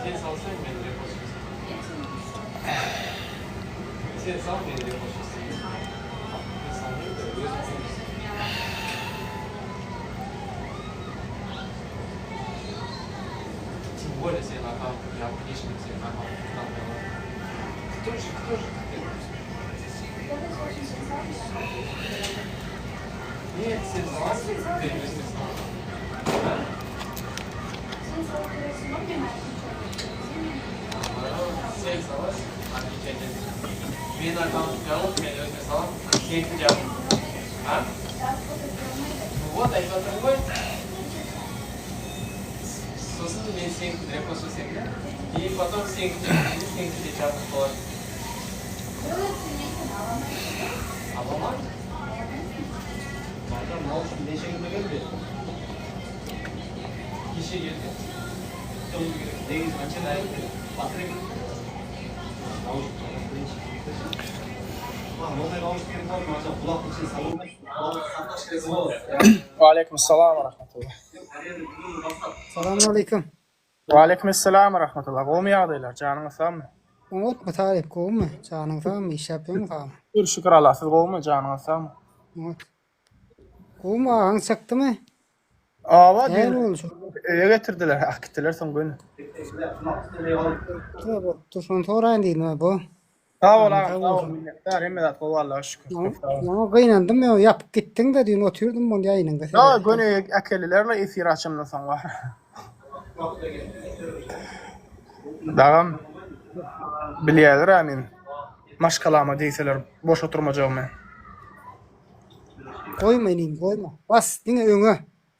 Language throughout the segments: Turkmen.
Sen salsaň men repost Sen sal men repost Men salmayayım da özüm Тем более сенин аккаунтуң жабык эч ким сенин аккаунтуңду албай калат. Кто же, кто же ты? Нет, сен саласың, мен өзүм салам. А? Сен саласың, отвечать этесиң. Менин аккаунтум жабык, мен өзүмө салам, сеники жабык. А? Вот, айтып атырмын го. Сосын мен сенікін репост жасаймын да. И потом сенікі жабық, сенікі де жабық болады. Ала ма? Bazen наушник неше күндө келди? Кеше келди. Негизи канча келди? Батыр Наушник мондай наушник керек болду, мага кулактын ичине салып сакташ керек болот. Waleýkim essalam we rahmetullah. Salam aleýkum. Waleýkim essalam we rahmetullah. Gowumy ýagdaýlar? Janyňyz sagmy? Oňatmy Talyp gowumy? Janyň sagmy? Işläp ýörüň sagmy? Şükür, şükür Allah. Siz gowumy? Janyňyz sagmy? Oňat. Gowumy agaň çykdymy? Awa Näme düýn boldy şo? öýe getirdiler, äkitdiler soň göni. Bolupdyr, bolupdyr. Şony soraýyn diýdim bu. Sag bol Janyň agam, sag sag bol bolsun. minnetdar. Hemme zat gowy Allaha şükür. Köp sag bol. Maňa gynandym ýa ýapyp gitdiň-de düýn otyrdym ol ýaýynyňda Ýa seretdim. göni öýe äkeliler-le efir açamdan soň bar. Dagam bilýäler-ä men maşgalama degseler boş oturmajagymy. Goýma inim goýma. Bas diňe öňe.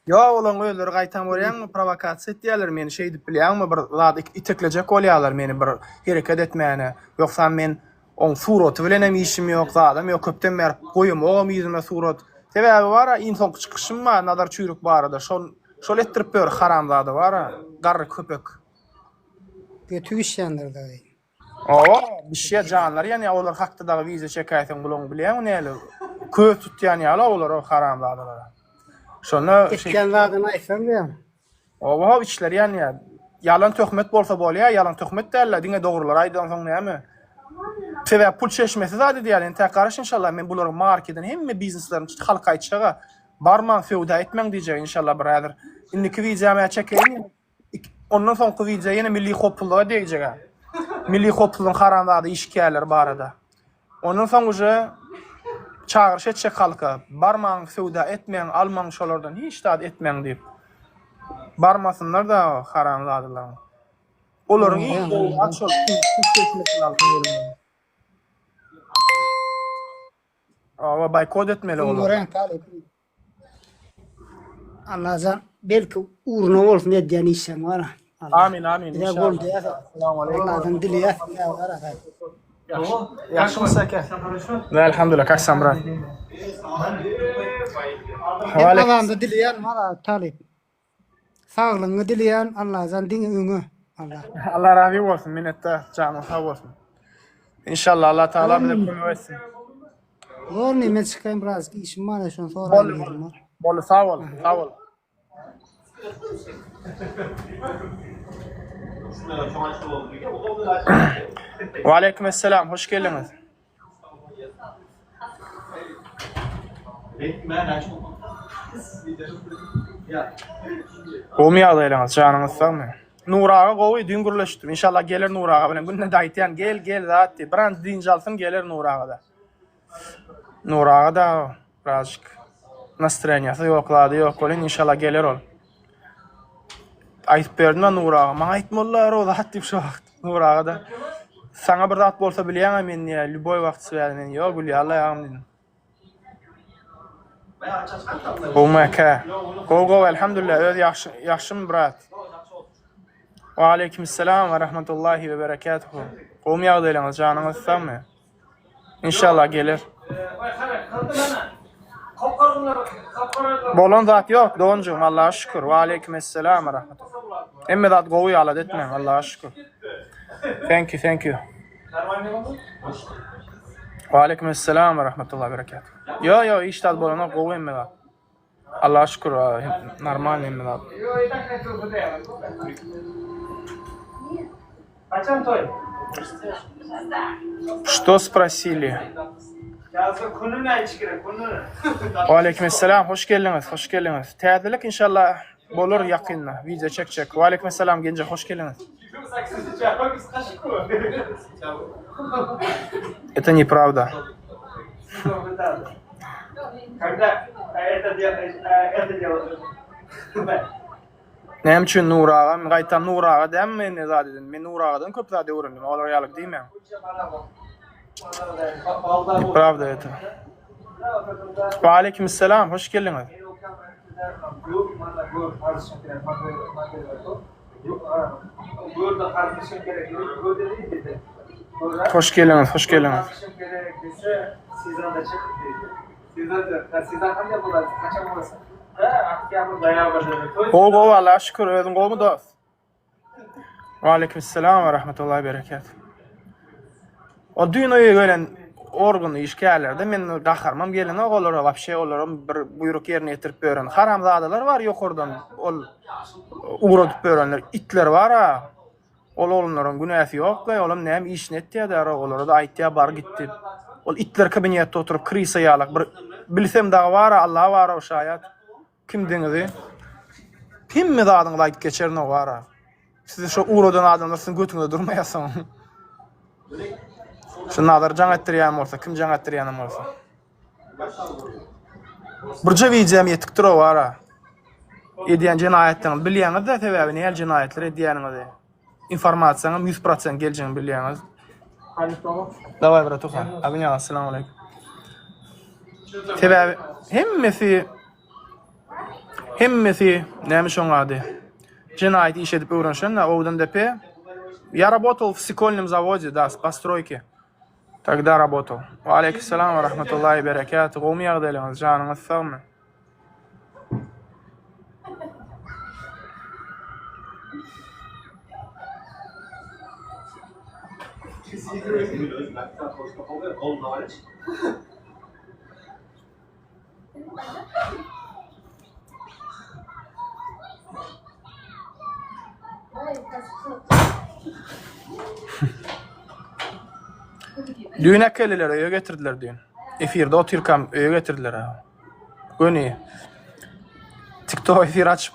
Ýok olaň özleri gaýtam görýäňmi prowokasiýa etýäler meni şeýdip bilýäňmi bir zat iteklejek bolýalar meni bir hereket etmäne ýogsam men oň suraty bilenem işim ýok zadam ýok köpden bäri goýamogam ýüzüme surat sebäbi bara iň soňky çykyşym bar Nazar Çüýrük barada şol şol etdirip ýör haramzada bara garry köpek. Göti bişýändir dagy. Hawa, bişýär janlary ýanýar olar hakda dagy wideo çekäýseň bulaň bilýäňmi näle köz tutýan ýaly olar o haramzadalara. Şonda Etýän zadyny aýtsaň diýýän. Hawa hawa içleri ýanýar. Ýalan töhmet bolsa bolýar, ýalan töhmet däl-de diňe dogrulary aýdansoň näme. Sebäp pul çeşmesi zat edýär entäk garaş inşallah men bularyň markeden hemme bizneslerini halka aýtjaga barmaň söwda etmäň diýjek inşallah bir häzir indiki wideomy çekeýin Ondan soňky wideo ýene milli howpsuzlyga degjek-ä. Milli howpsuzlygyň haramzada işgärleri barada. Ondan soň uje çagyryş etjek halka, barmaň, söwda etmäň, almaň şolardan hiç zat etmäň diýip. Barmasynlar-da haramzadalaryň. Olaryň iň gowy zat şol pul Hawa, boýkot etmeli olary. Allajan belki ugruna bolsun edýän işleň bar. Amin amin Bize inşallah. goldaýas. Assalamu aleykum. Allahdan dileýäs. Ýagşymy Seke? Elhamdülillah, как сам брат? Men azanda dileýän mara talyp. Saglygyňy dileýän Allajan diňe öňe. Allah. Allah razy bolsun, minnetdar, janyň sag bolsun. Inşallah Allah Taala bize kömek etsin. Bolny men çykaýyn biraz işim bar şony soraýyn Boldy, diýdim. boldy. Boldy, sag bol, sag bol. Waleýkim esselam, hoş geldiňiz. Gowmy ýagdaýlaryňyz, janyňyz sagmy? Nur aga gowy, düýn gürleşdim. Inşallah geler Nur aga bilen. Günde-de aýtýan, gel, gel zat diýip. Biraz dynç alsyn, geler Nur aga-da. Nur aga-da birazjyk nastroýeniýasy ýok, zady ýok welin, inşallah geler ol. Aýdyp berdim-ä Nur aga, maňa aýtmalylar o zat diýip şo wagt. Nur aga-da, Saňa bir zat bolsa bilýäň-ä men diýýär, lýuboý wagt swýaz men ýok gülýärler agam diýdim. Gowmy aka? Gowy gowy elhamdülillah öz ýagşy ýagşymy brat? Waleýkimessalam we rahmetullahi we berekatuhu. Gowmy ýagdaýlaryňyz janyňyz sagmy? Inşallah geler. Bolan zat ýok doganjygym Allaha şükür. Waleýkim esselam we rahmetullah. Hemme zat gowy alada etmäň Allaha şükür. Thank you thank you. Waleýkim esselam we rahmetullah berekatuh. Ýo ýo hiç zat bolanok gowy hemme zat. Allaha şükür normalny hemme zat. Haçan toý? Что спросили? Waleýkim esselam, hoş geldiňiz, hoş geldiňiz. Täzelik inşallah bolar ýakynda, wideo çekjek. Waleýkim esselam Genje, hoş geldiňiz. Это неправда. Näme üçin Nury aga? Men gaýtam Nury aga dämi men ne zat eden? Men Nury agadan köp zat öwrendim. Olar ýaly diýmäň. Nepravda это. Waleýkim esselam, hoş geldiňiz. Hoş geldiňiz, hoş geldiňiz. Gowy gowy Allaha şükür özüň gowmy dost? Waleýkim salam we rahmetullahi berekat. O düýn öýe gelen organ işgärlerde men gaharymam gelenok olara wapşe olaram bir buýruk ýerine ýetirip beren haramzadalar bar ýokardan ol ugradyp berenler itler bar a. Ol oglanlaryň günäsi ýok-la, olam näme işini etýä-dä, olara-da aýtýa bar git diýip. Ol itler kabinetde oturyp krysa ýalak bir bilsem dagy bar-a, Alla bar-ow şaýat. Kimdiňizi? Hemme zadyňyzy aýdyp geçerin-ow bar-a. Sizi şo ugradan adamlar siziň götüňizde durmaýar soň. Şu Nazar jaň etdirýän bolsa, kim jaň etdirýänem bolsa. Birje wideom ýetikdir-ow bar-a. Edýän jenaýatlaryňyzy bilýäňiz-dä sebäbi nähili jenaýatlar edýäniňizi. Informasiýaňam 100% geljegini bilýäňiz. Daway bratuha. Abinýa assalamu aleýkum. Sebäbi hemmesi hemmesi näme şoň ady? Jenaýat iş edip öwrenşen-dä Owdandepe. Я работал в стекольном заводе, да, с постройки. Тогда работал. Waleýkim salam we rahmetullahi berekatuh. Gowmy ýagdaýlaryňyz? Janyňyz sagmy? Düýn äkeldiler, öýe getirdiler düýn. Efirde otyrkam öýe getirdiler. Göni TikTok efir açyp,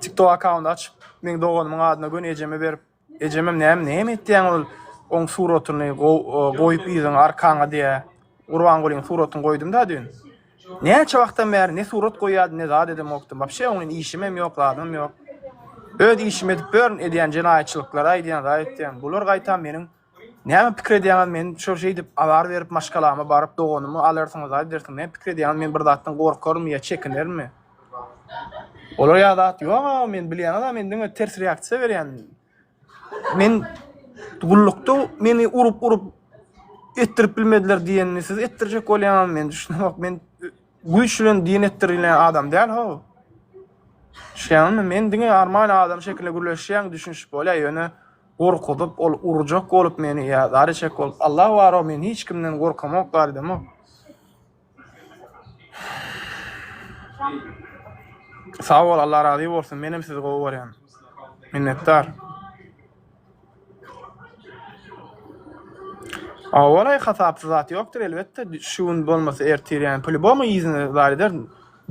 TikTok akkaunt açyp, meň doganymyň adyna göni ejeme berip, Ejemem näme näme etýäň ol oň suratyny goýup yzyňa arkaňa diýä. Gurbangulyň suratyny goýdum da düýn. Näçe wagtdan bäri ne surat goýýardym ne zat edemokdym. Wapşe oň bilen işimem ýok, zadym ýok. Öz işimi edip ýörün, edýän jenaýatçylyklary aýdýan, zat etýän. Bular gaýtam meniň näme pikir edýäňiz men şo şeýdip azar berip maşgalama baryp doganymy alarsyňyz zat edersiňiz. Näme pikir edýäňiz men bir zatdan gorkarynmy ýa çekinermi? Olar ýa zat ýok-a, men bilýäňiz-a, men diňe ters reaksiýa berýän. Men gullukda meni urup-urup etdirip bilmediler diýenini siz etdirjek bolýaňyz, men düşünemok. Men güýç bilen diýen etdirilýän adam däl how. Düşýäňizmi? Men diňe normal adam şekilde gürleşýän, düşünişip bolýar, ýöne gorkuzyp, ol urjak bolup meni ýa zar etjek bolup, Allah bar-ow, men hiç kimden gorkamok, zar edemok. Sag bol Allah razy bolsun menem sizi gowy görýän. Minnetdar. Awalay hasapsyz zat ýokdur elbetde şu gün bolmasa ertir ýani po-любому yzyny zar eder.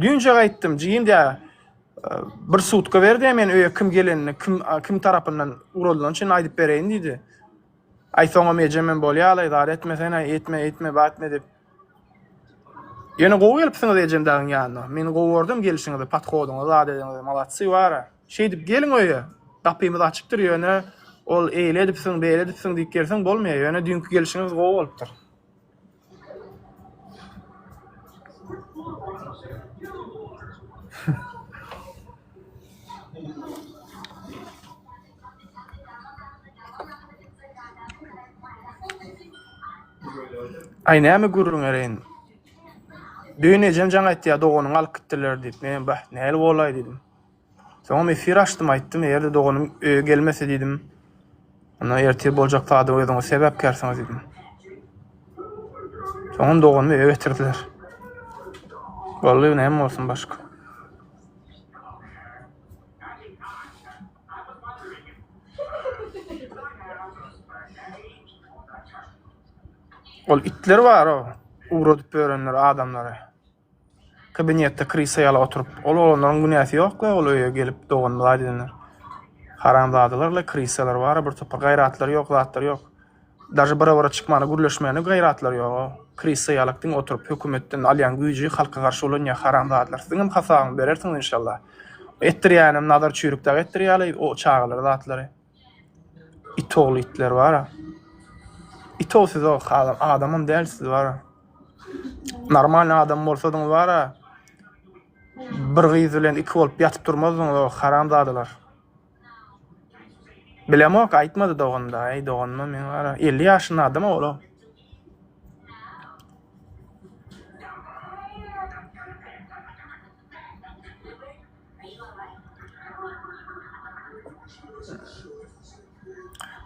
Düýnje gaýtdym jigim diýä bir sutka ber diýä men öýe kim gelenini kim kim tarapyndan ugradylan üçin aýdyp bereýin diýdi. Aý soňam ejemem bolýalaý zar etmesene etme etme batme diýip. Ýöne gowy gelipsiňiz ejem dagyň ýanyna. Men gowy gördüm gelişiňizi, podhodyňyzy, zat ediňizi. Malatsi bara. Şeýdip geliň öýe. Gapymyz açykdyr ýöne ol eýle edipsiň, beýle edipsiň diýip gelseň bolmaýar. Ýöne düýnki gelişiňiz gowy bolupdyr. Aý näme gürrüň bereýin. Düýn ejem jaň etýär, doganyňy alyp gitdiler diýip. Menem bah, nähili bolaý diýdim. Soňam efir açdym, aýtdym, eger-de doganym öýe gelmese diýdim. Onda ertir boljak zada özüňiz sebäpkärsiňiz diýdim. Soňam doganymy öýe getirdiler. Boldy, näme bolsun başga. Ol itler bar o, ugradyp ýörenler adamlary. Kabinetde krisa ýaly oturyp, ol oglanlaryň günäsi ýok-la ol öýe gelip doganymyz aýdylanlar. Haramzadalar-la krisalar bar-a bir topar gaýratlary ýok, zatlary ýok. Daže bir-bire çykmana gürleşmäne gaýratlary ýok-a. Krisa ýalak diňe oturyp hökümetden alýan güýji halka garşy ulanýar haramzadalar. Siziňem hasabyňy berersiňiz inşallah. Etdirýänem Nazar çüýrük dagy etdirýärler o çagalary zatlary. It ogly itler bar-a. It og siz og adam, adamam däl siz bar-a. Normalny adam bolsadyňyz bar-a, bir gyz bilen iki bolup ýatyp durmazdyňyz o haramzadalar. Bilemok, aýtmady dogan da, eý doganyma men bar-a, 50 ýaşynda adam ol o.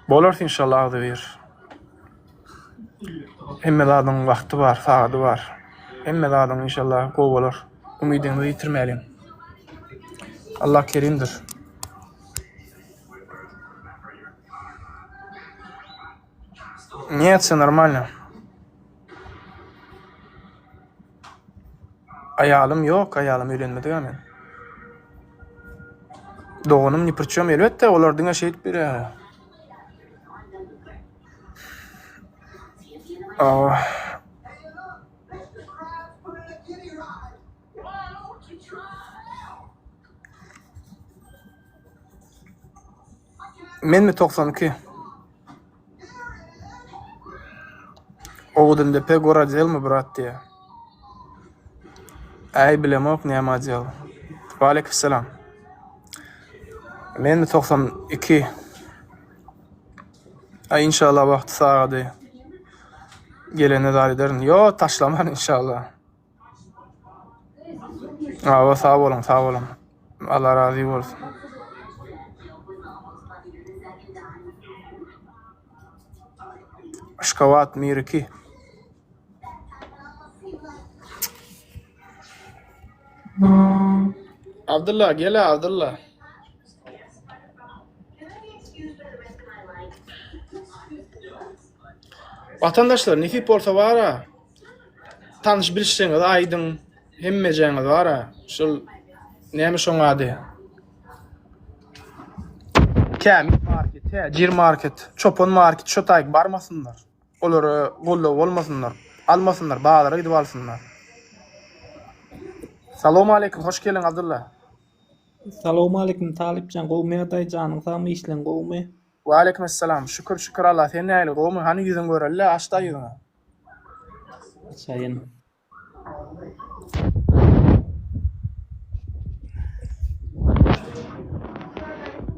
Bolarys inşallah agzybir. Hemme zadyň wagty bar, sagady bar. Hemme zadyň inşallah gowy bolar. Umydyňyzy ýitirmäliň. Allah kerimdir. Нет, все нормально. Aýalym ýok, aýalym öýlenmedigä men. Doganym ni priçem elbetde olar diňe şeýdip ýörýär. Ah. Menmi 92? Owadandepe goradelmi brat diýýär. Äý bilemok näme odel. Waleýkim salam. Menmi 92? Aý inşallah wagty sagady gelende zat ederin. Ýo taşlaman inşallah. Awa sag boluň sag boluň. Allah razy bolsun. Aşgabat Miriki. Abdylla gel Abdylla. Watandaşlar nesip bolsa bara tanyş bilişseňiz aýdyň hemmejäňiz bara şul näme şoň ady Kämil market, Täjir market, Çopan market şo taýyk barmasynlar. Olara goldaw bolmasynlar. Almasynlar, bazara gidip alsynlar. Salowmaleýkim, hoş geldiň Abdylla. Salowmaleýkim Talypjan gowmy ýagdaý janyň sagmy işleň gowmy. Waleýkim essalam. Şükür şükür Allah sen nähili gowmy hany ýüzüň göreli açda ýüzüňi. Açaýyn.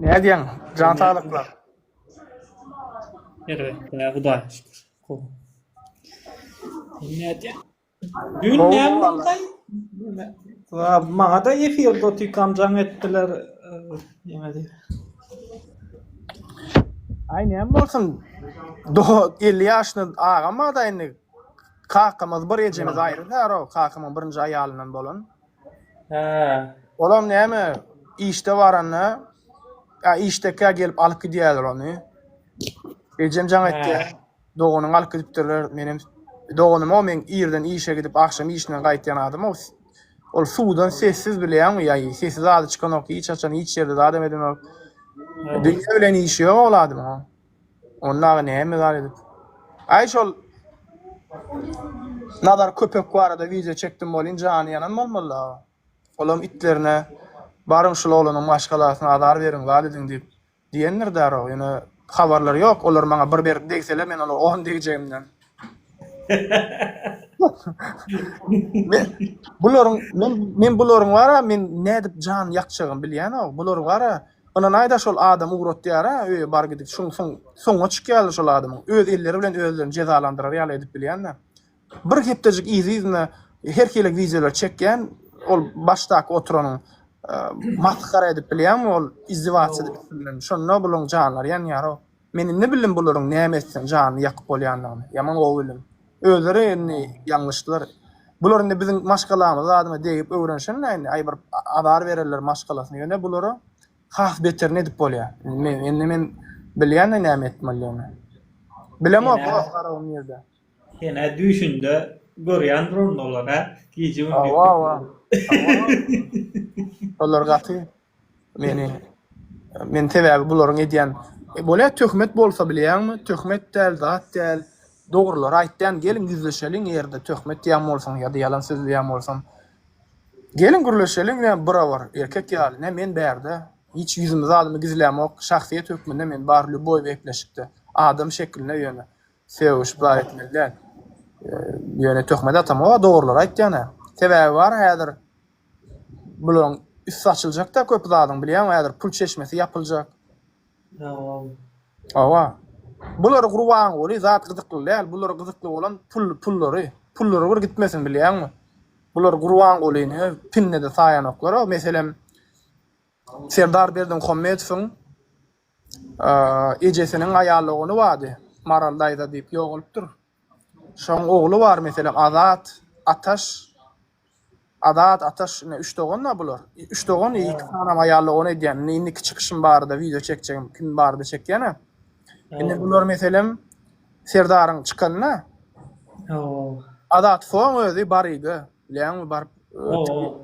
Nädýäň? Jan saglyklar. Erbetde Hudaýa şükür. Gowy. Sen nädýäň? Dün näme boldy? Maňa da efirde otykam jaň etdiler. Näme diýip. Aý näme bolsun? Do 50 ýaşynda agam bar-da indi. Kakamyz bir ejemiz aýry däro, kakamyň birinji aýalyndan bolan. Hä. Olam näme işde baranda, ýa işdekä gelip alyp gidýärler ony. Ejem jaň etýär. Doganyňy alyp gidipdirler. Menem doganym o meň irden işe gidip agşam işinden gaýtýan adam o. Ol suwdan sessiz bilýäňmi ýa sesi zady çykanok hiç haçan hiç ýerde zadam edenok. Dünýe bilen işi ýok ol adamyň. Onda aga näme zat edip. Aý şol Nazar köpek barada wideo çekdim bolyn jany ýanan bolmaly aga. Olam itlerine baryň şul oglanyň maşgalasyna azar beriň zat ediň diýip Diýendir daro, ýöne habarlary ýok, olar maňa bir berip degseler men olara on degjegimden. Men bularyň men men bularyň bara men nädip jan ýakjagymy bilýänok. Bular bara ynanaýda şol adam ugratýara öýe bar gidip şuň soň soňa çykýarlar şol adamyň. Öz elleri bilen özlerini jezalandyrar ýaly edip bilýänler. Bir hepdejik yzy-yzyna her hili wideolar çekýän, ol başdaky oturanyň masgara edip bilýäňmi ol izdewasiýa edip bilen. Şonda bularyň janlary ýanýar-ow. Men indi bildim bularyň näme etseň janyny ýakyp bolýandygyny. Ýaman gowy bildim. Özleri indi ýalňyşdylar. Bular indi biziň maşgalamyza zadyma degip öwrenişenler indi. Aý bir azar bererler maşgalasyna. Ýöne bulara has beterini edip bolýar. Indi men bilýän-de näme etmelidigini. Bilemok, Garagum nirde. Sen-ä düýşünde görýändir onda olar, hä? Gije-gündiz. Hawa, hawa. Olar gaty meni men sebäbi bularyň edýän bolýa töhmet bolsa bilýäňmi? Töhmet däl, zat däl. Dogrulary aýtýan, geliň ýüzleşeliň ýerde töhmet diýýän bolsaň ýa-da ýalan sözleýän bolsam. Geliň gürleşeliň men birabar erkek ýaly ne men bärde hiç ýüzümi zadymy gizlämok şahsyýet hökmünde men bar lýuboý gepleşikde adam şeklinde ýöne sögüşip zat etmeli däl ýöne töhmet atamok dogrulary aýtýan-a sebäbi bar häzir bularyň üsti açyljakda köp zadyň bilýäňmi häzir pul çeşmesi ýapyljak Hawa. Bular Gurbanguly zat gyzykly däl. Bular gyzykly bolan pul pullary. Pullary bir gitmesin bilýäňmi? Bular Gurbangulyny pinnede saýanoklar. Meselem Serdar Berdimuhamedowyň ejesiniň aýal dogany bardy. Maral daýza diýip ýogalypdyr. Şoň ogly bar meselem Azat, Ataş, Azat, Ataş ine üç dogan-da bular. Üç dogan iki sanam aýal dogan edýän. Indi indiki çykyşym barada wideo çekjegim kim barada çekýän-ä. Indi bular meselem Serdaryň çykanyna Azat soň özi baryga bilýäňmi baryp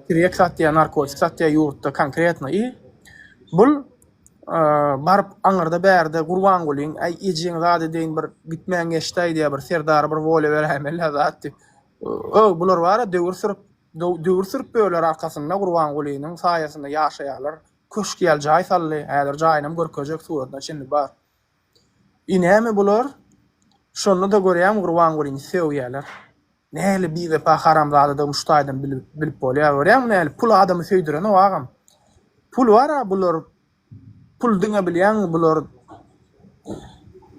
tirýek satýar, narkotik satýar ýurtda konkretno i bul baryp aňyrda bärde Gurbangulyň äý ejeň zat edeýin bir gitmän geçdäý diýýär bir Serdara bir wolýa beräýmeli zat diýip. Öw bular bara döwür sürüp döwür sürüp böler arkasynda Gurbangulynyň saýasynda ýaşaýarlar. Köşk ýaly jaý saldy. Häzir jaýynam görkezjek suratyna çenli bar. I näme bular? Şonda-da görýäňmi Gurbangulyny sögýärler. Nähili biwepa haramzadadygyny şu taýdan bilip bolýar. Görýäňmi nähili pul adamy söýdürenok agam. Pul bar-a bular Pul diňe bilýäňmi bular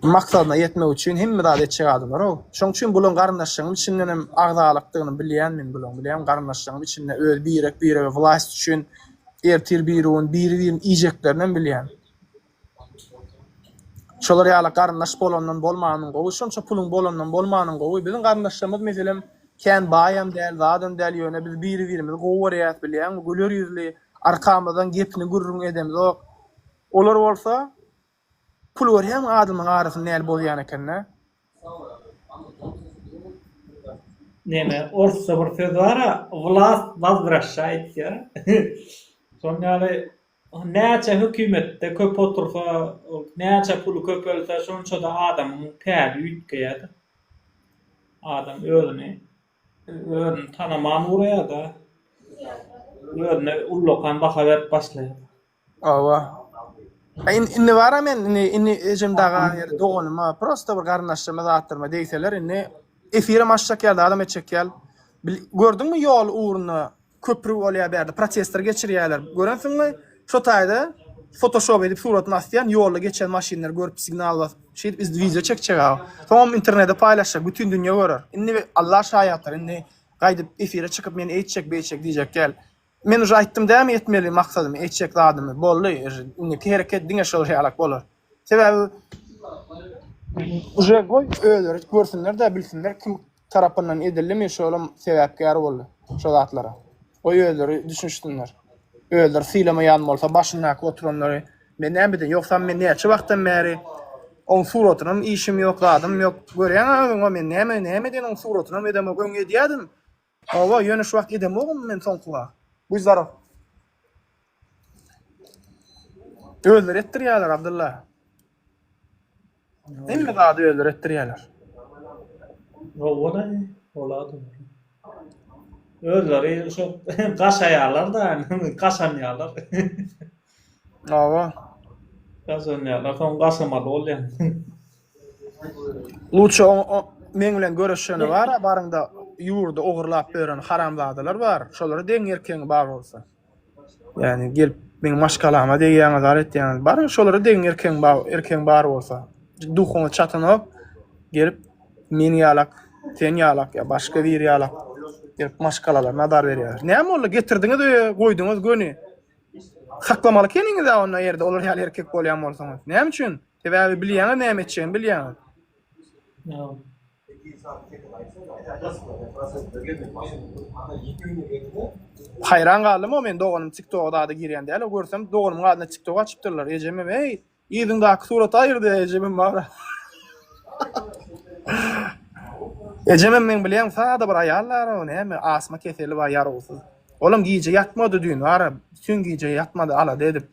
maksadyna ýetmek üçin hemme zady etjek adamlar-ow. Şoň üçin bulaň garyndaşlygyň içindenem agzalykdygyny bilýän men bulaň bilýäňmi garyndaşlygyň içinde öz birek birege wlast üçin ertir birigün biri birini iýjeklerinem bilýän. Şolar ýaly garyndaş bolandan bolmanyň gowy şonça puluň bolandan bolmanyň gowy. Biziň garyndaşlarymyz meselem kän baýam däl zadam däl ýöne biz biri birimizi gowy görýäs bilýäňmi güler ýüzli Arkamyzdan gepini gürrüň edemzok. Olar bolsa pul görýäňmi adamlaryň arasyny näli bozýan ekende. Neme orsça bir söz bara wlast wazwraşşaýt diýýär. Şonuň ýaly näçe hökümetde köp otursa, näçe puly köpelse şonça-da adamyň päli üýtgeýär. Adam özüni Özüni tanaman ugraýar-da. Özüne ullakan baha berip başlaýar. Hawa. Indi bar-a men indi indi ejem daga ýa doganyma prosta bir garyndaşlaryma zatlaryma degseler indi efirem açjak ýaly zadam etjek ýaly. Gördüňmi ýol ugrunda köpri bolýar bärde protestler geçirýärler. Görensiňmi? Şo taýda fotoşop edip suratyny asýan ýolda geçen maşynlary görüp signal basyp şeýdip wideo çekjek aga. Soňam internete paýlaşjak bütin dünýe görer. Indi Allah şaýatdyr indi gaýdyp efire çykyp men eýtjek beýtjek diýjek däl. Men uje aýtdym dämi etmeli maksadymy etjek zadymy boldy indiki hereket diňe şol ýalak bolar. Sebäbi uje goý özleri görsünler-de bilsinler kim tarapyndan edildimi şolam sebäpkär boldy şo zatlara. Goý özleri düşünişsinler. Özleri sylamaýan bolsa başyndaky oturanlary men näme edeýin ýogsam men näçe wagtdan bäri oň suratynam işim ýok zadym ýok görýäňä özüň men näme näme edeýin oň suratynam edemok öň edýädim hawa ýöne şu wagt edemogam men soňky wagt. Buý zdarow. Özleri etdirýärler Abdylla. Hemme zady özleri etdirýärler. Hawa-da, olar-da. Özleri şo gaşaýarlar-da, gaşanýarlar. Hawa. Gaşanýarlar, soň gaşamaly bolýar. Luçe meň bilen göreşeni bar-a, baryňda ýurdy ogurlap ýören haramzadalar bar. Şolara deň erkegiň bar bolsa. Ýagny gelip meň maşgalama degýäňiz, zar etýäňiz. Baryň şolara degiň erkegiň bar, erkegiň bar bolsa. Duhuňyz çatanok. Gelip men ýalak, sen ýalak ýa başga biri ýalak gelip maşgalalaryna azar berýärler. Näme boldy? Getirdiňiz öýe, goýduňyz göni. Saklamaly ekeniňiz-ä onda ýerde olar ýaly erkek bolýan bolsaňyz. Näme üçin? Sebäbi bilýäňiz näme etjegini bilýäňiz. Haýran galdym o men doganym tiktoga zada girýän däl o görsem doganymyň adyna tiktok açypdyrlar ejemem eý yzyňdaky suraty aýyr diýýär ejemem bara. Ejemem meň bilýäň sada bir aýal bar o näme asma keseli bar ýarawsyz. Olam gije ýatmady düýn bara bütin gije ýatmady alada edip.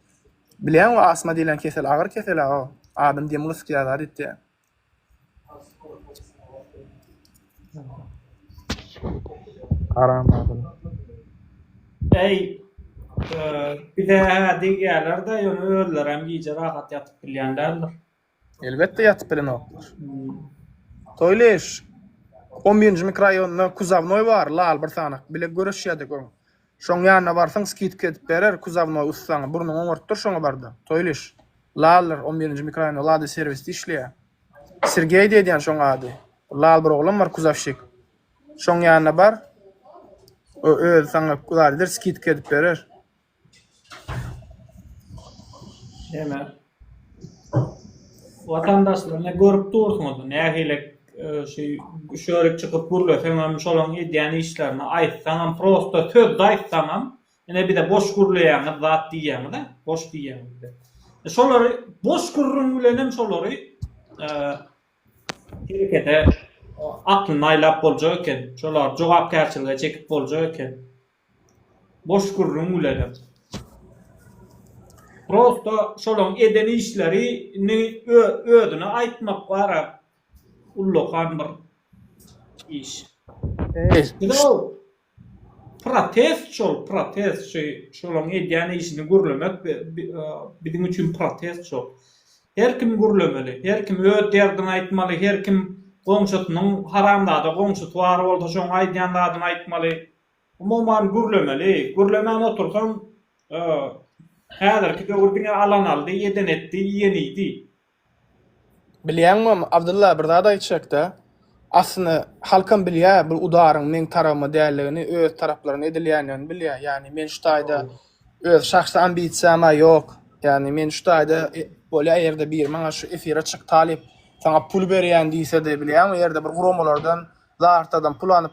Bilýäň o asma diýlen kesel agyr kesel a o. Adam demi gysýar zat etýär. Haram adam. Eý, bize-hä degýärler-de, ýöne özlerem gije rahat ýatyp bilýän däldir. Elbetde ýatyp bilenoklar. Toýlyş, on birinji mikroraýonda kuzawnoý bar, lal bir sanak, bile göreşýärdik öň. Şoň ýanyna barsaň skidka edip berer kuzawnoý ussaňa, burnuňy oňartdyr şoňa barda. Toýlyş, laldyr, on birinji mikroraýonda Lada serwisde işleýär. Sergeý diýedýän şoň ady. Lal bir oglan bar kuzawşik. Şoň ýanyna bar, o özi saňa zat eder, skidka edip berer. Näme? Watandaşlar ne görüp dursuňyz, nähili e, şu şöyle çykyp gürleseňem, şolaň edýän işlerini aýtsaňam, prosta sözde aýtsaňam, ine bize boş gürleýäňiz zat diýýäňiz, boş diýýäňiz bize. E, şolary boş gürrüň bilenem şolary e, herekete aklyny aýlap boljak eken. Şolary jogapkärçilige çekip boljak eken. Boş gürrüň bilenem. Prosto şolaň eden işlerini özüne aýtmak bara ullakan bir iş. Protest şol protest şu şolaň edýän işini gürlemek biziň üçin protest şol. Her kim gürlemeli, her kim öz derdini aýtmaly, her kim goňşusynyň haramzada goňşusy bar bolsa şoň aýdýan zadyny aýtmaly. Umuman gürlemeli. Gürlemän otursaň, häzirki döwür diňe alan aldy, eden etdi, iýen iýdi. Bilýäňmi, Abdylla, bir zat aýtjakda. Aslynda halkam bilýär bu udaryň meň tarabyma däldigini, öz taraplaryna edilýändigini bilýär. Ýagny men şu taýda öz şahsy ambisiýam-a ýok. Ýagny men şu taýda bolýar eger-de biri maňa şu efire çyk talyp, saňa pul berýän diýsedi, bilýäňmi, eger-de bir guramalardan Zartadan pul alyp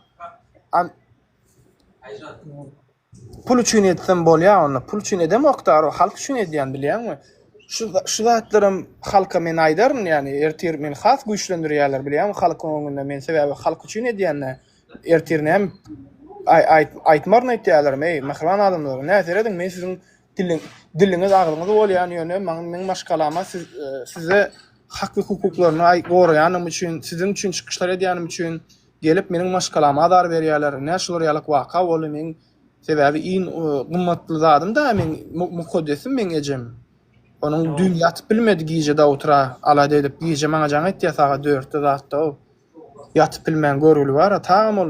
pul üçin etsem bolýar onda. Pul üçin edemok da, halk üçin edýän bilýäňmi? Şu şu zatlaram halka men aýdaryn, ýagny ertir meni has güýçlendirýärler bilýäňmi halkyň öňünde men sebäbi halk üçin edýän-de. Ertir näme aýtmaryn aýtýarlar, eý mähriban adamlar, nä serediň men siziň Diliň, diliňiz agzyňyz bolýan ýöne maňa meň maşgalama siz size hak we hukuklaryny aý goraýanym üçin siziň üçin çykyşlar edýänim üçin gelip meniň maşgalama azar berýäler ine şular ýalak waka boldy meň sebäbi iň gymmatly zadym da meň mukaddesim meň ejem onuň düýn ýatyp bilmedi gije do utra alada edip gije maňa jaň etýä sagat dörtde zatda o ýatyp bilmän görgüli bar tagam ol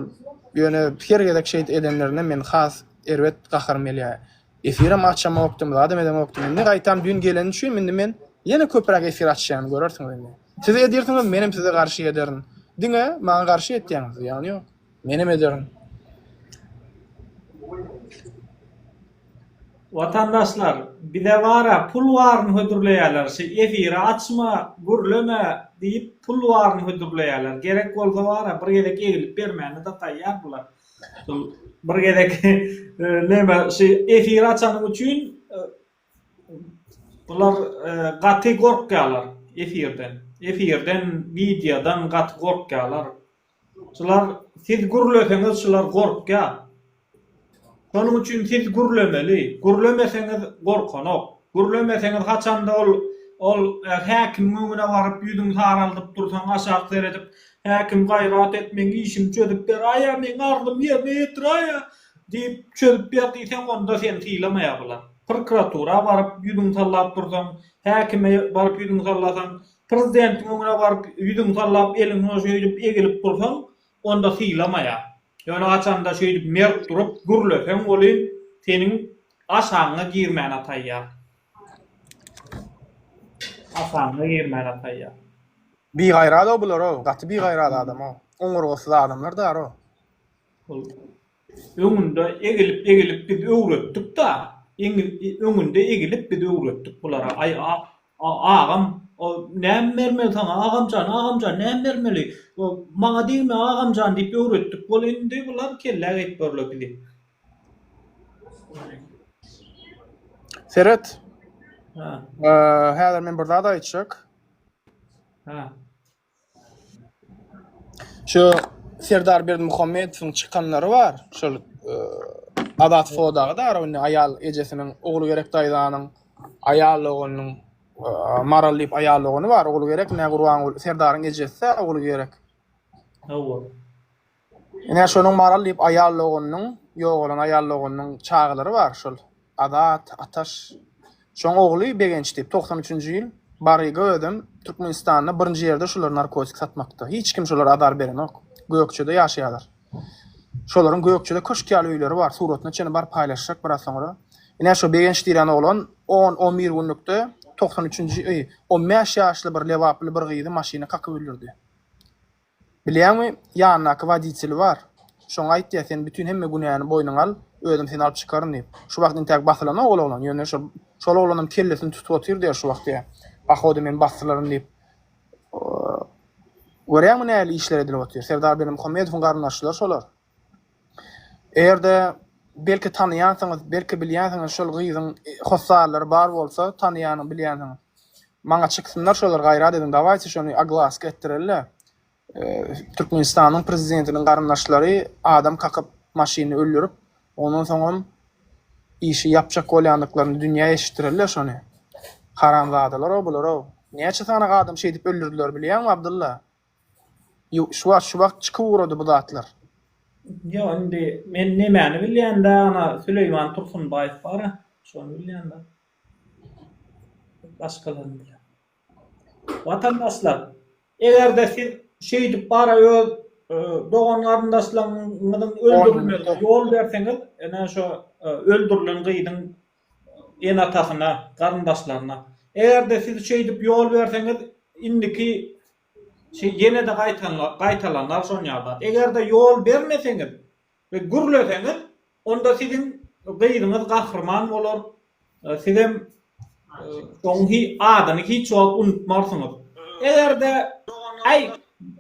ýöne her gezek şeýdip edenlerinde men has erbet gaharym gelýär. Efirem açamokdym, zadam edemokdym. Indi gaýtam düýn geleni üçin indi men ýene köpräk efir açýan, görersiňiz indi. Siz edirsiňiz, menem size garşy ederin. Diňe maňa garşy etýäňiz, zyýany ýok. Menem ederin. Watandaşlar, bize bara pul baryny hödürleýärler, şy efiri açma, gürleme diýip pul baryny hödürleýärler. Gerek bolsa bara bir gezek egilip bermäne-de taýýar bular. Bir gezek neme şu efir açanyň üçin bular gaty gorkýarlar efirden. Efirden, wideodan gaty gorkýarlar. Şular siz gürleseňiz şular gorkýar. Şonuň üçin siz gürlemeli. Gürlemeseňiz gorkanok. Gürlemeseňiz haçanda ol ol häkimiň öňüne baryp ýüzüňi saraldyp dursaň aşak seredip häkim gaýrat et meň işimi çözüp beraýa meň arzymy ýerine ýetiräýä diýip çözüp ber diýseň onda seni sylamaýar bular. Prokuratura baryp ýüzüňi sallap dursaň häkime baryp ýüzüňi sallasaň prezidentiň öňüne baryp ýüzüňi sallap eliňi şeýdip egilip dursaň onda sylamaýar. Ýöne haçanda şeýdip mert durup gürleseň welin seniň aşagyňa girmäne taýýar. Aşagyňa girmäne taýýar. Bigaýrat-ow bular-ow, gaty bigaýrat adam-ow. Oňurgasyz adamlar dar-ow. Ol öňünde egilip-egilip biz öwretdik-da, öňünde egilip biz öwretdik bulara. Aý, Agam, näme bermeli saňa, agamjan, agamjan, näme bermeli? Maňa degme, agamjan diýip öwretdik. Bol indi bular kellä geýip görle bizi. Seret. Ha. Häzir men bir zat aýtjak. Ha. Şu. Serdar Berdimuhamedowyň çykanlary bar. Şol Azat Fodagy da indi aýal ejesiniň Ogulgerek daýzanyň aýal doganynyň Maral diýip aýal dogany bar. Ogulgerek ine Gurbanguly Serdaryň ejesi Ogulgerek. Hawa. Ine şonuň Maral diýip aýal doganynyň, ýogalan aýal doganynyň çagalary bar şol. Azat, Ataş. Şoň ogly Begenç diýip 93-nji ýyl Baryga özem Türkmenistanda birinji ýerde şular narkotik satmakda. Hiç kim şolara azar berenok. Gökjede ýaşaýarlar. Şolaryň Gökjede köşk ýaly öýleri bar. Suratyna çenli baryp paýlaşjak biraz soňra. Ine şo Begenç diýlen oglan on, on bir günlükde 93-nji, öý, 15 ýaşly bir lebaply bir gyzy maşyna kakyp öldürdi. Bilýäňmi, ýanyndaky woditeli bar. Şoňa aýtýar, sen bütin hemme günäni boýnuňa al, özüm seni alyp çykaryn diýip. Şu wagt intäk basylanok ol oglan, ýöne şol şol oglanam kellesini tutup otyr diýýär şu wagt diýýär. Pohodu men basdylaryn diýip. Görýäňmi nähili işler edilip otyr. Serdar Berdimuhamedowyň garyndaşlary şolar. Eger-de belki tanaýansyňyz, belki bilýänsiňiz şol gyzyň hossarlary bar bolsa tanaýan bilýänsiňiz. Maňa çyksynlar şolar gaýrat ediň dawayçy şony oglaska etdireli. Türkmenistanyň prezidentiniň garyndaşlary adam kakyp maşyny öldürip ondan soňam işi ýapjak bolýandyklaryny dünýä eşitdireli şony. Haramzadalar-ow bular-ow. Näçe sany adam şeýdip öldürdiler bilýäňmi Abdylla? Şu wagt şu wagt çykyp ugrady bu zatlar. Ýok indi men nemäni bilýän da ana Süleýman Tursunbaýew bara şony bilýän da. Başgalaryny bilýän. Watandaşlar egerde siz şeýdip bara öz dogan garyndaşlaryňyzyň öldürilmegine ýol berseňiz ene şo öldürilen gyzyň ene-atasyna, garyndaşlaryna. Eger-de siz şeýdip ýol berseňiz, indiki şeý ýene-de gaýtalanar şon ýaly zat. Eger-de ýol bermeseňiz we gürleseňiz, onda siziň gyzyňyz gahryman bolar, sizem oň adyny hiç wagt unutmarsyňyz. Eger-de, Äý,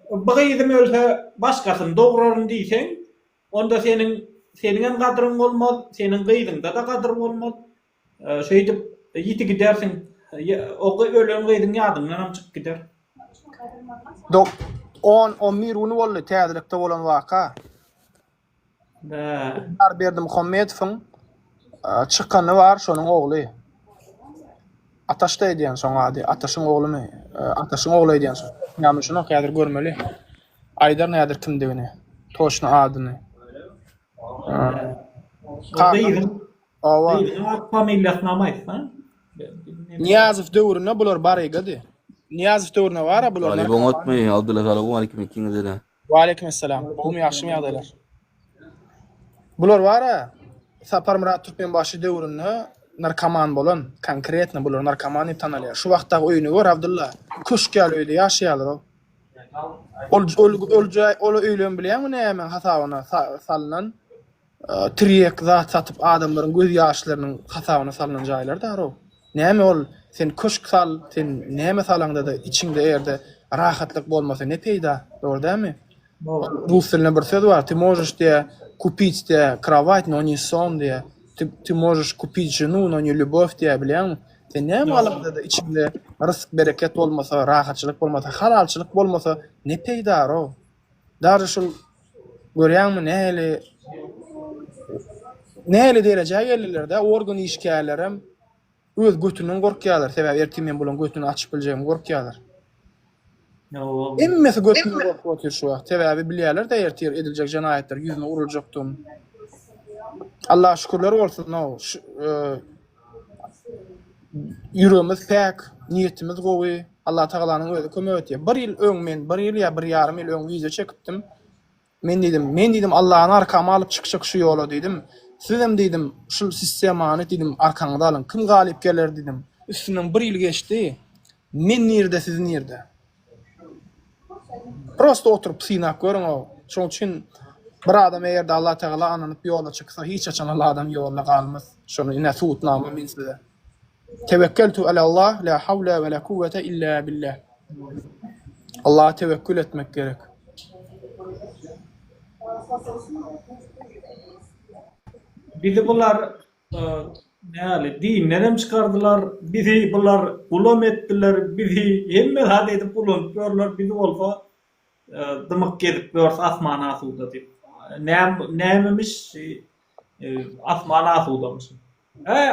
bu gyzym ölse, başgasyny dograryn diýseň, Onda seniň seniňem gadryň bolmaz, seniň gyzyňda-da gadyr bolmaz. Şeýdip ýiti gidersiň. O ölen gyzyň ýadyňdanam çykyp gider. Dok on, on bir güni boldy täzelikde bolan waka. Bä. Serdar Berdimuhamedowyň çykany bar şonuň ogly. Ataşda edýän şoň ady. Ataşyň oglumy? Ataşyň ogly edýän şo. Ýa şuny häzir görmeli. Aýdaryn häzir kimdigini. Toçny adyny. Gyzyň Owa. Gyzyň at familiýasynam aýtsaň. Nyýazow döwründe bular barygady. Nyýazow döwründe bar-a bular. Talyp oňatmy? Abdylla salowmaleýkim ikiňize-de. Waleýkim essalam. Gowumy ýagşymy ýagdaýlar? Bular bar-a Saparmyrat Türkmenbaşy döwründe narkoman bolan, konkretno bular narkoman diýip tanalýar. Şu wagtdaky öýüni gör Abdylla. Köşk ýaly öýde ýaşaýarlar-ow. Ol ol ol jaý ol öýlem bilýäňmi näme hasabyna salnan? Tirýek zat satyp adamlaryň göz ýaşlarynyň hasabyna salnan jaýlar darow. Näme ol sen köşk sal, sen näme salaňda-da içiňde eger-de rahatlyk bolmasa ne peýda, dogry dälmi? Rus dilinde bir söz bar, ty możeş diýä kupit diýä krowat, no ne son diýä. Ty ty możeş kupit ženu, no ne lýubow diýä bilýäňmi? Sen näme alaňda-da içiňde rysk bereket bolmasa, rahatçylyk bolmasa, halalçylyk bolmasa ne peýda-row? Daže şul görýäňmi nähili nähili derejä geldiler-dä, organ işgärlerem Öz götünden gorkýarlar, sebäbi ertir men bularyň götüni açyp biljegimi gorkýarlar. Hemmesi götünden gorkup otyr şu wagt. Sebäbi bilýärler-de ertir ediljek jenaýatlar ýüzüne uruljakdygyny. Allaha şükürler bolsun, no, şu, e, ýüregimiz päk, niýetimiz gowy. Allah Tagalanyň özi kömek etýär. Bir ýyl öň men, bir ýyl ýa bir ýarym ýyl öň wideo çekipdim. Men diýdim, men diýdim Allahny arkama alyp çykjak şu ýola diýdim. Sizem diýdim, şul sistemany diýdim arkaňyza alyň. Kim galyp geler diýdim. Üstünden bir ýyl geçdi. Men nirde siz nirde? Prosta oturyp synap görüň o. Şoň üçin bir adam eger-de Allah Tagala ynanyp ýola çyksa hiç haçan ol adam ýolda galmaz. Şony ine subutnama men size. Tewekkeltu alallah la hawla we la kuwwete illa billah. Allaha tewekkül etmek gerek. Bizi bular näli dindenem çykardylar, bizi bular gulam etdiler, bizi hemme zat edip ulanyp ýörler, bizi bolsa. Dymyk gezip ýörs asman asuda diýip. Näme nämemiş asman asudamyş. He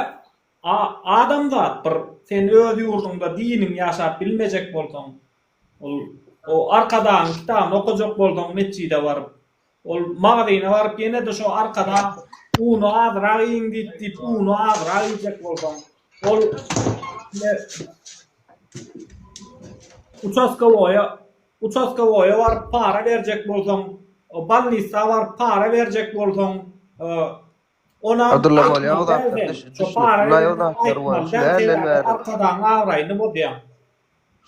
adamzat bir sen öz ýurduňda diniň ýaşap bilmejek bolsaň ol o Arkadagyň kitabyny okajak bolsaň metjide baryp Ol magazyna baryp ýene-de şo arkadan uny azrak iýiň diýip diýip uny azrak iýjek bolsaň, ol ine uçaskowoýa uçaskowoýa baryp para berjek bolsaň, bolnisa baryp para berjek bolsaň, onam Abdylla bolýa o aýtmaly däl zatlar sen. düş Şo para düşnükli o bereniňi zatlar aýtmaly bolýa. däl, Şul älden sebäbi bäri arkadagyň abraýyny bozýaň.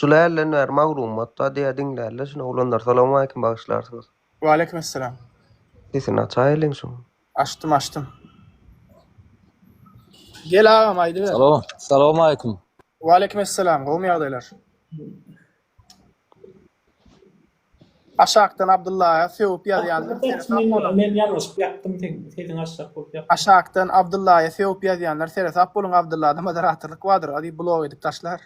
şul älden bäri maglumat bar diýä diňlärler şuny oglanlar salowmaleýkim bagyşlarsyňyz. Waleýkim esselam. Sesini açaýylyň şuň. Açdym açdym. Gel agam aýdyber. Salam. Salowmaleýkim. Waleýkim esselam. Gowmy ýagdaýlar? Aşakdan Abdyllaýa sögüp ýazýanlar seresap boluň. Men ýalňyşyp ýapdym seň sesiňi açjak bolup ýapdym. Aşakdan Abdyllaýa sögüp ýazýanlar seresap boluň Abdyllada moderatorlyk bardyr a diýip blok edip taşlar.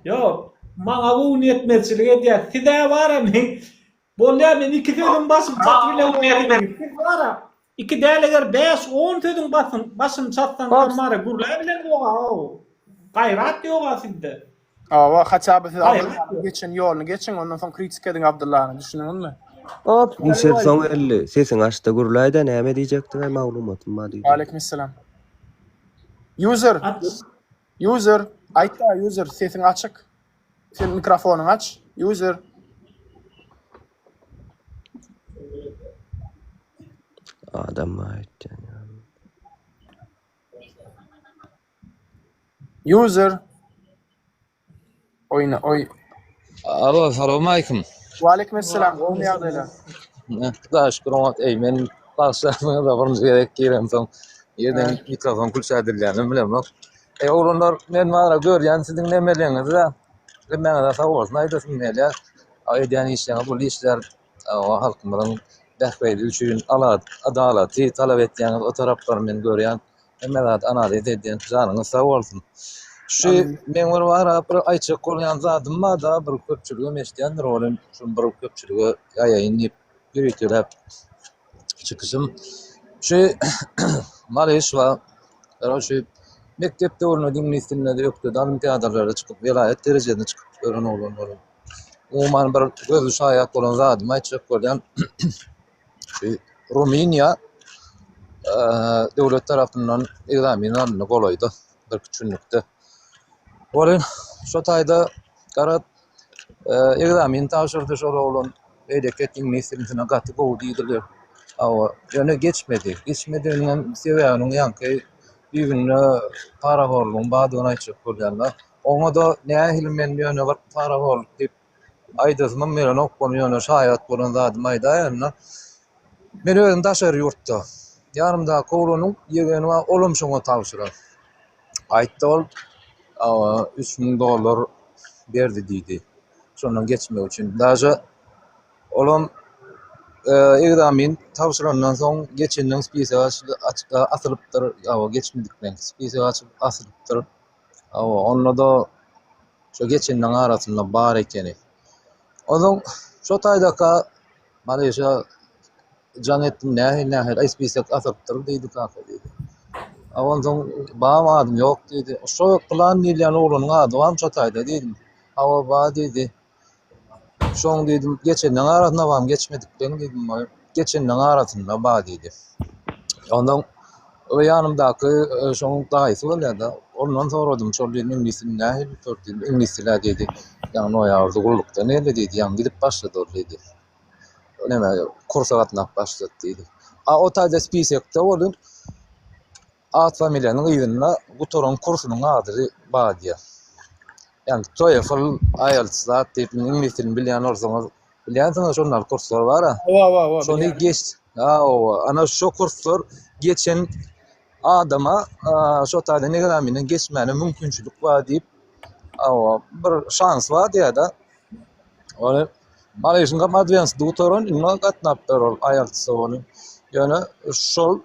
Ýok, maňa göwnüýetmezçilik edýär. Siz-ä bar-a meň Bolýar, men iki sözüň başyny çatyp bilemok. Siz bar-a, iki däl eger bäş-on sözüň basyn, başyny çatsaňyzam bar-a, gürläbileňzog-a-ow. Gaýrat ýog-a sizde. Hawa, haça by siz Gaýrat Abdyllanyň ýok. geçen ýoluny geçiň, ondan soň kritika ediň Abdyllany, düşündiňizmi? Hop. Işer soň elli. Sesiňi açda gürläýdä näme diýjekdiňaý maglumatym bar diýdiň. Waleýkim-essalam. User. Aç. User. Aýtda user sesiň açyk. Sen mikrofonyňy aç. User. Adam aýtýan. User. Oýna oý. Alo, salowmaleýkim. Waleýkim esselam. Gowmy ýagdaýlar? Hudaýa şükür oňat. Eý, men bagyşlarsyňyz-da birinji gezek giremsoň ýerden mikrofon külçä edilýänini bilemok. Eý, oglanlar, men bara görýän siziň nemeleňizi-de. Hemmäňize sag bolsun aýdasym gelýär. Edýän işleriňiz uly işler. Halkymyzyň bähbidi üçin adalaty talap etýäňiz, o taraplary men görýän. Hemme zady analiz edýän. Janyňyz sag bolsun. Şu meň bir bara bir aýtjak bolýan zadym bar-da, bir köpçüligem eşidýändir ol hem şuny bir köpçülige ýaýaýyn diýip ýöriteläp çykyşym. Şu Malyşewa şu mekdep döwründe iňlis dilinde ökdedi olimpiadalara çykyp, welaýat derejesine çykyp ýören oglan ol. Umuman bir gözli şaýat bolan zadymy aýtjak bolýan. Rumyniýa döwlet tarapyndan ekzamen alyndy golaýda, birküç günlükde. Welin şo taýda garaz ekzamen tabşyrdy şol oglan. Beýleki iňlis diline gaty gowy diýdiler. Hawa, ýöne geçmedi. Geçmediginiň sebäbiniň ýaňky düýbünde parahorlugyň bardygyny aýtjak bolýanlar. Oňa-da nähili men ýöne bir parahorluk diýip Aýdasymam gelenok ony ýöne şaýat bolan zadymy aýdaýanda. Men özüm daşary ýurtda. Ýanymdaky oglanyň ýegeni bar, olam şoňa tabşyran. Aýtdy ol, 3000 dollar berdi diýdi. Şondan geçmek üçin. Daže olam ekzamen tabşyrandan soň geçenden spisok asylypdyr. Hawa, geçmedikleň spisok asylypdyr. Hawa, onda-da Şo geçenleň arasynda bar ekeni. Onsoň şo taýdaka Mareşa jaň etdim, nähili nähili aý spisek asylypdyr diýdi kaka diýdi. A onsoň bam adym ýok diýdi. Şo pylan diýilýän oglanyň ady barmy şo taýda diýdim. Hawa bar diýdi. Şoň diýdim, geçenleň arasynda barmy, geçmedikleň diýdim. Geçenleň arasynda bar diýdi. Ondan o ýanymdaky e, şoň daýysy bolýar-da, ondan soradym, şol diýdim, iňlis dilini nähili gutardy diýdim, iňlis dili diýdi, ýaňy noýabrda gullukdan geldi diýdi, ýaňy gidip başlady ol diýdi. Näme, kursa gatnap başlady diýdi. A o taýda spisekde welin at familiýanyň yzynda gutaran kursunyň ady bar diýýär. Ýagny TOEFL, IELTS zat diýip, iňlis dilini bilýän bolsaňyz, bilýänsiňiz şondan kurslar bar-a. Hawa, hawa, hawa. Şony geç, hawa, ana şo kurslar geçen adama şo taýdan ekzamenden geçmäne mümkinçilik bar diýip, hawa, bir şans bar diýýär-de. Ony Malaysiýa Advanced gutaran, indi gatnapdyr ol IELTS-e ony. Ýöne şol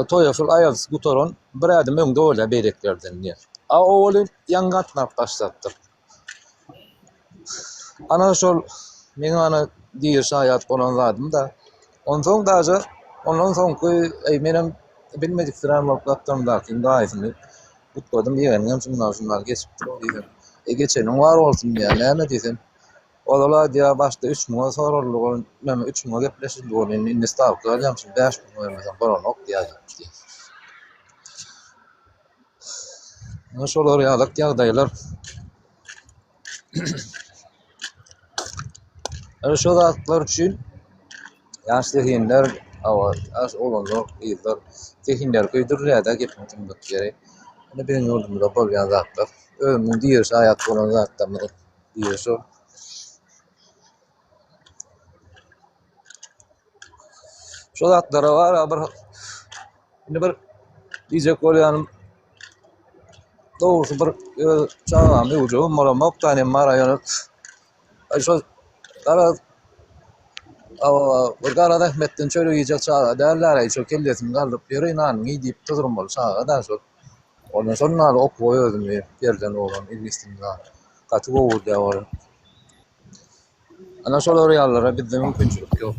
TOEFL IELTS gutaran bir ädim öňde bolýar beýlekilerden diýýär. A o welin ýaňy gatnap başlapdyr. Ana şol meň ana diri şaýat bolan zadym-da. Onsoň daže ondan soňky eý menem bilmediksirän bolup gapdalymdakyň daýysyny gutladym, ýegeniňem şundan şundan geçipdir diýsem, e geçeniň bar bolsun diýýär, näme diýsem, ozal aýdýar başda üç müňe soraldy ol, näme üç müňe gepleşildi ol indi indi stawka alýan şul 5000 bermeseň bolanok diýýär diýipdir. Ine şolar ýalyk ýagdaýlar. Ýöne şu zatlar üçin ýaş zehinler, hawa, ýaş oglanlar, gyzlar zehinleri köýdürilýär-de gepiň tümlük ýeri. Ine biziň ýurdumyzda bolýan zatlar. Özümiň diri şaýat bolan zatlarymyzyň biri şol. Şu zatlara bar bir indi bir diýjek bolýanym dogrusy bir öz çagamy öwjegim bolamok da nem bar ýöne şo gara bir gara zähmetden çörek iýjek çaga däldir şo kellesini galdyryp ýöreý nanyňy iý diýip durmaly çaga da şol. Ondan şondan ýaly okuwa özümi berlen oglan iňlis dilini gaty gowy görýär ol. Ana şolar ýalylara bizde mümkinçilik ýok.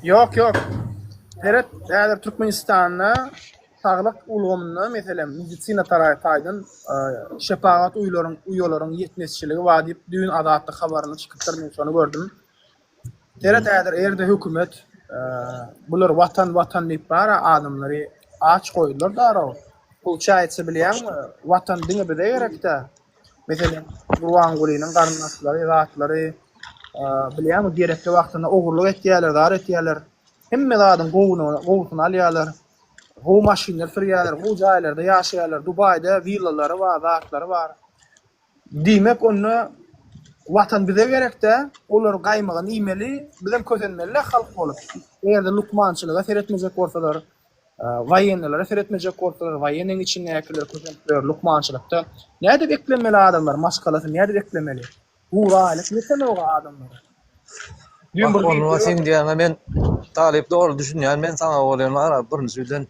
Ýok ýok. Seret häzir Türkmenistanda saglyk ulgamynda meselem medisina taýdan şepagat uýlaryň uýalaryň ýetmezçiligi bar diýip düýn Azatlyk habarynda çykypdyr men şony gördüm. Seret häzir erde hökümet bular watan watan diýip bara adamlary aç goýdular daraw. Pulçaýça bilýäňmi watan diňe bize gerekdä. Meselem, Gurbangulynyň garyndaşlary, zatlary, bilýäňmi, gerekli wagtynda ogurlyk etýärler, zar etýärler. Hemme zadyň gowuny, gowusyny alýarlar. Gowy maşynlar sürýärler, gowy jaýlarda ýaşaýarlar. Dubaýda willalary bar, zatlary bar. Diýmek, onda Watan bize gerek-dä, olar gaýmagyny iýmeli, bizem kösenmeli-dä halk bolup. Eger-de lukmançylyga seretmejek bolsalar, Waýennilara seretmejek bolsalar, waýenniň içindäkiler kösenipler, lukmançylykda. Nädip eklenmeli adamlar, maşgalasyny nädip eklemeli? Gury aýlyk ýetenok adamlara. Düýn bir Onda seň diýýäňe men talyp dogry düşünýän men saňa bolýan bar birinji bilen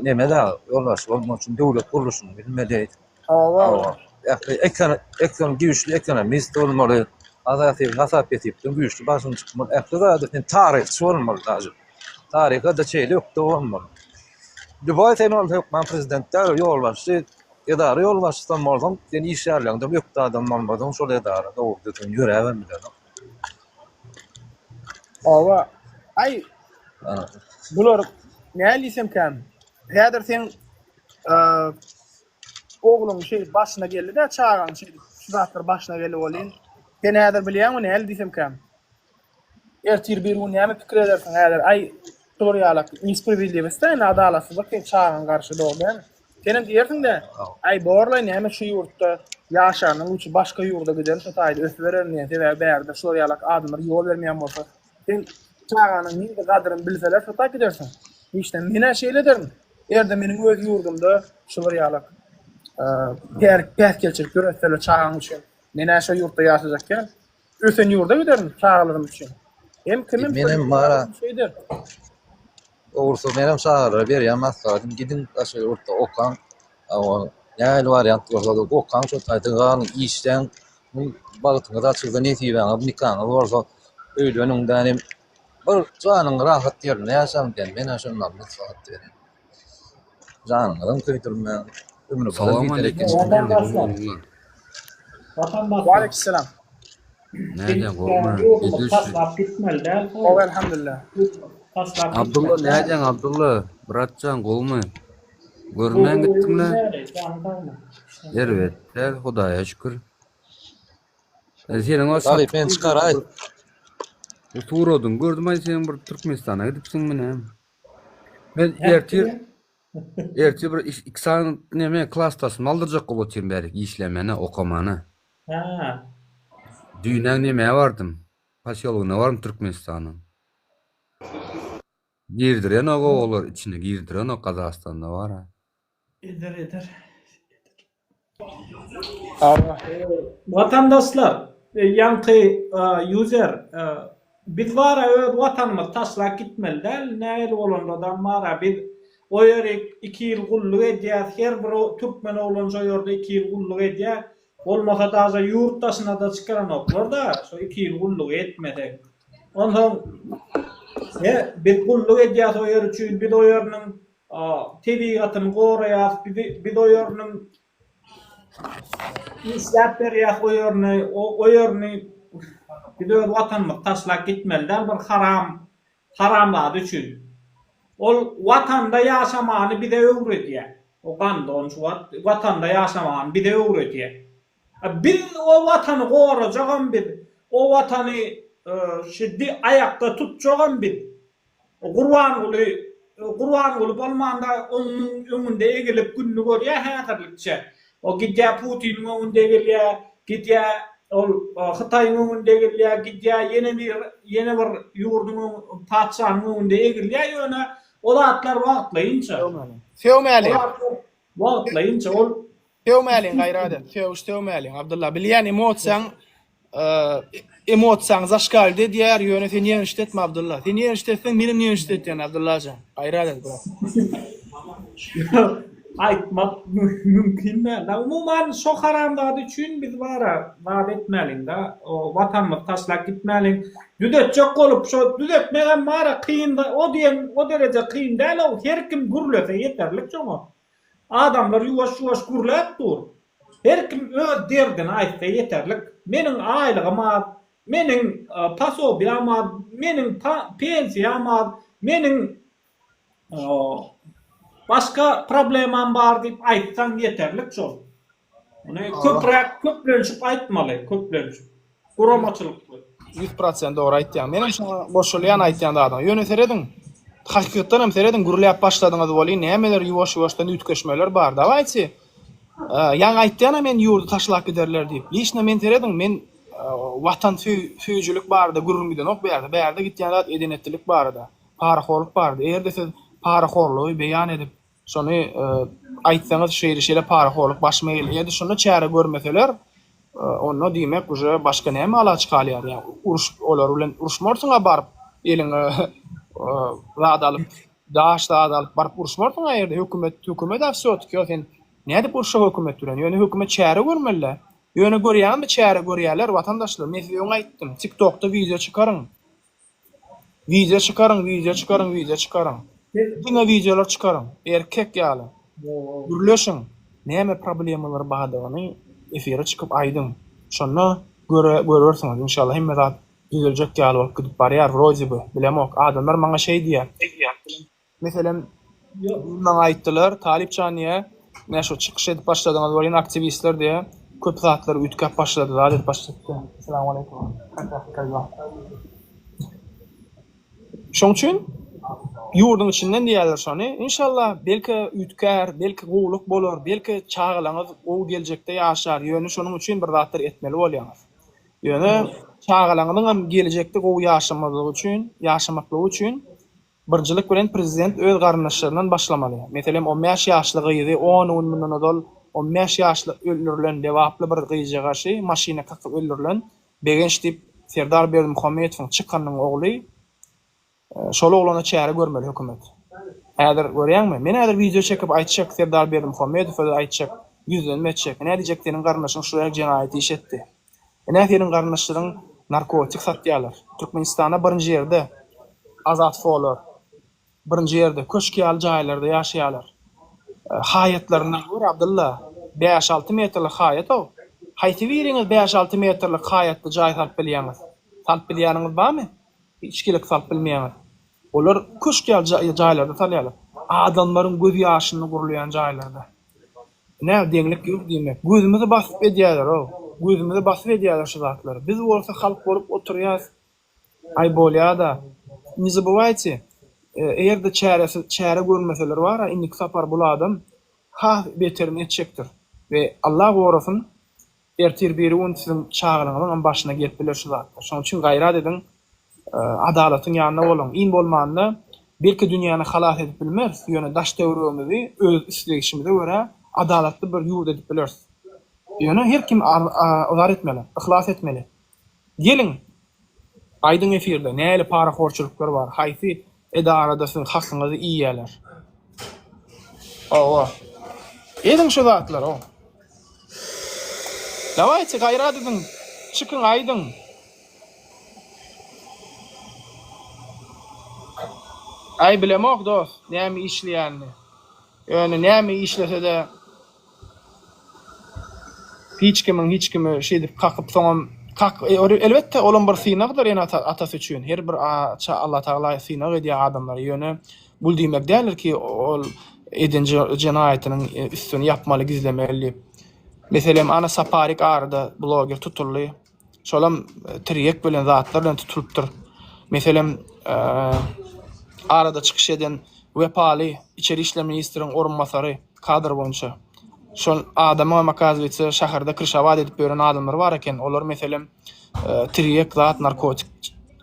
neme da ýolbaşçy bolmak üçin döwlet gurluşyny bilmeli. Hawa. Ähli ekon ekon güýçli ekonomist bolmaly. Azat hasap hesipden güýçli başyň çykmaly. Ähli zady sen taryhçy bolmaly daže. Taryha-da şeýle ökde bolmaly. Lýuboý sen ol hökman prezident däl, ýolbaşçy, edara ýolbaşçysam bolsaň, sen işgärleriňden ökde adam bolmasaň, şol edara dogry düzgün ýöräbem bilenok. Hawa. Aý, bular näl diýsemkäm, häzir seň ogluň şeýdip başyna geldi-dä, çagaň şeýdip şu zatlar başyna geldi welin, sen häzir bilýäňmi näl diýsemkäm? Ertir bir gün näme pikir edersiň häzir aý şular ýalak nespravedliwost-da indi adalatsyzlyk seň çagaň garşy dogry dälmi? Senem diýersiň-dä aý borlaý näme şu ýurtda ýaşanyň üçin başga ýurda giderin şo taýda ösübererin diýen sebäbi bärde şular ýalak adamlar ýol bermeýän bolsa sen çaganyň nirde gadyryny bilseler şo taý gidersiň. Işde men-ä şeýle ederin. Erde meniň öz ýurdumda şular ýalak päsgelçilik döretseler çagaň üçin men-ä şo ýurtda ýaşajak däl. Ösen ýurda giderin çagalarym üçin. Hem kimim Menem bara şeýder. Dogrusy menem çagalara berýän maslahatym gidiň daşary ýurtda okaň. Hawa, nähili wariant bolsa-da okaň şo taýda galyň işläň. Bagtyňyz açylsa nesibäňiz nikaňyz bolsa öýleniň dänim. Bir janyň rahat ýerinde ýaşaň diýen men-ä şondan maslahat berýän. Janyňyzam köýdürmäň. Ömrüňizem Salam biderek aleýkum. geçmez. Watandaşlar. Watandaşlar. Waleýkisselam. Nädýäň gowmy? Ýurdumyzy Düzüş. taşlap gitmeli däl. Gowy elhamdülillah. Taşlap Abdulla gitmeli däl. nädýäň Abdulla? Bratjan gowmy? Görmän Gowy gitdiňle. näle, janyň sagmy? Erbet däl, Hudaýa şükür. E, Seniň o Talyp meni çykaraý. Bu suradyňy gördüm aý sen bir Türkmenistana gidipsiňmi näme? Men ertir ertir bir iş, iki sany neme klasdaşymy aldyrjak bolup otyryn bärik işlemene, okamana. Ha. Düýnäň nemä bardym. Posýologyna bardym Türkmenistanyň. Girdirenok olar içine girdirenok Gazagystanda bar-a. Eder eder. Hawa. Watandaşlar, ýaňky user biz bara öz watanymyzy taşlap gitmeli däl, nähili bolandadam bara biz o ýerik iki ýyl gulluk edýäs, her bir türkmen oglan şo ýerde iki ýyl gulluk edýär. Bolmasa daže ýurt daşyna-da çykaranoklar-da, şo iki ýyl gullugy etmeseň. Onsoň he, biz gulluk edýäs o ýer üçin, biz o ýeriniň tebigatyny goraýas, bizi biz o ýeriniň işläp berýäs o ýerini, o ýerini biz öz watanymyzy taşlap gitmeli däl bir haram haramzada üçin. Ol watanda ýaşamany bize öwredýär. O gandon şu wagt watanda ýaşamany bize öwredýär. Biz o watany gorajagam biz, o watany şu aýakda tutjagam biz. Gurbanguly Gurbanguly bolmanda onuň öňünde egilip gününi görýär häzirlikçe. O gidýär Putiniň öňünde egilýär, gidýär ol Hytaýyň öňünde egilýär, gidýär ýene bir ýene bir ýurduň patyşanyň öňünde egilýär ýöne o zatlar wagtlaýynça. Sögmäliň. O zatlar wagtlaýynça ol Sögmäliň gaýrat et. Sögüş sögmäliň Abdylla. Bilýän emosiýaň emosiýaň zaşkalýt edýär, ýöne sen ýeňişde etme Abdylla. Sen ýeňişde etseň menem ýeňişde etýän Abdyllajan. Gaýrat et brat. Aýtmak mümkin däl. Umuman şo haramzada üçin biz bara zat etmäliňda, watanymyzy taşlap gitmäliň. Düzetjek bolup şo düzetmegem bara kyn o diýen o dereje kyn däl-ow her kim gürlese ýeterlik şoňa. Adamlar ýuwaş-ýuwaş gürläp dur. Her kim öz derdini aýtsa ýeterlik. Meniň aýlygym az, meniň posobiýam az, meniň pensiýam az, meniň başga problemam bar diýip aýtsaň ýeterlik şol. Muny köpräk köplenişip aýtmaly, köplenişip. Guramaçylykly. 100% dogry aýtýaň. Menem şoňa goşulýan aýtýan zadyňa. Ýöne serediň, hakykatdan hem serediň gürläp başladyňyz welin nämeler ýuwaş-ýuwaşdan üýtgeşmeler bar. Dawaýçy. Ýaňy aýtýan-a men ýurdy taşlap giderler diýip. Liçno men serediň, men watan söýüjilik barada gürrüň gidenok bu ýerde. Bärde gitýän zat eden-etdilik barada, parahorluk barada. Eger-de siz parahorlugy beýan edip, Şony aýtsaňyz şeýle-şeýle parahorluk başyma geldi. Eger-de şonda çäre görmeseler, onda diýmek uje başga näme alaç galýar? Ýa uruş olar bilen uruşmarsyň-a baryp eliňe zat alyp, daş zat alyp baryp uruşmarsyň-a eger-de hökümet hökümet-ä wsýo-tki sen nädip uruşjak hökümet bilen? Ýöne hökümet çäre görmeli-dä. Ýöne görýäňizmi çäre görýärler watandaşlar. Men size öň aýtdym. TikTokda wideo çykaryň. Wideo çykaryň, wideo çykaryň, wideo çykaryň. Diňe wideolar çykaryň. Erkek ýaly. Gürleşiň. Näme problemalar bardygyny efire çykyp aýdyň. Şonda göre görersiňiz. Inşallah hemme zat düzeljek ýaly bolup gidip barýar wrode by. Bilemok. Adamlar maňa şeý diýýär. Meselem, düýn maňa aýtdylar, Talypjan diýýär, ine şu çykyş edip başladyňyz welin aktiwistler diýýär, köp zatlar üýtgäp başlady, zat edip başlady diýýär. Salamaleýkum. Şoň üçin ýurduň içinden diýýärler şony. Inşallah, belki üýtgär, belki gowulyk bolar, belki çagalaňyz gowy geljekde ýaşar. Ýöne şonuň üçin bir zatlar etmeli bolýaňyz. Ýöne çagalaňyzyňam gelejekde gowy ýaşamazlygy üçin, ýaşamaklygy üçin Birinjilik bilen prezident öz garyndaşlaryndan başlamaly. Meselem on bäş ýaşly gyzy on gün mundan ozal on bäş ýaşly öldürilen lebaply bir gyzjagaşy maşyna kakyp öldürilen Begenç diýip Serdar Berdimuhamedowyň çykanynyň ogly şol oglana çäre görmeli hökümet. Häzir görýäňmi? Men häzir wideo çekip aýtjak Serdar Berdimuhamedowa-da aýtjak ýüzlenme etjek. Ine diýjek seniň garyndaşyň şular jenaýat iş etdi. Ine seniň garyndaşlaryň narkotik satýarlar. Türkmenistanda birinji ýerde Azat folar. Birinji ýerde köşk ýaly jaýlarda ýaşaýarlar. Haýatlaryndan gör Abdylla. Bäş-alty metrlik haýat-ow. Haýsy biriňiz bäş-alty metrlik haýatly jaý salyp bilýäňiz? Salyp bilýäniňiz barmy? Hiç gelek salyp bilmeýäňiz. Olar köşk ýaly jaýlarda salýarlar. Adamlaryň göz ýaşynda gurulýan jaýlarda. Ine, deňlik ýok diýmek. Gözümizi basyp edýäler-ow. Gözümizi basyp edýäler şu zatlary. Biz bolsa halk bolup oturýas. Aý bolýa-da. Ne zabywaýte, eger-de çäresiz çäre görmeseler bar-a, indiki sapar bul adam has beterini etjekdir. We Allah gorasyn, ertir birigün siziň çagalaryňyzyňam başyna gelip biler şu zatlar. Şonuň üçin gaýrat ediň, adalatyň ýanynda boluň. Iň bolmanda, belki dünýäni halas edip bilmeris, ýöne daş-töweregimizi öz isleýşimize görä adalatly bir ýurt edip bileris. Ýöne her kim yzar etmeli, yhlas etmeli. Geliň, aýdyň efirde nähili parahorçylyklar bar, haýsy edarada siziň hakyňyzy iýýäler. Hawa. Ediň şu zatlary. Dawayçy gaýrat ediň, çykyň aýdyň. Aý bilemok dos näme işleýänini. Ýöne näme işlesede hiç kimiň hiç kimi şeýdip kakyp soňam kak elbetde olam bir synagdyr ene atasy üçin her bir Allatagala synag edýär adamlary ýöne bul diýmek däldir ki ol eden jenaýatynyň üstüni ýapmaly gizlemeli diýip. Meselem ana Saparik arada bloger tutuldy. Şolam tirýek bilen zatlar bilen tutulypdyr. Meselem arada çykyş eden Wepaly içeri işler ministriň orunbasary kadr boýunça. Şol adamyňam okazywaytsa şäherde krişawat edip ýören adamlar bar eken. Olar meselem tirýek zat narkotik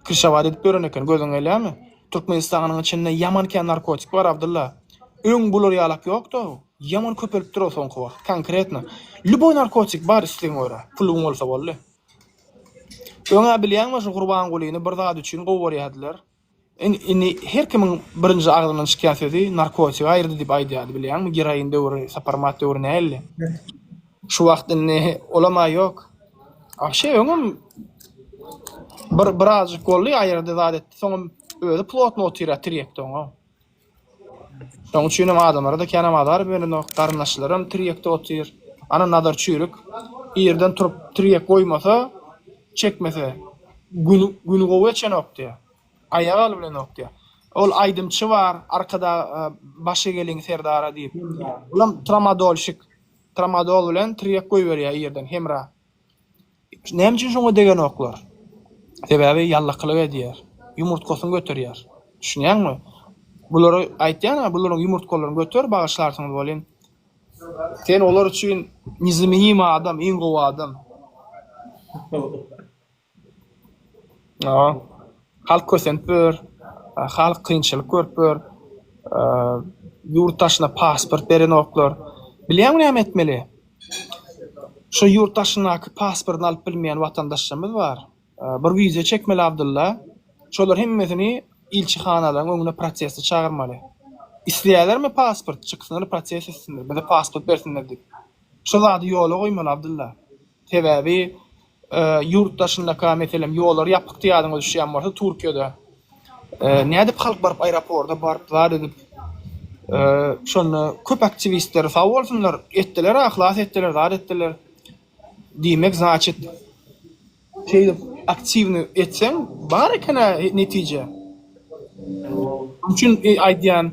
krişawat edip ýören eken. Gözüň gelýärmi? Türkmenistanyň içinde ýaman kän narkotik bar Abdylla. Öň bular ýalak ýokdy. Ýaman köpelipdir o soňky wagt. Konkretno. Lýuboý narkotik bar islegiňe görä. Puluň bolsa boldy. Öň-ä bilýäňmi şu Gurbangulyny bir zat üçin gowy görýärdiler. Indi her kimiň birinji agzyndan çykýan sözi narkotik aýyrdy diýip aýdýardy bilýäňmi geroin döwri Saparmyrat döwri nähili. Şu wagt indi olam-a ýok. Wapşe öňem bir birazjyk boldy aýyrdy zat etdi soňam özi plotno otyrýar tirýekde oňa. Şonuň üçinem adamlara-da kän azar berenok. Garyndaşlaram tirýekde otyr. Ana Nazar çüýrük. Irden turup tirýek goýmasa, çekmese, güni güni gowy geçenok diýýär. Aýak alybilenok diýýär. Ol aýdymçy bar, Arkadag baş egeliň Serdara diýip. Olam tramadolşik. Tramadol bilen tirýek goýberýär irden Hemra. Näme üçin şoňa degenoklar? Sebäbi ýallakylyk edýär. Ýumurtgasyny göterýär. Düşünýäňmi? Bulary aýtýan-a, bularyň ýumurtgalaryny göter, bagyşlarsyňyz welin, sen olar üçin nezamenimyý adam, iň gowy adam. Hawa. Halk kösenip ýör, halk kynçylyk görüp ýör. Ýurt daşyna pasport berenoklar. Bilýäňmi näme etmeli? Şo ýurt daşyndaky pasportyny alyp bilmeýän watandaşlarymyz bar. Bir wideo çekmeli Abdylla. Şolar hemmesini ilçihanalaryň öňüne proteste çagyrmaly. Isleýärlermi pasport? Çyksynlar protest etsinler. Bize pasport bersinler diýip. Şo zady ýola goýmaly Abdylla. Sebäbi ýurt daşyndaka meselem ýollar ýapykdy ýadyňa düşýän bolsa Türkiýede. Nädip halk baryp aeroporda baryp zat edip şonda köp aktiwistler sag bolsunlar etdiler yhlas etdiler zat etdiler. Diýmek znaçit şeýdip aktiwny etseň bar ekenä netije. Şonuň üçin aýdýan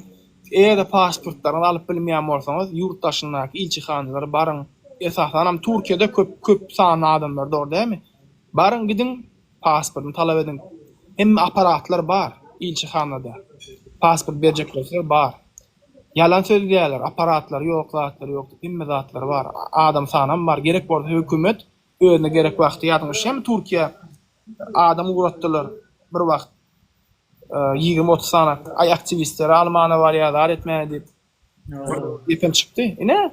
Eger-de pasportlaryňyzy alyp bilmeýän bolsaňyz, ýurt daşyndaky ilçihanalara baryň. Esasanam Türkiýede köp köp sanly adamlar dogry dälmi? Baryň gidiň pasportyny talap ediň. Hemme apparatlar bar ilçihanada. Pasport berjek bolsalar bar. Ýalan söz diýýärler, apparatlary ýok, zatlary ýok diýip, hemme zatlary bar. Adam sanam bar. Gerek bolsa hökümet özüne gerek wagty ýadyňa düşýärmi Türkiýä adam ugratdylar bir wagt. 20-30 sany aý aktiwistleri almana barýar, zat etmäne diýip. Gepem çykdy. Ine.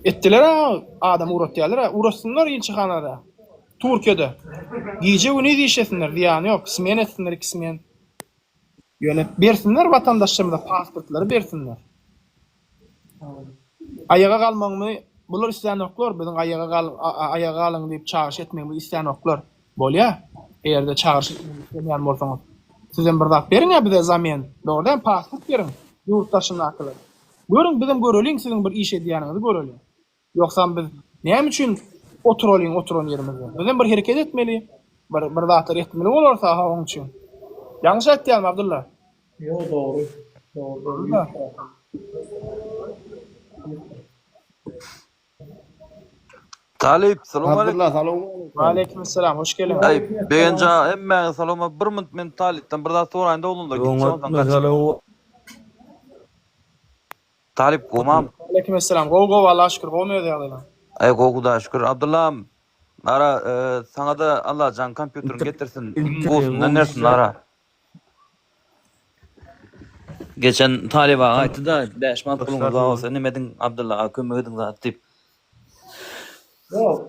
Etdiler-ä, adam ugratýarlar-a. Ugratsynlar ilçihanada. Türkiýede. Gije-gündiz işlesinler, zyýany ýok. Smen etsinler, iki smen. Ýöne bersinler watandaşlarymyza pasportlary bersinler. Aýaga galmagymy bular islänoklar, biziň aýaga gal aýaga galyň diýip çagyryş etmegimizi islänoklar. Bolýa, eger-de çagyryş etmegimizi islemeýän bolsaňyz. Sizem bir zat beriň-ä bize zamen, dogry dälmi, pasport beriň ýurt daşyndakylar. Görüň, bizem göreliň siziň bir iş edýäniňizi göreliň. Ýogsam biz näme üçin oturalyň oturan ýerimizde? Bizem bir hereket etmeli, bir bir zatlar etmeli bolarys aha oň üçin. Ýalňyş aýtýarmy Abdylla? Ýok dogry. Dogry dogry. Talyp, salam aleyküm. Abdylla salam aleyküm. Waleýkim salam, hoş geldiňiz. Aý, Begenç aga, hemmäňize salam. Bir minut men Talypdan bir zat soraýyn-da oglanlar, gitjek ondan gaçyp. Talyp gowmam. Waleýkim essalam. Gowy gowy Allaha şükür gowmy öz ýagdaýlaň? Aý gowy Hudaýa şükür. Abdullam ara saňada Allajan kompýuteriňi getirsin iň gowusyndan bersin ara. Geçen Talyp aga aýtdy-da 5 manat puluňyz bar bolsa neme ediň Abdylla aga kömek ediň zat diýip. Ýok.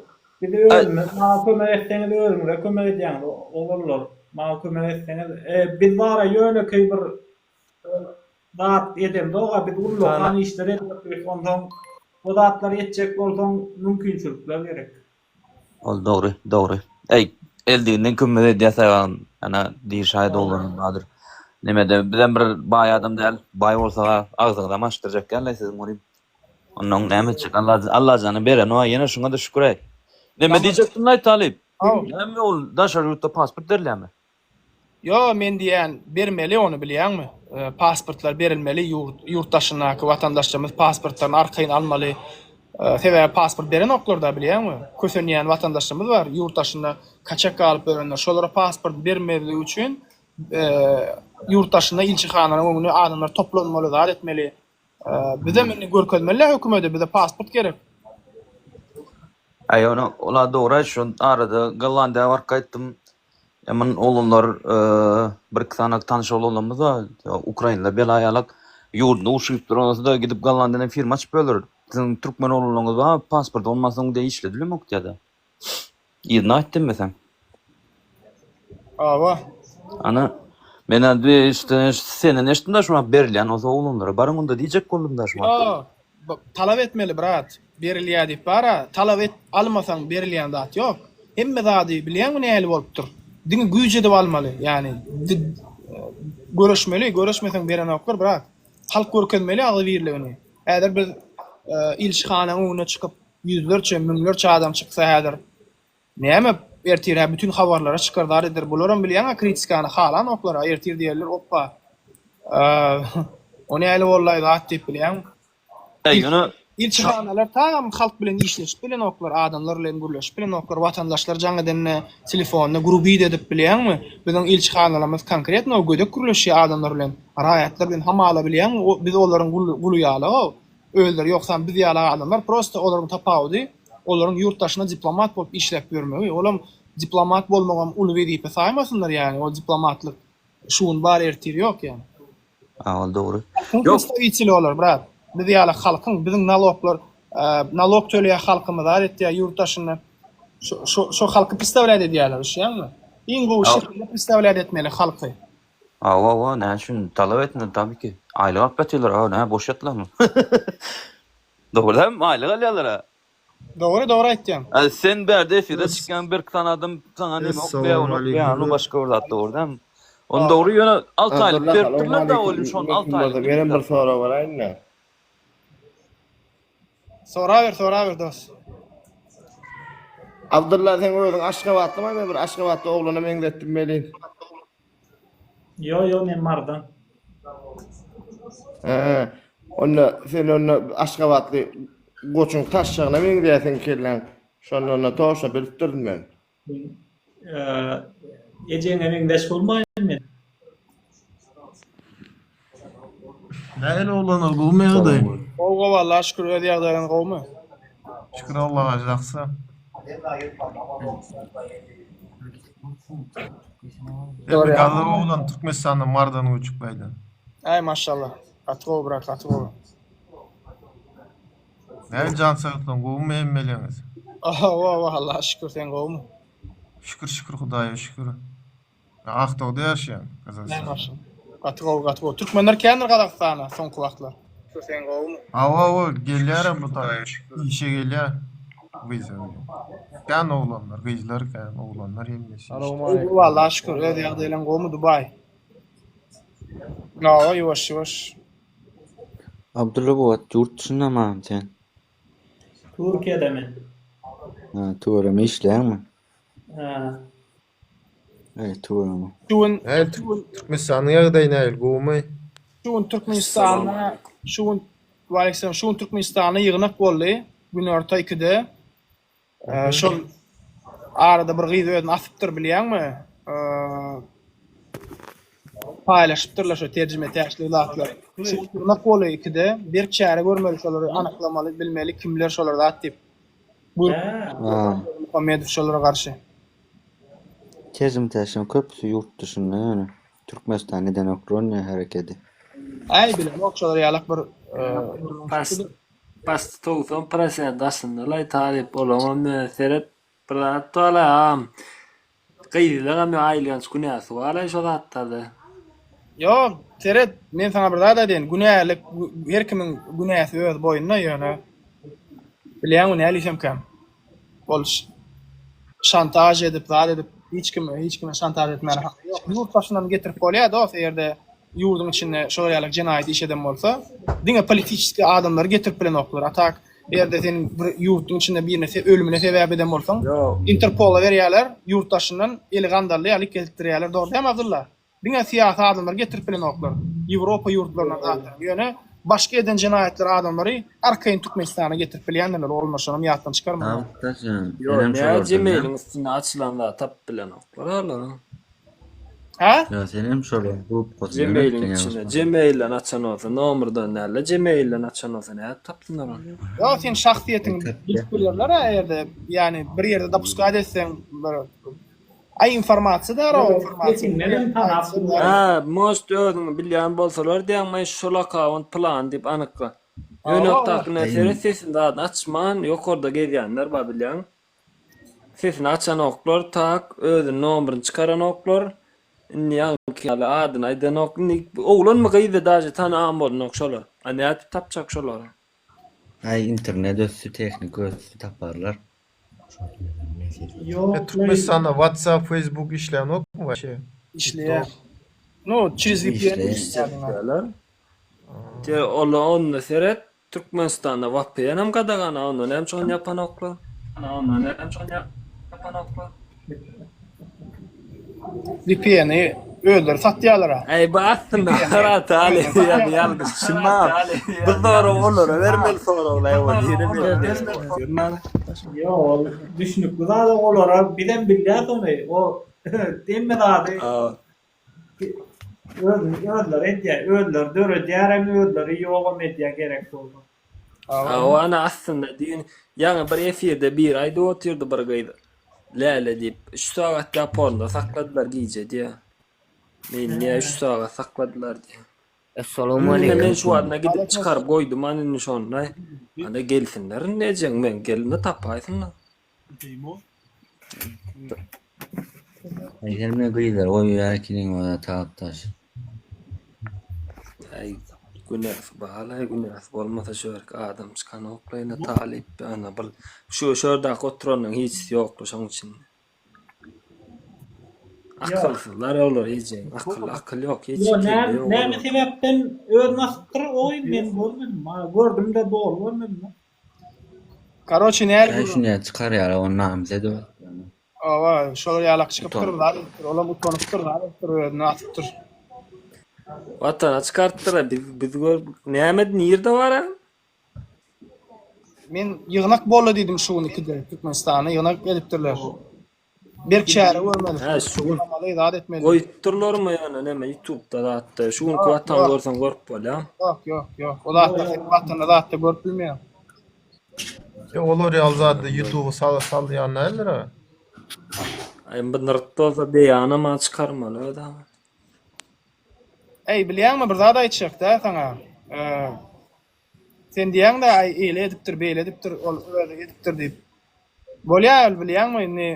Biz özümiz maňa kömek etseňiz özüňize kömek edýäňiz oglanlar. Maňa kömek etseňiz biz bara ýönekeý bir zat edemzog-a biz ullakan işler edip otyrys onsoň. O zatlary etjek bolsaň mümkinçilikler gerek. Ol dogry, dogry. Eý, eldiginden kömek edýäs agam. Ana, diý şaýat oglanam bardyr. Nemede bizem bir baý adam däl. Baý bolsag-a agzyňyzam açdyrjak däl-le siziň welin. Onnoň näme etjek? Alla Allajanyň bereni bar. Ýene şuňa-da şükür-äý. Neme diýjekdim-laý talyp? Näme ol daşary ýurtda pasport berilýärmi? Ýo men diýýän bermeli ony bilýäňmi? Pasportlar berilmeli ýurt ýurt daşyndaky watandaşlarymyz pasportlaryny arkaýyn almaly. Sebäbi pasport berenoklarda bilýäňmi? Kösenýän watandaşlarymyz bar ýurt daşynda kaçak galyp ýörenler. Şolara pasport bermezligi üçin ýurt daşynda ilçihanalaryň öňünde adamlar toplanmaly zat etmeli. Bizem indi görkezmeli hökümede bize pasport gerek. Aý ony ola dogry aýt şo arada Gollandiýa baryp gaýtdym. Emin oglanlar bir iki sany tanyş oglanlarymyz bar Ukrainler bela ýalak ýurdunda urşup duran gidip Gollandiýadan firma açyp ýörler. Siziň türkmen oglanlaryňyz bar pasport bolmansoň diýe işledilemok diýýärdi. Yzyna aýt diýmeseň. Hawa. Ana, men bir işte senden eşitdim da şu wagt berilýän bolsa oglanlara baryň onda diýjek boldum da şu wagt. Ýok, talap etmeli brat. Berilýär diýip bara, talap et almasaň berilýän zat ýok. Hemme zady bilýäňmi nähili bolupdyr. Diňe güýç edip almaly. Ýagny göreşmeli, göreşmeseň berenoklar brat. Halk görkezmeli agzybirligini. Häzir biz ilçihanaň öňüne çykyp Ýüzlerçe, müňlerçe adam çyksa häzir näme ertir-hä bütin habarlara çykar zat eder. Bularam bilýäň-ä kritikany halanoklar-a ertir diýerler oppa o näli boldaý zat diýip bilýäň. Äý ýöne Ilçihanalar tagam halk bilen işleşip bilenoklar, adamlar bilen gürleşip bilenoklar, watandaşlar jaň edende telefonda grubit edip bilýäňmi? Biziň ilçihanalarymyz konkretno gödek gürleşýär adamlar bilen, raýatlar bilen hamala bilýäňmi biz olaryň guly ýaly-ow. Özleri ýogsam biz ýaly adamlar prosta olaryň tapawudy olaryň ýurt daşynda diplomat bolup işläp ýörmegi. Olam diplomat bolmagam uly wezipe saýmasynlar ýagny ol diplomatlyk şu gün bar ertir ýok ýagny. A ol dogry. Halkyň Ýok. predstawiteli olar brat. Biz ýaly halkyň biziň naloglar nalog töleýär halkymyz zat etýär ýurt daşynda şo şo şo halky predstawlýat edýärler düşýäňmi? Iň gowy şekilde predstawlýat etmeli halky. Hawa hawa näme üçin talap etmeli tabi ki. Aýlyk alyp ýatyrlar a näme boş ýatyrlarmy. Dogry dälmi aýlyk alýarlar a. Dogry dogry aýtýaň. A sen bärde efire çykýaň birki sany adam saňa neme okmaýar ony okmaýar ony başga bir zat dogry dälmi. Ony dogry ýöne alty aýlyk beripdirler da ol şony alty aýlyk Menem bir sorag beraýynda. Soraber soraber dos. Abdylla sen özüň Aşgabatlymy men bir Aşgabatly oglana meňzetdim welin. Ýo ýo men Marydan. Hä, onda sen onda Aşgabatly goçuň taşşagyna meňzeýär seň kelläň. Şonda onda toşna bilipdirin men. Ejeňe meňzeş bolmaýyn men. Nähili oglanlar gowumy ýagdaý? Gowy gowy Allaha şükür öz ýagdaýlaryň gowumy? Şükür Allaha jaksy. Men bir gazak oglan Türkmenistandan Marydan göçüp gaýdan. Äý maşallah. Gaty gowy brat gaty gowy. Nähili jan saglyklaň gowumy hemmeleňiz? Hawa hawa Allaha şükür sen gowumy? Şükür şükür Hudaýa şükür. Men Aktauda ýaşaýan Gazagystanda. Maşallah. Gaty gowy gaty gowy. Türkmenler kändir Gazagystana soňky wagtlar. Şükür sen gowumy? Hawa hawa gelýärem bu taýa işe gelýär wiza bilen. Kän oglanlar gyzlar kän oglanlar hemmesi işde. Gowy Allaha şükür öz ýagdaýlaň gowumy Dubaý? Hawa ýuwaş ýuwaş. Abdylla bu wagt ýurt dışyndamam sen? Türkiýede men. Ha, tüweleme işleýäňmi? Ha. Eý, tüweleme. Şu gün Nähili Türkmenistanyň ýagdaýy nähili gowumy? Şu gün Türkmenistanda şu gün Waleýkim şu gün Türkmenistanda ýygnak boldy günorta ikide. Şol arada bir gyz özüni asypdyr bilýäňmi? Paýlaşypdyrlar şo terjime täşli zatlar. Şu ýygnak boldy ikide berk çäre görmeli şolary anyklamaly bilmeli kimler şolar zat diýip. Muhammedow şolara garşy. Terjime täşliň köpüsi ýurt dışynda ýöne Türkmenistan edenok ronýa herekedi. Äý bilemok şolar ýalak bir Pasty 90 prosent daşyndalaý talyp olaňam ýöne seret bir zat balaý agam gyzlaňam ýa aýylganç günäsi balaý şo zatlarda. Ýok seret men saňa bir zat aýdaýyn günälik her kimiň günäsi öz boýnuna ýöne. Bilýäňmi nälisemkäm? Ol şantaž edip, zat edip, hiç kime, hiç kime şantaž etmäne haky ýok. Ýurt daşyndan getirip bolýar dost, eger-de ýurduň içinde şolar ýaly jenaýat iş eden bolsa, diňe politiçeskiý adamlary getirip bilenoklar. A tak, eger-de sen bir ýurduň içinde birine ölümine sebäp eden bolsaň, Interpola berýärler, ýurt daşyndan eli gandally ýaly getirýärler. Dogry dälmi Abdylla? Diňe syýasy adamlary getirip bilenoklar. Ýewropa ýurtlaryndan zatlaryň. Ýöne başga eden jenaýatlary adamlary arkaýyn Türkmenistana getirip bilýändirler. Oglanlar şonam ýatdan çykarmaň. Ýo nä Gmailiň üstünde açylan zat tapyp bilenoklar olar. Hä? Ýa senem şolar grupkasyndan Gmailiň içinde Gmailden açan bolsa nomerden dälde Gmailden açan bolsa nädip tapsynlar ony? Ýok sen şahsyýetiňi bilip bilerler-ä eger-de ýani bir ýerde dopuskat etseň bir Aý informasiýa däl o informasiýa. Hä, most özüňi bilýän bolsalar diýäň men şol akawunt pylany diýip anykla. Ýöne takine seret sesini zadyny açman ýokarda gezýänler bar bilýäň. Sesini açanoklar tak özüni nomerini çykaranoklar. Indi ýaňky ýaly adyny aýdanok. Indi oglanmy gyzdy daže tanam bolnok şolar. A nädip tapjak şolary. Aý internet ösdi tehnika ösdi taparlar. E, Türkmenistanda WhatsApp, Facebook işlänokmy waşe? Işleýär. No, çrez VPN işleýär. Te ola onda seret Türkmenistanda VPN hem gadagan a onda näme üçin ony ýapanoklar? Onda näme üçin ony ýapanoklar? VPN-i özleri satýarlar-a. Äý bu aslynda Myrat Aly ýa ýalňyş düşünme. Bu soragy olara bermeli soraglaý ol ýene bermeli. Ýok ol düşnükli zat olara bizem bilýäs ony o hemme zady özleri edýär özleri döredýärem özleri ýogam edýär gerek bolsa. Hawa ana aslynda düýn ýaňy bir efirde biri aýdyp otyrdy bir gyz Läle diýip üç sagat ýaponda sakladylar gije diýä. Meni niýe üç sagat sakladylar diýä. Indi men şu wagtyna gidip çykaryp goýdum ana indi şonda. Ana gelsinler indi ejeň men gelin-de tapaýsynlar. Aý hemme gyzlar goýýar ekeniň oda tapdaş. Aý günäsi balaý günäsi bolmasa şu ýerki adam çykanokla ine talyp ana bir şu şu ýerdäki oturanyň hiçisi ýokla şoň içinde. Akylsyzlar olar ejeň akyl akyl ýok hiç Ýo kelle näme ýok näme olarda. sebäpden özüni asypdyr oý men görmedim. Ha gördüm-de doly görmedim. Karoçe näl Äý gürrüň. şunýa çykarýar o namys edip. Hawa, şolar ýalak çykypdyr, Utanyp. zat edipdir. Olam utanypdyr, zat edipdir, özüni asypdyr. Watana çykarypdyr-a biz biz gör näme nirde bar a? Men ýygnak boldy diýdim şu gün ikide Türkmenistanda ýygnak edipdirler. Berk çäre görmeli. Hä şu gün Guramaly, zat etmeli. goýupdyrlarmy ýöne neme ýutubda zatda şu günki Ýok, watany ýok. görseň görüp bolýa. Ýok, ýok, ýok. O zatlar sen watanda zatda görüp bilmeýäň. E olar ýaly zady ýutuba sal salýan däldir-a. Aý bu nyrt bolsa beýanam-a çykarmaly özä. Eý, bilýäňmi bir zat aýtjak-da saňa. Sen diýýäň-dä, aý eýle edipdir, beýle edipdir, ol özi edipdir diýip. Bolýa ol bilýäňmi indi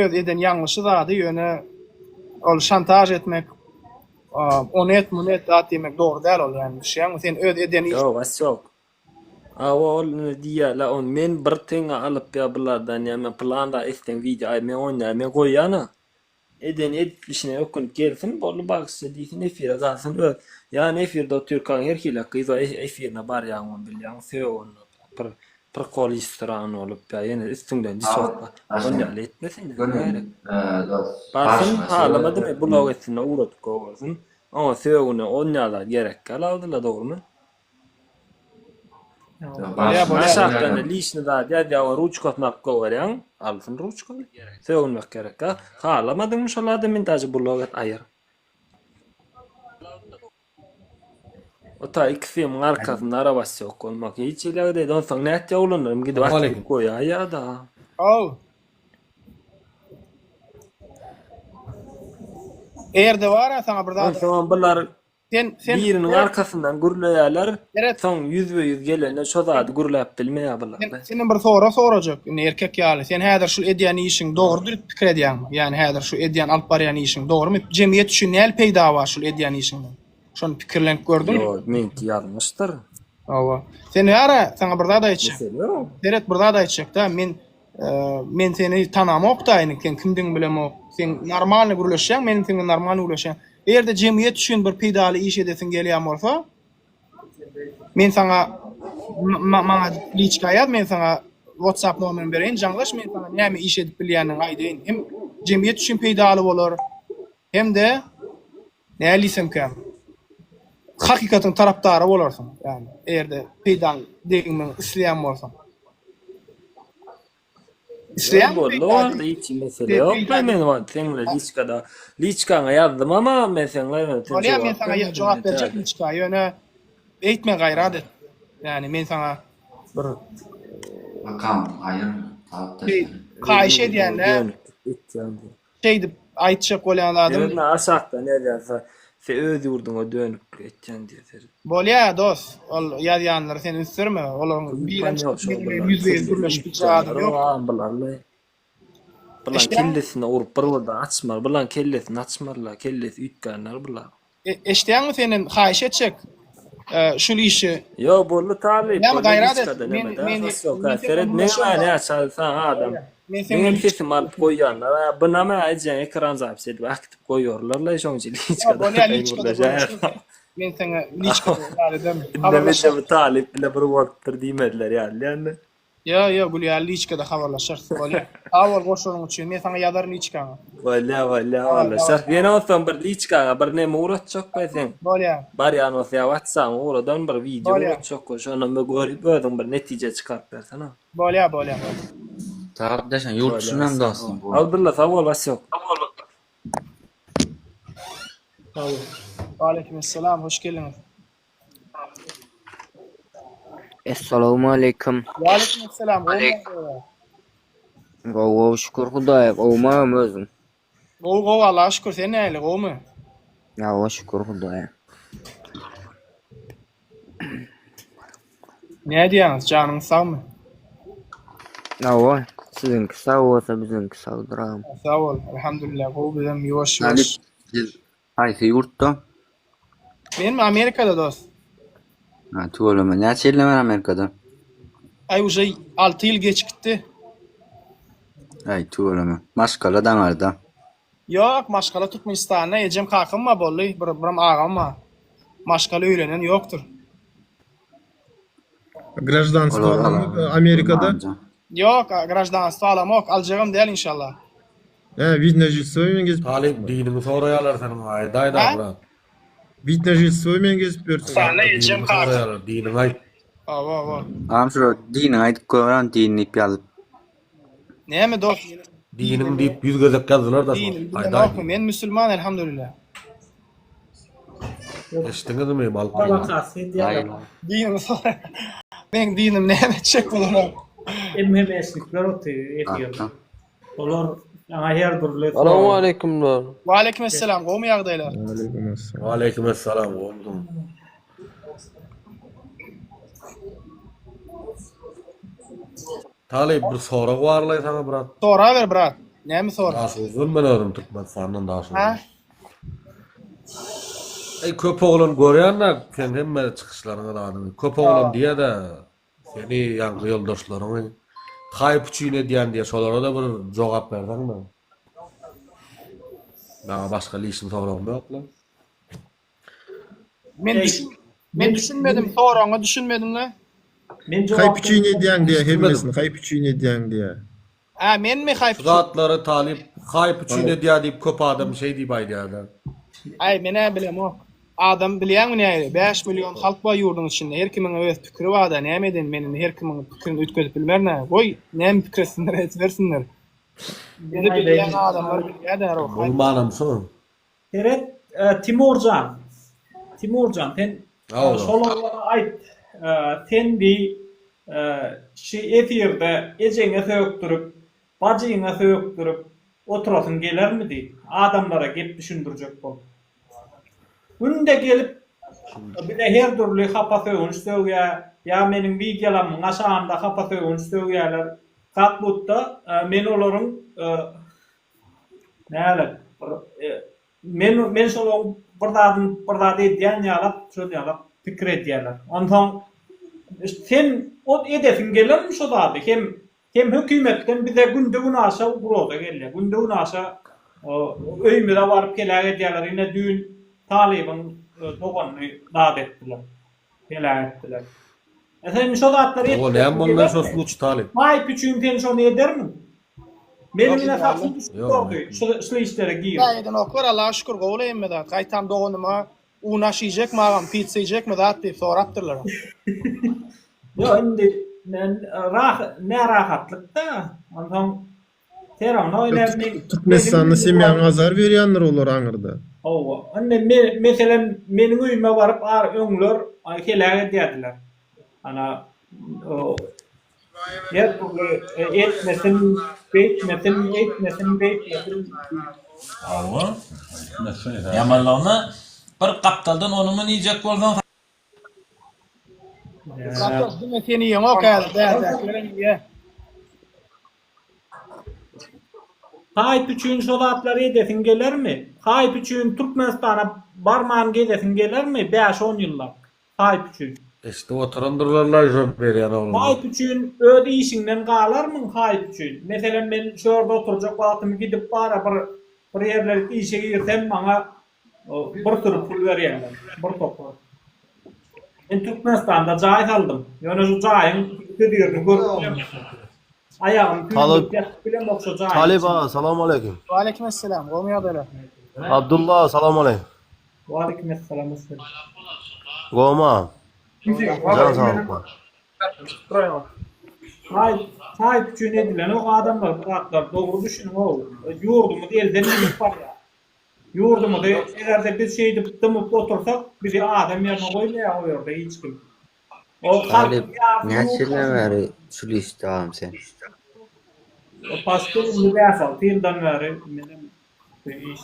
öz eden ýalňyşy zady ýöne ol şantaž etmek, ony et, muny et zat diýmek dogry däl ol ýani düşýäňmi? Sen öz eden Ýok, Wasýok. Hawa ol indi diýýärler ony men bir teňňe alyp ýa bulardan ýa men pylan zat etseň wideo aý men oýnaýan men goýýan-a. Eden edip işine ökünip gelsin boldy bagyşla diýsin efire galsyn öz ýany efirde otyrkaň her hili gyz bar efirine barýaň ony bilýäň sög onda pir prikolisran bolup ýa ýene üstüňden diş okla ony ýaly etmesin näme gerek barsyn halamadymy blok etsin ugradyp goýbersin oňa sögüne onýalar gerek däl Abdylla dogrymy. Bolýa bolýa. Aşakdan lişni zat ýazýar we ruçkasyny alyp goýberýäň. Alsyn ruçkany. Sögünmek gerek a. Halamadyňmy şol adamyny daže blok et aýyr. O ta iki symyň arkasynda arabasy ýok bolmak hiç hili ýagdaýda onsoň nätýä oglanlarym gidip atyp goýaýýada. Haw. Erde bar-a saňa bir zat. Onsoňam bular Sen sen Biriniň arkasyndan gürleýärler, Seret. soň ýüzbe-ýüz gelende şo zady gürläp bilmeýär bular. Sen senden bir sorag sorajak indi erkek ýaly. Sen häzir şu edýän işiň dogry diýip pikir edýäňmi? Ýani häzir şu edýän alyp barýan işiň dogrymy? Jemgyýet üçin näl peýda bar şul edýän işiňden? Şony pikirlenip gördüňmi? Ýok, meňki ýalňyşdyr. Hawa. Sen ýara, saňa bir zat aýtjak. Mesele ýok. Seret bir zat aýtjak-da, men men seni tanamok-da, indi sen kimdigiňi bilemok. Sen normalny gürleşýäň, men seň bilen normalny gürleşýän. Eger-de jemgyýet üçin bir peýdaly iş edesiň gelýän bolsa, men saňa maňa liçka ýaz, men saňa WhatsApp nomerimi bereýin, jaňlaş, men saňa näme iş edip bilýändigini aýdaýyn. Hem jemgyýet üçin peýdaly bolar, hem-de Näme diýsemkäm? Hakykatyň tarapdary bolarsyň, ýagny, eger-de peýdaň degmegini isleýän bolsaň. Isleýäňmi Boldy peýda boldy hiç mesele ýok peýda men wagt seň bilen liçkada liçkaňa ýazdym ama men seň bilen sen Bolýar men jogap saňa bermediň jogap men berjek täze. liçka ýöne beýtme gaýrat et. Ýagny men saňa bir Akkaunt aýyr Şeý haýyş edýän-dä. Şeýdip aýtjak bolýan zadym. Ýöne aşakdan ýazýarsa se öz ýurduňa dönüklik etýän diýe seret. Bolýa dos, ol ýazýanlary sen ünsderme, olaryň birem çykyp meniň bilen ýüzbe ýüz gürleşip biljek adam ýok. Bulan kellesine urup bir birden açmar, bulan kellesini açmarlar, kellesi üýtgänler bular. Eşdýäňmi senden haýyş etjek şul işi. Ýok boldy talyp Näme boldy gaýrat et liçkadan men neme da meni sosýok men ha senden seret meň gürleşemok. a näçe saň adam Men seň meňem bilen sesimi alyp goýýanlar a bunam a ejeň ekran zapis edip akitip goýarlarlaý şoň üçin Ýok liçkada bolýa arkaýyn liçkada gürleşäýer. gürleşeris men saňa liçkada ýar ederin Indem habarlaşarys. eje bu talyp bile bir bolupdyr diýmezler ýaly ýaly. Ýo ýo Gülýaly liçkada habarlaşarys bolýa. Sag bol goşulyň üçin men saňa ýazaryn liçkaňa. Bolýa bolýa Sag bol habarlaşarys. Ýene onsoň bir liçkaňa bir neme ugratjak we sen. Bolýa. Barýan bolsa ýa whatsappyňa ugradan bir wideo Bolýa. ugratjak we şondan bir görüp özüň bir netije çykaryp bersene. Bolýa bolýa. Sag daşan ýurt Bolýa düşünmem sag dostum. bol. Abdylla sag bol Wasýok. Sag bol. Waleýkim essalam hoş geldiňiz. Essalawmaleýkim. Waleýkim essalam gowy ýagdaýlar. Gowy gowy şükür Hudaýa gowumam özüň. Gowy gowy Allaha şükür sen nähili gowumy? Hawa şükür Hudaýa. Nädýäňiz janyňyz sagmy? Hawa siziňki sag bolsa biziňki sagdyr agam. Sag bol Alhamdulillah gowy bizem ýuwaş ýuwaş. Talyp siz haýsy ýurtda? Menmi Amerikada dost. Ha, tüweleme. Näçe ýyldan bäri Amerikada? Aý uje 6 ýyl geçip gitdi. Aý, tüweleme. Maşgala daňarda. Ýok, maşgala Türkmenistanda, ejem kakam bar boldy, bir birem agam bar. Maşgala öýlenen ýokdur. Graždanstwo Olar aldyňmy Amerikada? Ýok, graždanstwo alamok, aljagam däl inşallah. Hä, wid na žilstwo bilen gezip Talyp diniňi soraýarlar seniň aýdaýda Hä? brat. Wid na žilstwo bilen gezip ýörsüň. Sana ejem Diniňi kakam. soraýarlar, diniňi aýt. Hawa, hawa. Agam şular diniňi aýdyp goýber din diýip ýazyp. Näme dost? Diniň diýip 100 gezek ýazdylar da şol. Dinim Aýdaý. bilenokmy? Men musulman elhamdülillah. Eşitdiňizmi Balkan? Prowokasiýa edýärler. Dinimi soraýar. Meň dinim näme etjek bulara? MHM-şnikler otyr efirde. Olar saňa her dürli sorag. Salowmaleýkumlar. Waleýkim essalam, gowmy ýagdaýlar? Waleýkim essalam. Waleýkim essalam, gowumysyň? Talyp bir sorag barlaý saňa brat. Soraber brat. Näme sorag? Daşoguzdan men özüm Türkmenistandan Daşoguz. Ha? Eý köp oglan görýän-de seň hemme çykyşlaryňy zadyňy. Köp oglan diýýä-de Seni ýaňky ýoldaşlaryňy haýp üçin edýän diýýär, şolara-da bir jogap berseňmi? Maňa başga lişni soragym ýok-la. Men düşün men düşünmedim soragyňa düşünmedim-le. Men jogap Haýp üçin edýäň diýýär hemmesini Düşünmedim. haýp üçin edýäň diýýär. Hä menmi haýp Şu zatlary talyp haýp üçin edýär diýip köp adam şeý diýip aýdýarlar. Aý menä bilemok. Adam bilýäňmi nähili 5 million halk bar ýurduň içinde her kimiň öz pikiri barda näme edeýin men indi her kimiň pikirini üýtgedip bilmernä goý näme pikir etsinler etibersinler. Bizi bilýän adamlar bilýädä haýp. Bolmanam şu. Seret, Timurjan, Timurjan, sen şol oglana aýt, sen bi şi efirde ejeňe sökdürip, bajyňa sökdürip oturasyň gelermi diý, adamlara gep düşündirjek bolup. Günde gelip bize her dürli hapa sögünç sögýä, ýa meniň wideolamyň aşagynda hapa sögünç sögýäler. Kak budda men olaryň Nälet bir men men şolaryň bir zadyny bir zat edýän ýalak şol ýalak pikir edýärler. Onsoň. Sen o edesiň gelermi şo zady? Hem hem hökümetden bize günde-günaşa ugroza gelýär. Günde-günaşa öýümize baryp heläk edýärler. Ine düýn Talybyň doganyny zat etdiler. Heläk etdiler. E sen şo zatlary Oňa näme boldy şo sluç Talyp? Haýp üçin sen şony edermiň? Meniň ine saçym düşüp durdy şu şu işlere girip. Hudaý edenoklar Allaha şükür gowy hemme zat. Gaýtam doganyma un aş iýjekmi agam pitsa iýjekmi zat diýip sorapdyrlar. Ýok indi men rah närahatlykda onsoň Serawno ine men Türkmenistanda semýaňa azar berýändir olar aňyrda. Hawa. Indi me meselem meniň öýüme baryp ar öňler heläk edýärdiler. Ana her dürli etmesin, beýtmesin, eýtmesin, beýtmesin. Hawa. Ýamanlygyna bir gapdaldan ony-muny iýjek bolsaň Gardaş diňe seni iýeňok häzir bärdäkilerem iýýä. Haýp üçin şo zatlary edesiň gelermi? Haýp üçin Türkmenistana barman gezesiň gelermi bäş-on ýyllap? Haýp üçin. Eşidip oturandyrlarlaý şo berýän oglanlar. Haýp üçin öz işiňden galarmyň haýp üçin? Meselem men şu ýerde oturjak wagtym gidip bara bir bir ýerlerik işe girsem maňa Bir sürü pul berýärler. Bir topar. Men Türkmenistanda jaý saldym. Ýöne şu jaýyň hözirini görüp bilemok. Aýagymy tüýdürip ýatyp bilemok şu jaýyň Talyp aga salam aleýkum. Waleýkim esselam. Gowmy ýagdaýlar? Abdulla aga salam aleýkum. Waleýkim esselam hoş geldiň. Gowmy agam? Jan saglyklar. Haýp, haýp üçin edilenok adamlar bu zatlar dogry düşüniň-ow. Ýurdumyz elden gidip barýar. Ýurdumyzy eger-de biz şeýdip dymyp otursak, bizi adam ýerine goýmaýar o ýerde hiç kim. O halkyň Talyp, ýarysy näçe ýurt ýyldan daşynda. bäri şul işde agam sen? Paştun indi bäş-alty ýyldan bäri menem bu iş.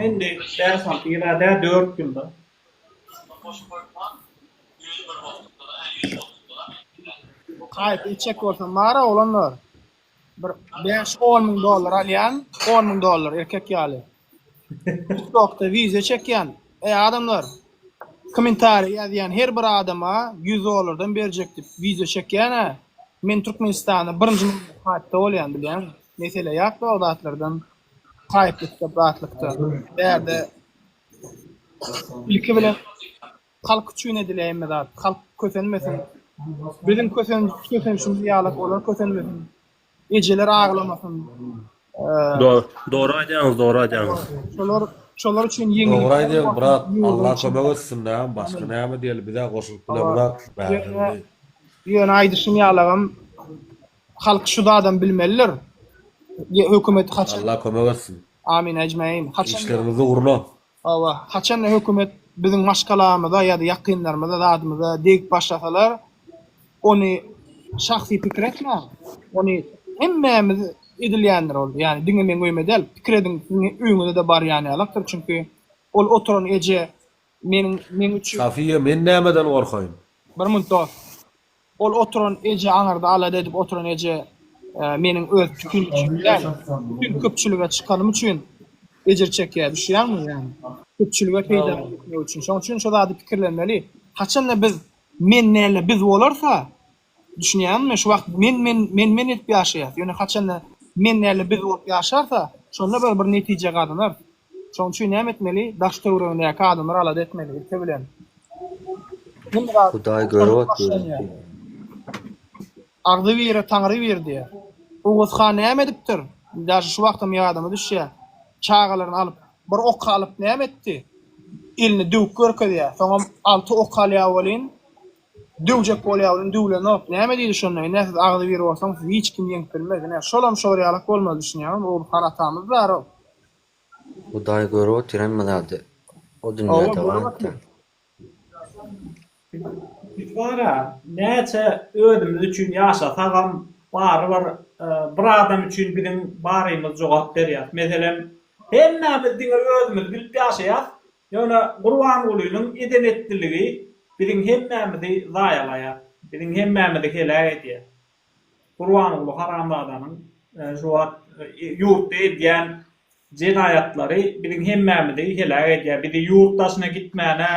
Indi bäş-alty ýyl-a däl, dört ýylda. Haýsy içjek bolsam bar-a oglanlar. Bir bäş-on müň dollar alýan, on müň dollar erkek ýaly. Tiktokda wideo çekýän. Eý adamlar, kommentariý ýazýan her bir adama 100 dollardan berjek diýip wideo çekýän-ä. Men Türkmenistanda birinji nomer haýpda bolýan bilýäňmi? Mesele ýok o zatlardan. Haýplykda, zatlykda. Bärde ilki bilen halk üçin edilýär hemme zat. Halk kösenmesin. Biziň kösen kösenişimiz ýalak olar kösenmesin. Ejeler aglamasyn. Dogry, dogry aýdýaňyz, dogry aýdýaňyz. Şolar şolar üçin ýeňillik. Dogry aýdýaň brat, Allah kömek etsin näme başga näme diýeli bizä goşulyp bilemizok bärde. Ýöne aýdyşym ýalagam halk şu zadam bilmelidir. Hökümet haçan Allah kömek etsin. Amin ejmein. Haçan Işleriňiz ugruna. Hawa, haçanda hökümet biziň maşgalamyza ýa-da ýakynlarymyza zadymyza degip başlasalar, ony şahsy pikir etmäň. Ony hemmämiz edilýändir ol. Ýagny diňe meň öýüme däl, pikir ediň siziň öýüňize-de barýan ýalakdyr. Çünki ol oturan eje meniň meň üçin Safiýa men nämeden gorkaýyn? Bir munt dost. Ol oturan eje aňyrda alada edip oturan eje meniň öz pikirim üçin däl, bütin köpçülige çykanym üçin ejir çekýär düşýäňmi ýagny köpçülige peýda etmek üçin şoň üçin şo zady pikirlenmeli haçanda biz men dälde biz bolarsa düşünýäňmi şu wagt men men men men edip ýaşaýas ýöne haçanda men dälde biz bolup ýaşarsa şonda bir bir netije gazanarys Şonuň üçin näme etmeli? Daş töweregindäki adamlar alada etmeli ilki bilen. Hemme zat Hudaý görüp otyr. başlanýar. Agzy bire Taňry bir diýýär. Oguz han näme edipdir? Daşy şu wagtam ýadyma düşýär. Çagalaryny alyp, bir ok alyp näme etdi? Elini döwüp görkezýär. Soňam alty ok alýar welin, döwjek bolýar welin döwlenok. Näme diýdi şonda? Ine siz agzy bir bolsaň sizi hiç kim ýeňip bilmez. Ine şolam şor ýalak bolmaly düşünýäňmi? Oguz han atamyz bar-ow. Hudaý görüp otyr hemme zady. O Hawa, dünýä görüp dowam otyr. etýär. Biz bar-a, näçe özümiz üçin ýaşasagam, barybir bir adam üçin biziň barymyz jogap berýär. Meselem, hemmämiz diňe özümizi bilip ýaşaýas, ýöne Gurbangulynyň eden-etdiligi biziň hemmämizi zaýalaýar, biziň hemmämizi heläk edýär. Gurbanguly haramzadanyň şu wagt ýurtda edýän jenaýatlary biziň hemmämizi heläk edýär. Bizi ýurt daşyna gitmäne,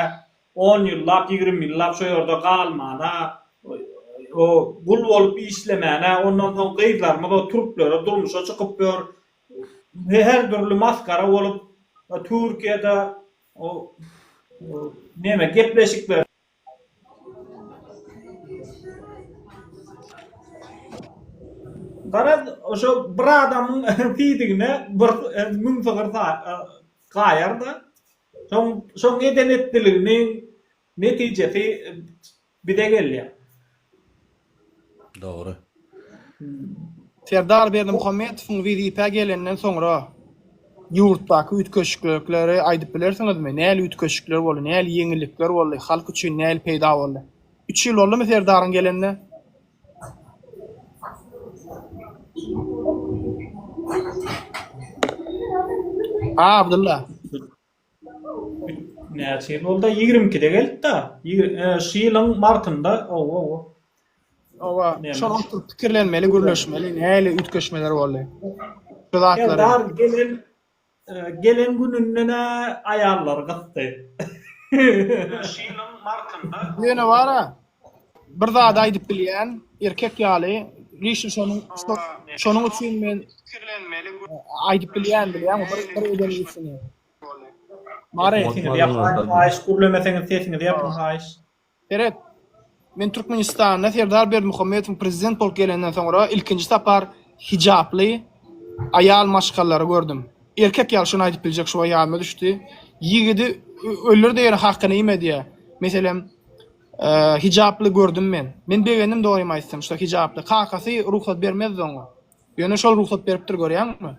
on ýyllap, 20 ýyllap şo ýerde galmana. o gul bolup işlemäne, ondan soň gyzlarymyz o türklere durmuşa çykyp ýör. Her dürli masgara bolup Türkiýede o neme gepleşikler Garaz şo bir adamyň siýdigine bir müň sygyr gaýar-da. Şoň şoň eden etdiliginiň netijesi bize gelýär. Dogry. Serdar Berdimuhametowyň wezipä gelenden soňra ýurtdaky üýtgeşiklikleri aýdyp bilersiňizmi? Nähili üýtgeşikler boldy, nähili ýeňillikler boldy, halk üçin nähili peýda boldy? Üç ýyl boldumy Serdaryň gelenine? A, Abdylla. Näçe ýyl boldy? 22-de geldi-de. Şu ýylyň martynda, owa, owa. Owa, şol oturyp pikirlenmeli, gürleşmeli, nähili üýtgeşmeler boldy. Şu zatlary. Eldar gelen gelen gününden-ä aýallary gysdy. Şu ýylyň martynda. Ýöne bar-a, bir zady aýdyp bilýän, erkek ýaly, lişni şonuň şonuň üçin men aýdyp bilýän, bilýäňmi, bir bir eden işini. Mary. Sesiňizi ýapyň haýyş, gürlemeseňiz sesiňizi ýapyň haýyş. Seret, men Türkmenistanda Serdar Berdimuhamedowyň prezident bolup gelenden soňra ilkinji sapar hijaply aýal maşgalalary gördüm. Erkek ýaly şony aýdyp biljek şu ýadyma düşdi. Ýigidi öldür-de ýöne hakyny iýme diýýär. Meselem, hijaply gördüm men. Men begendim dogrymy aýtsam, şo hijaply. Kakasy rugsat bermezdi oňa. Ýöne şol rugsat beripdir görýäňmi?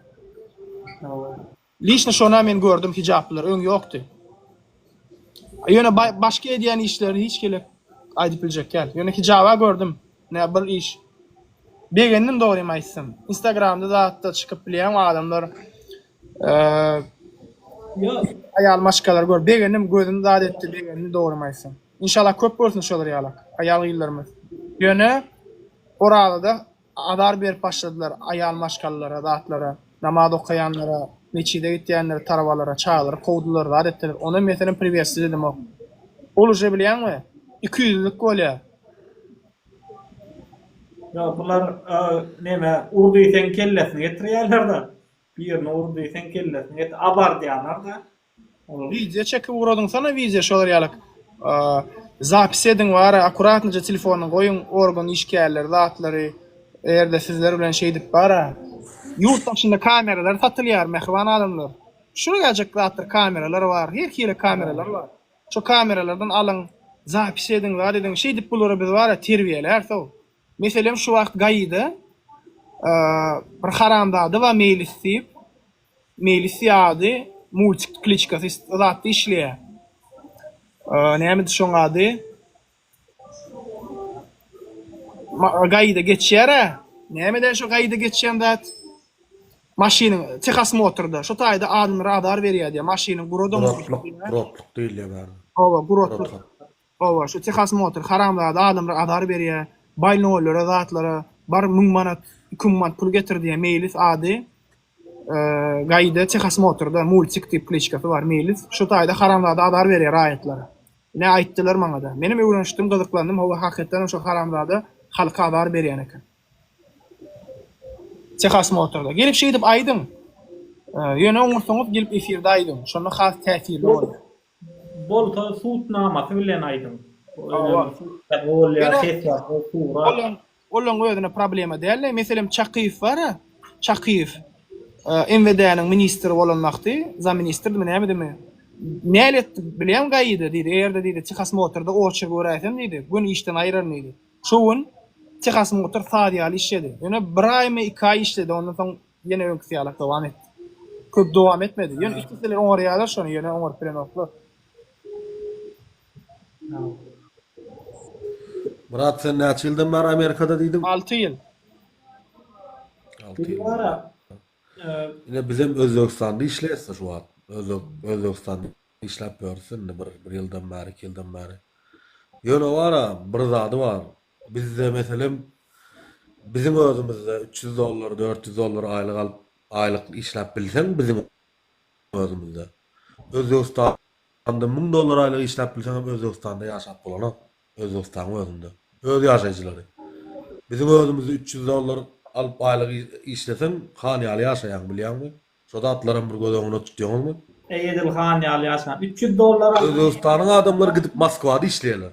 Liçno şona men gördüm hijaplylar öň ýokdy. Ýöne başga edýän işlerini hiç gelek aýdyp biljek däl. Ýöne hijaba gördüm. Ne bir iş. Begendim dogrymy aýtsam. Instagramda zatda çykyp bilýän adamlar aýal maşgalar gör begendim gözüm zat etdi begendim dogrymy aýtsam. Inşallah köp bolsun şolar ýalak aýal gyzlarymyz. Ýöne Orazada Azar berip başladylar aýal maşgalalara, zatlara, namaz okaýanlara, metjide gitýänlere, tarabalara, çagalary kowdular, zat etdiler. Ony meselem priwetstwiýet edemok. Ol uje bilýäňmi, ikiýüzlülik bolýar. Ýok, bular neme, ur diýseň kellesini getirýärler-de. Birini ur diýseň kellesini getir, abardýarlar-da. Wideo çekip ugradyňsana wideo şolar ýaly zapis ediň wara akkuratnyja telefonyny goýuň organ işgärleri zatlary egerde sizler bilen şeýdip bara ýurt daşynda kameralar satylýar mähriban adamlar şuny geljek zatlar kameralar bar her hili kameralar bar şo kameralardan alyň zapis ediň zat ediň şeýdip bulary biz bara terbiýelärsow meselem şu wagt gaida bir haramzada bar meýlis diýip Meýlis ady multik kliçkasy zatda işleýär. Nämedi şoň ady? Gaýda geçýär-ä. Nämeden şo gaýda geçýän zat? Maşynyň tehosmotrda. Şo taýda adamlara azar berýär diýýär. Maşynyň guradam. Guratlyk, guratlyk diýilýär bärde. Hawa, guratlyk. Hawa, şu tehosmotr haramzada adamlara azar berýär. Baýnoýlara zatlara bar 1000 manat, 2000 manat pul getir diýýär. Meýlis ady. Gaýda tehosmotrda multik diýip kliçkasy bar Meýlis şu taýda haramzada azar berýär raýatlara. Ine aýtdylar maňada. Menem öwrenişdim gyzyklandym hawa hakykatdanam şo haramzada halka azar berýän eken. Tehosmotrda. Gelip şeýdip aýdyň. Ýöne oňursaňyz gelip efirde aýdyň. Şonda has täsirli bolýar. Bolsa sud namasy bilen aýdyň. Bolýar ses ýazgy surat. Olaň özüne problema dälde. Meselem Çakyýew bar-a, Çakyýew MWD-niň ministri bolan wagty, zamministrdimi nämedimi, näl etdi bilýäňmi GAI-de diýdi, eger-de diýdi tehosmotrda oçer göräýsem diýdi, göni işden aýyraryn diýdi. Şo gün tehosmotr saz ýaly işledi. Ýöne bir aýmy iki aý işledi, ondan soň ýene öňküsi ýalak dowam etdi. Köp dowam etmedi. Ýöne isleseler oňarýarlar şony, ýöne oňaryp bilenoklar. Myrat sen näçe ýyldan bäri Amerikada diýdiň? 6 ýyl. 6 ýyl. Ine bizem Özbegistanda işleýäs-de şu wagt. Özbek Özbegistanda işläp ýörüs indi bir bir ýyldan bäri, iki ýyldan bäri. Ýöne bar-a bir zady bar. Bizde meselem biziň özümizde 300 dollar, 400 dollar aýlyk alyp, aýlyk işläp bilseň biziň özümizde. Özbegistanda 1000 dollar aýlyk işläp bilseňem Özbegistanda ýaşap bolanok. Özbegistanyň özünde. Öz ýaşaýjylary. Biziň özümizde 300 dollar alyp aýlyk işleseň han ýaly ýaşaýaň bilýäňmi? Şo zatlaram bir göz öňüne tutýaňyzmy? Eý edil han ýaly ýaşan. 300 dollar alyp. Özbegistanyň adamlary gidip Moskwada işleýärler.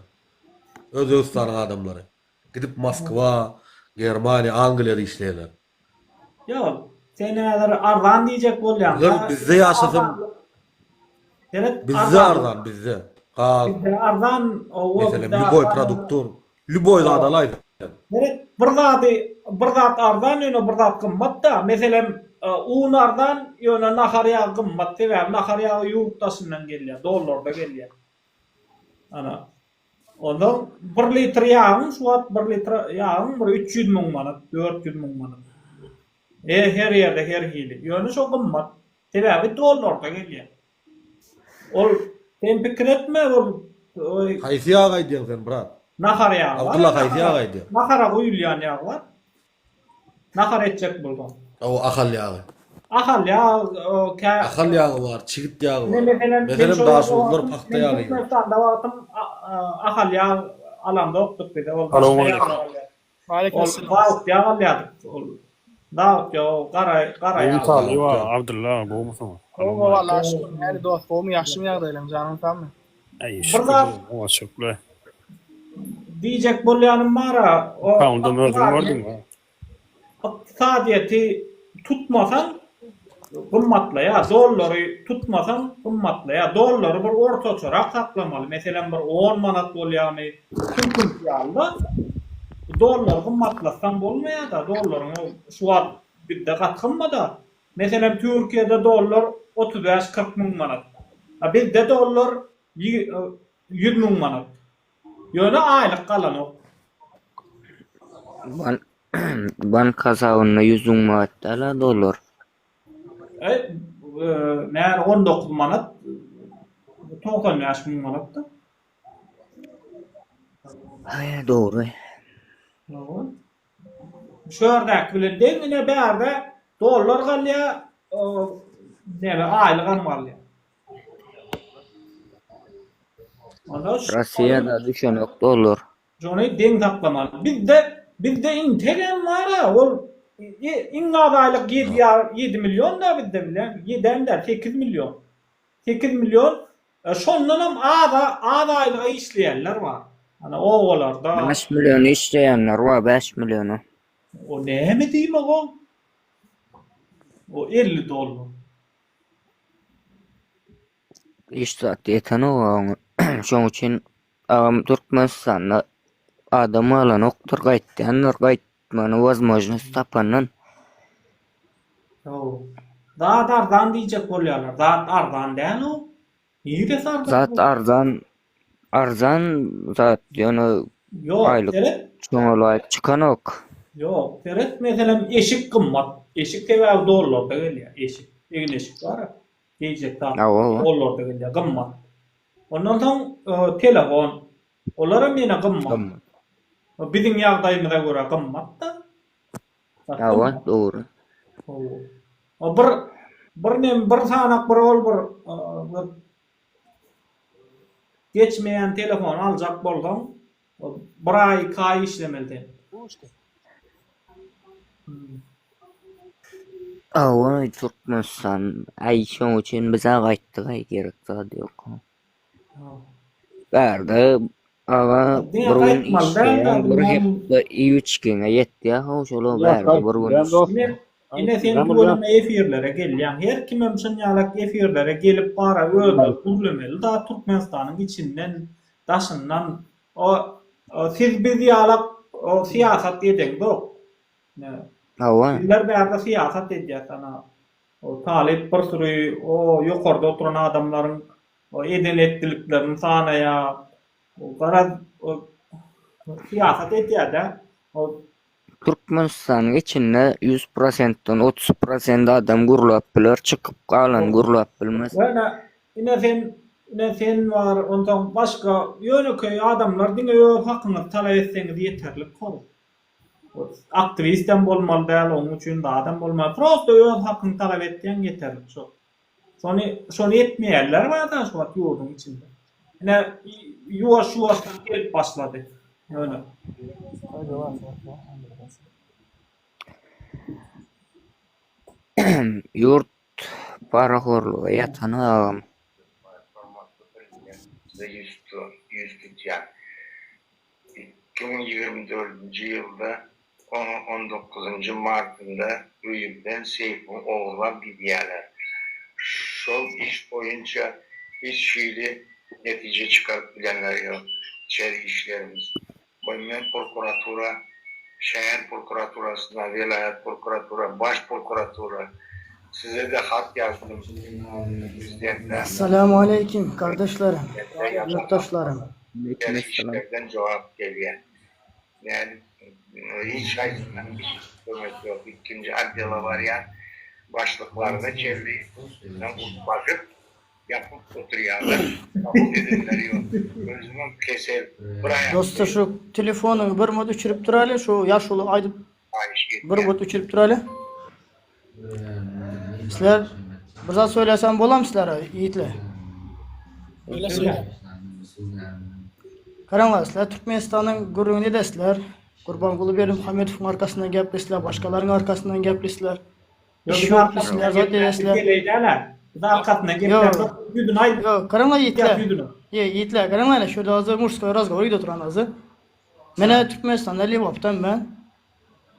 Özbegistanyň adamlary gidip Moskwa, Germaniýa, Angliýada işleýärler. Ýok, sen häzir arzan diýjek bolýaň. Bular bizde ýaşasam Seret, bizde arzan bizde. Gaz. Bizde arzan, owo Meselem, bizde lýuboý arzan. produktur, lýuboý zat alaý sen. Seret, bir zady, bir zat arzan ýöne bir zat gymmat-da. Meselem, un arzan, ýöne nahar ýagy gymmat. Sebäbi nahar ýagy ýurt daşyndan gelýär, dollarda gelýär. Ana. Onsoň bir litr ýagyň şu wagt bir litr ýagyň bir 300 müň manat, 400 müň manat. E, her ýerde her hili. Ýöne şo gymmat. Sebäbi dollarda gelýär. Ol sen pikir etme ol Haýsy ýag aýdýaň sen brat? Nahar ýagy bar. Abdylla haýsy ýag aýdýaň? Nahara guýulýan ýag bar. Nahar etjek bolsaň. Hawa ahal ýagy. Ahal ýag kä. Ahal ýagy bar, çigit ýagy bar. Meselem, Meselem daşoguzlar pagta ýagy iýýär. Türkmenistanda wagtym ahal ýag alamzokdyk bize ol başga ýag alýardyk. Ol zawut ýag alýardyk ol zawut ýag o gara gara ýag. Gowy talyp Abdylla gowmysyň? Gowy gowy Allaha şükür näli dost gowmy ýagşymy ýagdaýlaň janyň sagmy? Aý Bir şükür zat oňa şükle. Diýjek bolýanym bar-a, o Akkaundam özüň gördüň-ä. Ykdysadyýeti tutmasaň gymmatlaýar, dollary tutmasaň gymmatlaýar. Dollary bir ortaçarak saklamaly. Meselem, bir on manat bolýarmy, türküňki ýaly-da. Dollary gymmatlatsaň bolmaýar-da, dollaryň şu wagt bizde gaty gymmat-a. Meselem, Türkiýede dollar 35-40 müň manat. A bizde dollar 100 müň manat. Ýöne aýlyk galanok. Bank hasabynda 100 müň manat däl-a dollar. E, näme 19 manat 95 müň manatda. Aý, dogry. Dogry. Şu ýerdäki bilen deň ine bärde dollar galýar, näme aýlygam galýar. Rossiýada düşenok dollar. Şony deň saklamaly. Bizde bizde integem bar-a, ol iň az aýlyk ýedi ýedi million-da bizde bilýäňmi? Ýedem däl, sekiz million. Sekiz million, şondanam az az aýlyga işleýänler bar. Ana obalarda. Bäş milliona işleýänler bar, bäş milliona. O näme diýmek o? O 50 dollar. Hiç zat ýetenok oňa. Şoň üçin agam Türkmenistanda adam galanokdyr gaýtýandyr gaýtmana wozmojnost tapandan. Hawa. Zat arzan diýjek bolýarlar. Zat arzan däl o. Niresi arzan? Zat arzan arzan zat ýöne Ýok, aýlyk seret. şoňa laýyk çykanok. Ýok, seret meselem eşik gymmat. Eşik sebäbi dollarda gelýär. Eşik, egin eşik bar. Geýjek zat dollarda gelýär, gymmat. Ondan soň telefon. Olaram ýene gymmat. Biziň ýagdaýymyza görä gymmat-da. Hawa, dogry. Hawa. Bir bir nem bir sanak bir ol bir bir geçmeýän telefony aljak bolsaň bir aý iki aý işlemeli sen. Hawa, Türkmenistan aý şoň üçin biz-ä gaýtdyk-aý gerek zat ýok. Bärde aga Diňe bir gün gaýtmaly däl-de, işleýäň, bir bundan hepde iýip-içgiňe ýetýär how şol-a bärde bir gün Ine, ine sen tüweleme efirlere gelýäň. Her kimem şun ýalak efirlere gelip bara özleri gürlemeli da Türkmenistanyň içinden, daşyndan. O siz biz ýalak o syýasat edeňzok. Ine. Hawa. Bizler bärde syýasat edýäs ana. O talyp bir süri o ýokarda oturan adamlaryň O eden-etdiliklerini sanaýar. O garaz o syýasat edýär-dä. O Türkmenistanyň içinde 100 prosentden 30 prosent adam gürläp biler, çykyp galany gürläp bilmez. Ýöne ine sen ine sen bar, onsoň başga ýönekeý adamlar diňe öz hakyňyzy talap etseňiz ýeterlik how. Aktiwistem bolmaly däl, onuň üçin zadam bolmaly. Prosta öz hakyňy talap etseň ýeterlik şo. Şony şony etmeýänler bar-da şu wagt ýurduň içinde. Ine ýuwaş-ýuwaşdan gelip başlady. Ýöne. Ýurt parahorluga ýatan agam. Hormatly Prezidentimize ýüz tutýan. 2024-nji ýylda on dokuzynjy martynda öýümden seýfimi ogurlap gidýäler. Şol iş boýunça hiç hili netije çykaryp bilenler ýok. Içeri işlerimiz. Men prokuratura, şäher prokuraturasyna, welaýat prokuratura, baş prokuratura size-de hat ýazdym. Prezidente. Assalamu aleýkim gardaşlarym, ýurtdaşlarym. İçeri işlerden jogap gelýär. Nädip hiç haýsyndan bir kömek ýok. Ikinji otdela barýan başlyklaryna çenli basyp ýapyp oturýarlar. Kabul edenleri ýok. Özümiň kesel bir aýakly. Dosta şu telefonyňy bir mut öçürip duraly şu ýaşuly aýdyp bir mut öçürip duraly. Sizler bir zat söylesem bolam sizlere ýigitler. Öyle söyle. Garaňlar sizler Türkmenistanyň gürrüňini edesizler. Gurbanguly Berdimuhamedowyň arkasyndan gepleşdiler, başgalaryň arkasyndan gepleşdiler. Iş ýok sizler zat edesizler. Biz arkasyndan gepläp ýüzüne aýdyp. Ýok, garaňlar ýigitler. Ýe, ýigitler, garaňlar şu ýerde hazir mужской razgovor gidip oturan hazir. Menä Türkmenistanda Lebapdan men.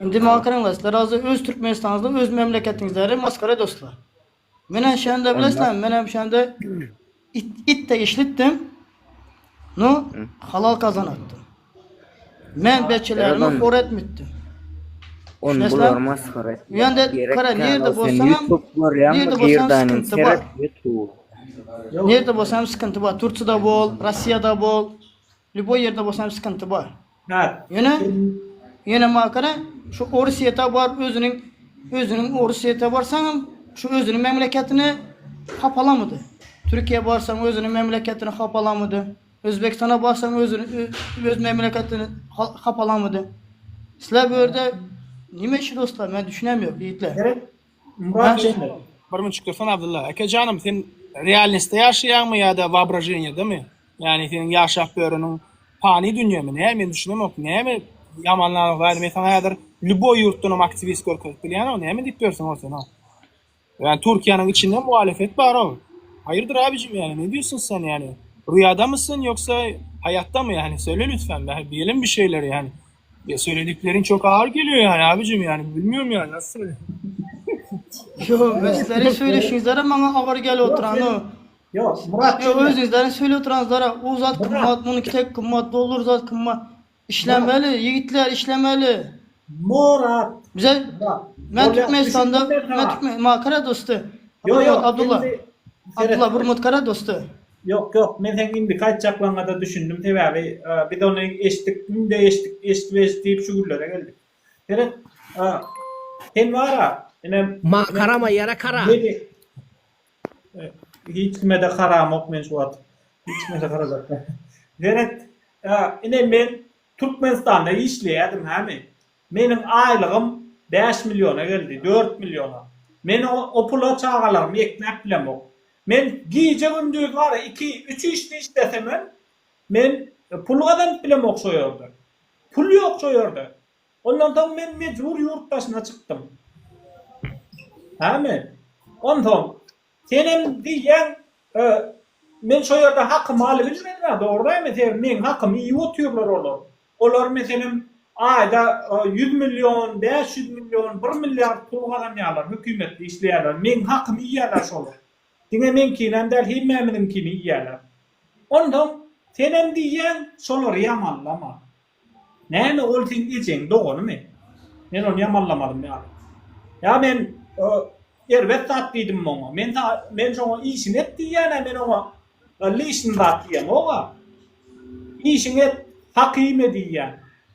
Indi maňa garaňlar sizler hazir öz Türkmenistanyňyzda öz memleketiňizleri maskara dostlar. Menem şände bilesizlermi, menem şände it, it de işlitdim. Nu, halal kazanatdym. Men beçelerimi hor etmitdim. Ony Düşünesizler? bular masgara etmek Ýöne gerek kara däl. nirde Sen bolsaňam, YouTube görýäňmi nirde bolsaňam Girdanyň sıkıntı bar. seret YouTube. Nirde bolsaňam sıkıntı bar. Tursiýada bol, Rossiýada bol. Lýuboý ýerde bolsaňam sıkıntı bar. Ýöne ýöne makara şu Orsýete bar özüniň özüniň Orsýete barsaňam şu özüniň memleketini hapalamady. Türkiýä barsaň özüniň memleketini hapalamady. Özbegistana barsaň özüni öz memleketini hapalamady. Sizler bu ýerde nime işi dostlar men düşünemýok ýigitler. Murat Jennet. Bir minutjyk dursana Abdylla. Eke janym sen realnostda ýaşaýaňmy ýa-da woobrazheniýadamy? Ýagny seniň ýaşap ýöreniň pany dünýemi näme men düşünemok näme ýamanlanyp gaýry men saňa häzir lýuboý ýurtdanam aktiwist görkezip bilýänow näme diýip ýörsüň ol sen o. Ýani Türkiýäniň içinde muhalefet barow. Haýyrdyr abijim ýani ne diýorsun sen ýani rüýadamysyn ýoksa haýatdamy ýani söyle lütfen be diýelim bir şeyler ýani. Ya söylediklerin çok ağır geliyor yani abicim yani bilmiyorum yani nasıl söyleyeyim. Ýok, men sizleriň söyleşiňizlere maňa agyr gelip oturan o. Ýok, Murat Ýok, özüňizleriň söylep oturanlara o zat gymmat, munuňky tek gymmat, dollar zat gymmat. Işlemeli, ýigitler, işlemeli. Murat. Bize men Türkmenistanda men Türkmen makara dosty. Ýok, ýok, Abdullah. Abdullah bir mutkara dosty. Ýok, ýok, men seň indiki aýtjaklaryňa-da düşündim, sebäbi biz ony eşitdik, günde eşitdik, eşidip eşidip diýip şu günlere geldik. Seret, sen bar-a, ine, Ma karama ýere kara. Meni hiç kime-de karamok men şu wagt. Hiç kime-de karajak däl. Seret, ine men Türkmenistanda işleýärdim, hämi? Meniň aýlygym bäş milliona geldi, dört milliona. Men o pula çagalarymy ekläp bilemok. Men gije-gündiz bar-a iki, üç işde işlesemem, men pul gazanyp bilemok şo ýerde. Pul ýok şo ýerde. Ondan soň men mejbur ýurt daşyna çykdym. Hämi? Onsoň senem diýýäň, men şo ýerde hakymy alybilmedim-ä, dogry dälmi? Sebäbi meň hakymy iýip otyrlar olar. Olar meselem aýda 100 million, 500 million, 1 milliard pul gazanýarlar, hökümetde işleýärler. Meň hakymy iýýärler şolar. Diňe meňkinem däl, hemmämiziňkini iýýärler. Onsoň senem diýýäň, şolary ýamanlama. Näme ol seň ejeň doganymy? Men ony ýamanlamadym ýaly. Ýa men erbet zat diýdimmi oňa? Men men şoňa işini et diýýän-ä, men oňa Lişni zat diýemog-a. Işiňi et, hak iýme diýýän.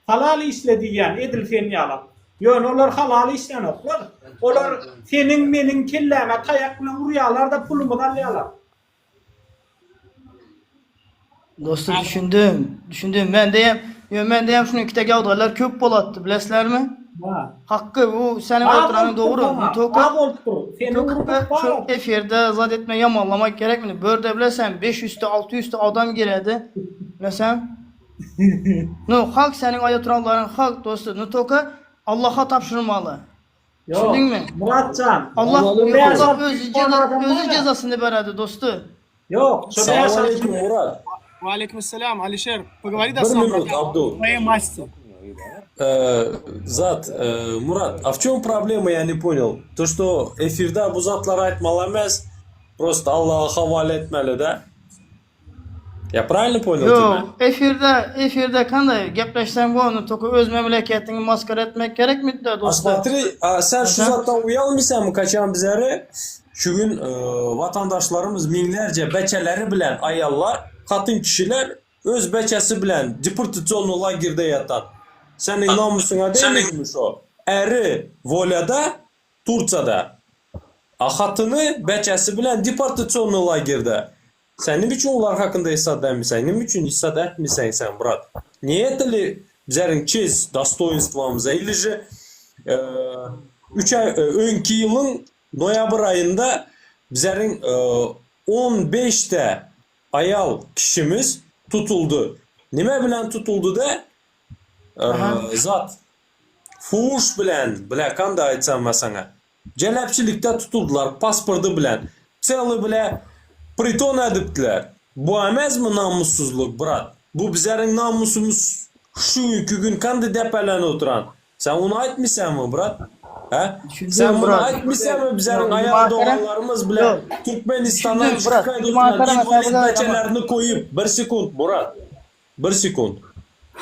Halal işle diýýän, edil sen ýalak. Ýöne olar halal işlänoklar. Olar seniň, meniň kelläme taýak bilen urýarlar-da pulumyzy alýarlar. Dostum düşündim, düşündim. Mende hem, ýöne mende hem şunuň kitek ýagdaýlar köp bolatdy, bilesizlermi? Hakkı bu seniň oturanyň dogry. Ne toka? Az bolupdyr. Seni urup Şu efirde zat etme ýamanlamak gerekmi? Börde bilesen 500 te 600 te adam giredi. Bilesen. No halk seniň aýda oturanlaryň halk dosty no toka Allaha tabşyrmaly. Düşündiňmi? Muratjan. Allah Allah özi ceza özi cezasyny beredi dosty. Ýok, şu Salam aleýkum Murat. Wa aleýkum salam Alişer. Pogovori da Bir sam minut Abdul. Tvoje masti. Э, Zat, э, Murat, a в чем проблема, я не понял. То, что efirde bu zatlary aýtmaly emes, prosto Allaha howala etmeli de. Я правильно понял тебя? Ýok, efirde efirde kanday gepleşseň bolany toka öz memleketiňi maskara etmek gerekmidi A dosty. смотри, a sen şu Aha. zatdan uýalmysanmy kaçan bizleri? Şu gün e, vatandaşlarymyz müňlerce beçeleri bilen aýallar, hatyn kişiler öz beçesi bilen deportasionny lagerde ýatan. Seniň namusyňa degmedimi şo? Äri wolýada, Tursiýada. A hatyny beçesi bilen deportasionny lagerde. Sen nime üçin olar hakynda hesap bermeseň? Nime üçin hesap etmeseň sen, brat? Ne это ли bizleriň çest, dostoýinstwamyza ili же üç aý öňki ýylyň noýabr aýynda bizleriň 15 te aýal kişimiz tutuldy. Nime bilen tutuldy da? Zat fuhuş bilen, bile kanda aýtsam men saňa. Jelepçilikde tutuldylar pasporty bilen. Tsely bile priton edipdiler. Bu emesmi namussyzlyk, brat? Bu bizleriň namusymyz şu günki gün kandy depelenip oturan. Sen ony aýtmysanmy, brat? Hä? Sen muny aýtmysanmy bizleriň aýal doganlarymyz bile Türkmenistandan çykyp gaýdyp oturan inwalid beçelerini koýup, bir sekund, Murat. Bir sekund.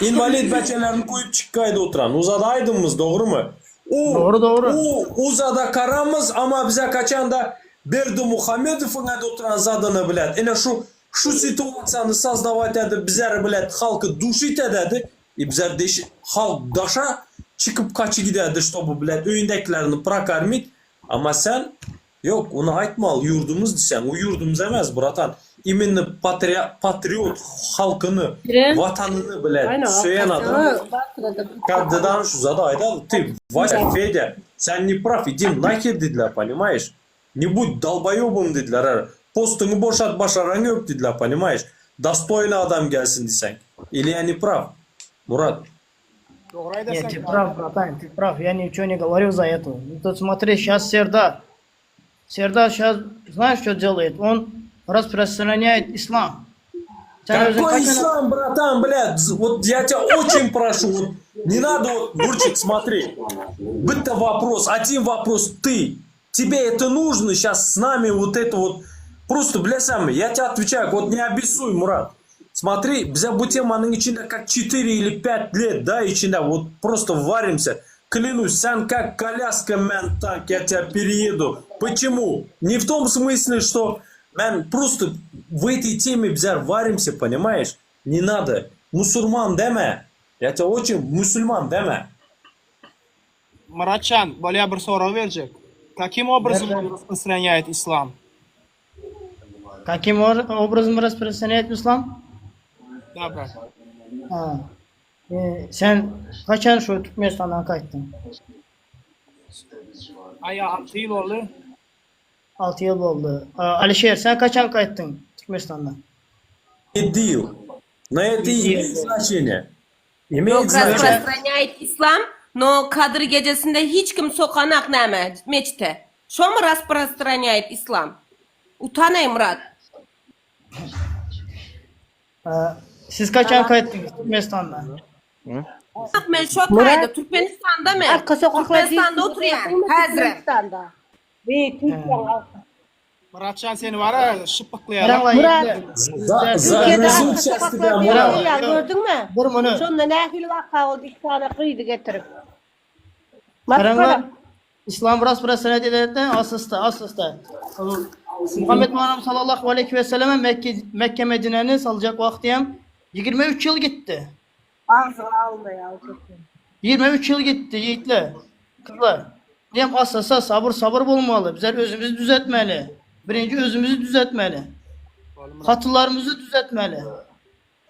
Inwalid beçelerini koýup çykyp gaýdyp oturan. Uzada aýdymyz, dogrymy? U, Dogry, dogry. U uzada karamyz, amma bize kaçanda Berdimuhamedowyň edip oturan zadyny bilet. Ine şu şu situasiýany sozdawat edip bizleri bilet halky duşit ededi. I bizler deşi halk daşa çykyp kaçy gidedi, ştoby bilet öýündäkilerini prokarmit. Amma sen Ýok, ony aýtmaly, ýurdumyz diýseň, o ýurdumyz emes, bratan. Imenno patriot halkyny, watanyny bile söýen adam. Kaddydan şu zady aýdady, ty, Wasýa, Fedýa, sen ne praw, idi naher diýdiler, ponimaýeş? Ne bud dolboýobom diýdiler, är, postuňy boşat, başaraň ýok diýdiler, ponimaýeş? Dostoýny adam gelsin diýseň. Ili ýa ne praw, Murat? Нет, ты прав, братан, ты прав. Я ничего не говорю за это. Ну, тут смотри, сейчас Сердар. Сердар сейчас, знаешь, что делает? Он распространяет ислам. Какой ислам, братан, блядь? Вот я тебя очень прошу, вот не надо, вот, Бурчик, смотри. Бытто вопрос, один вопрос, ты. Тебе это нужно сейчас с нами вот это вот. Просто, бля, сам, я тебе отвечаю, вот не обессуй, Мурат. Смотри, bize bu temanyň içinde как 4 или 5 лет, да, içinde вот просто варимся. Клянусь, sen как коляска, men, так, я тебя перееду. Почему? Не в том смысле, что, men, просто в этой теме bizler варимся, понимаешь? Не надо. Musulman deme. Я тебя очень musulman deme. Muratjan, bolýa bir sorag berjek. Каким образом он распространяет ислам? Каким образом распространяет ислам? Да, брат. Ha. E, sen kaçan şu Türkmenistandan gaýtdyň? Aý, 6 ýyl boldy. 6 ýyl boldy. Alişer, sen kaçan gaýtdyň Türkmenistandan? 7 ýyl. Но это имеет значение. Имеет Yok значение. распространяет ислам, но Kadyr gejesinde hiç kim sokanak näme meçite. Şomy распространяет ислам? Utanaý Murat. Siz kaçan gaýtdyňyz Türkmenistandan? Men şo taýda Türkmenistanda men. Arka sokaklar Türkmenistanda oturýan. Häzir. Muratjan seni var ya şıpıklaýarlar. Murat. Za, Türkiýede загрызут arka сейчас sokaklar тебя, Murat. diýilýär, gördüňmi? Bir muny. Şonda nähili waka boldy, iki sany gyzy getirip. Garaňlar, Islam распространять edende asasta, asasta. Muhammed Muharrem sallallahu aleyhi ve selleme Mekke, Mekke Medine'ni saljak wagty hem 23 ýyl gitdi. Agzyňa alma ýa. 23 ýyl gitdi ýigitler. Gyzlar. Diýem asasa sabyr sabyr bolmaly. Bizler özümizi düzetmeli. Birinji özümizi düzetmeli. Hatylarymyzy düzetmeli.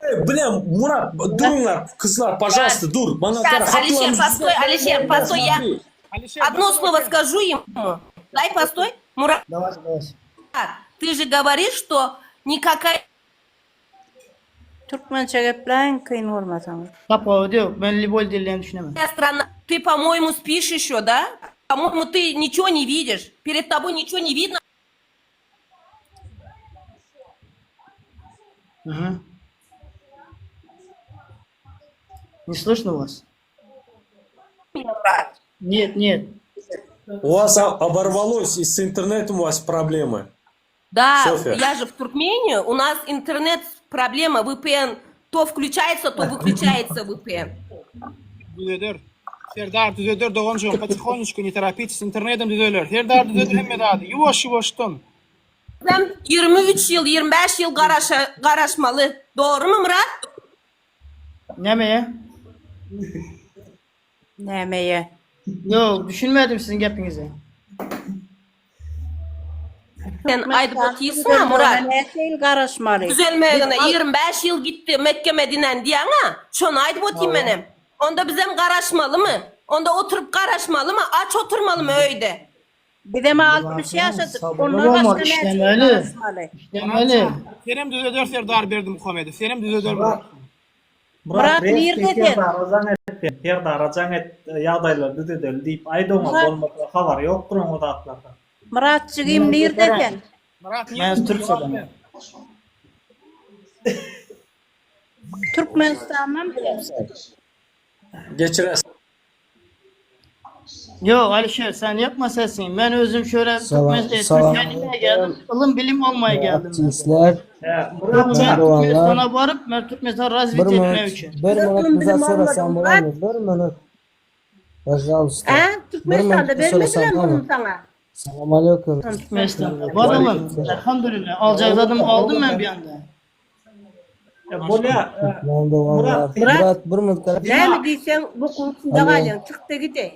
Ey, Бля, Murat, duruňlar, gyzlar, пожалуйста, dur. Bana Сейчас, gara, Алишер, hatlarymyzy постой, Алишер, постой, я Alişer, одно слово скажу ему. Дай постой. Мурат, Давай, давай. ты же говоришь, что никакая Нет. Türkmençe gepläýiň kyn bolmasaňyz. Tapawudy ýok. Men lýuboý dilden düşünemen. Страна. Ты, по-моему, спишь еще, да? По-моему, ты ничего не видишь. Перед тобой ничего не видно. Угу. Не слышно вас? Нет, нет. У вас оборвалось, и с интернетом у вас проблемы. Да, Софья. я же в Туркмении, у нас интернет проблема, VPN то включается, то выключается VPN. Düzeder. Serdar düzeder doganjygym потихонечку не торопитесь internetem düzeler. Serdar düzeder hemme zady. Ýuwaş ýuwaşdan. Bizem 23 ýyl, 25 ýyl garaşa, garaşmaly. Dogrymy Myrat? Nämeye? Nämeye? Ýok, düşünmedim siziň gepiňize. Sen aýdyp otyrsyň-a Myrat. Näçe ýyl garaşmaly? Düzelmegine 25 ýyl gitdi Mekge Medinäni diýýäň-a. Şony aýdyp otyryn menem. Onda bizem garaşmalymy? Onda oturyp garaşmalymy? Aç oturmalymy öýde? Bizem 60 ýaşadyk. Ondan başga näçe ýyl garaşmaly? İşlemeli. Senem düzeder Serdar Berdimuhamedow. Senem düzeder Myrat. Myrat nirde sen? Serdara jaň et sen. Serdara jaň et ýagdaýlary düzedeli diýip aýt oňa bolmasa habary ýokdur oň o zatlardan. Myrat jigim nirde sen? Myrat Men Türkiýeden. Türkmenistandan sen? Geçires. Ýok Alişer sen ýapma sesiňi. Men özüm şöyle Salam, Türkmen, e, salam. Türkmenime geldim. Ylym bilim almaya geldim ben. Artistler, Ben doganlar. Türkmenistana baryp men Türkmenistana Bir razwit etmek minut, üçin. bir minut bize sorasam bolarmy? Bir minut. Пожалуйста. Ä? Bir Türkmenistanda minut sorasam bermedilermi bolarmy? bunu saňa? Salam aleyküm. Türkmenistanda. Baralım. Elhamdülillah. Alacak zadım aldım ben bir anda. Bolýa. Türkmen doganlar. Murat. Murat bir minut. Näme diýseň bokuň içinde Alo. galýaň, çyk-da gideý.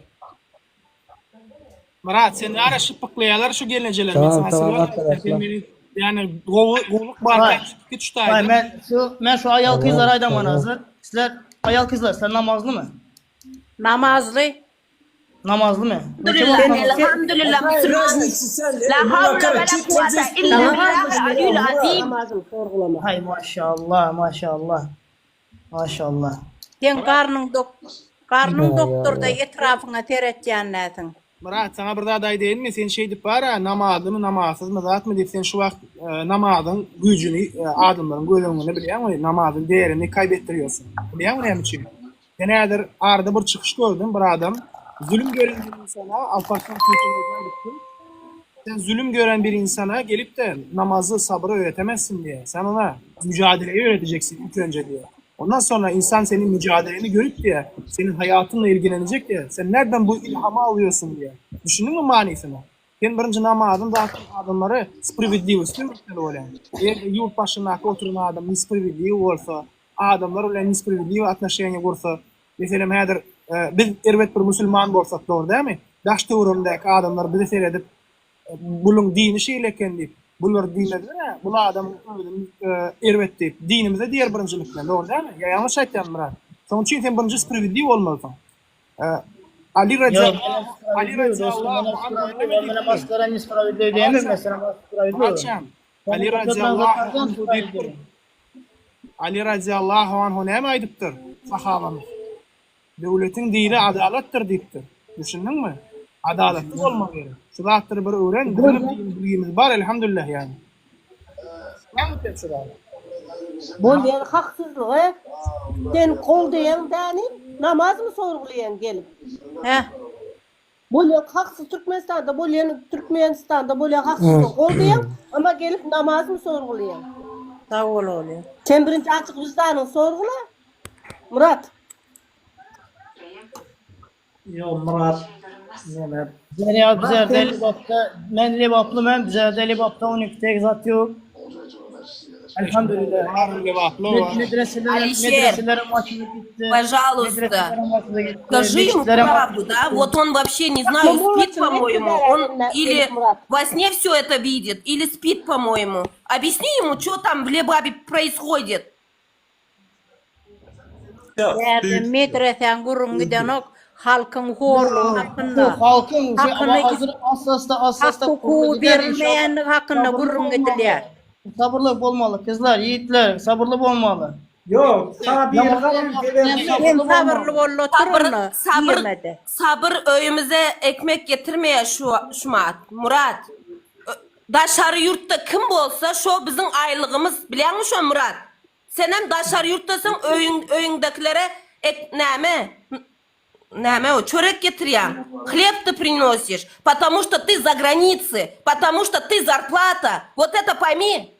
Myrat sen ara şypbyklaýarlar şu gelnejeler. Men Tamam sana tamam söylüyorum. Sen arkadaşlar. meni yani gowy gowluk bar git şu Ay taýda. men şu men şu aýal Tamam gyzlara aýdaman tamam. hazır. Sizler aýal gyzlar sizler namazlymy? Namazly. Namazlymy? Neçe wagt Elhamdülillah, namaz? elhamdülillah musulmanız. Разница sen La e, havle Murat ve la git kuvvete здесь illa Saňa billahil aliyyil azim. Namazyň sorgulama. Hay maşallah maşallah. Maşallah. Seň garnyň dok garnyň Ya ya dokdurda ya. etrafyňa seretýän näsiň. Myrat saňa bir zat aýdaýynmy? Sen şeýdip bar-a namazlymy namazsyzmy zatmy diýip sen şu wagt e, namazyň güýjüni e, adamlaryň göz öňünde bilýäňmi? Namazyň değerini kaýbetdirýärsiň. Bilýäňmi näme üçin? Sen häzir arada bir çykyş gördüm bir adam zulüm gören bir insana Alparslan Türkmen'e aýdypdyr. Sen zulüm gören bir insana gelip de namazı sabrı öğretemezsin diye. Sen ona mücadeleyi öğreteceksin ilk önce diye. Ondan sonra insan senin mücadeleni görüp diye, senin hayatınla ilgilenecek diye, sen nereden bu ilhamı alıyorsun diye. Düşündün mü manisini? Sen birinci namazın zaten adamları spravedliwost öğretmeli bolýan. Eger ýurt başyndaky oturan adam nespravedliw bolsa, adamlar bilen nespravedliw отношение gursa, meselem häzir e, biz erbet bir musulman bolsak dogry dälmi? Daş töweregindäki adamlar bize seredip buluň dini şeýle eken diýip, bular diýmezler, bul adamyň özüni e, erbet diýip, dinimize diýer birinjilik bilen, dogry dälmi? Ýa ýalňyş aýtýan Myrat. Şonuň üçin sen birinji spravedliw bolmalysyň. E, Ali Ýok, radiallahu Ali men spravedliw dostum, radiallahu men anhu spravedliw, näme men diýipdir? maskara ne spravedliw diýemem, mesela spravedliw. Myratjan, Ali radiallahu anhu diýipdir. Ali radiallahu anhu näme aýdypdyr sahabamyz? Döwletiň dili adalatdyr diýipdir. Düşündiňmi? Adalatly bolmak gerek. Şu zatlary bir öwren, biziň din bilgimiz bar elhamdülillah ýani. Näme diýip şu zady? Bolýan haksyzlygy sen goldaýaň däni namazmy sorgulaýaň gelip? Hä? Bolýan haksyz Türkmenistanda bolýan Türkmenistanda bolýan haksyzlygy goldaýaň, amma gelip namazmy sorgulaýaň? Sag bol oglum. Sen birinji açyk wyždanyňy sorgula. Murat. Ýok Myrat näme Bizler ya bizlerde Lebapda, men Lebaply men bizlerde Lebapda 12 tek zat ýok. Elhamdülillah. Var Lebaply var. Medreselere, Alişer, medreselere açılıp gitti. пожалуйста, Medreselere açılıp gitti. скажи ему Meçitlere правду, да? Вот он вообще, не знаю, спит, по-моему. Он или Murat. во сне все это видит, или спит, по-моему. Объясни ему, что там в Лебабе происходит. Bärde medresäň gürrüň gidenok, halkyň horlugy hakynda. Halkyň Hakyny hazır asla asla hak hukugy berilmeýänligi hakynda gürrüň edilýär. Sabırly bolmaly gyzlar, ýigitler, sabırly bolmaly. Ýok, saňa biri garantiýa berdi. Sen sabyrly bol otur Sabyr, onda sabyr, girmede. sabyr öýümize ekmek getirmeýär şu şumat. Murat. Daşary ýurtda kim bolsa şo biziň aýlygymyz bilýäňmi şo Murat? Senem daşary ýurtdasyň öýüň öýüňdekilere ek näme näme o çörek getirýäň. Hleb ty приносишь, потому что ты за granicy, потому что ты zarplata. Вот это пойми.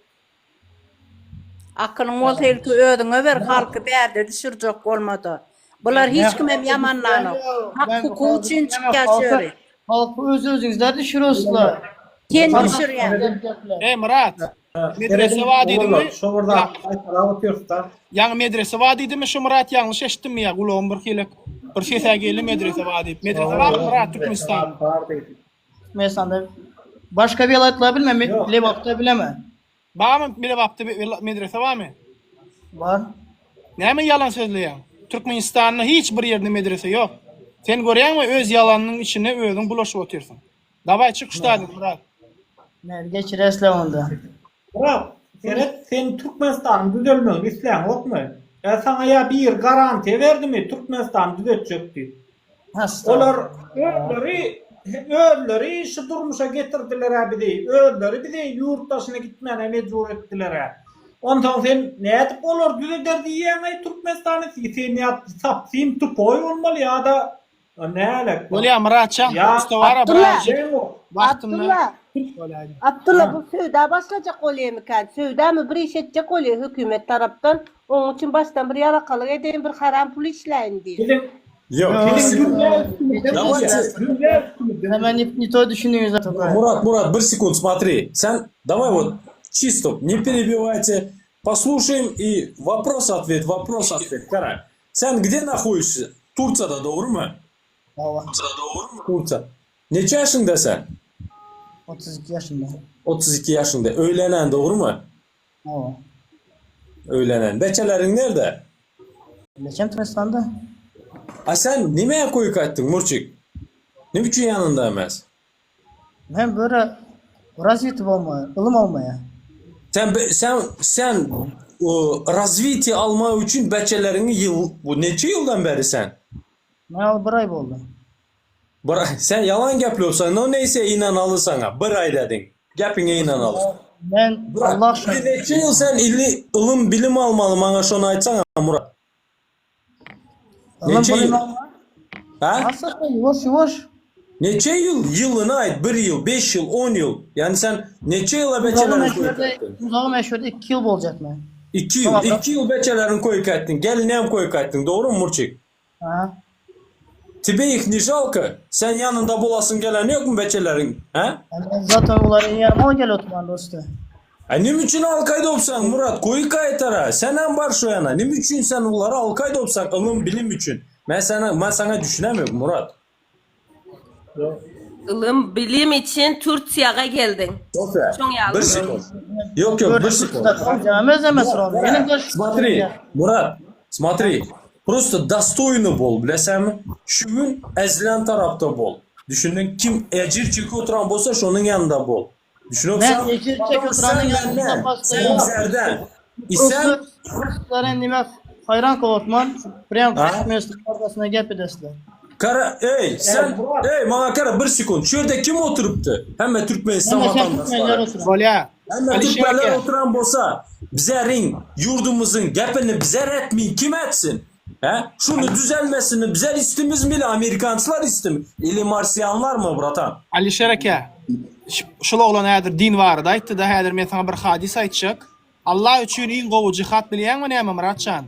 Akylyň bolsa ilki özüňe ber halky bärde düşürjek bolmada. Bular hiç kimem ýamanlanok. Hak hukuk üçin çykýar şöri. Halky öz özüňizler düşürüsizler. Sen düşürýäň. Ey Myrat, medrese bar diýdiňmi? Şo bir zat gaýtalap otyrys-da. Ýaňy medrese bar diýdimi şu Myrat ýalňyş eşitdimmi ýa gulagym bir hili bir sese geldi medrese bar diýip. Medrese barmy Myrat Türkmenistanda? Bar diýdi. Türkmenistanda başga welaýatlar bilmem, Lebapda bilemän. Barmy Lebapda medrese barmy? Bar. Näme ýalan sözleýäň? Türkmenistanda hiç bir ýerde medrese ýok. Sen görýäňmi öz ýalanyň içinde özüň bulaşyp otyrsyň. Dawaý çyk şu taýdan Myrat. Näme geçiresle onda. Myrat, seret sen Türkmenistanyň düzelmegini isläňokmy? Ýa saňa ýa biri garantiýa berdimi Türkmenistany düzetjek diýip? Olar özleri özleri şu durmuşa getirdiler-ä bizi, özleri bizi ýurt daşyna gitmäne mejbur etdiler-ä. Onsoň sen nädip olar düzeder diýýäň-eý Türkmenistany? Sen ýa sapsim tupoý bolmaly ýa-da nälek. Bolýa Myratjan, usta bar-a Abdylla, birazjyk Abdylla, Abdylla bu söwda başlajak bolýamykan? Söwdamy bir iş etjek bolýa hökümet tarapdan. Onuň üçin başdan bir ýalakalyk edeýin, bir haram pul işläýin diýip. Biziň Ýok. Biziň dünýä üstümizden Давайте. Dünýä üstümizden. Hemen ne, ne to düşündüňiz Murat, Murat, bir sekund, смотри. Sen давай вот чисто, не перебивайте. Послушаем и вопрос-ответ, вопрос-ответ. Gara. Sen где находишься? Tursiýada, dogrymy? Hawa. Tursiýa. Neçe ýaşyňda sen? 32 ýaşynda. 32 ýaşyňda. Öýlenen, dogrymy? Hawa. Öýlenen. Beçeleriň nirde? Beçem Türkmenistanda. A sen nimäge koýup gaýtdyň, Murçik? Nime üçin ýanynda emes? Men böyle razwiti bolmaýa, ylym almaýa. Sen sen sen razwitiýe almak üçin beçeleriňi ýyl bu neçe ýyldan bäri sen? Men aly bir aý boldy. Bir aý. Sen ýalan geplýorsan, no neýse ynanaly saňa. Bir aý dediň. Gepiňe ynanaly. Men Allah şaýat. Neçe ýyl sen ili ylym bilim almaly maňa şony aýtsaňa Murat. Neçe ýyl? Ha? Ýuwaş ýuwaş. Neçe ýyl? Ýylyny aýt, bir ýyl, beş ýyl, on ýyl. Ýani sen neçe ýyla beçeleriňi koýup gaýtdyň? Uzagy meşhur iki ýyl boljak men. Iki ýyl, iki ýyl beçeleriňi koýup gaýtdyň, gelinem koýup gaýtdyň, dogrymy Murçik? Ha. Tebe ih ne žalko? Sen ýanynda bolasyň gelen ýokmy beçeleriň, hä? Men zaten olaryň ýanyma gel oturman dosty. A neme üçin alkaý dopsaň Murat koýy gaýtara senem bar şo ýana neme üçin sen olara alkaý dopsaň ylym bilim üçin men sana men saňa düşünemok Murat. Ylym bilim üçin Tursiýaga geldiň. Sofiýa Şoň ýaly. bir sekund ýok ýok bir sekund Smotri Murat smotri prosto dostoýny bol bilesämi şu gün ezilen tarapda bol düşündiň kim ejir çekip oturan bolsa şonuň ýanynda bol Men ejir çekip oturanyň ýanynda Sen bizlerden. Sen Ruslara nime haýran kolotman, prýam Türkmenistan arasynda gep edesler. Kara, ey sen, ey maňa kara bir sekund. Şu ýerde kim oturypdy? Hemme Türkmenistan watandaşlary. Bolýa. Hemme türkmenler oturan bolsa, bizeriň ýurdumyzyň gepini bizer etmeýin kim etsin? He? Şuny düzelmesini bizer istimizmi ili amerikançylar istimi? Ili marsianlarmy bratan? Alişer eke, şul oglan häzir din barada aýtdy-da, häzir men saňa bir hadys aýtjak. Allah üçin iň gowy jihat bilýäňmi näme Myratjan?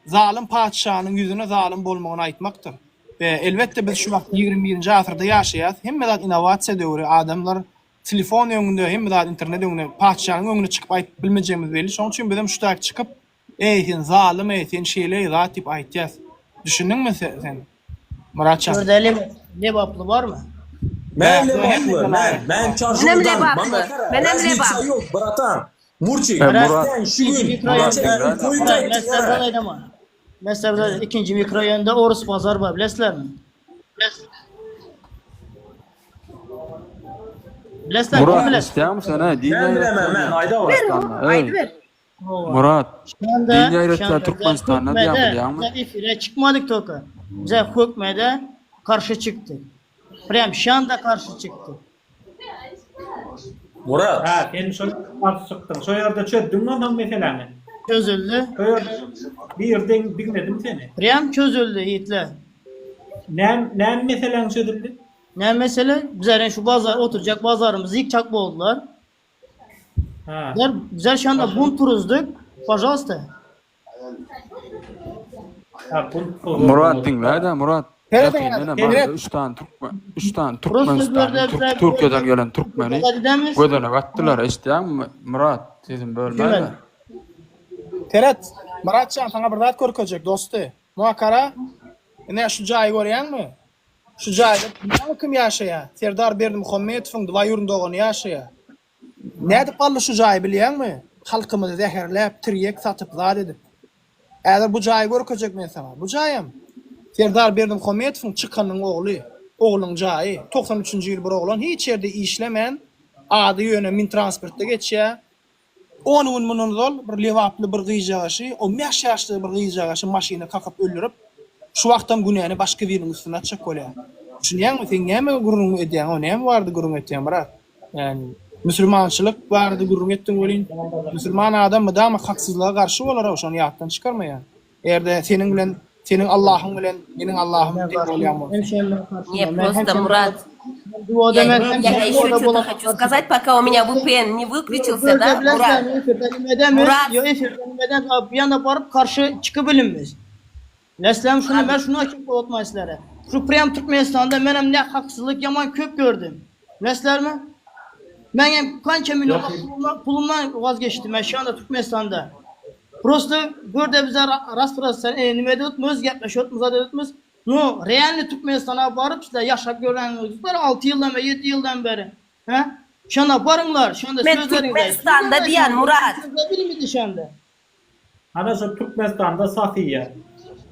Zalym patyşanyň ýüzüne zalym bolmagyny aýtmakdyr. We elbetde biz şu wagt 21-nji asyrda ýaşaýas, hemme zat innowasiýa döwri, adamlar telefon öňünde, hemme zat internet öňünde, patyşanyň öňüne çykyp aýtyp bilmejegimiz belli. Şonuň üçin bizem şu taýy çykyp Eý sen zalym eý sen şeýle zat diýip aýtýas. Düşündiňmi sen Myratjan? Ýerde lebaply barmy? Men lebaply men men çarjowdan lebaply. Menem Raznica lebap. ýok bratan. Murçik Murat sen şu gün neçe koýup aýtdyň. Mesela ikinji mikroýonda orus bazar bar bilesizlermi? Bilesizler Murat kim biler? eşitýäňmi sen he? Men bilemem men aýda bar. Aýdyber. Murat, din ýaýratýan Türkmenistanda diýýän bilýäňmi? Bize efire çykmadyk toka. Bize hökmede garşy çykdyk. Prям şanda garşy çykdyk. Murat. Ha, sen şo garşy çykdyň. Şo ýerde çözdüňmi onsoň meseläni? Çözüldi. Şo ýerde bir ýerden diňledim seni. Prям çözüldi ýigitler. Näme näme meseläň çözüldi? Näme mesele? Bizleriň şu bazar oturjak bazarymyzy ýykjak boldular. Ha. Bizler, bizler şanda bunt turuzdyk. Pažalsta. Ha, bunt Murat diňläýdä Murat. Serediň Ýakynda häzir, ine bardy seret. 3 sany türkmen, 3 sany Prosta Türkmenistanyň görde Türk bizler Türkiýeden gelen türkmeni Gidemiz. gözenek atdylar. Eşitýäňmi Murat? Sesimi bölmäýdä. Seret, Myratjan saňa bir zat görkezjek dosty. Muňa gara. Ine şu jaýy görýäňmi? Şu jaýda bilýäňmi kim ýaşaýar? Serdar Berdimuhammedowyň dwaýurny dogany ýaşaýar. Nädip aldy şu jaýy bilýäňmi? Halkymyzy zäherläp, tirýek satyp, zat edip. Häzir bu jaýy görkezjek men saňa. Bu jaýam Serdar Berdimuhammedowyň çykanyň ogly, ogluň jaýy. 93-nji ýyl bir oglan hiç ýerde işlemän, ady ýöne Mintransportda geçýär. On gün mundan ozal bir lebaply bir gyzjagaşy, on bäş ýaşly bir gyzjagaşy maşyna kakyp öldürip, şu wagtam günäni başga biriniň üstüne atjak bolýar. Düşünýäňmi, sen näme gürrüň edýäň, o näme barada gürrüň etýäň, brat? Ýagny, musulmançylyk barada gürrüň etdiň welin, musulman adam mydama haksyzlyga garşy bolar-ow, şony ýatdan çykarma ýa. Eger-de seniň bilen, seniň Allahyň bilen meniň Allahym deň bolýan bolsa. Не, просто, Мурат, я, я еще что-то хочу сказать, пока у меня VPN не выключился, да, Мурат? Murat. Yo efirde nimeden bir ýana baryp garşy çykyp bilinmez. Meselem şuny men şuny açyp otmaý sizlere. Şu prям Türkmenistanda menem ne haksyzlyk ýaman köp gördüm. Bilesizlermi? Men hem kança milyon pulumdan, pulumdan vazgeçtim men şu anda Türkmenistanda. Prosto burada bize rast rast sen e, nime edip gepleşip otmuz edip No, realny Türkmenistana baryp sizler ýaşap görenler 6 ýyldan we 7 ýyldan beri. He? Şona baryňlar, şonda Men sözleriňizi Türkmenistanda diýen Murat. Bilmedi şonda. Ana şu Türkmenistanda Safiýa.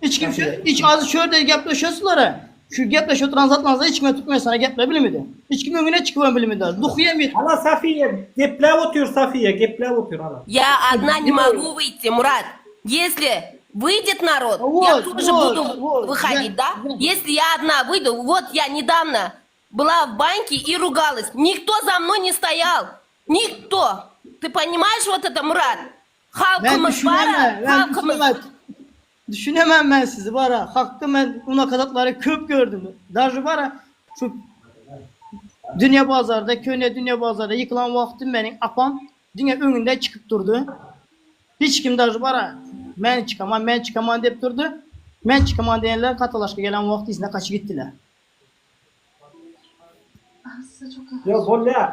Hiç kim şu, hiç az şöyle gepleşiyorlar. Şu gepleşiyor transatlansa hiç kim Türkmenistana geple bilmedi. Hiç kim öňüne çykyp bilmedi. Duhuya bir. Ana Safiýa gepläp otyr Safiýa gepläp otyr ana. Я одна не могу выйти, Мурат. Если выйдет народ, я Вот, тоже вот, буду вот. выходить, да? Если я одна выйду, вот я недавно была в банке и ругалась. Никто за мной не стоял. Никто. Ты понимаешь вот это, Мурат? Ben Halkymyz düşünemem, bara, ben halkymyz. düşünemem. Düşünemem ben sizi bara. Hakkı ben ona kadarları köp gördüm. Даже bara şu Dünya bazarda, köne dünya bazarda yıkılan vaktim benim apam diňe öňünde çykyp durdy. Hiç kim даже bara men çykaman, men çykaman dep durdy. Men çykaman diýenler katalaşka gelen wagt yzyna gaçyp gitdiler. Ýok bolýar.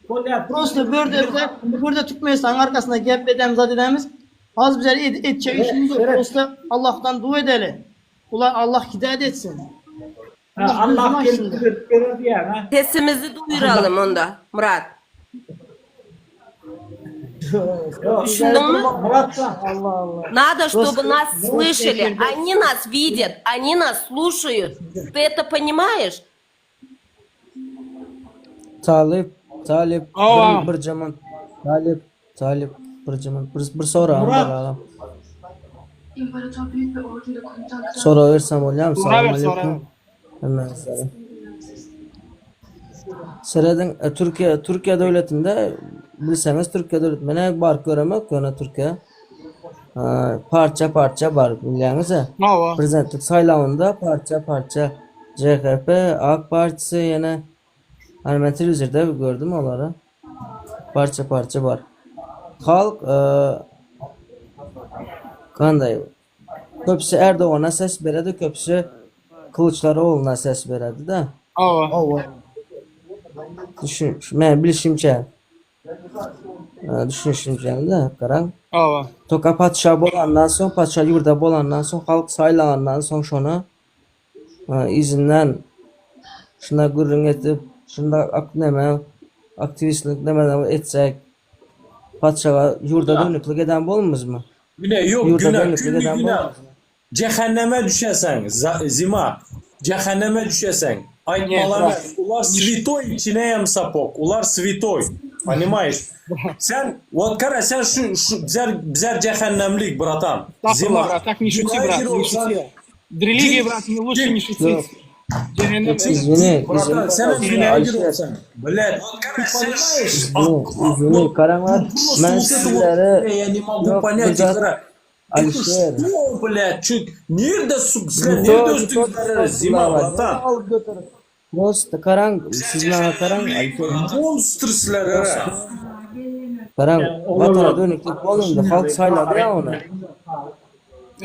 Bolýar. Prosto burada bize burada Türkmenistanyň arkasynda gep edemiz, zat edemiz. Az bize ed etjek işimiz ýok. Prosto Allahdan dua edeli. Ular Allah hidayet etsin. Ha, Allah gelip düzeltip berer diýýän ha. Sesimizi duyuralım onda, Murat. Düşündiňmi? Murat Allah Allah. Надо, чтобы нас слышали. Просто Они нас видят, они нас слушают. Ты это понимаешь? Talip, Talip, Awa. bir, bir jaman. Talip, Talip, bir jaman. Bir, bir soragym Murat. bar agam. Sorabersem bolýarmy? Soraber, Salam soraber. aleýkum. Hemmäňize. Serediň, e, Türkiýe, Türkiýe döwletinde bilseňiz Türkiýe döwlet men baryp göremek ýöne Türkiýe. E, parça parça bar bilýäňiz-ä. Hawa. Prezidentlik saýlawynda parça parça CHP, AK Partisi ýene hani men telewizorda gördüm olary. Parça parça bar. Halk e, kanday köpüsi Erdogana ses beredi, köpüsi Kılıçdaroğlu'na ses beredi de. Hawa. Hawa. Düşün, men bilişimçe e, düşünişimçe de garaň. Hawa. Toka patyşa bolandan soň, patyşa ýurda bolandan soň, halk saýlandan soň şona e, izinden şuna gürrüň edip, şunda ak neme aktiwistlik neme etsek patyşaga ýurda dönüklik eden bolmazmy? Güne yok Ýurda günah, dönüklik külli eden günah. bolmazmy? Cehenneme düşesen, za- zima. Cehenneme düşesen. Aýtmaly Murat. Ular svitoý içine hem sapok. Ular svitoý. Понимаешь? Sen, вот gara sen şu, şu bizler, bizler cehennemlik, bratan. Estağfurullah, brat, так не шути, брат, не шути. Религия, брат, не лучше не шутить. Cehennem. Izvini, Bratan, izvini, sen pожалуйста, dünyaya Alişer. giriyorsun. Блядь, ты понимаешь? Izvini, izvini, karaňlar, Просто men вот это вот, sizlere я не могу Ýok, понять, bir zat Игра. Это Alişer. что, блядь, чуть nerede su, sizler Не nerede то, не то, östüňizler, Zima, bratan? alyp götür. Prosta karaň, siz maňa karaň, Alişer. Monster sizler, ara. Karaň, watana dönüklik bolundy, halk saýlady ýa ony.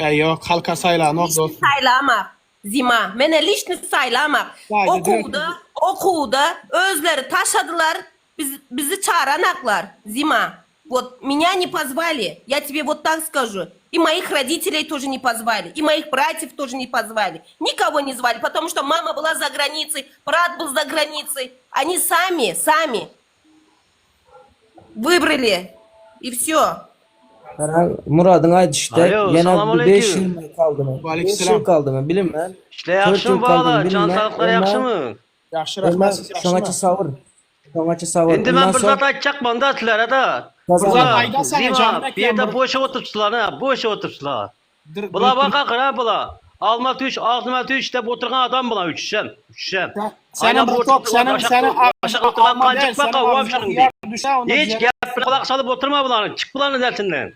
Ýa ýok, halka saýlanok dost. Saýlamak. Zima. Mene lişni saýlamak. Saýdy, Okuwda, okuwda özleri taşadylar, biz, bizi çaranaklar. Zima. Вот меня не позвали, я тебе вот так скажу. И моих родителей тоже не позвали, и моих братьев тоже не позвали. Никого не звали, потому что мама была за границей, брат был за границей. Они сами, сами выбрали. И все. Karaň, Muradyň aýdyşy dek, Alo, ýene salam bir 5 aleýkum. ýyl galdymy? 5 Aleyküm ýyl galdymy, bilinmän. Işler 4 ýagşymy ýyl galdymy, bala? Jan bilinmän. saglyklary Emma ýagşymy? Ýagşy emma rahmet siz şoňaça ýagşymy? sabyr. Şoňaça sabyr. Indi men Ondan bir soň zat aýtjakman da sizlere da. Kazan- Bula, Aýdasaňa, Zima, janyň bu ekýän ýerde bir- boş oturypsylar ha, boş oturypsylar. Dır- Bula dır- baka kıra bula. Alma tüş, ağzıma tüş dep oturgan adam bula üçüşem, üçüşem. Senin Ayna bir top, senin senin aşak oturgan alma kancık değil, senin baka ağzına uam şunun hıyar düşer, ondan Hiç ziyade- gep bir kulak salıp oturma bulanın, çık bulanın dersinden.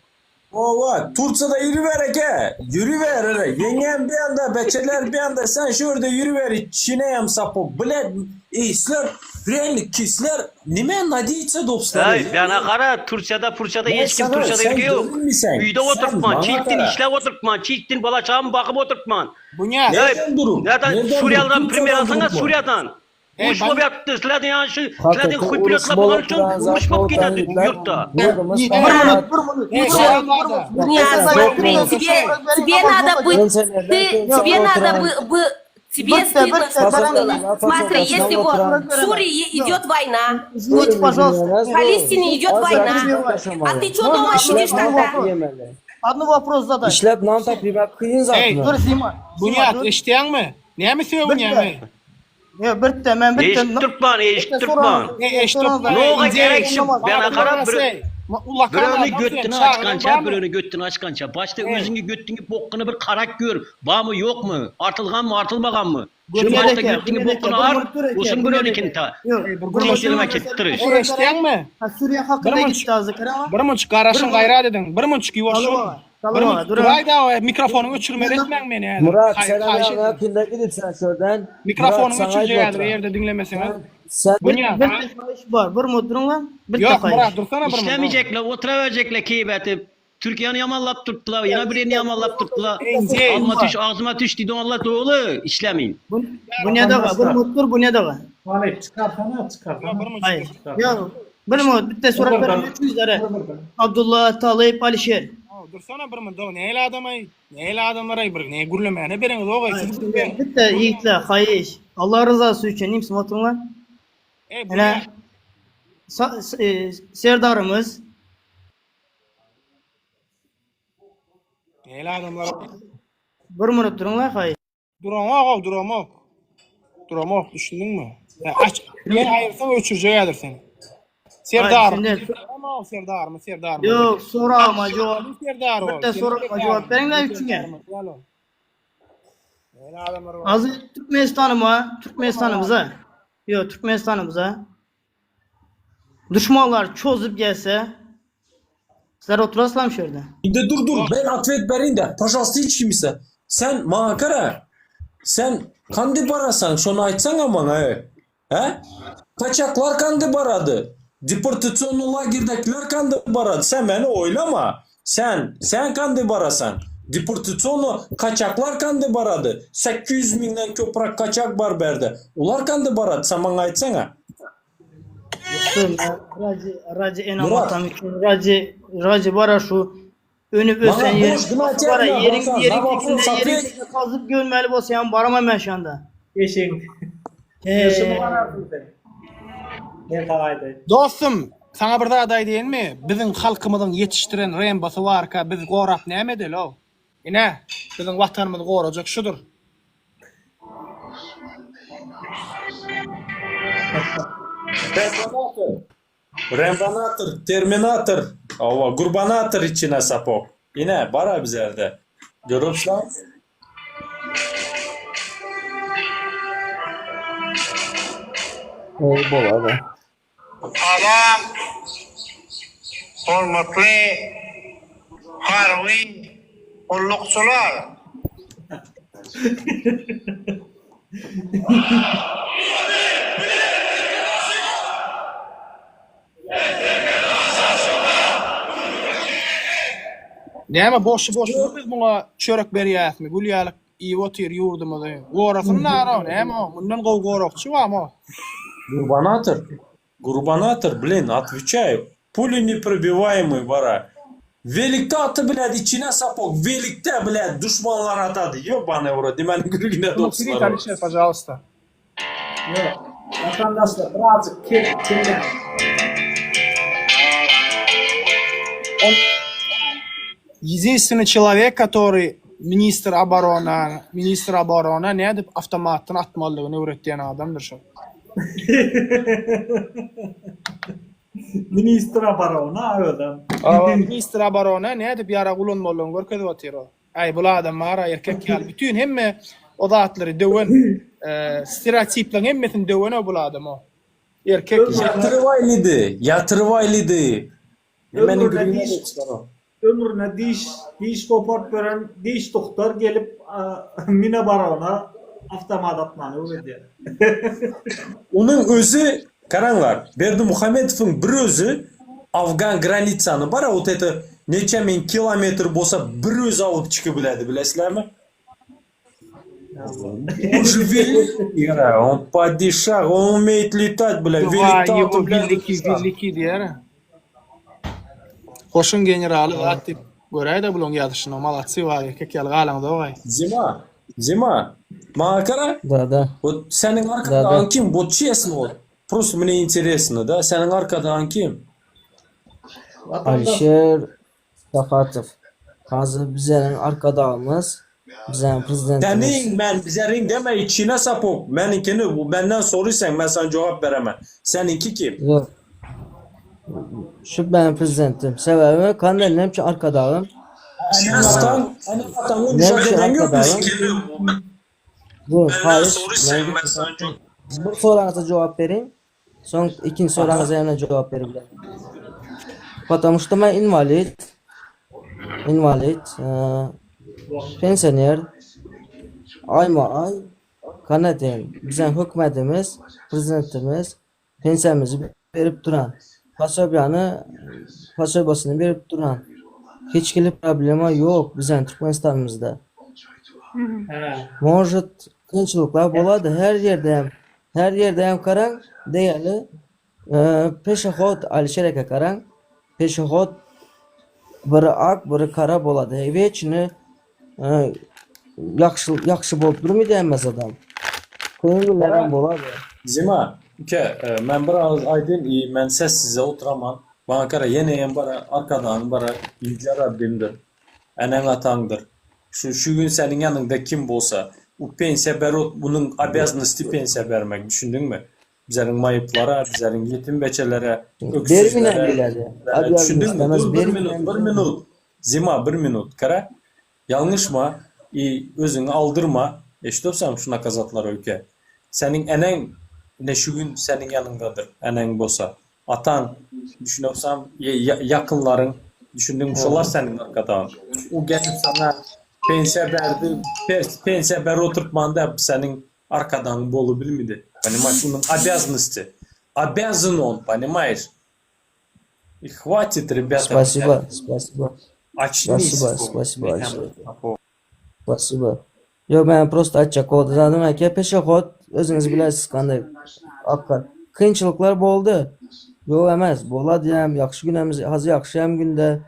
Ova, Turçada yürüver eke. Yürüver öyle. Yengem bir anda, beçeler bir anda. Sen şurada yürüver. Çineyem sapı. Блядь, ey, sizler, реально, kisler, nime надеяться dostlar? Hey, bana kara Türkiye'de, Purça'da Ben hiç kim sana- Türkiye'de sen yürgü yok. görün mü sen? Uyda Sen oturtman, bana çiğittin kara. işle oturtman, çiğittin bala çağımı bakıp oturtman. Bu ne? Hey, Nereden durum? Nereden? Nereden durum? Suriye'den primer Türkiye'den alsana durum bu. Suriye'den. Hey, Uruş ben- bolup ýatdy, sizlerden ýa şu, Hakyky sizlerden uruş hüpilotlar bolan bolup üçin duran uruş zat bolup boltan gidedi ýigitler, ýurtda. ýurdumyz Bir parahat. minut, bir minut. Ey, Bir salam minut, bir barda. minut. Не, смотри, тебе, тебе надо быть, Pensionerler ты, pensiýa тебе надо oturan бы, бы, тебе Bitta, стыдно, bitta, что qarang. было. Смотри, если вот в Сурии идет война, вот Извините, пожалуйста. в Палестине идет война, а ты что дома сидишь Işläp тогда? nan tapýamaly. Одну вопрос задай. Işläp nan tapýamak kyn Ey, zatmy? Dur Zima. Zima, Bunyat, dur. eşitýäňmi? Näme sögünýäňmi? Yo, bitta, men bitta. Eşit Türkmen, eşit Türkmen. Ne eşit Noga gerek şu, bana kara bir Ulakan Birini adam sen, göttünü çağırın açkança, barmy? birini göttünü açkança. Başta özüňi göttüňi bokkunu bir karak gör. Bar mı yok mu? Artylgan mı, artylmagan mı? Şunu Bunyat başta eke, göttüňi Bunyat eke, bokkunu bir art, minut dur eke, osun Bunyat birini eke. ta. Yok, Tekşirme ketdiriş. Ey, eşitýäňmi? Ha, Suriye Bir hakkında munç- gitti azı kara. Bir munç garaşyň gaýrat ediň. Bir munç ýuwaş Salam ol. aga, salam Bir aga, munç dur duraý da mikrofonyňy öçürmeli etmäň meni häzir. Murat Haý- sen haýyş aýagyňa edin. kynda gidip sen şuradan. Mikrofonyňy Murat, sana öçürjek aýdyp häzir oturan. ýerde diňlemeseňiz. Sen Bunyat, Bir haýyş bar, bir minut durun lan. Bitta Ýok haýyş. Murat dursana bir munç. İşlemeyecekler, oturuverecekler keybeti. Türkiye'ni yamallap tuttular, yine birini yamallap tuttular. Ey, Alma düş, ağzıma düş dedi Allah doğru, işlemeyin. Bunyat aga, bir minut dur Bunyat aga. Vallahi çıkarsana çıkarsana. Bir munç Hayır. Yo, bir minut bitta so'rab beraman üçüňizlere. Abdullah, Talip, Alişer. Dursana bir munç. Näle adamay? Näle adamlar bir ne gürlemäne bereňiz ogay siz gürlemäň. Bitta ýigitler, haýyş. Allah rızası üçin nimsin oturuň lan. Ey, Ene Bunyat. Sa- e, Serdarymyz Näle adamlar? bir minut duruň lan haýyş. Duramok, duramok. Duramok, düşündüňmi? Ya aç. Men aýyrsaň öçürjek häzir seni. Serdar. Ay, şimdi- Tamam, Serdar mı, Serdar mı? Yok, sorama jogap. Serdar ol. Bitta sorama jogap beriň üçüňe. Näle adamlar bar? Hazır Türkmenistan'ıma, Türkmenistan'ımıza. Yok, Türkmenistan'ımıza. Düşmanlar çözüp gelse Sizler oturasılar mı şurada? Indi dur dur ben ответ bereyim de. Пожалуйста hiç kimse. Sen maňa gara. Sen kandi barasan şonu aýtsaňa maňa he. He? Kaçaklar kandi barady. Deportasyonly lagerdakiler kandi barady. Sen meni oýlama. Sen sen kandi barasan. Deportasyonly kaçaklar kandi barady. 800 müňden köprak kaçak bar berde. Ular kandi barady. Sen maňa aýtsaňa. Dostum, Raci, Raci en Murat. amatam için, Raci, Raci bara şu önüp Bana ösen yerin, boş günah bara çekme, yerin, Hasan. yerin Na вопрос içinde, yerin ответь. içinde kazıp görmeli bolsa yan baramam ben şu anda. Eşeğin. Ee, Şunu bararsın sen. Men sana aýdaýyn. Dostum, sana bir zat aýdaýynmy? Biziň halkymyzyň ýetişdiren Rembosy barka biz gorap näme edeli o? Ine, biziň watanymyzy gorajak şudur. Detonator. Rembonator, Terminator, hawa, Gurbanator içine sapok. Ine, bar-a bizlerde. Görüpsiňiz? Gowy bolady. Salam hormatly harby gullukçylar. Näme boşy boşuna biz muňa çörek berýäsmi gül ýalyk iýip otyr ýurdumyzy gorasyn naro näme o mundan gowy goragçy barmy o. Gurbanator Gurbanator blin otweçaýu puli neprobiwaýemyý bara welikde aty blýad içine sapok welikde blýad duşmanlar atady ýobanyý w rot nimani gürgüne Смотри dostlar Alişer pažalsta. Ýok. Watandaşlar birazjyk kelle. On единственный человек, который ministr oborona, ministr oborona nädip awtomatdan atmalydygyny öwretýän adamdyr şol. Ministr oborona özem. Hawa, ministr oborona nädip ýarag ulanmalydygyny görkezip otyr o. Aý bul adam bar-a erkek ýaly bütin hemme o zatlary döwen, stereotipleriň hemmesini döwen-o bul adam o. Erkek ýaly. Ýatyrybaýlydy, ýatyrybaýlydy. Nimeniň Ömrüne gürrüňine diş geçdiler o. ömrüne diş diş goparyp beren diş dogtar gelip mina barona awtomat atmany öwredýär. Onuň özi garaňlar Berdimuhamedowyň bir özi Afgan granitsany bara wot eto neçe min kilometr bolsa bir özi alyp çykyp biledi bilesizlermi? On же великий, on padişah, on umeýet letat bile, Waý, ýo великий, великий diýer. Goşun generaly zat diýip göräýdä bulaň ýazyşyny, malatsy waý erkek ýaly galaňzok-aý. Zima, Zima, maňa gara, Da da. wot seniň Da da. arkadagyň kim, wot çesno wot, prosto mne interesno da, seniň arkadagyň kim? Alişer Safatow. Hazir bizeniň arkadagymyz, bizeniň prezidentimiz. Seniň men bizeriň deme içine sapok, meniňkini menden sorysaň men saňa jogap beremen. Seniňki kim? Ýok. Şu meniň prezidentim. Sebäbi kanel näme üçin arkadagym? Ene ataň, ene ataňy Näme uşak üçin eden ýokmy? arkadagym? Ýok, haýyş. Men bir soragyňyza jogap bereýin. Soň ikinji soragyňyza ýene jogap berip bilerin. Потому что men inwalid. Inwalid, pensioner. Aýma-aý Kanadin biziň hökümetimiz, prezidentimiz pensiýamyzy berip duran. Posobiýany, posobiýasyny berip duran. Hiç hili problema ýok biziň Türkmenistanymyzda. Может, kynçylyklar bolady her ýerde hem. Her ýerde hem garaň diýeli peşehod Alişer eke garaň peşehod biri ak biri kara bolady weçni ýagşy ýagşy bolup durmydy hemme zadam kyn günlerem bolady. Zima ike men bir agyz aýdyn i men sessizje oturaman maňa gara ýeneýem bara arkadagyň bara ýüce Rabbimdir Eneň ataňdyr. Şu şu gün seniň ýanyňda kim bolsa, u pensiýa berot unuň obýaznosti pensiýa bermek, düşündiňmi? Bizleriň maýyplara, bizleriň ýetim beçelere, öksüzlere, düşündiňmi? Dur bir minut, bir minut. Zima bir minut, gara. Ýalňyşma i özüňi aldyrma, eşidipsiňmi şunaka zatlara öýke. Seniň eneň ine şu gün seniň ýanyňdadyr, eneň bolsa. Ataň, düşünipsem, ýakynlaryň, düşündiňmi, şolar seniň arkadagyň. U gelip saňa pensiýa berdi, pensiýa berip oturtman däp seniň arkadagyň bolubilmidi. Ponimaýeş, unuň obýaznosti. Obýazan on, ponimaýeş. I hwatit, rebýata. Spasiba, spasiba. Açnis. Spasiba, spasiba. Spasiba. Ýok men prosta aýtjak boldy zadym eke peşehod özüňiz bilersiz kanday akar. Kynçylyklar boldy. Ýok emes bolady hem ýagşy günem hazy ýagşy hem günde.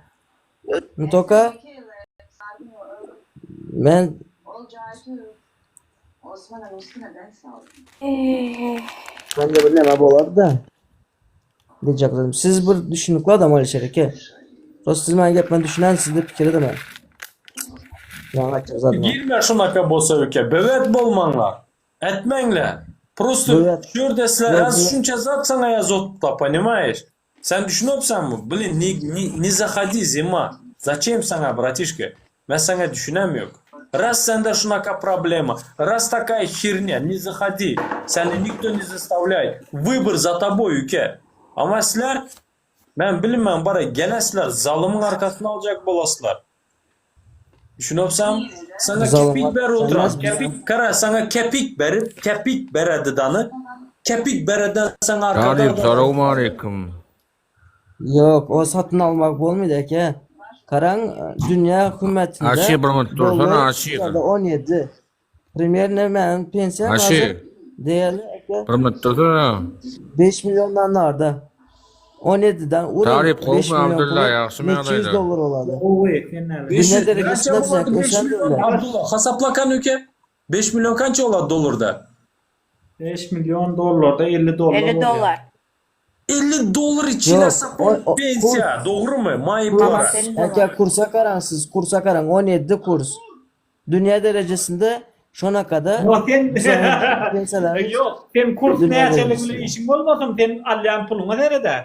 Ne toka men Mende bir neme bolady-da. Diýjek zadym. Siz bir düşünikli adam Alişer eke. Prosta siz meniň gepime düşünensiz diýip pikir edemen. Ýaňy aýtjak zadym. Girme şunaka bolsa öke. Böwet bolmaňlar. Etmeňler. Prosta Böwet. şu ýerde sizler Ýok, az şunça zat saňa ýazotda, ponimaýeş? Sen düşünopsanmy? Blin, ne, ne, ne zahodi zima. Zaçem saňa, bratişka? Men saňa düşünem ýok. Raz sende şunaka problema, raz takaya hernya, ne zahodi. Seni nikto ne zastavlyaet. Wybor za toboý, uke. Amma sizler, men bilmen bara gene sizler zalymyň arkasyny aljak bolasizler. Düşünopsan? Saňa kepik berip oturan, kepik, gara, saňa kepik berip, kepik beredi dany. Kepik bereden saňa Talyp arkadan salowmaleýkim. Ýok, o satyn almak bolmaýdy eke. Garaň, dünýä hümmetinde Aşy bir minut dursana dollar Aşy. ýa-da 17. Primerno meniň pensiýam Aşy. hazir diýeli eke Bir minut dursana. 5 milliondan narda. 17-den uruň Talyp 5 gowmy million Abdylla puly ýagşymy neçe ýüz ýagdaýlar? dollar bolady. Gowy, sen näme? Dünýä 500 derejesinde kança bize bolady 5 ösen million döwlet. Abdulla hasaplakan öke. 5 million kança bolady dollarda? 5 million dollarda 50 dollar 50 bolýar. dollar. 50 dollar içine Ýok, o, sapon o, kurs, pensiýa, dogrymy? Maýyp kurs, para. eke kursa garaň siz, kursa garaň 17 kurs. Dünýä derejesinde şonakada Ýok sen biziň pensiýalarymyz Ýok, sen kurs dünýä näçelik bilen derejesinde. işiň bolmasyn, sen alýan puluňa seredä.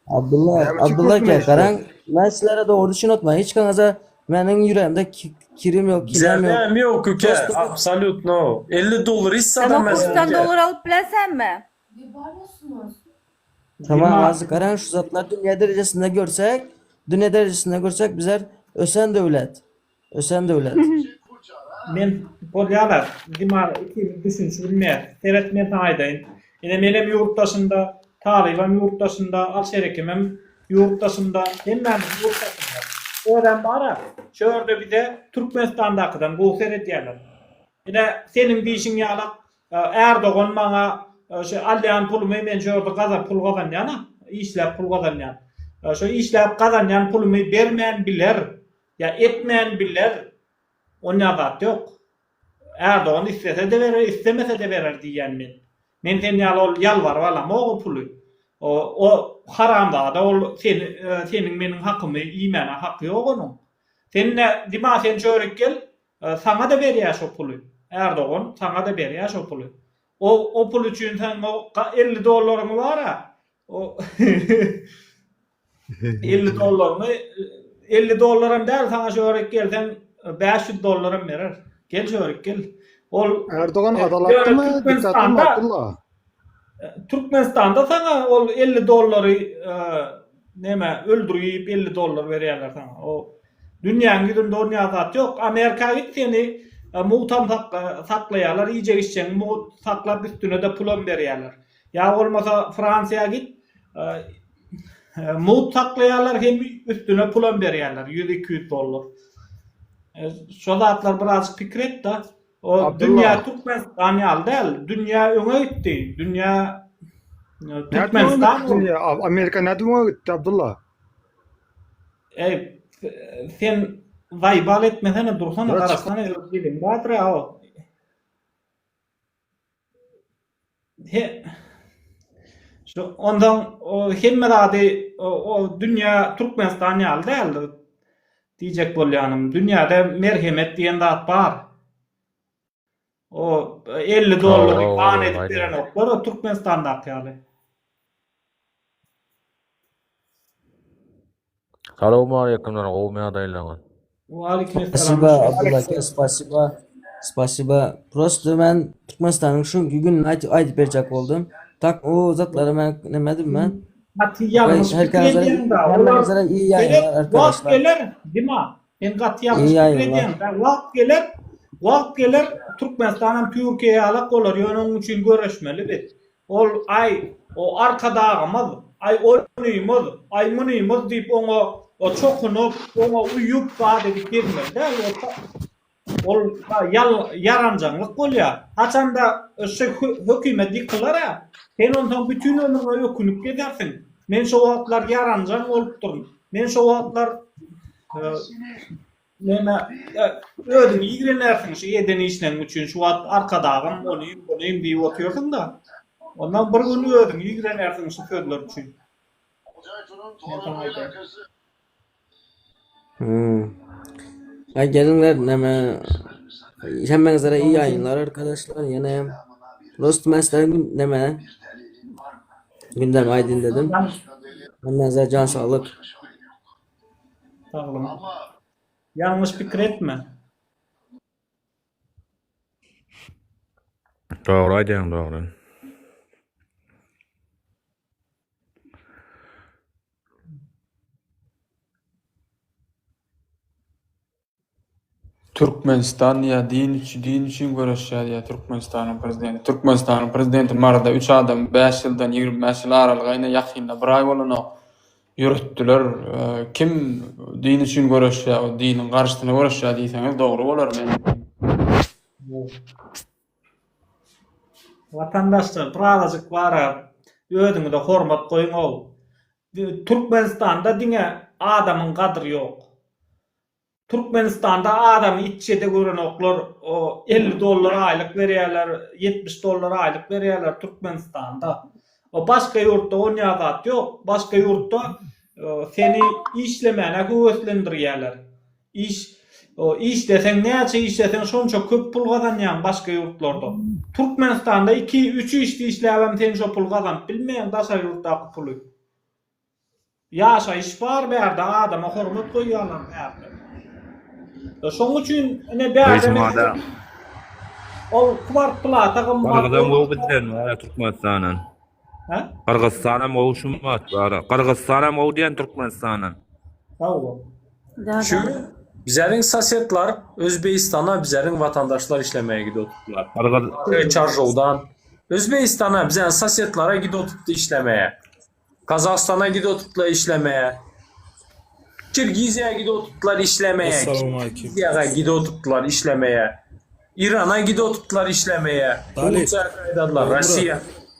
Abdylla, Näme üçin Abdylla kursuny eke, garaň, işleýär? men sizlere dogry düşünip otman, hiç kaňaza meniň ýüregimde kirim ýok, kinem ýok. Zerräm ýok üke, Prosto absolýutno. 50 dollar hiç Sen zat o emez kursdan üke. dollar alyp bilesenmi? Tamam Dima azı garaň şu zatlar dünýä derejesinde görsek, dünýä derejesinde görsek bizler ösen döwlet. Ösen döwlet. Men bolýarlar. Dima ikimiz düşünişi bilmeýäs. Seret men saňa aýdaýyn. Ine menem ýurt daşynda, Talybam ýurt daşynda, Alşerekimem ýurt daşynda, hemmämiz ýurt daşynda. Özem bar-a, şu ýerde bize Türkmenistandakydan gowy seredýärler. Ine seniň diýşiň ýalak Erdogan maňa şu alýan pulumy men şu ýerde gaza pul gazanýan-a, işläp pul gazanýan. Şu işläp gazanýan pulumy bermän biler. Ýa etmän biler, onýa zat ýok. Erdogan islese-de berer, islemese-de berer diýýän men. Men sen ýaly ol ýalbaryp alamok o puly. O o haramzada ol seni seniň meniň hakymy iýmäne haky ýok onuň. Sen nä Dima sen çörek gel, saňa-da berýär şo puly. Erdogan saňa-da berýär şo puly. O o pul üçin sen o 50 dollaryňy bar-a, O 50 dollaryňy 50 dollaram däl saňa şörik gelseň 500 dollaram berer. Gel şörik gel. Ol Erdogan e, adalatlymy, ýöne diktatormy Türkmenistanda Abdylla? Türkmenistanda saňa ol 50 dollary e, neme öldürip 50 dollar berýärler saňa. O dünýäň ýüzünde onýa zat ýok. Amerika git seni e, mugtam saklaýarlar, iýjek içjegiňi mugt saklap üstüne-de pulam berýärler. Ýa bolmasa Fransiýa git, mugt saklaýarlar hem üstüne pulam berýärler, 100-200 dollar. Şo zatlar birazjyk pikir et-de. O dünýä Türkmenistan ýaly däl, dünýä öňe gitdi. Dünýä Türkmenistan dünýä Amerika nädip öňe gitdi Abdylla? Eý, sen zaýbal etmesene, dursana, garaşsana, öz diliň bardyr-a o. He, şu ondan o hemme zady o, o dünýä Türkmenistan ýaly däldir diýjek bolýanym. Dünýäde merhemet diýen zat bar. O 50 dollary gan edip berenoklar o Türkmenistandaky ýaly. Salowmaleýkimler gowmy ýagdaýlaryňyz. Waleýkim Spasiba Abdulla aka spasiba spasiba prosto men Türkmenistanyň şu günki gününi aýdyp aýdyp berjek boldum. Tak o zatlary men nemedim men. Gaty ýalňyş pikir edýäň-da. Olar Hemmäňize iyi ýaýynlar Seret, wagt arkadaşlar. geler, Dima, sen gaty ýalňyş İyi pikir ýaýynlar. edýäň-da. Wagt geler, wagt geler, Türkmenistanam Türkiýe ýalak bolar, ýöne onuň üçin göreşmeli biz. Ol, Aý, o Arkadagymyz, aý, onymyz, aý, munymyz diýip oňa çokunyp, oňa uýup zat edip gezmeli däl. Ol ýaranjaňlyk bolýar. Haçanda şu hökümet ýykylar-a, sen onsoň bütin ömrüňe ökünip gezersiň. Men şo wagtlar ýaranjaň bolupdyryn. Men şo wagtlar Näme, özüňi ýigrenersiň şu eden işleň üçin, şu wagt Arkadagym, onym, bunym diýip otyrsyň-da. Ondan bir gün özüňi ýigrenersiň şu sözler üçin. Men saňa aýdaýyn. Hmm. Ay geliňler näme hemmäňizlere iyi ýaýynlar arkadaşlar ýene Prosto men sizlere näme gündem aýdyn dedim. Hemmäňize jan saglyk. Sag boluň. Ýalňyş pikir etme. Dogry aýdýaň dogry. Türkmenistan diýýär din üçin din üçin göreşýär diýýär Türkmenistanyň prezidenti. Türkmenistanyň prezidenti Maryda üç adam bäş ýyldan 25 ýyl aralyga ine ýakynda bir aý bolanok ýöretdiler. Kim din üçin göreşýär o diniň garşysyna göreşýär diýseňiz dogry bolar men. Watandaşlar birazajyk bara özüňize hormat goýuňow. Türkmenistanda diňe adamyň gadyry ýok. Türkmenistanda adamy itçede görenoklar o 50 dollar aýlyk berýärler 70 dollar aýlyk berýärler Türkmenistanda. O başga ýurtda onýa zat ýok. Başga ýurtda seni işlemäne höweslendirýärler. Iş işleseň näçe işleseň şonça köp pul gazanýaň başga ýurtlarda. Türkmenistanda 2 3 işde işläbem sen şo puly gazanyp bilmeýäň daşary ýurtdaky puly. Ýaşaýyş bar bärde adama hormat goýýarlar bärde. Şoň üçin ine bärde meselem ol kwartplata gymmat. Gyrgyzam gowy bizden bara Türkmenistandan. Hä? Gyrgyzstanam gowy şumat bara. Gyrgyzstanam gowy diýen Türkmenistandan. Sag bol. Şu bizleriň sosedlar Özbegistana bizleriň vatandaşlar işlemeye gidip otupdylar. Gyrgyz Çarjowdan Özbegistana bizleriň sosedlara gidip otupdy işlemeye. Gazagystana gidip otupdylar işlemeye. Kirgiziýa gidip otupdylar işlemeye. Assalamualeykum. Kirgiziýa gidip otupdylar işlemeye. Irana gidip otupdylar işlemeye. Talyp. Turkiýa gaýdadylar, Rossiýa.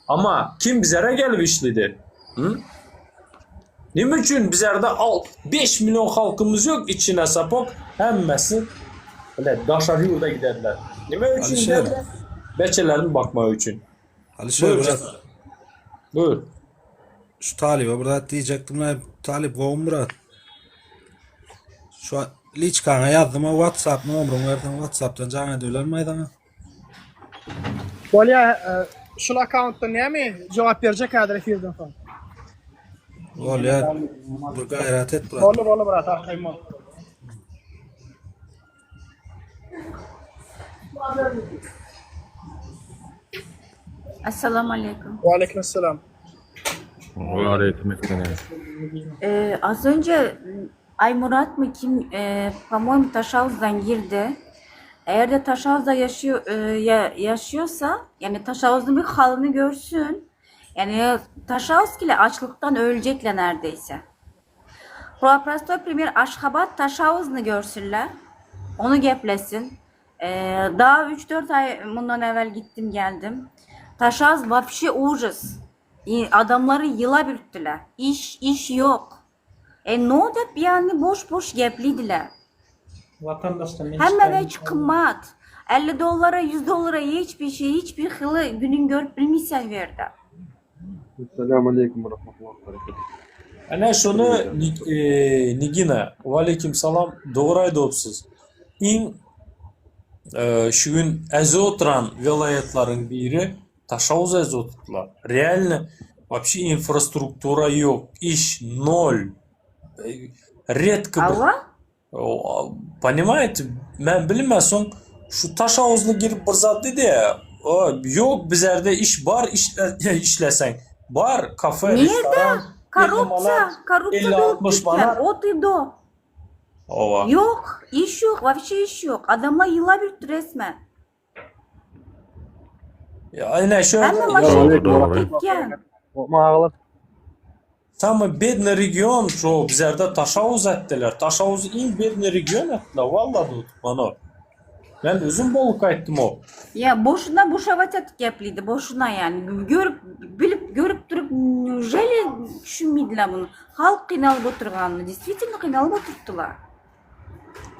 Ama kim bizlere gelip işledi? Hı? Nime üçin bizlerde 5 milyon halkymyz yok içine sapok hemmesi bile daşary ýurda giderler. Nime üçin Alişer. giderler? Beçelerini bakmak için. Alişer Buyur. brat. Buyur. Şu talyba bir zat diýjekdim la talyp gowmy brat? Şu liçkaňa ýazdym o WhatsApp nomeryňy berseň WhatsAppdan jaň edibilermi aýdaňa? Bolýa, şul akkauntdan näme jogap berjek häzir efirden soň. Bolýa. Bir gaýrat et brat. Boldy, boldy brat, arkaýyn bol. Assalamu aleykum. Wa aleyküm esselam. Wa aleyküm esselam. Ee, az önce Aymurat mı kim, e, по-моему, Taşauz'dan girdi. Eğer de Taşauz'da yaşıyor, e, ya- yaşıyorsa, yani Taşauz'un bir halini görsün. Yani Taşauz ile açlıktan ölecekler neredeyse. Про простой пример Aşgabat Taşauz'nu görsünler. Onu geplesin. Ee, daha 3-4 ay bundan evvel gittim geldim. Taşauz вообще ужас. İ- Adamları yıla bürktüler. İş, iş yok. E ne oldu yani boş boş gepliydiler. Vatandaşlar men Hem çykaýyn. evet kımmat. 50 dolara 100 dolara hiçbir şey hiçbir hılı günün görüp bilmeysen verdi. Esselamu aleýkum we rahmetullahi we berekatuh. Ana şony e, Nigina, waleýkim salam, dogry aýdypsyz. Iň e, şu gün äze oturan welaýatlaryň biri Taşauz äze oturdylar. Realno вообще infrastruktura ýok, iş nol. E, Redko bir Allah? Понимаете, men bilmän soň şu Taşauzly girip bir zat diýdi o ýok bizlerde iş bar işleseň. Bar kafe, Nerede? restoran, 50 Korrupsiya. manat, Korrupsiya dolup 50-60 gitken. manat. Ot и до. Owa. Yok. iş yok. Вообще iş yok. Adamlar yıla bürktü resmen. Ya ine şu Hem de Dogry dogry. gitken. Samый bedny region şu bizlerde Taşauz etdiler. Taşauz iň bedny region etdiler. Vallahi mana. Men özüm bolup gaýtdym o. Ya boşuna boşavat etip gepliydi. Boşuna yani. Görüp, bilip, görüp durup неужели düşünmediler bunu? Halk kıynalıp oturganını. Действительно kıynalıp oturttular.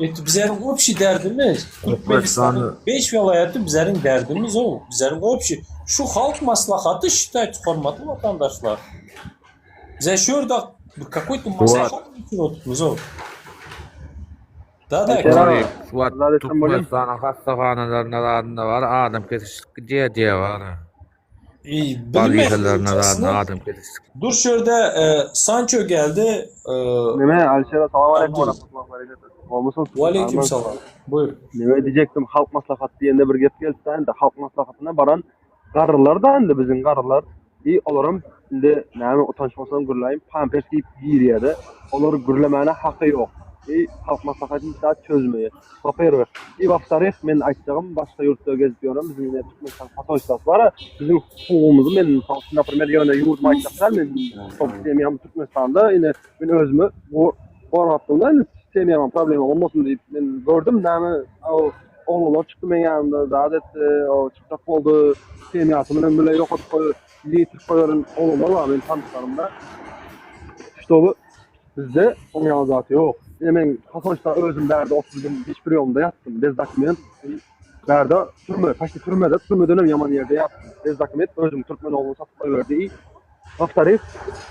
Et, bizleriň общий derdimiz Türkmenistanyň 5 welaýaty bizleriň derdimiz o. Bizleriň общий şu halk maslahaty считайте hormatly watandaşlar. Bize şu ýerde bir какой-то maslahat geçirip otyrmyz o. Da da Şu wagt Türkmenistanyň hassahanalarynda zadynda bar adam kesişlik gidýär diýýär bar. Bilmedim. Adam kesişdik. Dur şu ýerde e, Sancho geldi. E, Neme Alişer salam aleyküm Abdul. ve rahmetullah ve berekatuhu. Olmuşsun. Ve aleyküm selam. Buyur. Neme diyecektim halk maslahat diýende bir gep geldi da indi halk maslahatyna baran garrylar da indi biziň garrylar i olaram indi näme utanç bolsam gürläýin pampers giýip girýärdi. Olar gürlemäne haky ýok. I halk maslahaty hiç zat çözmeýär. Во-первых, i во-вторых, men aýtjagym başga ýurtda gezip ýören biziň ine Türkmenistan posolstwasy bar. Biziň hukugymyzy men mysal üçin, например, ýöne ýurdumy aýtjak däl, men şol semýam Türkmenistanda ine men özümi gorap durman, indi semýama problema bolmasyn diýip men gördüm näme oglanlar çykdy meň ýanymda zat etdi, o çykjak boldy, semýasy bilen bile ýok edip goýber, ýitirip goýberen oglanlar bar meniň tanyşlarymda. Ştoby Bizde oň ýaly zat ýok. Ine men posolstwa özüm bärde 30 gün hiç bir ýolunda ýatdym. Bez dokument. Bärde türme, paçti türmede, türmeden hem ýaman ýerde ýatdym. Bez dokument özüm türkmen ogluny satyp goýberdi. I Во-вторых,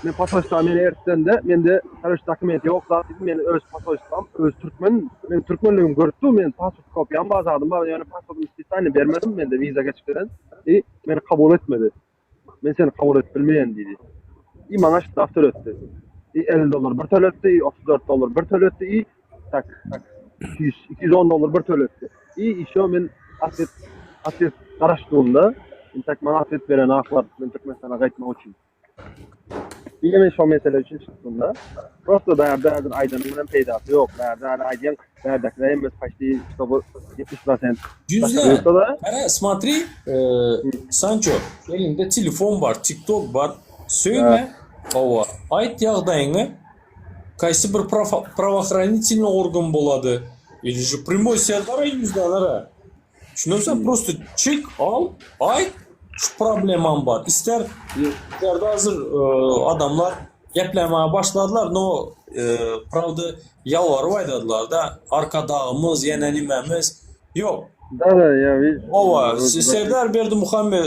men posolstwa meni ertdende, mende koroç dokument ýok zat diýdi. Men öz posolstwam, öz türkmen, men türkmenligimi görüp dur, men pasport kopýam bar zadym bar, ýöne pasportymy spesialny bermedim, mende wiza geçip gelen. I meni kabul etmedi. Men seni kabul edip bilmeýän diýdi. I maňa ştraf töletdi. I 50 dollar bir töletdi, i 34 dollar bir töletdi, i tak 200 210 dollar bir töletdi. I işo men atwet atwet garaşdygymda, intak maňa atwet beren aklar men Türkmenistana gaýtmak üçin. Ine men şo mesele üçin çykdym-da. Prosta bärde häzir aýdanyň bilen peýdasy ýok. Bärde häli aýdýaň, bärdäkiler hemmesi paçti ştoby 70 prosent Ýüzle. ýurtda-da. Gara, smotri, e, Sanço, elinde telefon bar, TikTok bar. Söýme, hawa, aýt ýagdaýyňy. Kaýsy bir prawoohranitelnyý organ bolady. Ili же primoý Serdara ýüzlen ara. Düşünersen prosta çyk al aýt şu problemam bar. Ister Serdar hazır e, adamlar geplemäge başladylar no e, prawda ýalbaryp aýdadylar da arkadagymyz ýene nimemiz ýok. Da da ya biz Owa Serdar Berdimuhamed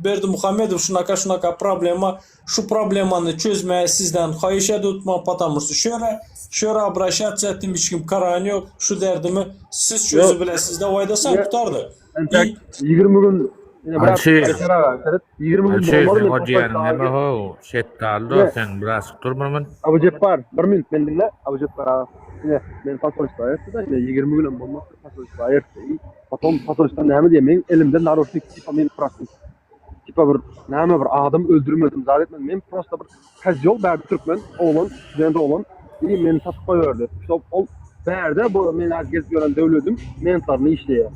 Berdimuhamedow şunaka şunaka problema Şu problemany çözmäge sizden haýyş edutma потому что şöyle şöyle obraşatsiýa etdim hiç kim karany ýok şu derdimi siz çözüp bilesiz de waýdasaň gutardy. Entek 20 gün ine biraz Alşir. Alişer aga seret 20 gün Alşir bolmady sen men o diýýäniň posolstwa näme how? Şetdaly dos sen birazjyk dur bir min. Abu Jepbar bir minut men diňle Abu Jepbar aga ine men posolstwa aýyrtdy da ine 20 günem bolmady posolstwa aýyrtdy potom posolstwa näme diýýär meň elimde naroşnik tipa men prosta Tipa bir näme bir adam öldürmedim zat etmedim. Men prosta bir kozýol bärde türkmen oglan, student oglan i meni satyp goýberdi. Şo ol bärde bu men az gezip ýören döwlediň mentlaryny işleýär.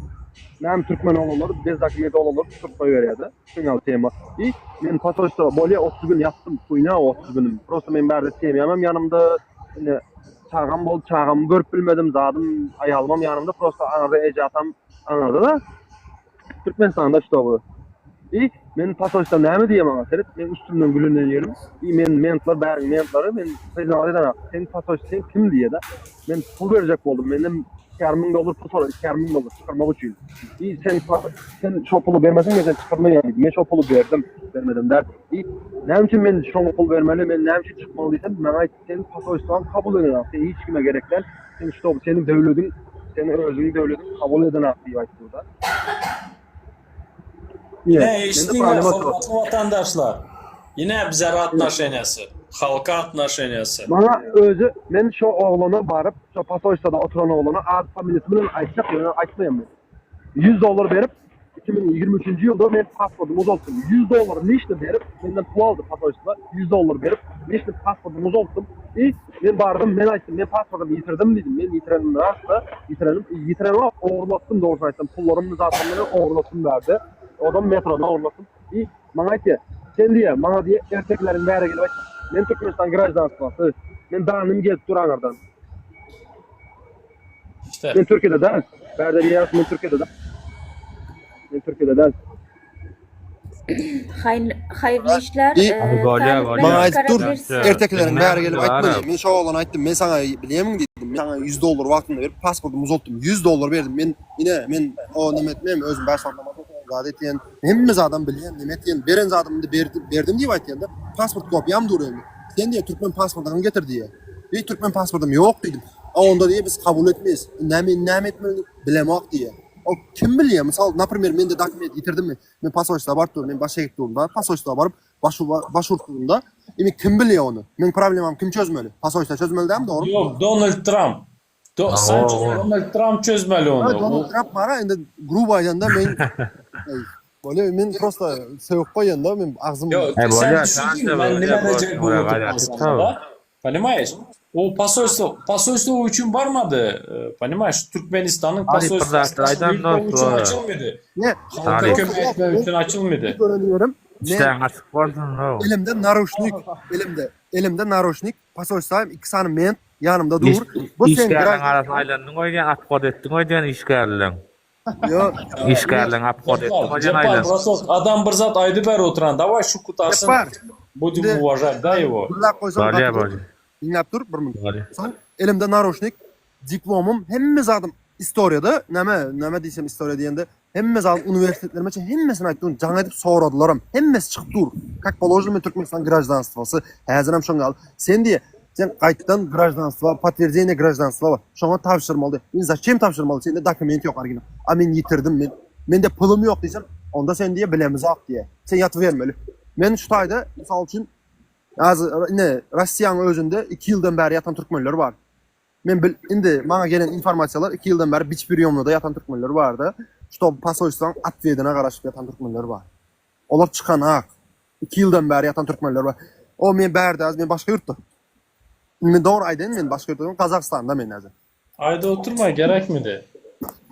Näme türkmen oglanlary bez dokument oglanlary tutup goýberýär-de. Şuň ýaly tema. I men posolstwa bolýa 30 gün ýatdym, huýna 30 günüm. Prosta men bärde semýam hem ýanymda, indi çagam boldy, çagamy görüp bilmedim, zadym, aýalymam ýanymda, prosta aňyrda eje-atam aňyrda-da. Türkmenistanda ştoby. I men posolstwa näme diýýär maňa seret men üstümden gülünden ýerim. I men mentlar bäriň mentlary men priznawać edenak. Sen posolstwa sen kim diýýär-de. Men pul berjek boldum. Menden 2500 dollar pul sorady. 2500 dollar çykarmak üçin. I sen sen şo puly bermeseň men seni çykarmaýan diýdi. Men şo puly berdim. Bermedim däl. I näme üçin men şoňa pul bermeli? Men näme üçin çykmaly diýsem, maňa aýtdy sen posolstwaň kabul edenak. Sen hiç kime gerek däl. Sen ştob seniň döwlediň seni özüň döwlediň kabul edenak diýip aýtdy-da. Ine eşitdiňmi hormatly watandaşlar. Ine bizere atnoşeniýasy, halka atnoşeniýasy. Maňa özi men şo oglana baryp, şo posolstwada oturan oglana ady familiýasy bilen aýtjak ýöne aýtmaýan men. 100 dollar berip 2023-nji ýylda men pasportymy uzaltdym. 100 dollar lişni berip menden pul aldy posolstwa 100 dollar berip lişni pasportymy uzaltdym. I men bardym men aýtdym men pasportymy ýitirdim diýdim. Men ýitirenim rast-da ýitirenim ýitirenim ogurlatdym dogrusyny aýtsam pullarym zatlarym bilen ogurlatdym bärde. Odam metroda ogurlatdym. I maňa aýtýar sen diýýär maňa diýýär ertekileriň bäri gelip aýtýar. Men Türkmenistan graždanstwasy. Men danym gelip dur aňyrdan. İşte. Men Türkiýede däl. Bärde diýýär men Türkiýede däl. Men Türkiýede däl. Haýyrly işler. I Ee, Bolýar, Talip bolýar. Maňa aýdyp dur, çıkarabilirsin. ertekileriň bäri gelip aýtma diýýär. Men şo oglana aýtdym, men saňa bilýärmiň diýdim. Men saňa 100 dollar wagtynda berip pasportymy uzaltdym. 100 dollar berdim. Men ine men o neme etmem, özüm bäş sagat namaz okaýan, zat etýän, hemme zadam bilýän, neme etýän, beren zadymy indi berdim, berdim diýip aýtýan-da. Pasport kopýam dur indi. Sen diýýär, türkmen pasportyňy getir diýýär. Eý, türkmen pasportym ýok diýdim. A onda diýýär, biz kabul etmeýäs. Näme, näme etmeli diýip, bilemok diýýär. O kim bilýär? Mysal, naprimer, mende dokument ýitirdim men. Men posolstwa baryp durun, men baş egip durun da, posolstwa baryp baş baş urup durun da. Indi kim bilýär ony? Meň problemamy kim çözmeli? Posolstwa çözmeli dälmi, dogrymy? Ýok, Donald Tramp. Do, Sanço Donald Tramp çözmeli ony. Ha, Donald Tramp bara indi grubo aýdanda men Bolýar, men prosta sögüp goýanda men agzym Ýok, He sen bolýar, düşündiňmi Sanço men bolýar, nime dejek bolýar, bolup gaýrat oturan et, sana da? Понимаешь? O posolstwo, posolstwo üçin barmady, e, понимаешь? Türkmenistanyň Haryt bir posolstwosy zatlar daşary aýdan ýurtlar dost üçin bu. açylmady. Ne? Halka Haryt. kömek etmek üçin açylmady. Gören ýerim, men Işleň açyk bolsun, how. elimde naruşnik, elimde, elimde naruşnik, posolstwa iki sany ment ýanymda Iş, dur. Bu sen işgärleň graždan arasyna aýlandyň öýdýän, obhod etdiň öýdýän işgärleň. Ýok. Işgärleň obhod etdiň Jepbar, öýdýän Jepbar, aýlan. bratok, adam bir zat aýdyber oturan, daway şu gutarsyn, Jepbar. budem Indi uwajat, da ýego. Gürläp goýsam Bolýar, gaty bolýar. Diňläp dur bir minut. Bolýar. Soň elimde naroşnik, diplomym, hemme zadym istoriýada, näme, näme diýsem istoriýa diýende, hemme zadym uniwersitetlerime çenli hemmesini aýtdym, jaň edip soradylaram, hemmesi çykyp dur. Kak položeno men Türkmenistan graždanstwosy, häzirem şoň ýaly. Sen diýe, sen gaýtdan graždanstwa, potwierdzeniýe graždanstwa bar, şoňa tabşyrmaly diýe. Men zaçem tabşyrmaly, sende dokument ýok original. A men ýitirdim, men mende pulum ýok diýsem, onda sen diýe bilemizok diýe. Sen ýatybermeli. Men şu taýda, mysal üçin, Häzir ine Rossiýanyň özünde 2 ýyldan bäri ýatan türkmenler bar. Men bil indi maňa gelen informasiýalar 2 ýyldan bäri biç priýomnada ýatan türkmenler barda. Ştob posolstwaň otwedine garaşyp ýatan türkmenler bar. Olar çykanak. 2 ýyldan bäri ýatan türkmenler bar. O men bärde az men başga ýurtda. Indi men dogry aýdaýyn men başga ýurtda Gazagystanda men häzir. Aýda oturma gerekmidi?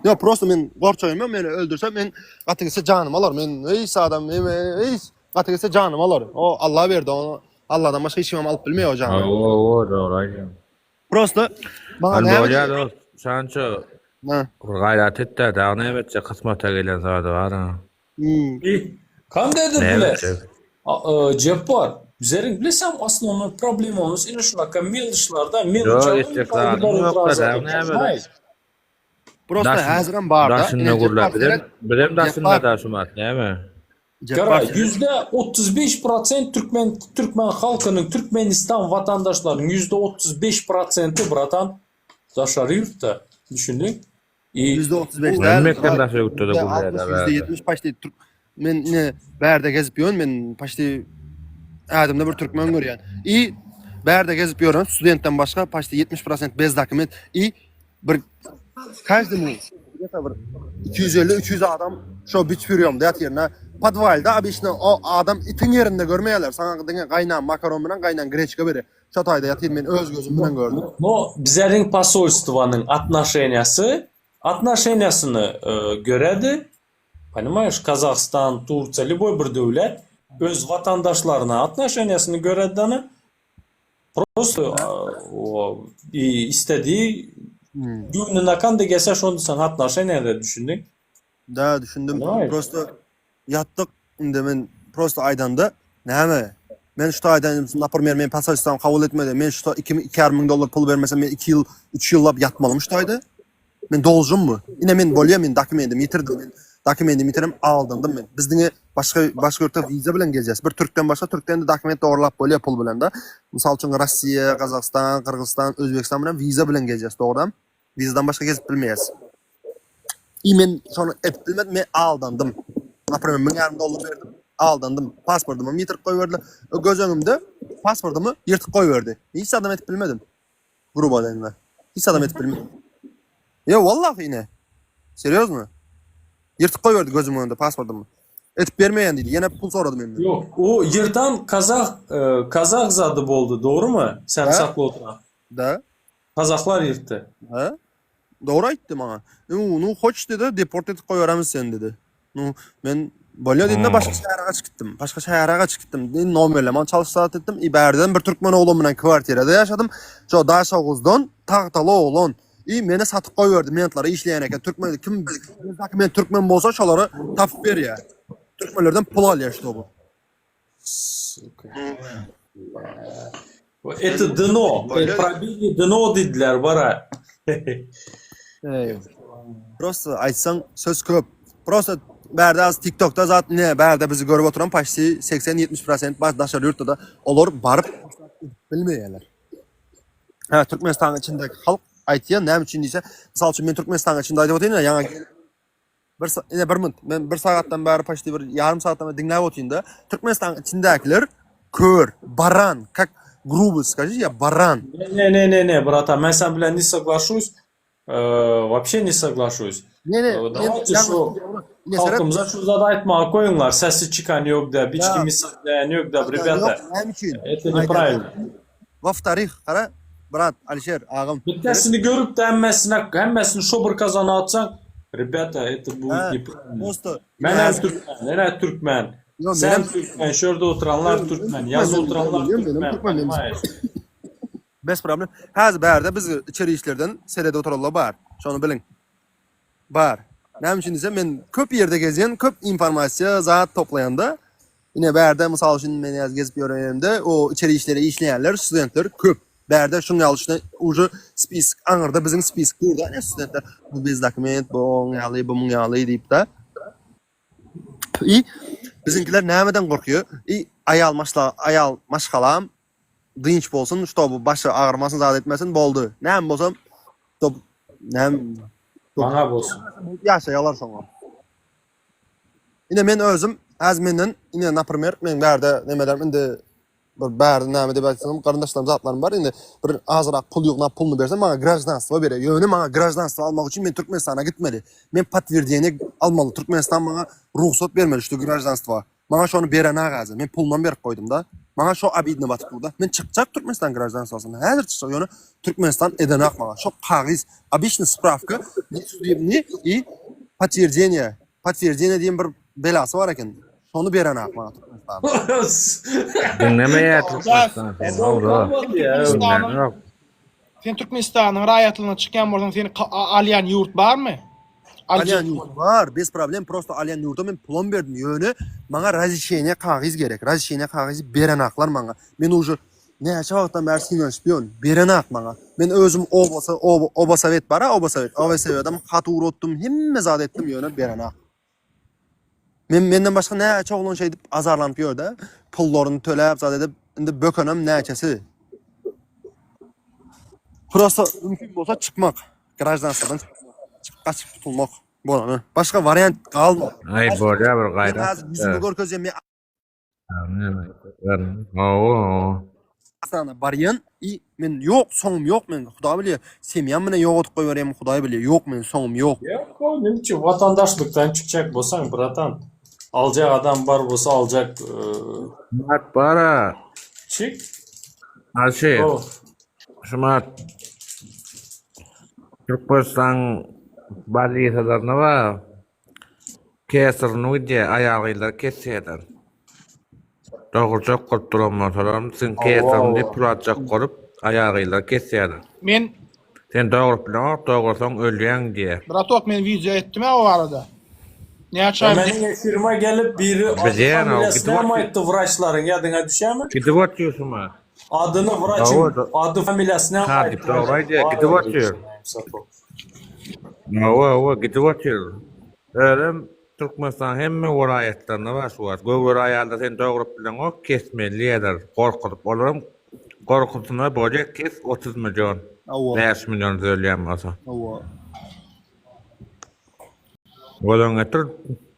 Ýok prosta men gorçaýyn meni öldürse men gaty gitse janym alar men hiç adam hiç gaty gitse janym alar o Allah berdi ony Allahdan başga hiç kimem alyp bilmeýär o jany. Hawa dogry aýdýaň. Prosta maňa Hany näme bolýar dost Sanço Ha. bir gaýrat etdä dagy näme etjek kysmata gelen zady bar ha. Kandedir Näme bile. etjek. Jepbar, bizleriň bilesem osnovnoý problemamyz ine şunaka meluşlarda Ýok meluçaryň etjek zadyň ýok-da dagy näme. Prosta Daşyn, häzirem barda. daşynda Ine gürläp Jepbar bizem seret. bizem daşynda Jepbar. da şumat näme. Jepbar Gara, seret. %35 prosent türkmen türkmen halkynyň Türkmenistan watandaşlarynyň %35 prosenti bratan daşary ýurtda. Düşündiň? I %35 Bu däl. hemmekden daşary ýurtda-da %60, gürläýär bärde. %70 paçti türk. Men ine bärde gezip ýörün, men paçti ädimde bir türkmen görýän. I bärde gezip ýören studentden başga paçti 70% bez dokument i bir каждому где-то bir 250-300 adam şo biç ýörýär ýerine. Podwalda obычно o adam itiň ýerinde görmeýärler. Saňa diňe gaýnan makaron bilen gaýnan greçka berýär. Şo taýda ýatyr men öz gözüm bilen gördüm. No, bizleriň posolstwanyň отношениýasy, отношениýasyny e, göredi. Понимаешь, Kazahstan, Tursiýa, любой bir döwlet öz watandaşlaryna отношениýasyny göredi dana. Prosto e, o, i istediği göwnüne kandy gelse şony sen отношениýada düşündiň. Da düşündim. Понимаешь? Prosto ýatdyk indi men prosto aýdanda näme? Men şu taýdan например men posolstwam kabul etmedi. Men şu 2 2,5 dollar pul bermesem men 2 ýyl 3 ýyllap ýatmalym şu taýda. Men dolžunmy? Ine men bolýa men dokumentimi ýitirdim. Men dokumentimi ýitirdim, aldandym men. Biz diňe başga başga ýurtda wiza bilen gezýäs. Bir türkden başga türkden de dokument dogrulap bolýa pul bilen de. Mysal üçin Rossiýa, Gazagystan, Gyrgyzystan, Özbegistan bilen wiza bilen gezýäs, dogry? Wizadan başga gezip bilmeýäs. I men şony edip bilmedim, men aldandym. Например, 1500 dollar berdim, aldandym. Pasportymy ýitirip goýberdiler. Göz öňümde pasportymy ýyrtyp goýberdi. Hiç adam edip bilmedim. Grubo aýdanda. Hiç adam edip bilmedim. Ýo, wallahi ine. Serýozno. Ýyrtyp goýberdi gözümiň öňünde pasportymy. Edip bermeýän diýdi. Ýene pul sorady menden. Ýok, o ýyrtan kazah e, kazah zady boldy, dogrymy? Sen Da. sakly oturan. Da. Kazahlar ýyrtdy. Ha? Dogry aýtdy maňa. Nu, nu hoç dedi, deport edip goýberemiz seni dedi. Nu, men bolýa dedim de başga şähere gaçyp gitdim. Başga şähere gaçyp gittim. Men nomerlemem çalyş etdim. I bärden bir türkmen oglan bilen kwartirada ýaşadym. Şo Daşoguzdan tagtaly oglan. I meni satyp goýberdi. Mentlara işleýän eken. Türkmen kim dokument türkmen bolsa şolary tapyp berýär. Türkmenlerden pul alýar şo bu. Сука. Это dno. Probili dno diýdiler bara. Prosta aýtsaň söz köp. Prosta bärde az TikTokda zat ne bärde bizi görüp oturan почти 80-70% bar daşary ýurtda da olar baryp bilmeýärler. Ha Türkmenistanyň içindäki halk aýtýar näme üçin diýse, mysal üçin men Türkmenistanyň içinde aýdyp otyryn ýa ýaňy. Bir ine bir minut. Men bir sagatdan bäri paçti bir ýarym sagatdan bäri diňläp otyryn-da. Türkmenistanyň içindäkiler kör, baran, kak grubo skaži, ýa baran. Ne ne ne ne bratan, men sen bilen ne soglашусь, Вообще ne soglашусь. Ne ne, men Давайте şu halkymyza şu zady aýtmaga goýuňlar, sesi çykan ýok däp, hiç kimi saklaýan ýok däp, rебята. Näme üçin? Это неправильно. Во-вторых, gara, brat, Alişer agam. Bittesini görüp de hemmesine hemmesini şo bir kazana atsaň, rебята, это будет неправильно. Men hem türkmen, men türkmen. Sen türkmen, şu ýerde oturanlar türkmen, ýazyp oturanlar türkmen, понимаешь? Bez problem. Häzir bärde biz içeri işlerden seredip oturanlar bar. Şony biliň. Bar. Näme üçin diýsem men köp ýerde gezýän, köp informasiýa zat toplaýanda ine bärde mysal üçin men häzir gezip ýören ýerimde o içeri işlere işleýänler studentler köp. Bärde şuň ýaly şuna uje spisk aňyrda biziň spisk dur-da ine studentler bu bez dokument bu oň ýaly bu muň ýaly diýip-de. I biziňkiler nämeden gorkýar? I aýal maşla aýal maşgalam dynç bolsun, ştoby başy agyrmasyn, zat etmesin, boldy. Näme bolsam, ştob näme Maňa bolsun. Ýaşaýarlar şoňa. Ine men özüm, häzir menden, ine naprimer, meň bärde nemelerim indi bir bärde näme diýip aýtsam, garyndaşlarym zatlarym bar, indi bir azrak pul ýygnap puluny bersem maňa graždanstwo berýär. Ýöne maňa graždanstwo almak üçin men Türkmenistana gitmeli. Men potwerdeniýe almaly. Türkmenistan maňa rugsat bermeli şu graždanstwa. Maňa şony berenok häzir. Men pulunam berip goýdum-da. Maňa şo obidno batyp dur-da. Men çykjak Türkmenistan graždanstwasyndan. Häzir çykjak, ýöne Türkmenistan edenok maňa. Şo kagyz, obiçny sprawka, ne sudebny i potwerdeniýe. Potwerdeniýe diýen bir belasy bar eken. Şony berenok maňa Türkmenistan. Diňlemeýär Türkmenistan seni. Türkmenistanyň Sen Türkmenistanyň raýatlygyna çykýan bolsaň seni alýan ýurt barmy? Alýan ýurt bar, bez problem, prosto alýan ýurda men pulam berdim, ýöne maňa razişeniýe kagyz gerek, razişeniýe kagyzy berenaklar maňa. Men uje näçe wagtdan bäri synanyşyp ýörün, berenak maňa. Men özüm obasa, oba, obasowet bar-a, obasowet, obasowedem hat ugratdym, hemme zat etdim, ýöne berenak. Men menden başga näçe oglan şeýdip azarlanyp ýör-de, pullaryny töläp zat edip, indi bökenem näçesi. Prosta mümkin bolsa çykmak, graždanstwadan çykyp gaçyp gutulmak bolany. Başga wariant galmady. Aý bolýa bir Men gaýrat. häzir ýüzümi görkezýän, men Hawa, hawa. Astana barýan i men ýok soňum ýok men hudaý bilýär semýam bilen ýok edip goýberýän hudaý bilýär ýok men soňum ýok. Ýok o neme üçin watandaşlykdan çykjak bolsaň bratan aljak adam bar bolsa aljak Şumat bara. Çyk. Aşyr. Şumat. Türkmenistan bolnisalaryna bar. Keserini gidýär, aýal-gyzlar kesýärler. Dogurjak bolup duran bolsalaram, siziň keserini diýip pul aljak bolup, aýal-gyzlar kesýärler. Men Sen dogrup bileňok, dogursaň ölýäň diýýär. Bratok men wideo etdim-ä o barada. Näçe aý Meniň efirime gelip biri ady Bilýän, o familiýasy gidip näme otyr. aýtdy wraçlaryň ýadyňa düşýärmi? Gidip otyr şuma. Adyny wraçyň Hawa, ady familiýasy näme Ha, aýtdy? dogry aýdýar, gidip otyr. Hawa, hawa, gidip otyr. Özem Türkmenistanyň hemme welaýatlarynda bar şu wagt. Göwreli aýallar sen dogrup bileňok, kesmeli diýýärler, gorkuzyp. Olaram gorkusyna bolýar, kes 30 million, Hawa. 5 million düzelýän bolsa. Hawa. Gözüňe getir,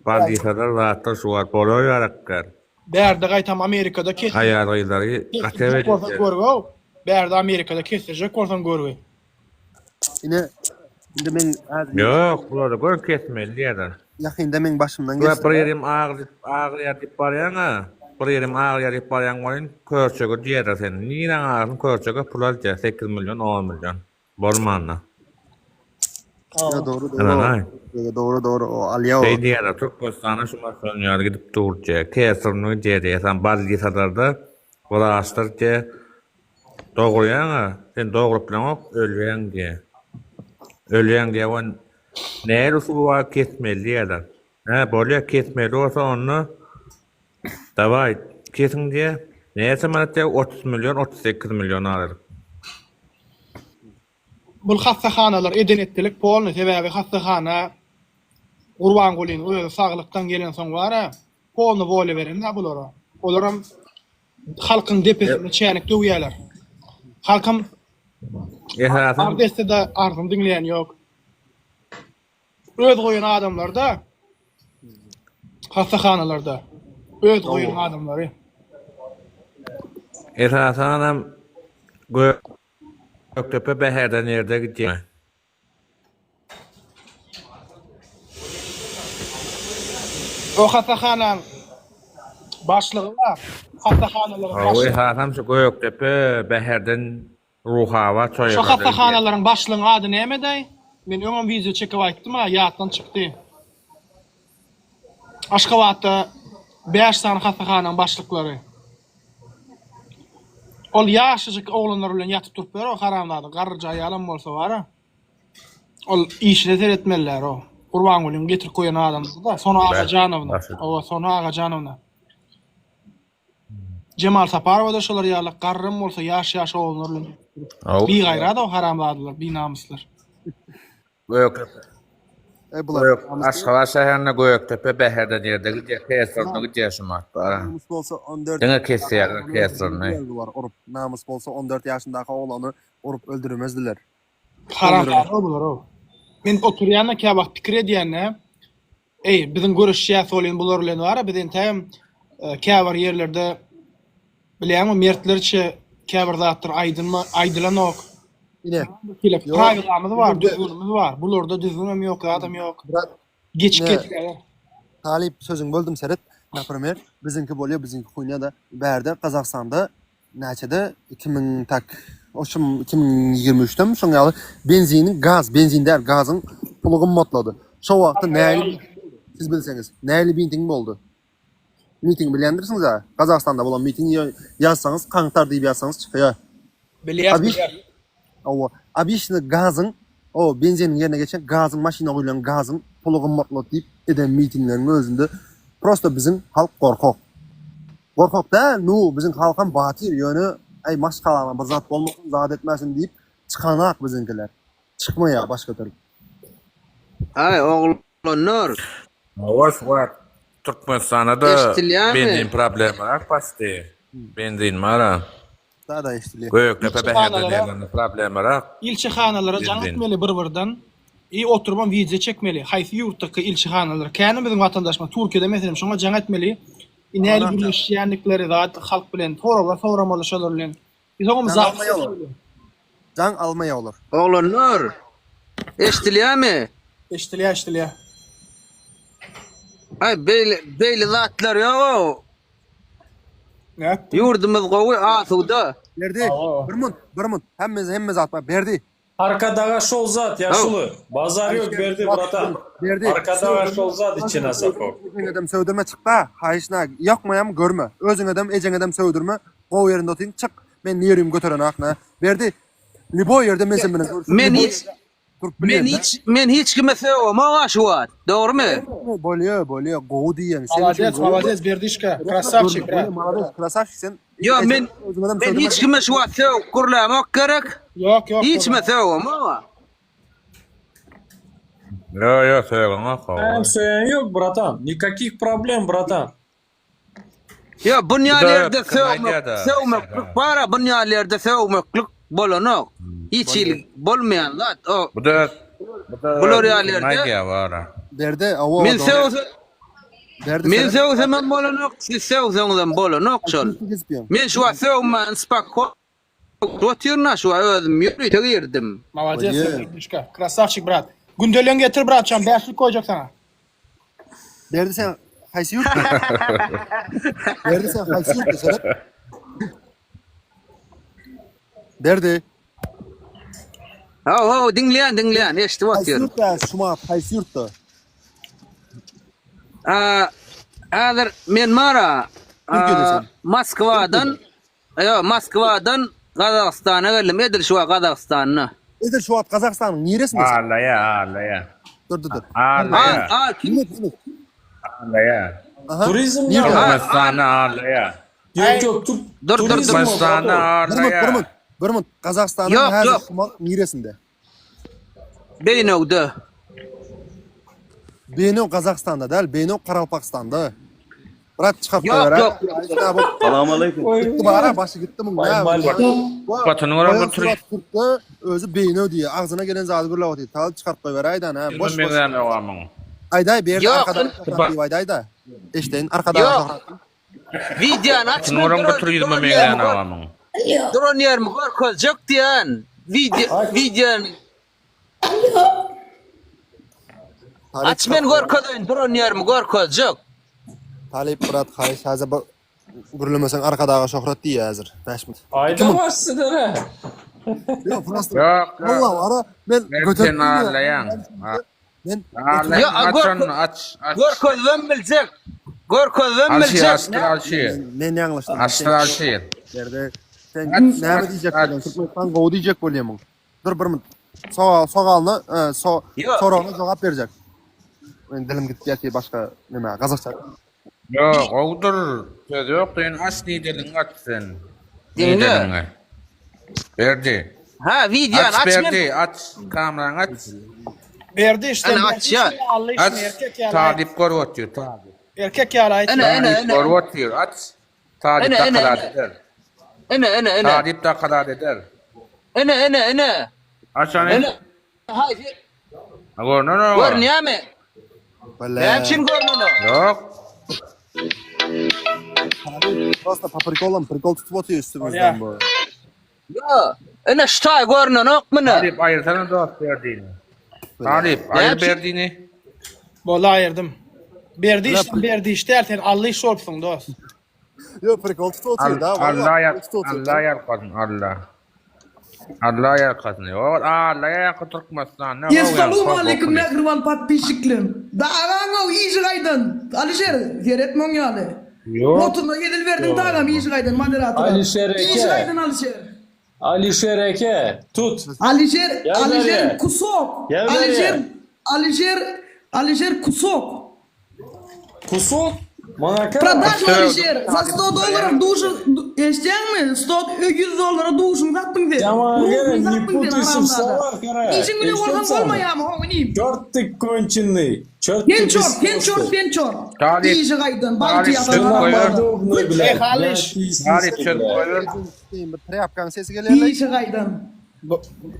bolnisalar, zatlar şu wagt bolar ýaraklar. Bärde gaýtam Amerikada kes Aýal-gyzlary gaty kesdirjek bolsaň erbet. görgi-ow. Bärde Amerikada kesdirjek bolsaň görgi. Ine, indi meň häzir Ýok, bulary gör kesmeli diýýärler. Ýakynda meň başymdan Bura geçdi. bir ýerim agryp, agyrýar diýip barýaň-a, bir ýerim agyrýar diýip barýaň welin, körçege diýýärler seni. Niräň agyrsyn körçege pul alýar, 8 million, 10 million. Bolmanda. Ýa dogry dogry. Ynanaý. Ýa dogry dogry o alýa o. Şeý diýýärler, Türkmenistana şu maşyn ýaly gidip dur diýýär. Keserni diýýär, diýýär, bolnisalarda wraçlar diýýär. Dogurýaň-a, sen dogrup bileňok, ölýäň diýýär. Ölýäň diýýär, ony nähili usul bar kesmeli diýýärler. Hä, bolýar, kesmeli bolsa onda dawaý, kesiň diýýär. Näçe manat diýýär, 30 million, 38 million aralyk. Bul hassahanalar eden etdilik polny sebäbi hassahana Gurbangulyň özi saglykdan gelensoň bara polny wolya berendä bulara. Olaram Halkyň depesinde çänik döwýäler. Halkam Esasan arz etse-de arzyny diňleýän ýok. Öz goýan adamlar-da. Hassahanalarda öz goýan adamlary. Esasanam Gökdepe Bäherden ýerde gidýär. O hassahanaň başlygy bar. Hassahanalaryň Hawa başlygy. esasam şu Gökdepe Bäherden Ruhabat şo Şo ýerlerde gidýär. hassahanalaryň başlygyň ady nämedaý? Men öňem wideo çekip aýtdym-a, ýatdan çykdy. Aşgabatda bäş sany hassahananyň başlyklary. Ol ýaşajyk oglanlar bilen ýatyp durup ýör o haramzada, garryja aýalam bolsa bar-a. Ol işine seretmeliler o. Gurbangulyň getirip goýan adamsy-da, Sona Agajanowna. Owa, Sona Agajanowna. Jemal Saparowa-da şolar ýaly, garram bolsa ýaş-ýaş oglanlar bilen ýatyp durup. Bigaýrat o haramzadalar, binamyslar. Gökdepe. E bular Gök, Aşgabat şäherinde Gökdepe Bäherden ýerde gidýär, kesirine gidýär şu matlara. Namys bolsa 14 Diňe kesýärler kesirine. Var urup. Namys bolsa 14 ýaşyndaky oglany urup öldürmezdiler. Haramzada bular o. Men oturýan-da käwagt pikir edýän-de, eý, biziň göreşýäs welin bular bilen bar-a, biz entägem käbir ýerlerde bilýäňmi, mertlerçe käbir zatlar aýdylma, aýdylanok. Ine. Ýok. Prawilamyz bar, düzgünimiz bar. Bularda düzgünem ýok, zadam ýok. Brat, Geçip ine, geçýärler. Talyp sözüňi böldüm seret. Naprimer, biziňki bolýa, biziňki huýnýa-da. Bärde Gazagystanda näçede 2000 tak oşum 2023-demi şoň ýaly benziniň gaz, benzin däl, gazyň puly gymmatlady. Şo wagtda nähili siz bilseňiz, nähili miting boldy? Miting bilýändirsiňiz-ä? Gazagystanda bolan miting ýazsaňyz, Kaňtar diýip ýazsaňyz çykýar. Bilýäs, bilýäs. Hawa, obişni gazyň, o benziniň ýerine geçen gazyň maşyna guýlan gazyň puly gymmatlady diýip eden mitingleriň özünde prosto biziň halk gorkak. Gorkak däl, nu biziň halkam batyr, ýöne äý maşgalama bir zat bolmasyn, zat etmesin diýip çykanak biziňkiler. Çykmaýar başga türli. Aý oglanlar. Hawa şu wagt Türkmenistanda-da Eşdilýärmi? benzin problemarak basdy. Benzin bara. Da-da eşdilýär. Gökdepe Bäherden İlçihanalara ýerlerinde problemarak. İlçihanalara jaň Benzin. etmeli bir birden. I oturybam wideo çekmeli. Haýsy ýurtdaky ilçihanalar. Käni biziň watandaşymyz Türkiýede meselem şoňa jaň etmeli. I näli gürleşýändikleri zat halk bilen soraglar soramaly şolar bilen. I soňam Jaň zapis almaýar olar. etmeli. Jaň almaýar olar. Oglanlar! Eşdilýärmi? Eşdilýär eşdilýär. Aý beýle beýle zatlar ýog-ow. Nätdi? Ýurdumyz gowy, asuda. Berdi, bir munt, bir munt. Hemme hemme zat bar. Berdi. Arkadaga şol zat ýaşuly. Bazar ýok Berdi bratan. Berdi. Arkadaga şol zat içine sapok. Ejeňedem söwdürme çykda. Haýyşna ýakmaýam görme. Özüňedem ejeňedem söwdürme. Gowy ýerinde otyň çyk. Men nirüm göterenak na. Berdi. Lýuboý ýerde men sen bilen görüşip. Men hiç durup men bilýän. hiç men hiç kime sögemok-a şu wagt. Dogrymy? Bolýa, bolýa, gowy diýýäň. Sen üçin Молодец, gowy. молодец, Berdişka. Krasavçik, brat. Молодец, krasavçik sen. Ýok men Özüňedem men söwdürme. hiç kime şu wagt sögüp gürlämok gerek. Ýok, ýok. Hiç kime sögemok-a. Ýok, ýok, sögüňok. Hem söýen ýok bratan. Nikakih problem bratan. Ýok, bunýal Bu da ýerde pikirini sögmek, aýdýar-da. sögmeklik bar-a, bunýal ýerde sögmeklik bolanok. Hiç hili bolmaýan zat. O Bu da bu da bular ýaly pikirini ýerde aýdýar bara. Berdi, awa, men dogry. sögse Berdi men seret. sögsemem bolanok, siz sögseňizem bolanok şol. Kesip ýöň. Men şu wagt sögmän spokoi otyryn-a şu wagt özüm ýörite girdim. Молодец, Bolýa. Berdişka. Krasavçik, brat. Gündeligiňi getir, bratjan, bäşlik goýjak saňa. Berdi sen haýsy ýurtda? Berdi sen haýsy ýurtda seret? Berdi. Haw, haw, diňleýän, diňleýän, eşidip Haýsy otyryn. ýurtda şumat haýsy ýurtda? A, häzir men bar-a, Türkiýede sen. Moskwadan Ýok, Moskwadan Gazagystana geldim. Edil şu wagt Gazagystanda. Edil şu wagt Gazagystanyň niresinde sen? Allaýa, allaýa. Dur, dur, dur. Allaýa. A, a, kim? Minut, minut. Allaýa. Aha. Turizm Nirede? Türkmenistanda allaýa. Ýok ýok Türk Dur, dur, dur. turizm Türkmenistanda Bir minut, bir allaýa. minut. Bir minut. Gazagystanyň Ýok, häzir ýok. şu wagt niresinde? Beýnewde. Beýnew Gazagystanda däl, Beýnew Garagalpagystanda. Brat çykaryp Ýok, goýber. ýok. Salam aleýkum. Gitdi bara başy gitdi muň. Batyny gören bu Türk. Türkde özi beýnew diýýär. Agzyna gelen zady gürläp otyr. Talyp çykaryp goýber aýdan ha. Boş boş. Meňzänok amyň. Aýdaý berdi Ýok. arkadan diýip aýdaýda. Eşdeýin Arkadaga Ýok. şöhrat. Wideony aç men Nurum duran götür ýüzüme duran meňzän ýerimi gör agamyň. duran ýerimi görkezjek diýen. Wideo wideony Talyp aç men görkezeýin duran ýerimi görkezjek. Talyp brat haýyş häzir bir gürlemeseň Arkadaga şöhrat diýýä häzir. 5 minut. Aýda başsydara. Ýok prosta. Ýok, ýok. Walla wara men Men göterip seni allaýan. Men Allaýan Ýok, aç gör- onu aç aç. Görkezibem biljek. Görkezibem Alşir biljek. açdyr alşir. Men ýalňyşdym. Açdyr alşir. Berdi. Sen Aç, näme aç, diýjek aç. bolýaň? Türkmenistan gowy diýjek bolýamyň? Dur bir minut. Sogal, sogalyna, e, so, Ýok. soragyna jogap berjek. Men dilim gitdi ýa başga neme, gazakça. Ýok, gowudyr. Söz ýok, sen aç nideliňi aç sen. Diňle. Nideliňi. Berdi. Ha, wideony Aç aç men. Berdi, aç. Kameraňy aç. Berdi işte. Ana açýar. Aç. Talyp görüp otyr, talyp. Erkek ýaly aýt. Ene ene Talyp ene. görüp otyr, aç. Talyp Ene ene doklad ene. eder. Ene ene ene. Talyp doklad eder. Ene ene ene. Aç ony. Ene. Haý. Ha, Görünenok. Görünýärmi? Bile. Näme üçin görünenok? Ýok. Prosta po prikolam, prikol tutup otyr üstümizden bu. Ýok. Ene ştaý görünenok muny. Talyp aýyrsana dost Berdini. Talyp aýyr Berdini. Boldy aýyrdym. Berdi işden berdi iş däl sen Alla iş bolupsyň dost. Ýok prikol tutup otyr da. Alla ýar Alla ýarkasyn Alla. Alla ýarkasyn. Ýok Alla ýarka Türkmenistanda. Essalamu aleýkum mähriban podpisçiklerim. Dagaňow işi gaýdan. Alişer seret muň ýaly. Ýok. Otunda gezilberdiň dagam işi gaýdan moderatora. Alişer eke. Işi gaýdan Alişer. Alişer eke tut. Alişer Gel Alişer beri. kusok. Gel beri. Alişer Alişer Alişer kusok. Kusok? Maňa Продажа Alişer za 100 dollarov duşu eşitýäňmi? 100 100 dollara duşuňy satdyň sen. Jamaga Ruhuňy gerek, ne satdyň sen putayся в haramzada. словах, gara. Işiň bilen bolsaň Eşidipsiňmi? bolmaýamy how inim? Çort ty konçennyý. Çort Sen ty çort, sen çort, bespostый. sen çort. Talyp. Işi gaýdan, bagty Talyp ýatan çözüp haramzada. goýber. Подобный, блядь. Halyş. Talyp çözüp goýber. Bir trýapkaň sesi gelýär. Işi gaýdan.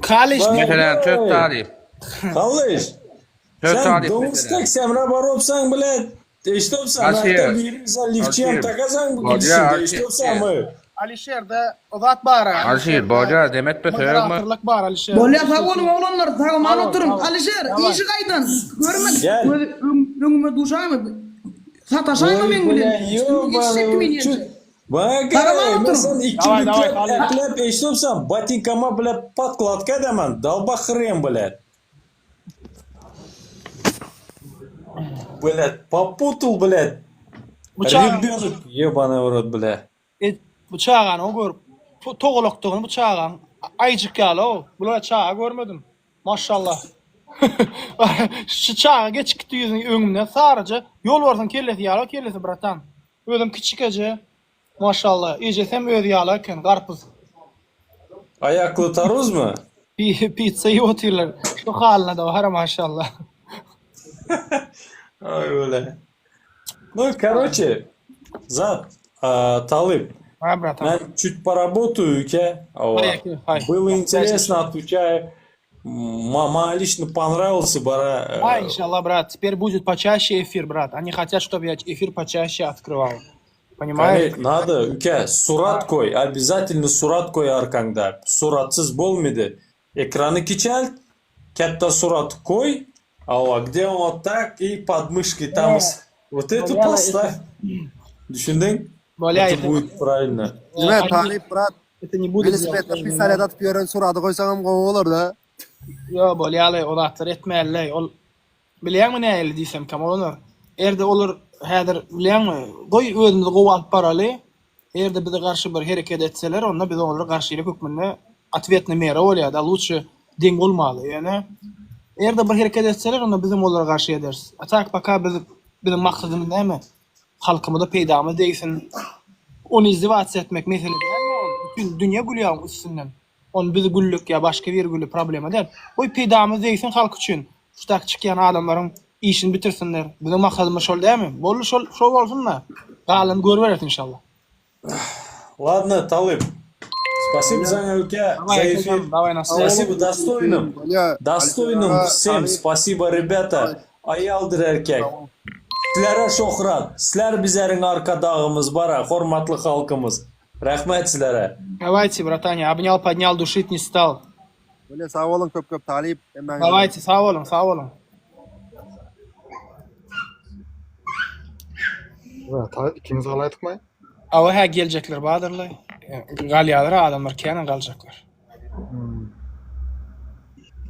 Halyş Meselem çöz Talyp. Halyş. Çöz Sen Talyp doňuz meselem. tek semra baropsaň, blядь. Eşidipsiň, Alşir. hatta biri sen lifçi hem Alşir. takasaň bu Bolýar, gidişinde. Alşir. Eşidipsiňmi? Alişerde o zat bar. Alşir, bolýar, demet be sögme. Moderatorlyk bar Alişer. Bolýar sag boluň oglanlar sag aman Sag bol, oturyň sag bol. Alişer Daway. işi gaýdan görme Gel. göz öňüme duşaýma sataşaýma Oý, meň bilen blядь, üstüme geçjek ýobany men çüt. ýenje. Maňa Sag gerek, aman men oturyň. sen iki Daway, daway, büklep Halyş. äkläp eşidipsiň, botinkama, blядь, podkladka edemen, dalba hyryn, blядь. Блядь, попутал, блядь. Bu çaga Ребенок, ебаный в рот, бля. E, bu çagany o görüp togalakdygyny bu çagaň aýjyk ýaly-ow. Bulara çaga görmedim. Maşallah. Şu çaga geçip gitdi ýüzüň öňümden saryja ýolbarsyň kellesi ýaly kellesi bratan. Özem kiçikeje. Maşallah. Ejesem özi ýaly eken garpyz. Aýakly taruzmy? Pizza iýip otyrlar. Şu halyna da bar maşallah. Aý bile. Ну, короче, zat, Talyp, Ha, bratan. men çüt поработаю, kä. Было интересно, отвечаю. Мама лично понравился, bara. А, иншаллах, брат, теперь будет почаще эфир, брат. Они хотят, чтобы я эфир почаще открывал. Понимаешь? Надо, kä, surat goý, обязательно surat goý arkaňda. Suratsyz bolmady. Ekrany kiçelt, kätde surat goý, а где он вот так и подмышки там. Вот это поставь. Düşündiň? Bolýa, Это будет правильно. Nime Talyp brat. Это не будет. Welosipedde pistolet atyp ýören suraty goýsaňam gowy bolar-da. Ýo, bolýaly, o zatlar etmäli. Ol bilýäňmi nähili diýsem kam olar. Erde olar häzir bilýäňmi, goý özümizi gowy alyp baraly. Eger-de bize garşy bir hereket etseler, onda biz olara garşylyk hökmünde otwetny mera bolýar-da, lutşy deň bolmaly. Ýöne eger-de bir hereket etseler, onda bizem olara garşy ederis. A tak poka biz biziň maksadymyz näme? Halkymyza peýdamyz degsin. Ony izdewasiýa etmek mesele dälmi ol? Bütin dünýe gülýär oň üstünden. Ony biz güldük ýa başga biri güldi problema däl. Goý peýdamyz degsin halk üçin. Şu tak çykýan adamlaryň işini bitirsinler. Biziň maksadymyz şol dälmi? Boldy şol şol bolsun-da. Galanyny görüberis inşallah. Ладно, Talyp. Спасибо за kä, Давай, за эфир. Давай на связь. Спасибо достойным. Достойным всем. Спасибо, ребята. Aýaldyr erkek. Sizlere şöhrat. Sizler bizleriň arkadagymyz bara, hormatly halkymyz. Rahmet sizlere. Давайте, братания, обнял, поднял, душить не стал. Bolýa sag boluň köp köp talyp hemmäňize. Давайте, sag boluň, sag boluň. Ikimiz galaýdykmy? Awa hä geljekler badyrlaý. Galýalar adamlar kän galjaklar.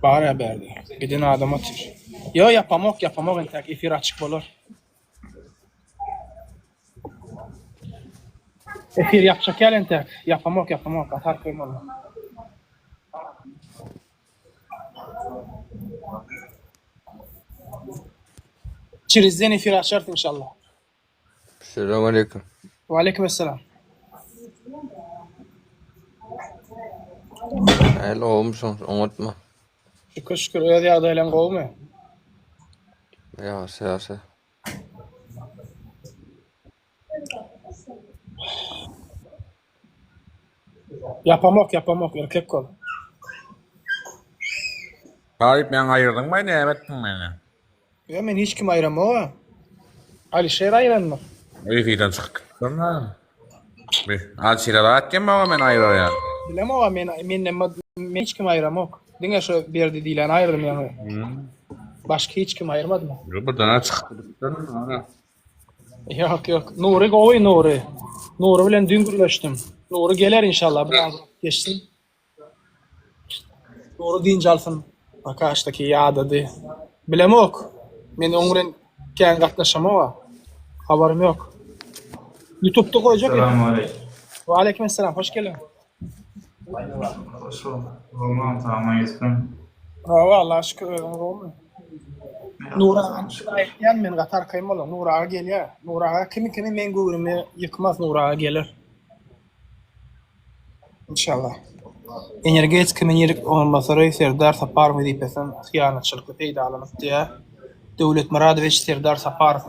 Bar ya bärde. Giden adam otyr. Ýo ýapamok, ýapamok entäk efir açyk bolar. Efir ýapjak ýaly entäk. Ýapamok, ýapamok, gaty arkaýyn boluň. Çirizden efir açarys inşallah. Selam aleyküm. Waleýkim esselam. Äl gowumyşyň, oňatmy? Şükür şükür öz ýagdaýlaň gowumy? Ýagşy ýagşy. Ýapamok ýapamok erkek bol. Talyp meň aýyrdyňmy näme etdiň meni? Ýok men hiç kimi aýyramok-a. Alişer aýyrandyr. Efirden çykyp gitdim ben. Bir Alişere zat diýemok men aýyrar ýaly. Bilemok-a men menden men hiç kimi aýyramok. Diňe şo Berdi diýleni aýyrdym ýaňy. Başga hiç kimi aýyrmadym. Ýok birden çykyp gidipdir. Ýok ýok. Nury gowy Nury. Nury bilen düýn gürleşdim. Nury geler inşallah biraz wagt geçsin. Nury dynç alsyn. Bakaşdaky ýadady. Bilemok. Men oň bilen kän gatnaşamok-a. Habarym ýok. Ýutubda goýjak. Salam aleýkum. Waleýkim esselam. Hoş geldiň. Hoş bulduk. Gowmy sagmy ýetdim. Hawa Allaha şükür özüň gowmy? Nury aga aýtýan men gaty arkaýyn boluň. Nury aga gelýär. Nury aga kimi kimi meň göwnümi ýykmaz Nury aga geler. Inşallah. Energetika ministrlik orunbasary Serdar Saparow wezipesinden hyýanatçylykly peýdalanyp diýýär. Döwlet Myradowiç Serdar Saparow.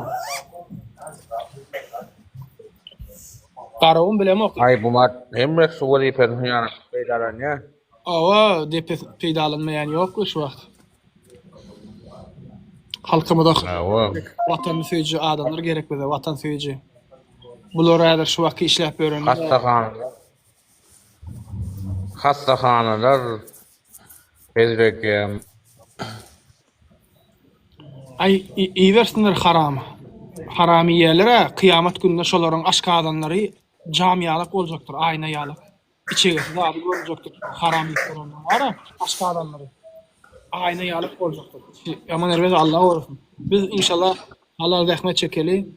Garagum bilemok. Aý bu mat hemmesi wezipesini hyýanatlyk peýdalanýar. Hawa depesi peýdalanmaýan ýok şu wagt. Halkymyza Hawa. Watany söýüji adamlar gerek bize, watan söýüji. Bular häzir şu wagtky işläp ýörenler. Hassahanalar Hassahanalar bezbegem. Aý iýibersinler haram. Haram iýerler-ä, kyýamat gününde şolaryň aşgazanlary jam ýalak boljakdyr, aýna ýalak. Içegesi zady görünjekdir. Haram iýip bolandan bar-a, aşgazanlary. Aýna ýalak boljakdyr. Ýaman erbet Allah gorasyn. Biz inşallah halal zähmet çekeli.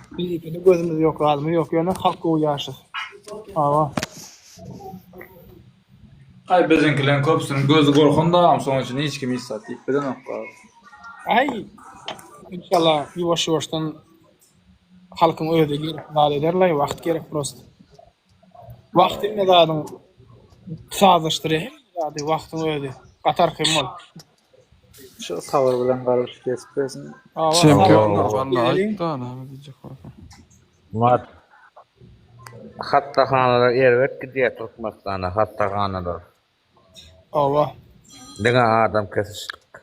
Wezipede gözümiz ýok, zadymyz ýok, ýöne halk gowy ýaşasyn. Hawa. Aý biziňkileň köpüsiniň gözi gorkan dagam şoň üçin hiç kim hiç zat diýip bilenok dagy. Aý inşallah ýuwaş ýuwaşdan halkyň özi gelip zat ederlaý wagt gerek prosta. Wagt hemme zadyň sazlaşdyrýar hemme zady wagtyň özi. Gaty arkaýyn bol. Şu sabyr bilen garaşyp kesip bersin. Çempion walla aýtda näme diýjek bolsaň. Mat. Hassahanalar erbet gidýär Türkmenistanda hassahanalar. Hawa. Diňe adam kesişlik.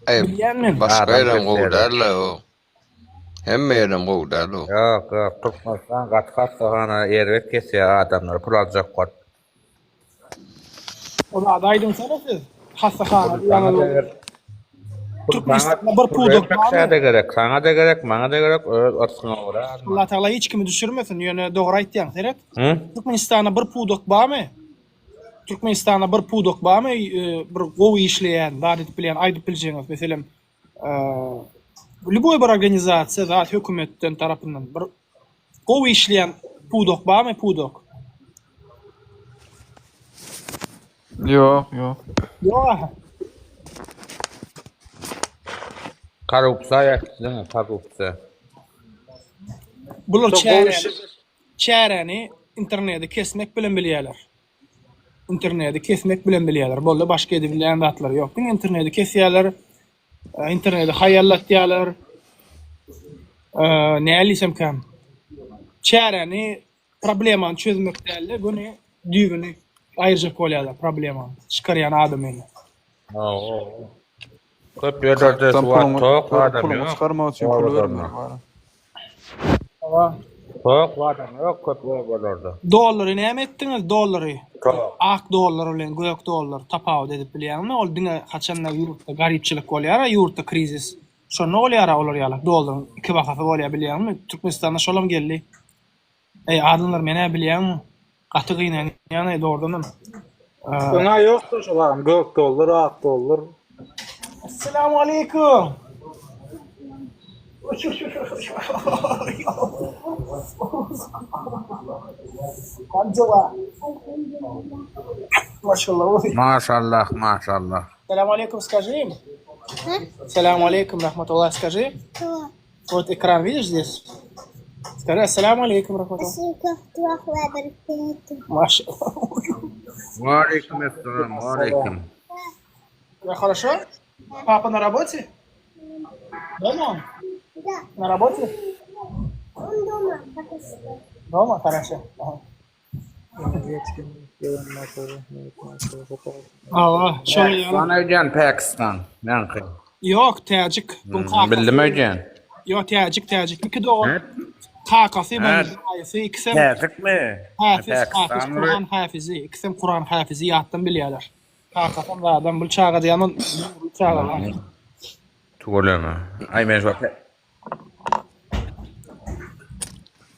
Eý, Bilýän men. başga Adam ýerem gowy kesýärler. däl-le o. Hemme ýerem gowy däl o. Ýok, ýok, Türkmenistan gaty hassahana erbet kesýär adamlary pul aljak bolup. O zady aýdyňsana siz. Hassahana Pul diýýäňiz. saňa-da gerek. Pul saňa Türkmenistanda bir pul pudak hemme barmy? kişä-de gerek. Saňa-da gerek, maňa-da gerek, öz yrsgyňa görä almaly. Allah Tagala hiç kimi düşürmesin, ýöne dogry aýtýaň, seret. Hı? Türkmenistanda bir pudak barmy? Türkmenistanda bir pudak barmy, bir gowy işleýän, zat edip bilýän, aýdyp biljegiňiz, meselem, Lýuboý bir organizasiýa zat hökümetden tarapyndan bir gowy işleýän pudak barmy pudak? Ýok, ýok. Ýok aha. Korrupsiýa ýatdy, korrupsiýa. Bular çäräni, çäräni interneti kesmek bilen bilýärler. Interneti kesmek bilen bilýärler. Boldy, başga edibilýän zatlary ýok. Diňe interneti kesýärler, interneti haýallatýarlar. Näle diýsemkäm? Çäräni, problemany çözmek däl-de, göni düýbüni aýyrjak bolýarlar problemany, çykarýan adamyny. Hawa. Köp ýerlerde Kartdan şu wagt puluňy tok adam puluňy ýok çykarmak üçin pul obalarda. bermeli bar. Hawa. Tok adam ýok köp obalarda. Dollary näme etdiňiz dollary? Tok. Ak dollar bilen gök dollar tapawut edip bilýäňmi? Ol diňe haçanda ýurtda garypçylyk bolýara, ýurtda krizis. Şonda bolýara olar ýaly dollaryň iki bahasy bolýar bilýäňmi? Türkmenistanda şolam geldi. Eý adamlar menä bilýäňmi? Gaty gynanýan eý dogrudanam. Öňä ýokdur şol agam gök dollar ak dollar. Esselamu aleýkum. Как дела? Maşallah. Maşallah maşallah. Selam aleyküm скажи им. Selam aleyküm rahmatullah скажи. Вот экран видишь здесь? Скажи ассаляму алейкум rahmatullah. Maşallah. Waleýkim esselam waleýkim. Я хорошо? Папа на работе? Дома он? Да. На работе? Он дома пока что. Дома? Хорошо. Ага. Hawa, şol ýaly. Pakistan öýdýän Pakistan. Meňki. Ýok, täjik. Buň Hmm, kakasy. bildim öýdýän. Ýok, täjik, täjik. Iki dogan. Hä? Kakasy, Hä? birinji daýysy, ikisem Täjikmi? Hafiz, hafiz, Pakistanly. Kuran hafizi. Ikisem Kuran hafizi ýatdan bilýärler. Kakasam zadam bul çaga diýýän nurly çagalar. Tüweleme. Aý men şu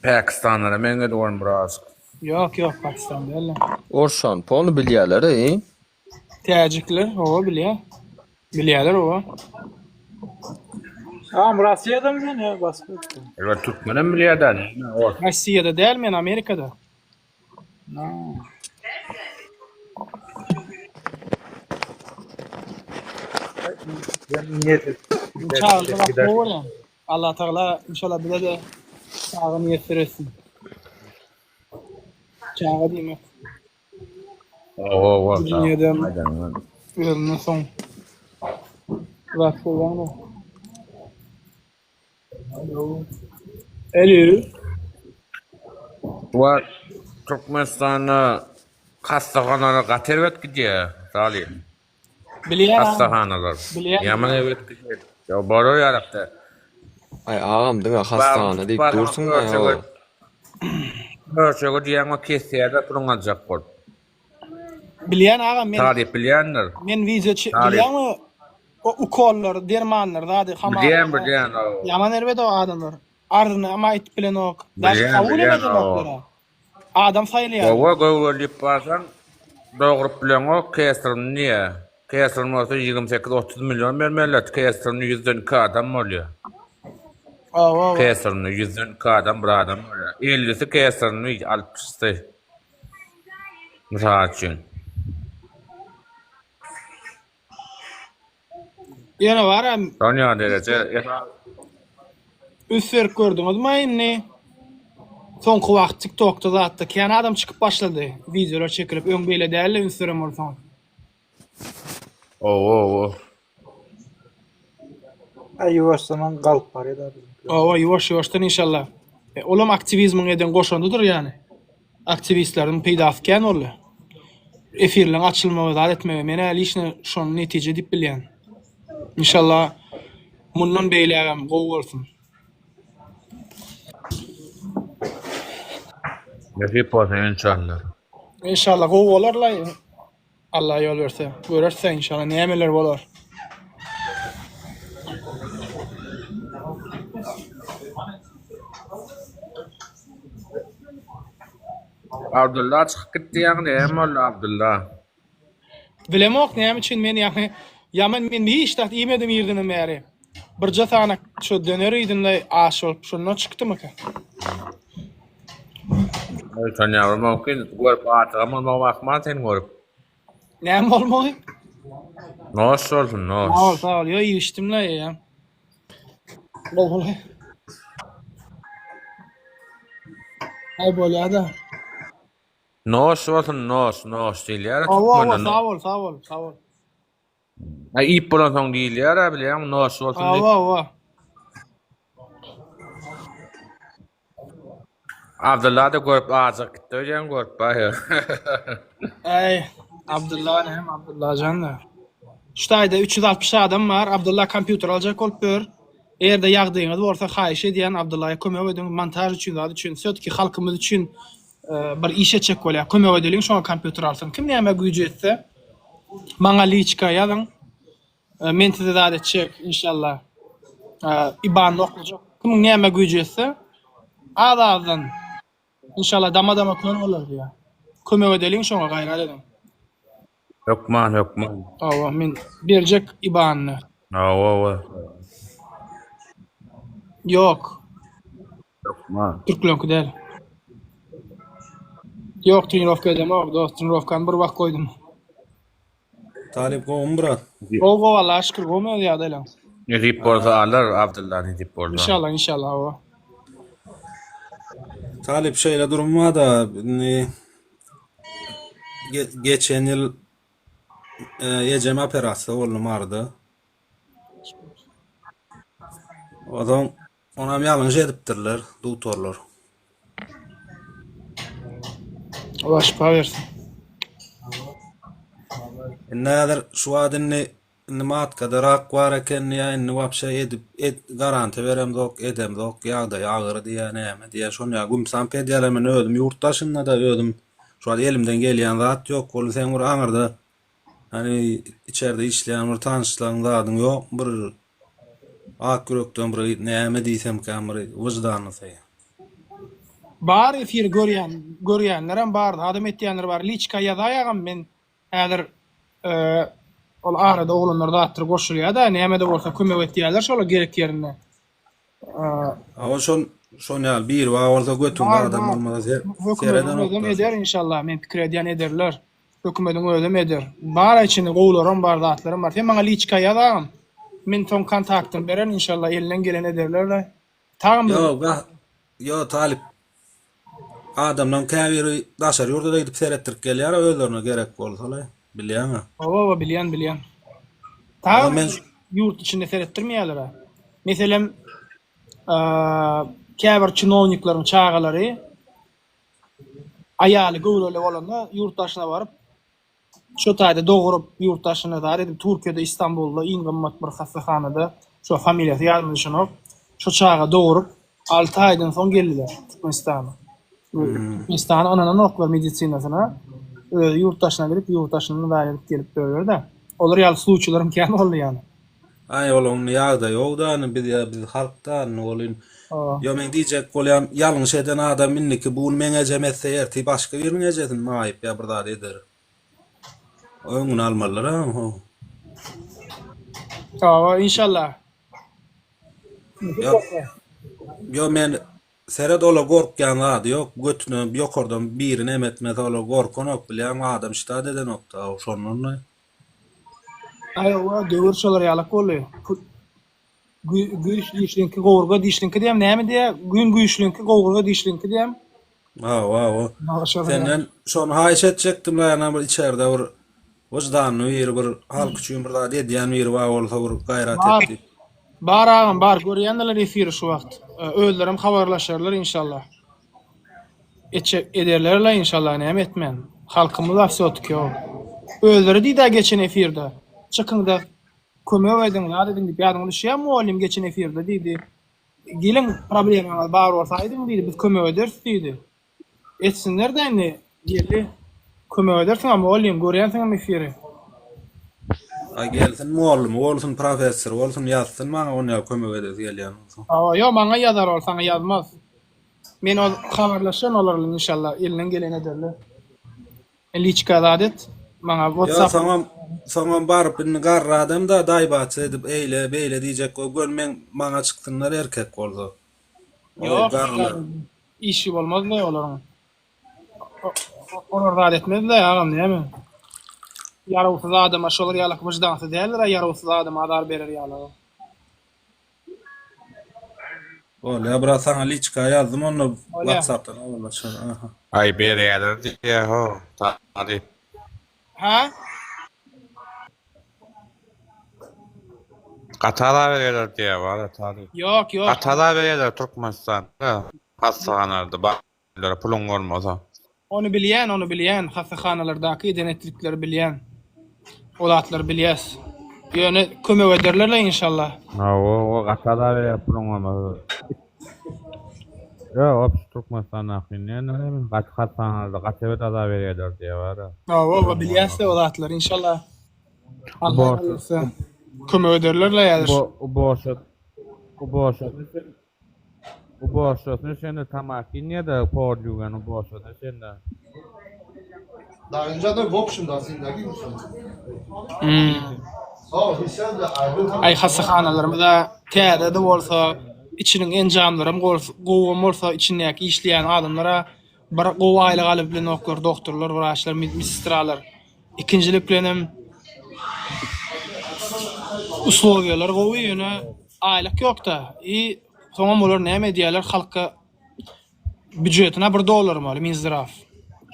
Pakistanlara meňzedi olam biraz. Ýok, ýok, Pakistan däl. Orşan polny bilýärler eý. Täjikler, hawa bilýär. Bilýärler hawa. Agam Rossiýadamy sen ýa başga ýurtda? Elbet türkmenem bilýär dä näme ors. Rossiýada däl men Amerikada. Çagalar gowy bolýar. Allah Tagala inşallah bize-de çaga miýesser etsin. Çaga diýmek. Hawa, Bu dünýede özünden soň zat bolýan-da. Alo. Bu wagt Türkmenistanda hassahanalar gaty erbet gidýär, Salyh. Bilýän. Hassahanalar. Bilýän. Ýaman erbet gidýär. Ýa bolar ýalakda. Aý agam diňe hassahana diýip dursuň-da ýo. Ölçege diýýäň o kesýärler puluňy aljak bolup. Bilýän agam men. Talyp bilýändir. Men wideo bilýäňmi o ukollar, dermanlar zady hamala. Bilýän bilýän. Ýaman erbet o adamlar. Arzyny hem aýtyp bilenok. Daş Bilýän kabul hem bilýän edenoklar. Adam saýylýar. Gowa göwrelip barsaň dogrup bileňok kesrimi diýýä. Kesrimi bolsa 28-30 million bermeliler. Kesrimi ýüzden iki adam bolýar. Hawa. Kesrimi ýüzden iki adam bir adam bolýar. Ellisi kesrimi altmyşysy. Mysal üçin. Ýöne baram. Şonýa dereje esasy. Üns berip gördüňizmi indi soňky wagt tiktokda zatda kän adam çykyp başlady wideolar çekilip öň beýle däldi üns beren bolsaňyz. Owa owa. Aý ýuwaşdanam galyp barýada biziňkiler. Owa ýuwaş ýuwaşdan inşallah. Olam aktiwizmiň eden goşandydyr ýany. Aktiwistleriň peýdasy kän boldy. Efirleň açylmagy zat etmegi menä liçno şony netije diýip bilýän. Inşallah mundan beýlägem gowy bolsun. Nesip bolsa inşallah. Inşallah gowy bolarlaý. Allah ýol berse. Göreris-ä inşallah nämeler bolar. Abdylla çykyp gitdi ýaňy näme boldy Abdylla. Bilemok näme üçin men ýaňy ýaman men hiç zat iýmedim irdenem bäri. Birje sany şu döner iýdimde aç bolup şondan çykdymyka. Utanýan mümkin görüp atygam bolmagy ahmal seni görüp. Näme bolmagy? Noş bolsun noş. Sag ol sag ol ýo iýişdim-le eýýäm. Gowy. Aý bolýada. Noş bolsun noş noş diýilýär Hawa hawa türkmende. sag bol sag bol sag bol. Aý iýip bolansoň diýilýär-ä bilýäňmi noş bolsun diýip. Hawa hawa. Abdylla-da görüp ajyk gitdi öýdýän görüp baýa. Äý Abdylla näme Abdylla jan-da. Şu taýda 360 adam bar. Abdylla kompýuter aljak bolup ýör. Eger-de ýagdaýyňyz bolsa haýyş edýän Abdyllaýa kömek ediň montaž üçin zat üçin wsýotki halkymyz üçin bir iş etjek bolýar. Kömek edeliň şoňa kompýuter alsyn. Kim nämä güýji ýetse maňa liçka ýazyň. Men size zat etjek inşallah. Ibanyny oklajak. Kimiň nämä güýji ýetse az-azdan Inşallah dama dama köl bolar diýýär. Kömek edeliň şoňa gaýrat ediň. Hökman hökman. Hawa men berjek ibanyny. Hawa hawa. Ýok. Hökman. Türkleňki däl. Ýok trenirowka edemok dost trenirowkany bir wagt goýdum. Talyp gowumy brat? Gowy gowy Allaha şükür gowmy öz ýagdaýlaň? Nesip bolsa alar Abdylla nesip bolsa. Inşallah inşallah hawa. Talyp şeýle durum barda indi geçen ýyl ejem operasiýa boldy Maryda. Ozan onam ýalňyş edipdirler dugtorlar. Allah şypa bersin. Indi häzir şu wagt indi indi matkada rak bar eken diýýär, indi wapşe edip et garantiýa beremzok, edemzok, ýagdaýy agyr diýýär, näme diýýär. Şony ýa gümsamp edýärler. Men özüm ýurt daşynda-da özüm şu wagt elimden gelýän zat ýok. Ol sen bir aňyrda Hani içerde işleýän bir tanyşlaryň zadyň ýokmy bir ak ýürekden bir näme diýsemkäm bir wyždanlysy. Bar efiri görýän görýänlerem bar zadam etýänler bar liçka ýazaýagam men häzir ol arada oglanlar zatdyr goşulýada nämede bolsa kömek etýäler şola gerek ýerinde. Hawa şol şon ýaly biri bar bolsa götüňde Bar adam bar. bolmasa ser Hökümediň seredenok özem daşy. eder inşallah men pikir edýän ederler. Hökümediň özem eder. Bar içinde gowularam bar zatlaram bar. Sen maňa liçka ýaz agam. Men soň kontaktyny bererin inşallah elinden gelen ederler. Tagam biziň. Ýo gah ýo talyp adamlaň käbiri daşary ýurda-da gidip seretdirip gelýär özlerine gerek bolsa-laý bilýäňä. Hawa hawa bilýän bilýän. Ýa Tagam men ýurt içinde seretdirmeýärler-ä. Meselem käbir çinownikleriň çagalary aýaly göwreli bolanda ýurt daşyna baryp Şo taýda doguryp, ýurt daşyna zar edip, Türkiýede, Istanbulda iň gymmat bir hassahanada, şo familiýasy ýadyma düşenok, şo çaga doguryp, alty aýdan soň geldiler Türkmenistana. Türkmenistana ynananoklar medisinasyna, özi ýurt daşyna gidip, ýurt daşyndan zar edip gelip dörler-de. Olar ýaly sluçilaram kän boldy ýaly. Aý olaň indi ýagdaýy ýogda indi biz ýa biz halkda indi ol indi Ýo meň diýjek bolýan ýalňyş eden adam indiki bu gün meň ejem etse ertir başga biriniň ejesini maýyp ýa bir zat eder. Öňüni almalydyr a ho. Hawa inşallah. Ýo ýo men seret ola gorkýan zady ýok götüne ýokardan biri neme etmese ola gorkanok bilýäňmi adam ştat edenokda şondan Aý owa döwür şolar ýalak boldy. Güýç dişliňki gowurga dişliňki diýem näme diýä? Gün güýçliňki gowurga dişliňki diýem. Hawa hawa. Senden şony haýyş etjekdim la bir içerde bir wyždanly biri bir halk üçin bir zat edýän biri bar bolsa bir gaýrat et diýip. Bar agam bar görýändirler efiri şu wagt. Özlerem habarlaşarlar inşallah. Etjek ederlerle inşallah näme etmän. Halkymyz a vsýotki o. Özleri diýdä geçen efirde. Çykyňda kömek ediň zat ediň diýip ýadyňa düşýämi mugallym geçen efirde diýdi. Geliň problemaňyz bar bolsa aýdyň diýdi biz kömek ederis diýdi. Etsinlerde indi geldi. Kömek edersiňä mugallym görýänsiňem efiri. A gelsin mugallymy bolsun professory bolsun ýazsyn maňa onýa kömek edesi gelýän bolsa. Hawa ýok maňa ýazar ol saňa ýazmaz. Men ol habarlaşan olar bilen inşallah elinden geleni ederler. Liçka zat et maňa Ýok whatsapp. soňam soňam baryp indi garry adam-da daýbaça edip eýle beýle diýjek bolup gör meň maňa çyksynlar erkek bolsa. O Ýok garrylar. işi bolmazda olaryň. Olar zat etmezle agam näme. Ýarawsyz adama şolar ýalak wyždansyz däldir-a ýarawsyz adama azar berer ýaly. Bolýa brat saňa liçka ýazdym onda Bolýa. whatsappdan habarlaşar aha. Aý berýäler diýýä ho talyp. Hä? Gaty azar berýäler diýýä bara talyp. Ýok ýok. Gaty azar berýäler Türkmenistanda hassahanalarda baýlara puluň bolmasa. Ony bilýän ony bilýän hassahanalardaky eden etdikleri bilýän. O zatlary bilýäs. Ýöne kömek ederler-le inşallah. Hawa, o gaty azap edýär puluň bolmasa. Ýok, obşi Türkmenistandaky näme gaty hassanalarda gaty erbet azap edýärler diýýär bara. Hawa, hawa bilýäs-de o zatlary inşallah. Allah bolsa kömek ederler-le häzir. Uborşa uborşasyny uborşasyny şende tamakin diýýär-de pol ýuwýan uborşasyny şende. Aý hassahanalarymyza täze-de bolsa, içiniň enjamlaram gowam bolsa, içindäki işleýän adamlara bir gowy aýlyk alyp bilenoklar, doktorlar, wraçlar, medsestralar. Ikinjilik bilenem uslowiýalar gowy, ýöne aýlyk ýok-da. I soňam olar näme edýärler, halka Býujetine bir doldurmaly Minzdraw.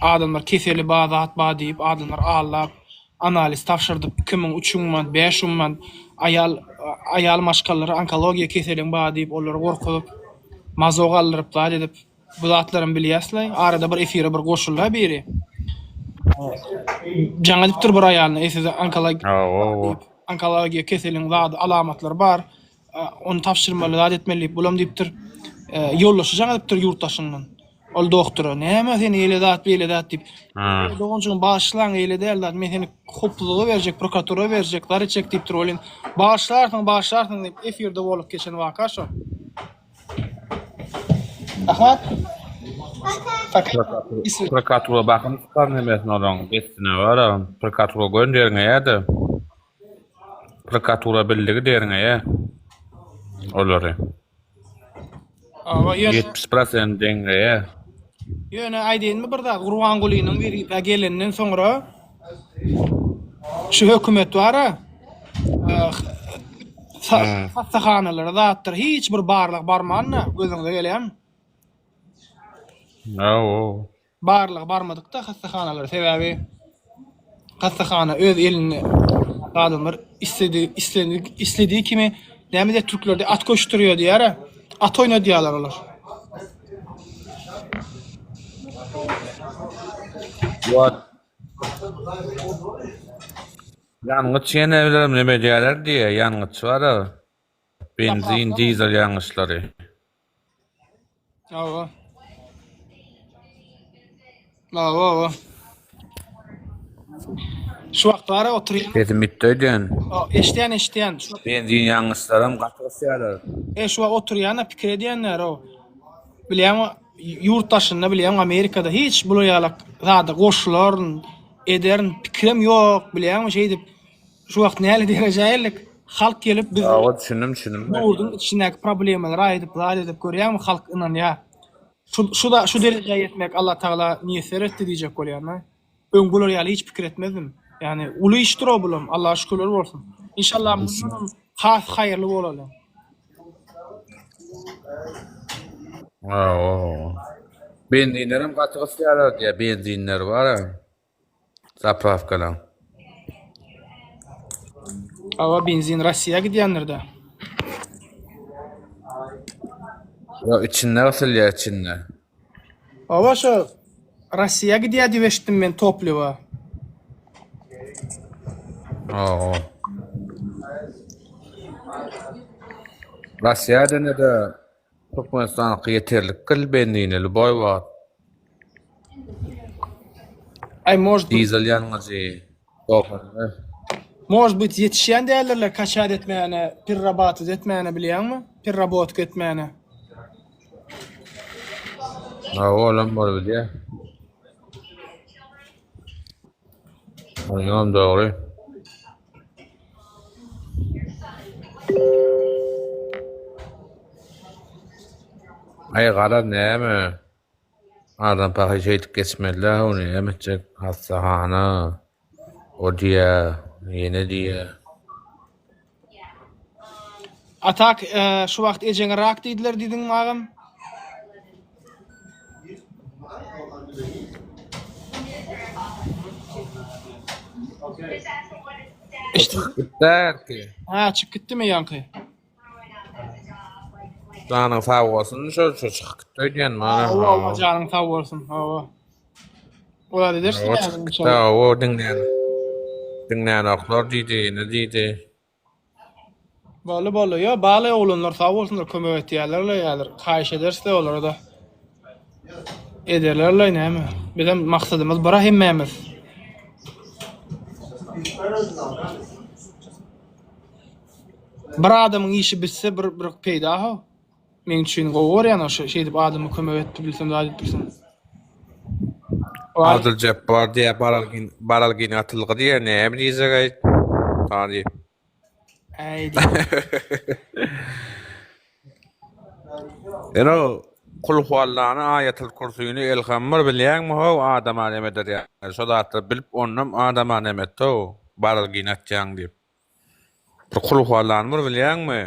Adamlar keseli ba zat ba diýip adamlar aldap analiz tabşyrdyp 2000 3000 manat 5000 manat aýal aýal maşgalalara onkologiýa keseliň ba diýip olary gorkuzyp mazok aldyryp zat edip bu zatlaram bilýäsle arada bir efire bir goşulda biri jaň edipdir bir aýalyna e size onkologiýa diýip onkologiýa keseliň zady alamatlary bar Ony tabşyrmaly, zat etmeli diýip, bulam diýipdir. Ýoldaşy jaň edipdir ýurt daşyndan. Ol doktora, näme sen eýle zat, beýle zat diýip. Doganjygym bagyşlaň, eýle däl zat, men seni howpsuzlyga berjek, prokuratura berjek, zar etjek diýipdir welin, bagyşlarsyň, bagyşlarsyň diýip, efirde bolup geçen waka şo. Ahmet. Prokuratura bakym çykar nemesini olaň dessine bara, prokuratura gönderňeýä-de. Prokuratura bildigi derňeýär olary. Hawa, ýöne 70 prosent deňleýär. Ýöne aýdaýynmy bir zat, Gurbangulynyň wezipä gelenden soňra şu hökümet bar-a, hassahanalara zatdyr hiç bir barlag barmanda gözüňize gelýärmi? Hawa. Barlygy barmadykda hassahanalara sebäbi hassahana öz elinde adamlar isledi islendik isledigi kimi näme diýýär türklerde at koşdurýar diýýär at oýnadýarlar olar. What? Ýangyç ýene bilerim neme edýärler diýýär ýangyç bar a benzin dizel ýangyçlary. Hawa. Hawa, hawa. Şu wagt bara oturýan. Sesim bitdi öýdýän. Eşidýän, eşidýän. Benzin ýangyçlaram gaty gysýarlar. E, şu wagt oturýan-da pikir edýänler o. Bilýäňmi, ýurt daşynda bilýäňmi, Amerikada hiç bular ýalak zada goşularyn, ederin pikirem ýok, bilýäňmi, şeýdip Şu wagt näli derejä geldik? Halk gelip biz Hawa düşündim düşündim. Ýurduň içindäki problemalary aýdyp, zat edip görýäňmi halk ynanýar. Şu şu da şu derejä ýetmek Allah Tagala miýesser etdi diýjek bolýan-da. Öň bular ýaly hiç pikir etmezdim. Ýagny uly işdir o bulam. Allaha şükürler bolsun. Inşallah mundanam has haýyrly bolaly. Hawa. Benzinlerem gaty gysýarlar diýýär, benzinler bar-a. Zaprawkadan. Hawa benzin Rossiýa gidýändir-dä. Ýok içinde gysylýar içinde. Hawa şo Rossiýa gidýär diýip eşitdim men topliwa. Hawa. Rossiýa edende-de Türkmenistanky ýeterlik gyl benzini lýuboý wagt. Aý может быть. Dizel ýangyjy 95. Может быть ýetişýän däldirler kaçat etmäne, perrabatyd etmäne bilýäňmi? Perrabotka etmäne. Hawa olam bolubilýär. Oňam dogry. Aý garaz näme? Adam pahyr şeýdip geçmeli-dä ony näme etjek? Hassahana, o diýýä, ýene diýýä. Atak şu wagt ejeňe rak diýdiler diýdiňmi agam? Çykyp gitdi erki. Ha çykyp gitdimi ýaňky? Janyň sag bolsun şo şo çykyp gitdi öýdýän mana. Hawa hawa janyň sag bolsun hawa. Olar edersiň Hawa çykyp gitdi hawa diňlän. Diňlänoklar diýdi, ýene diýdi. Boldy boldy. Ýo bala oglanlar sag bolsunlar kömek etýärlerle häzir. Haýyş ederisle olara-da. Ederlerle näme. Bizem maksadymyz bir hemmämiz. Bir adamyň işi bitse bir bir peýda ho. Meň üçin gowy görýän o şeýdip adama kömek edip bilsem zat edip bilsem. Abdyljepbar diýýär baralgyn baralgyn atylgy diýýär näme diýjek-aý talyp. Äý diýip. Ene Kulhuallany aýatyl kürsüni elhammyr bilýäňmi how adama neme eder ýaly şo zatlary bilip onam adama neme et how baralgyn atýaň diýip. Bir Kulhuallany bir bilýäňmi?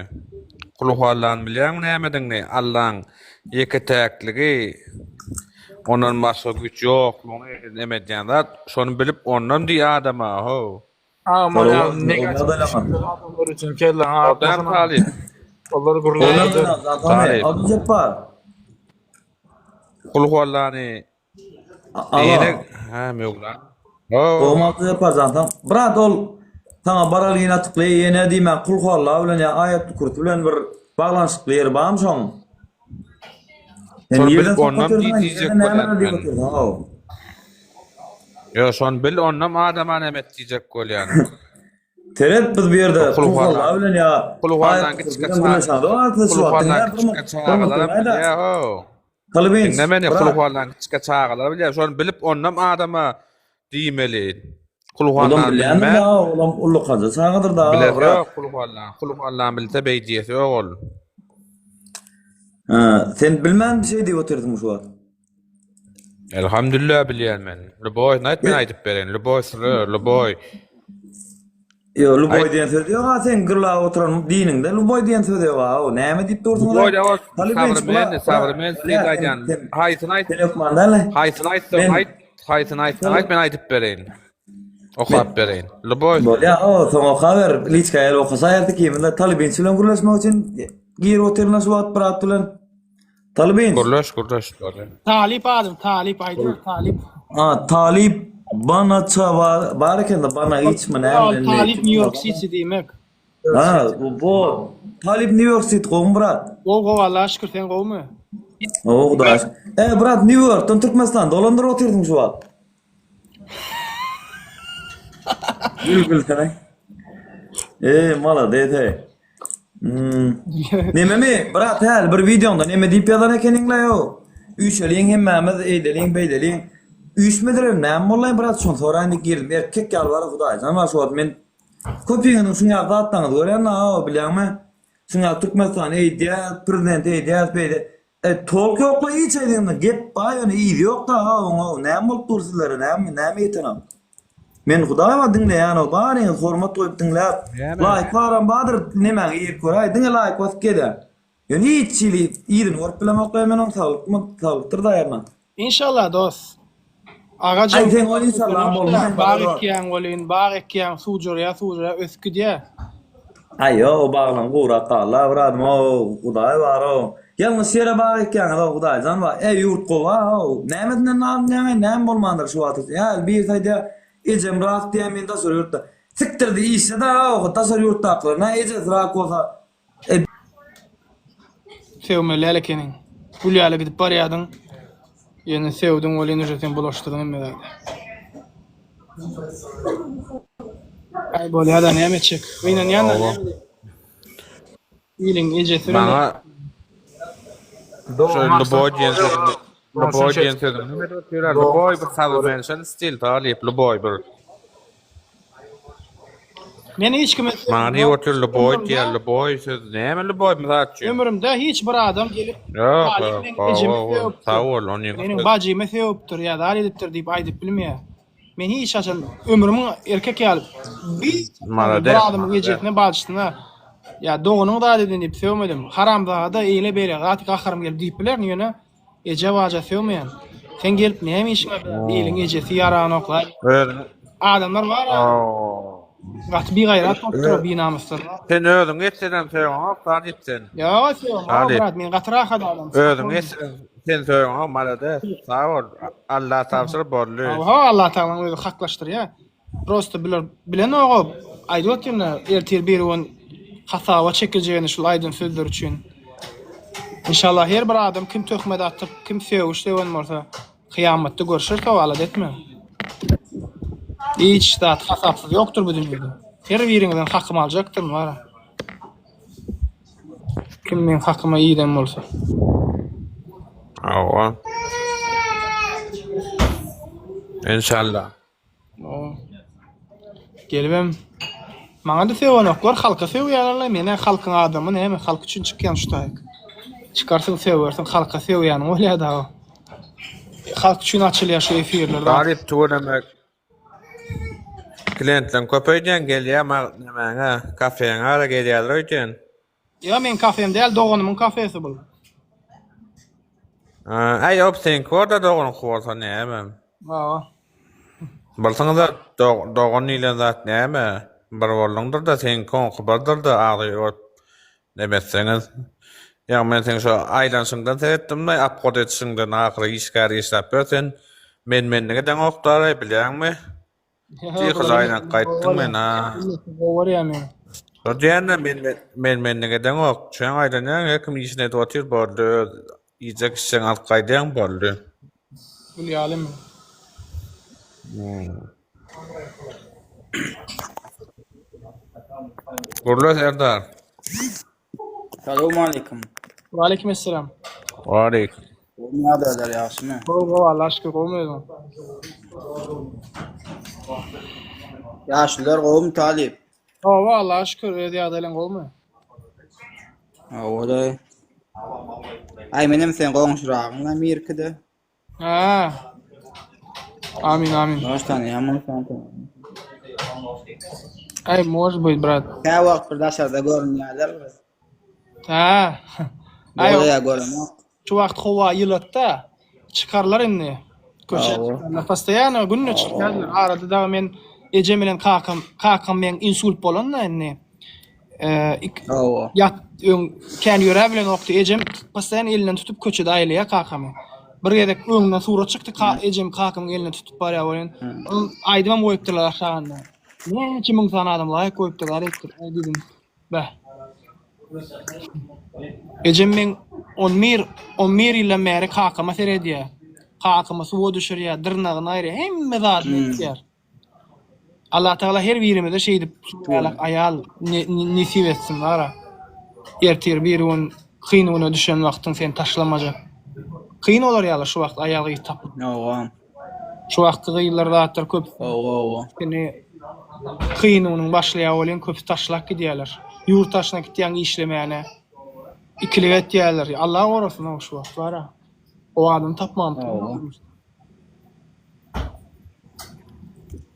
Kulhuallany bilýäňmi nämedigini Allaň ýeke-täkligi ondan başga güýç ýoklugyny neme edýän zat şony bilip onam diý adama how. Agam ol ýaly negatiw düşünjeli adamlar üçin kelläňi agyrtmasana. Talyp. Olar gürläp Talyp. Abdyljepbar. Kulhuallany Alo. Hä Möwla. Gowmy Abdyljepbar jan saň. Brat ol saňa baralgyn atykly ýene diýmän kulhualla bilen ýa aýatly kürsi bilen bir baglanyşykly ýeri barmy şoň? Sen Şony nirden bilip tapyp ondan otyrsyň, diýjek nirden bolýan nämeler diýip men. otyrsyň how? Ýok, şony bil ondan adama näme et diýjek bolýan. Seret biz bu ýerde Kulhualla kulhualla bilen ýa Kulhuallan aýatly kürsi kiçikä bilen gürleşen zok şu wagt. Kulhuallan Diňläp bir kiçikä çagalaram bilýär how. Talybinç, Diňle meni, brat. Kulhuallan kiçikä çagalar bilýär. Şony bilip ondan adama diýmeli. Olam Kulhuallan bilýändir bilmän da, olam ullakaja çagadyr da, bilesi brat. ýok Kulhuallan. Kulhuallan bilse beý diýesi ýok ol. Hä, sen bilmän şeý diýip otyrsyň şu wagt. Elhamdülillah bilýän men. Lüboý, aýt men aýdyp bereýin. Lüboý sürü, lüboý. Ýok, lüboý Aýt. diýen söz ýok-a seň gyrlap oturan diniňde lüboý diýen söz ýok-a. O näme diýip dursuň Lüboý da ol Talybinç, sabrymen, sabrymen stil aýdýan. Haýsyny aýt? Sen hökman däl. Haýsyny aýtsaň aýt, haýsyny aýtsaň aýt men aýdyp bereýin. Okap bereýin. Lüboý. Bolýa, o soň okaber. Liçka gel okasa ertir kiminde Talybinç bilen gürleşmek üçin girip otyryn şu wagt brat bilen. Talybinç. Gürleş, gürleş. Bolýa. Talyp adym, talyp aýdyber talyp. A, talyp banaça bar, bar ekende bana içmi näme indi. Talyp New York City diýmek. Ha, bu bu Talyp New York City gowmy brat? Gowy gowy Allaha şükür sen gowmy? Gowy Hudaýa şükür. E brat New Yorkdan Türkmenistana dolandyryp otyrsyň şu wagt. Gül gülsene. E malades ey. Hmm. Nememi brat häli bir wideoňda neme diýip ýazan ekeniňle ýo. Üýşeliň hemmämiz eýdeliň beýdeliň. Üýşmediler näme boldy brat şony soraýyn diýip girdim. Erkek ýaly bar Hudaýjan bar şu wagt men köpüňiziň şuň ýaly zatlaryňyzy görýän a bilýäňmi? Şuň ýaly Türkmenistan eýdýär, prezident eýdýär, beýdýär. E tolk ýokla hiç aýdyňda gep bar ýöne yzy ýokda ha oňa näme bolup dur sizlere näme näme ýetenok. Men hudaýa diňleýän o baryňyz hormat goýup diňläp laýk baram bardyr nemäňi girip göräý diňe laýk basyp gezýän. Ýöne hiç hili yzyny görüp bilemokla men oň saglykmy saglykdyr daýarman. Inşallah dos. Agajam Aý seň ol inşallaň bolmaz bag ekýäň welin bag ekýäň suwjarýa suwjarýa ösüp gidýä. Aý ýok o baglaň gurak galda byradym o hudaý bar o ýalňyş ýere bag ekýäňiz o hudaýjan bar e ýurt gowa o nämesinden nalynýaňaý näme bolmandyr şu wagta hä birisi aýdýa ejem rak diýä men daşary ýurtda sikdirdi işde da o daşary ýurtdakylar nä ejesi rak bolsa e Sögmeli däl ekeniň. Gül ýaly gidip barýadyň. Ýöne sögdüň welin uje sen bulaşdyrdyň hemme zady. Aý bolýada näme etjek. Gynanýan-da Hawa. näme diýip. Iliň ejesi bilen Maňa şo Luboý diýen sözüň Luboý diýen sözüň näme diýip otyrlar? Luboý bir sowremenşen stil talyp Luboý bir. Men hiç kime Maňa diýip otyr Luboý diýýär Luboý söz näme Luboý mysal üçin? Ömrümde hiç bir adam gelip Ýok, Talyp ýok, meň ejemi hawa, sögüpdir, sag bol, ony meniň bajymy sögüpdir ýa zat edipdir diýip aýdyp bilmeýär. Men hiç haçan ömrümiň erkek ýaly bir Malades, bir adamyň malades. ejesine bajysyna ýa doganyň zat eden diýip sögmedim. Haramzada eýle-beýle gaty gaharym gelip diýip bilerin ýöne Eje baja sögmeýän. Sen gelip näme işiň bar iliň ejesi ýaranokla. Özüň Adamlar bar a. Gaty bigaýrat bolup dur binamyslar. Sen özüň etsenem sögüňok Talyp sen. Ýok sögüňok Talyp. brat men gaty rahat adam. Özüň etseň sen sögüňok malades sag bol Alla tabşyr boldy. Hawa Allah tagalaň özi haklaşdyrýar. Prosta bular bilenoga aýdyp otyryn ertir birigün. Hasaba çekiljegini şul aýdan sözleri üçin. Inşallah her bir adam kim töhmet atyp, kim sögüş sögen bolsa, kyýamatda görşeris o alada etmäň. Hiç zat hasapsyz ýokdur bu dünýede. Her biriňizden hakymy aljakdyryn wara. Kim meň hakyma iýen bolsa. Hawa. Enşalla. Gelibem maňa-da sögenoklar, halka sögýärler-le, men-ä halkyň adamy näme, halk üçin çykýan şu taýyk. Çykarsyň sögersiň, halka sögýäniň bolýar dagy. Halk üçin açylýar şu efirler. Garyp tüweleme klientleň köp öýdýän gelýär nemäňe kafeňe ara gelýärler öýdýän. Ýa meň kafem däl doganymyň kafesi bul. Aý op seňki borda doganyňky bolsa näme. Hawa. Bilsiňizä dogan diýlen zat näme? Bir bolduňdyrda seňki oňky birdirda agzy bolup neme etseňiz. Ýa men seň şo aýlanyşyňdan seretdimle obhod edişiňden ahyry işgär işläp ýör sen men menlik edeňokdaraý bilýäňmi? Dykyz aýlanyp gaýtdyň men ha. Gowy görýän meni. Şo diýende men men menlik edeňok. Çöň aýlanýaň her kim işini edip otyr boldy öz iýjek içjegiňi alyp gaýdýaň boldy. Gül ýaly men. Gürle Serdar. Salowmaleýkim. Waleýkim esselam. Waleýkim. Gowymy ýagdaýlar ýagşymy? Gowy gowy Allaha şükür gowumy özüň? Ýaşulylar gowumy talyp? Gowy Allaha şükür öz ýagdaýlaň gowumy? Hawa daýy. Aý menem seň goňşyragyň Amirkide. Ha. Amin amin. Может tanaýan bolsaň. Aý может быть brat. Kä wagt bir daşarda görünýärler. Ha. Aý Bolýa göremok. Şu wagt howa ýylatda çykarlar indi. Köçe çykarlar. Postoýanno günde çykýarlar. Arada dagy men ejem bilen kakam, kakam meň insult bolanda indi. Hawa. Ýat öň kän ýöräp bilenokdy. Ejem postoýanno elinden tutup köçede aýlaýar kakamy. Bir gezek öňünden surat çykdy, ka ejem kakamyň elinden tutup barýar welin. Ol aýdymam goýupdyrlar aşagynda. Näçe müň sany adam laýk goýupdyr, zat edipdir. Aý diýdim. Beh. Ejem meň on bir, on bir ýyldan bäri kakama seredýär. Kakamy suwa düşürýär, dyrnagyny aýyrýar, hemme zadyny etýär. Allatagala her birimize şeýdip şuňalak aýal nesip etsin bara. Ertir bir gün kyn güne düşen wagtyň seni taşlamajak. Kyn bolar ýaly şu wagt aýal gyz tapmak. Hawa. Şu wagtky gyzlar zatlar köp. Hawa hawa. Seni kyn günüň başlaýar welin köpüsi taşlap gidýärler. Ýurt daşyna gitýäň işlemäne. Ikilik etýärler. Allah gorasyn şu wagt bara. O adamy tapmagam kyn.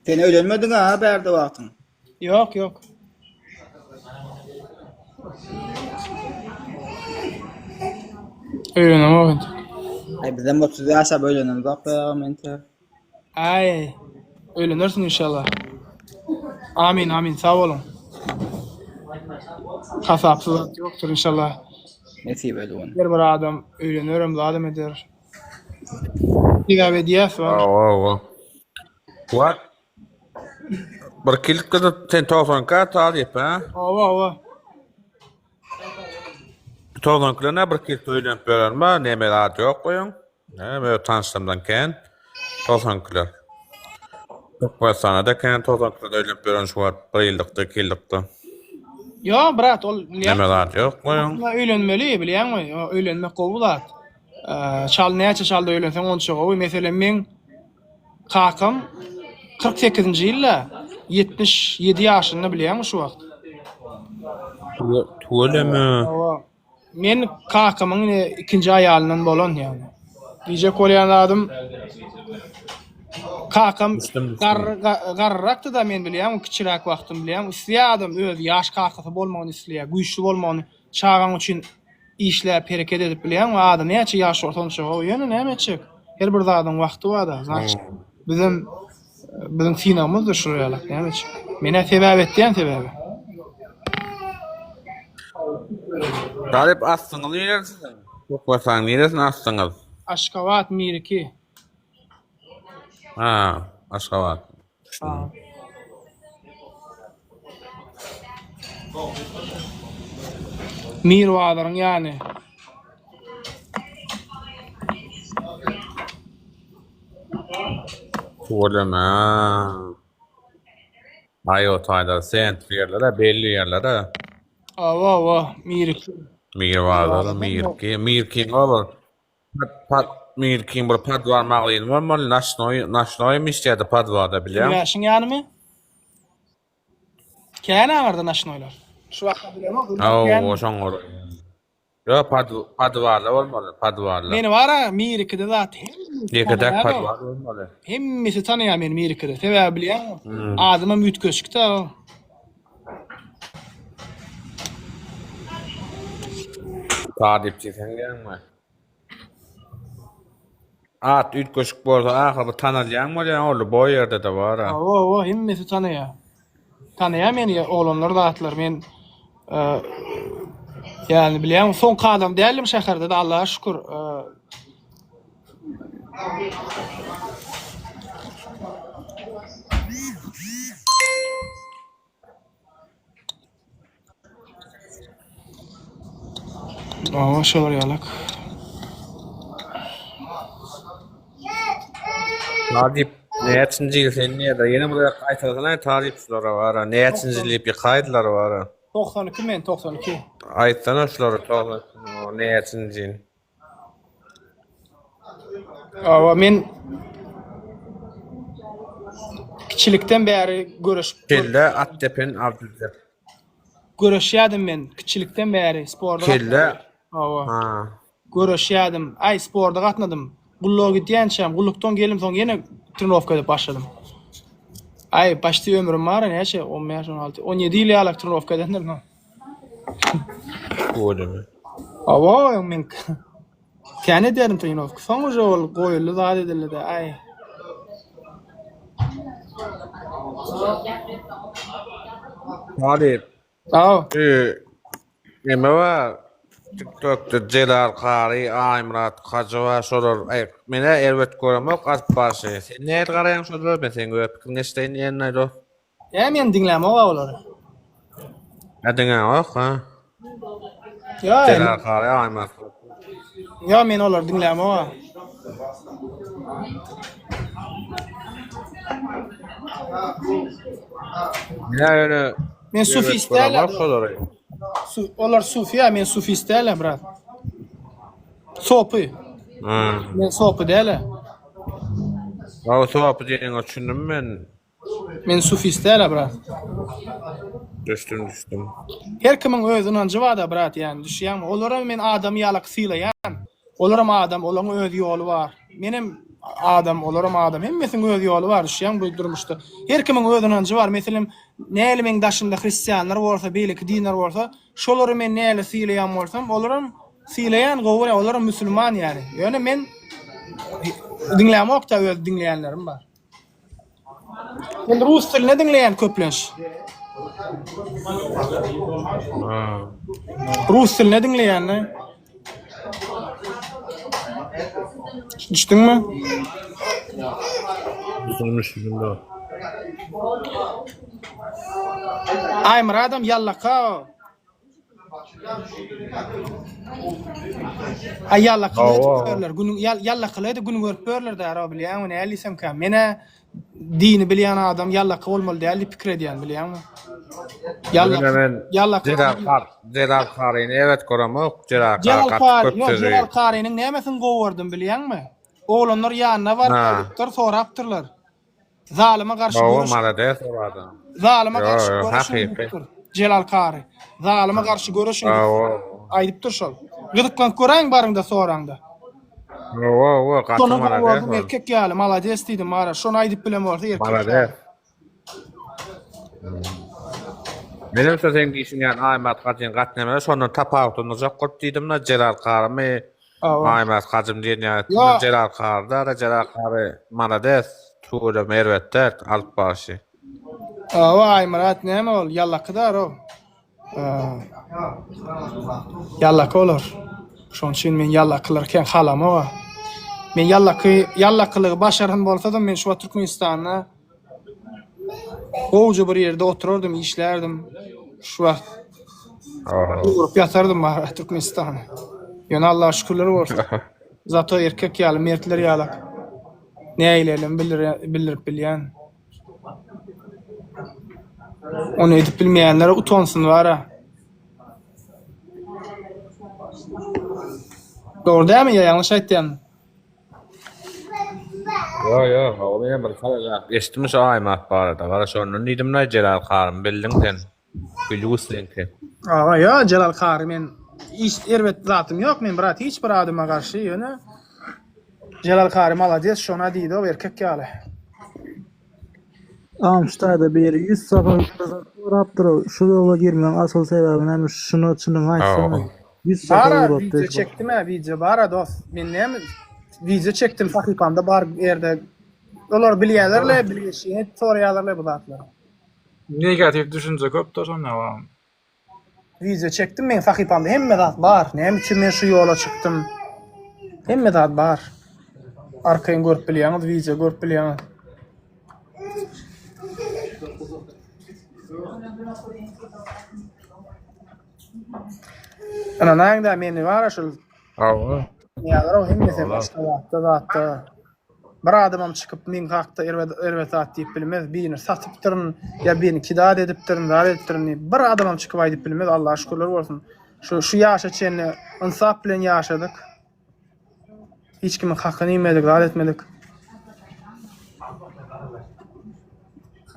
Sen öýlenmediň ha bärde wagtyň? Ýok, ýok. Öýlenemok entek. Aý bizem 30 ýaşap öýlenemzok be agam entek. Aý, öýlenersiň inşallah. Amin, amin, sag boluň. Hasapsyz zat ýokdur inşallah. Nesip edip. Her bir adam öýlenerem, zadam eder. Sebäp edýäs bar. Hawa, hawa. What? Bir kilik gyzyp sen 92 talyp ha? Hawa, hawa. 92 ne bir kilik öýlenip beren bar, neme zat ýok goýuň. Näme öz tanyşlarymdan kän 92-ler. Türkmenistanda da kän 92-ler öýlenip beren şu wagt bir ýyllykda, iki ýyllykda. Ýok, brat, ol Neme zat ýok goýuň. Öýlenmeli, bilýäňmi? Öýlenmek gowy zat. Çal näçe çalda öýlenseň onça gowy. Meselem meň kakam 48-nji ýylda 77 ýaşynda bilýäňmi şu wagt? Tüweleme. Hawa. Men kakamyň ine ikinji aýalyndan bolan ýagny. Diýjek bolýan zadym kakam garry garryrakdy-da men bilýäňmi kiçiräk wagtym bilýäňmi isleýär adam öz ýaş kakasy bolmagyny isleýär güýçli bolmagyny çagaň üçin işläp hereket edip bilýäňmi adam näçe ýaş bolsa onça gowy ýöne näme etjek her bir zadyň wagty barda znaçt bizem biziň synagymyzdyr şul ýalak näme etjek menä sebäp etýän sebäbi. Garyp aslyňyz niresi siziň? Türkmenistanyň niresinde aslyňyz? Aşgabat Miriki. Ha, Aşgabat. Ha. Mirbazaryň ýany. Tüweleme. Aý o taýlar sentr ýerler-ä, belli ýerler-ä. Hawa, hawa, Miriki. Mirbazar, Mirki, Mirkiň oba Pat, Mirkiň bir podwal magzyny bolmaly, naçnoý, naçnoýam işleýärdi podwalda bilýäňmi? Bäşiň ýanymy? Kän aňyrda naçnoýlar. Şu wagtda bilemok. Hawa, şoň golaý. Ýok, pod, podwalda bolmaly, podwalda. Meni bar-a, Mirikide zat hemmesi Ýeke-täk tanaýar-ow. podwal bolmaly. Hemmesi tanaýar meni Mirikide. Sebäbi bilýäňmi? Hmm. Adymam üýtgeşik-dä. Talypçy sen diýýäňmi? At üýtgeşik bolsa ahyr bir tanalýaň bolýaň ol bu ýerde-de bar-a. Hawa, hawa, hemmesi tanaýar. Tanaýar meni oglanlar zatlar. Men e, ýagny bilýäňmi, soňky adam däldim şäherde-de Allaha şükür. E, Hawa, şolar ýalak. Talyp näçinji ýyl sen diýýärler. Ýene bir gezek gaýtalasana talyp şulara bara. Näçinji ýyl diýip ýykaýdylar bara. 92 men, 92. Aýtsana şulara näçinji ýyl. Hawa, men kiçilikden bäri göreşip Kelle at depen Abdyljak. Göreşýärdim men kiçilikden bäri sporda. Kelle. Hawa. Ha. Göreşýärdim. Aý, sporda gatnadym. Gulluga gidýänçäm, gullukdan gelim soň ýene trenowka edip başladym. Aý, başda ömrüm bar, näçe? 15, 16, 17 ýyl ýalak trenowka edendim. Tüweleme. Hawa, men kän ederdim trenowka. Soň uje ol goýuldy, zat edildi-de, aý. Talyp. Aw. Neme bar? TikTokda Jelal Kary, Aýmyrat Hajy bar, şolar aý, men-ä erbet göremok alyp barşy. Sen nähili garaýaň şolara? Men seň öz pikiriňi eşideýin diýenine dost. Ä men diňlämok-a olary. Ä diňläňok ha? Ýa, Jelal Kary, Aýmyrat Hajy. ýa men olary diňlämok-a. Ýa ýöne Men erbet sufist däl-ä. göremok şolary. Su, olar sufi-ä, men sufist däl-ä, brat. Sopy. Hmm. Men sopy däl-ä. Hawa, sopy diýeniňe düşündim men. Men sufist däl-ä, brat. Düşdüm, düşdüm. Her kimiň öz ynanjy bar-da, brat, ýani, düşýäňmi? Olaram men adam ýalak sylaýan. Olaram adam, olaryň öz ýoly bar. Menem adam, olaram adam. Hemmesiniň öz ýoly bar, düşýäňmi bu durmuşda. Her kimiň öz ynanjy bar. Meselem, näli meň daşymda hristianlar bolsa, beýleki dinler bolsa, şolary men näli sylaýan bolsam, olaram sylaýan, gowy görýän, olaram musulman ýaly. Ýöne men diňlämok-da, öz diňleýänlerim bar. Men rus dilini diňleýän köplenç. Rus dilini diňleýän. Düşdüňmi? Düşündim, düşündim. Aýmyradam ýallaka. Aý ýallakyly edip görler. Günüň ýallakyly edip gün görüp görler däro bilýäňmi näl diýsemkä. Menä dini bilýän adam ýallaky bolmaly däl diýip pikir edýän bilýäňmi. Ýöne men Jelal Kar Jelal Karyny erbet göremok. Jelal Kary gaty köp sözi. Jelal Karynyň nämesini gowy gördüm bilýäňmi? Oglanlar ýanyna baryp aýdypdyr, sorapdyrlar. Zalyma garşy Hawa, göreş. malades ol adam. Zalyma Ýo, garşy ýo, göreşiň hakyky. diýipdir. Jelal Kary. Zalyma garşy göreşiň diýip Hawa. aýdypdyr şol. Gyzyklanyp göräýiň baryňda soraňda. Hawa, hawa, gaty Şony malades gördüm ol. erkek ýaly, malades diýdim ara. Şony aýdyp bilen bolsa erkek ýaly. Malades. Menem şo seň diýşiň ýaly Aýmyrat Hajyny gatnamada şondan tapawutlandyrjak bolup diýdim-de Jelal Karymy Hawa. Aýmyrat Hajym diýen ýaly Ýa. Jelal Kary-da Jelal Kary malades tüweleme erbet däl alyp barşy. Hawa Aýmyrat näme ol ýallaky-da-row. Ýallaki olar. Şonuň üçin men ýallakylary kän halamok-a. Men ýallaki, ýallakylygy başaran bolsadym, men şu wagt Türkmenistanda gowja bir ýerde oturardym, işlärdim. Şu wagt. Urup ýatardym bara Türkmenistany. Ýöne Allaha şükürler bolsun. Zato erkek ýaly, mertler ýalak. Nägileligimi bildirip bilýän. Ony edip bilmeýänler utansyn bara. Dogry dälmi ýa ýalňyş aýtýan? Ýok ýok, hawa menem bir çalarak eşitdim şu Aýmyrat barada. Gara şondan diýdim-laý Jelal Karymy bildiň sen. Plýus seňki. Aga ýa Jelal Kary men hiç erbet zatym ýok men brat hiç bir adama garşy ýöne Jelal Kary malades şona diýdi erkek ýaly. Agam şu taýda biri 100 sapar bir zat sorapdyr şu ýola girmegiň asyl sebäbi näme şuna çynyňy aýtsana 100 sapar Bara ugrapdy wideo çekdim hä wideo bara dos men näme wideo çekdim sahypamda bar ýerde olar bilýälerle bilgeşini soraýalarle bu zatlary. Negatiw düşünje köpdür şonda agam. Wideo çekdim meň sahypamda hemme zat bar. Näme üçin men şu ýola çykdym? Hemme zat bar. Arkaýyn görüp bilýäňiz, wideo görüp bilýäňiz. Ynanaýyň-da meni bar-a şul. Hawa. Ýalar hemmesi Aşgabatda zatda. Bir adamam çykyp meň hakda erbet erbet zat diýip bilmez. Birini satypdyryn ýa birini kidat edipdirin, zat edipdirin diýip bir adamam çykyp aýdyp bilmez. Allaha şükürler bolsun. Şu şu ýaşa çenli ynsap bilen ýaşadyk. Hiç kimiň hakyny iýmedik, zat etmedik.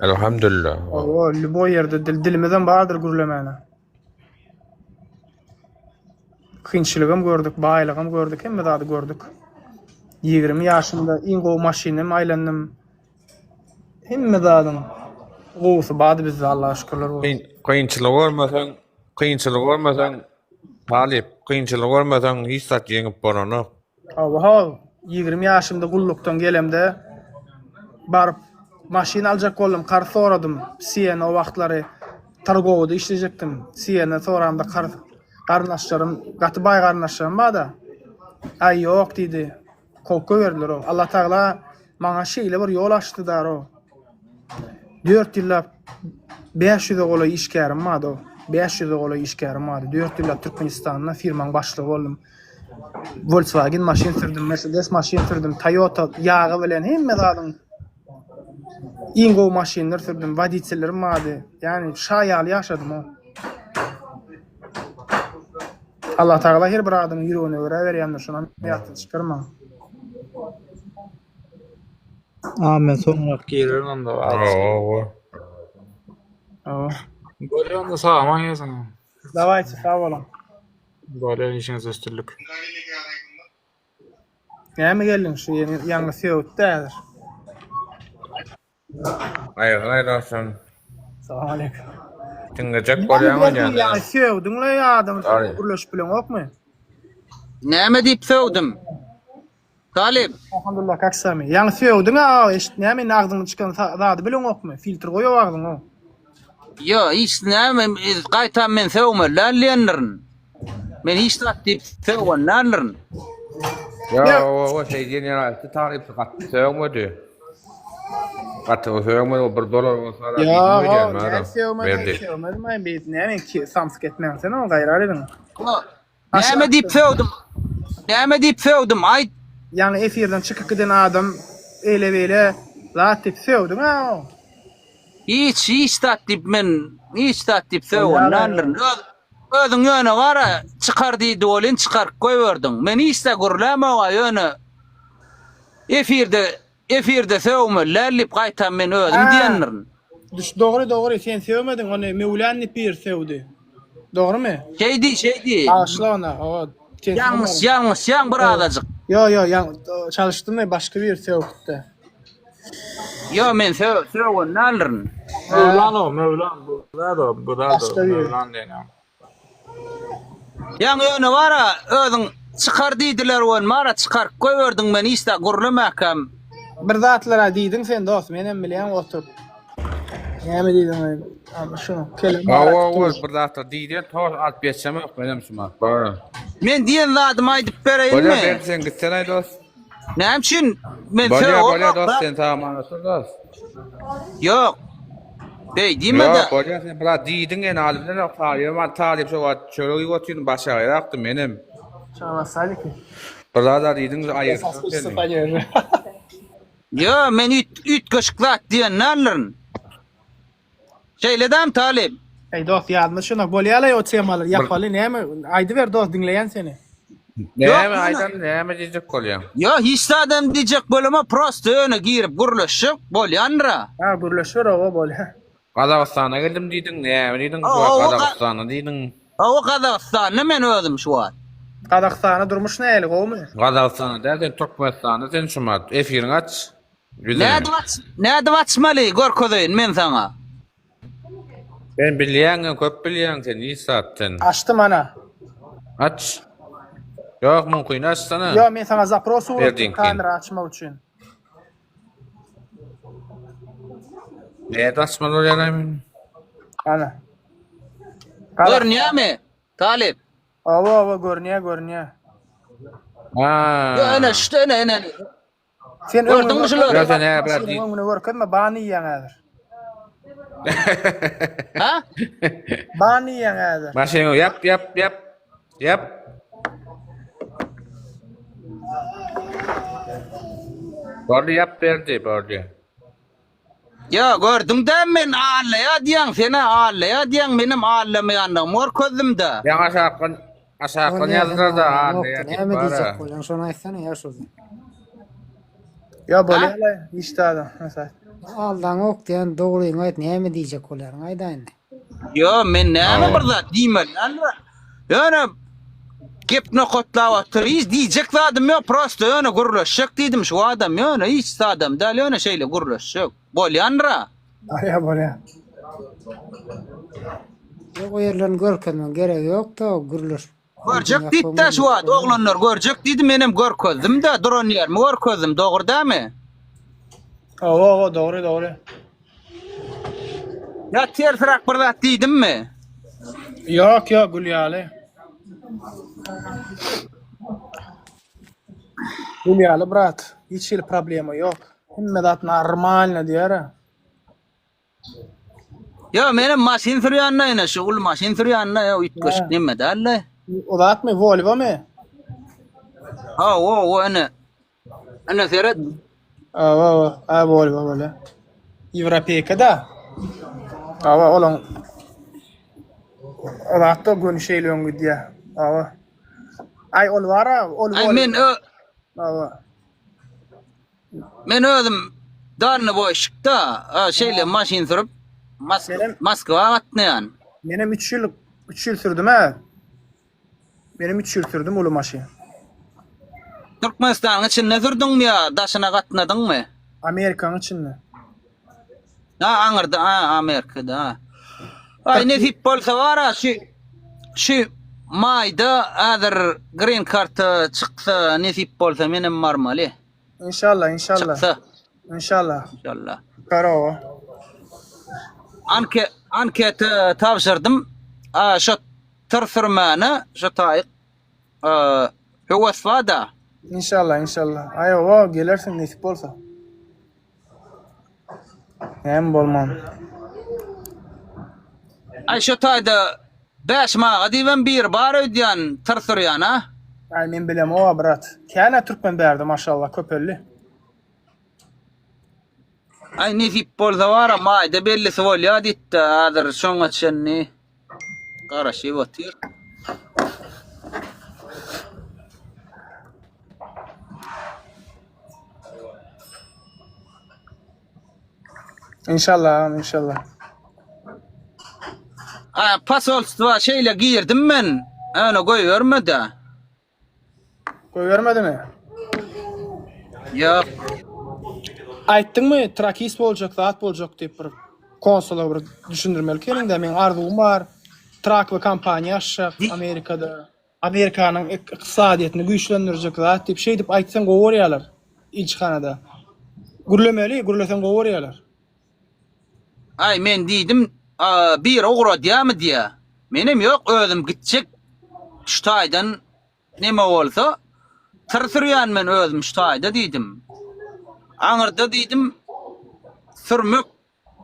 Elhamdülillah. Hawa, lýuboý ýerde dil dilimizem bardyr gürlemäne. Kynçylygam gördük, baýlygam gördük, hemme zady gördük. 20 ýaşymda iň gowy maşynda hem aýlandym. Hemme zadyň gowusy bardy bizde Allaha şükürler bolsun. Kyn, kynçylyk görmeseň, kynçylyk görmeseň, talyp, kynçylyk görmeseň hiç zat ýeňip bolanok. Hawa, haw, 20 ýaşymda gullukdan gelemde baryp maşyn aljak boldum, karz soradym. Siena o wagtlary targowada işlejekdim. Siena soramda karz garyndaşlarym, gaty baý garyndaşlarym barda. Aý ýok diýdi. Kowup goýberdiler o. Allah Tagala maňa şeýle bir ýol açdy daro. 4 ýyllap 500-e golaý işgärim bardy o. 500-e golaý işgärim bardy. 4 ýyllap Türkmenistanda firmaň başlygy boldum. Volkswagen maşyn sürdüm, Mercedes maşyn sürdüm, Toyota ýagy bilen hemme zadyň iň gowy maşynlar sürdüm, woditellerim bardy. Ýagny şa ýaly ýaşadym o. Allah Tagala her bir adamyň ýüregine görä berýändir, şonam ýatdan çykarmaň. Agam men soňrak Girerin onda. Hawa. Hawa. Bolýa onda sag aman ýazyň. Dawayçy sag boluň. Bolýa işiňizde üstünlik. Näme geldiň şu ýeni ýaňy sögüpdi häzir. Aýgyl aýlarsyň. Salam aleyküm. Diňlejek bolýaň öýdýän. Ýaňy sögdüň-le adam gürleşip bileňokmy? Näme diýip sögdüm? Talyp. Alhamdulillah kak sami. Ýaňy sögdüň a eşit näme indi agzyňdan çykan zady bileňokmy? Filtr goýup agzyňa. Ýo, hiç näme, gaýtam men sögmeli däl diýendirin. Men hiç zat diýip sögen däldirin. Ýo, o şeý diýen ýaly aýtdy talyp gaty sögmedi. Gaty sögmedi o bir dolar bolsa da Ýo, näme sögmedi, sögmedim aý beýdip näme samsyk etmäň sen o gaýrat ediň. Näme diýip sögdüm? Näme diýip sögdüm? Aýt. Ýaňy efirden çykyp giden adam eýle beýle zat diýip sögdüň a o. Hiç, hiç zat diýip men hiç zat diýip sögen däldirin. Öz, özüň ýöne bar-a, çykar diýdi welin çykaryp goýberdiň. Men hiç-de gürlämog-a ýöne efirde Efirde sögmeli däl diýip gaýtam men özüm Hä. diýendirin. Düş dogry dogry sen sögmediň ony Möwlan diýip biri sögdi. Dogrymy? Şeý diý şeý diý. Bagyşla ony hawa sen Ýalňyş sögmediň. ýalňyşýaň bir azajyk. Ýo ýo ýaň çalyşdym başga biri sögüpdi. Ýo men sö sögen däldirin. Möwlan o Möwlan bu zat o bu zat o Başga biri. Möwlan diýen. Ýaňy ýöne bara özüň çykar diýdiler welin bara çykaryp goýberdiň men hiç-de gürlemäkäm. Bir zatlara diýdiň sen dos menem bilýän oturyp. Näme diýdiň şuny kelem Hawa hawa bir zatlar diýdi tor alyp geçemok menem şuma. Bar. Men diýen zadymy aýdyp bereýinmi? Bolýar berdi sen gitsenaý dos. Näme üçin men Bolýar sögem bolýar dos ýok. sen sag aman otur dos. Ýok. Beý diýme-de. Ýok, bolýar sen brat diýdiň ene aly bilen talyba bar talyp şo wagt çörek iýip otyryn başagaýrakdym menem. Çaga sadiki. Bir zada diýdiň aýyrdyk seni. Ýo men üýtgeşik zat diýen däldirin. Şeýle dämi talyp? Eý dost ýadyma düşenok bolýalaý o temalary ýapaly näme aýdyber dost diňleýän seni. Näme aýdan näme diýjek bolýaň. Ýok hiç zadam diýjek bolama prosto ýöne girip gürleşjek bolýandyra. Ha gürleşiber owa bolýa. Gazagystana geldim diýdiň näme diýdiň şu wagt Gazagystanda diýdiň. Hawa Gazagystanda men özüm şu wagt. Gazagystanda durmuş nähili gowumy? Gazagystanda däl sen Türkmenistanda sen şu wagt efiriňi aç. Ýüzüni. Nädip aç nädip açmaly görkezeýin men saňa. Sen bilýäň köp bilýäň sen hiç zat sen. Açdym ana. Aç. Ýok mümkin açsana. Ýok men saňa zapros ugratdym kamera açmak üçin. Nädip açmaly bolýar men? Ana. Görünýärmi? Talyp. Hawa hawa görünýär görünýär. Ha. Ýok ene şu ene ene. Sen Gördüňmi şulary? Ýa sen hä brat diý. Öňüne görkezme ban iýýäň häzir. Ha? Ban iýýäň häzir. Maşynyňy ýap ýap ýap. Ýap. Boldy ýap berdi boldy. Ýa gördüň-dä men allaýa diýýäň senä allaýa diýýäň menem allamaýandygymy görkezdim-dä. Ýaňy aşakdan aşakdan ýazdylar-da allaýa diýip Näme diýjek bara. bolýaň şony aýtsana ýaşuly. Ýa bolýa-la hiç zada. Aldaňok diýen dogryňy aýt näme diýjek bolýaryň aýdaý indi. Ýo men näme bir zat diýmeli däldir. Ýöne gep nokatlap otyr hiç diýjek zadym ýok prosto ýöne gürleşjek diýdim şu adam ýöne hiç zadam däl ýöne şeýle gürleşjek. Bolýandyra. Bolýa bolýa. Ýok o ýerlerini görkezmegiň geregi ýokda gürleşip. Görjek diýipdä şu wagt oglanlar görjek diýdi menem görkezdimdä duran ýerimi görkezdim dogry dämi? Hawa hawa dogry dogry. Ýa tersiräk bir zat diýdimmi? Ýok ýok gül ýaly. Gül ýaly brat. Hiç hili problema ýok. Hemme zat normalno diýer. Ýok, menem maşyn sürýände ýene şu uly maşyn sürýände ýok üýtgeşik neme däldi. O zatmy, Volvomy? Ha, o, o ene. Ene seret. Hawa, hawa, ha Volvo bolýa. Ýewropeýka da. Hawa, olaň o zatda göni şeýle öň gidýär. Hawa. Aý, ol bar-a, ol Aý men ö Hawa. Men özüm dalnoboýşikda şeýle maşyn sürüp Moskwa gatnaýan. Menem 3 ýyl 3 ýyl sürdüm hä. Menem 3 ýyl sürdüm uly maşyn. Türkmenistanyň içinde sürdüňmi ýa daşyna gatnadyňmy? Amerikanyň içinde. Ha aňyrda ha Amerikada ha. Aý nesip bolsa bara şu şu maýda häzir green karta çyksa nesip bolsa menem barmaly. Inşallah inşallah. Çyksa. Inşallah. Inşallah. Karowa. Anke anketa tabşyrdym. A şu tyr sürmäne şu taýyk höwes bar-da. Inşallah inşallah. Aý owa gelersiň nesip bolsa. Näme bolman. Aý şu taýda Bäşim aga diýibem biri bar öýdýän tyr sürýän a. Aý men bilemok brat. Känä türkmen bärde maşallah köpeldi. Aý nesip bolsa bara maýda bellisi bolýa diýipdi häzir şoňa çenli garaşyp otyr. Inşallah agam inşallah. A posolstwa şeýle girdim men. Ýöne goýbermedi. Goýbermedimi? Ýok. Aýtdyňmy trakist boljak zat boljak diýip bir konsola bir düşündirmeli ekeniňdä meň arzuwym bar trak we kompaniýa açjak Amerikada. Amerikanyň ykdysadyýetini güýçlendirjek zat diýip şeýdip aýtsaň gowy görýärler ilçihanada. Gürlemeli, gürleseň gowy görýärler. Aý men diýdim biri ugradýamy diýä. Menem ýok özüm gitjek şu taýdan neme bolsa tyr sürýän men özüm şu taýda diýdim. Aňyrda diýdim sürmek.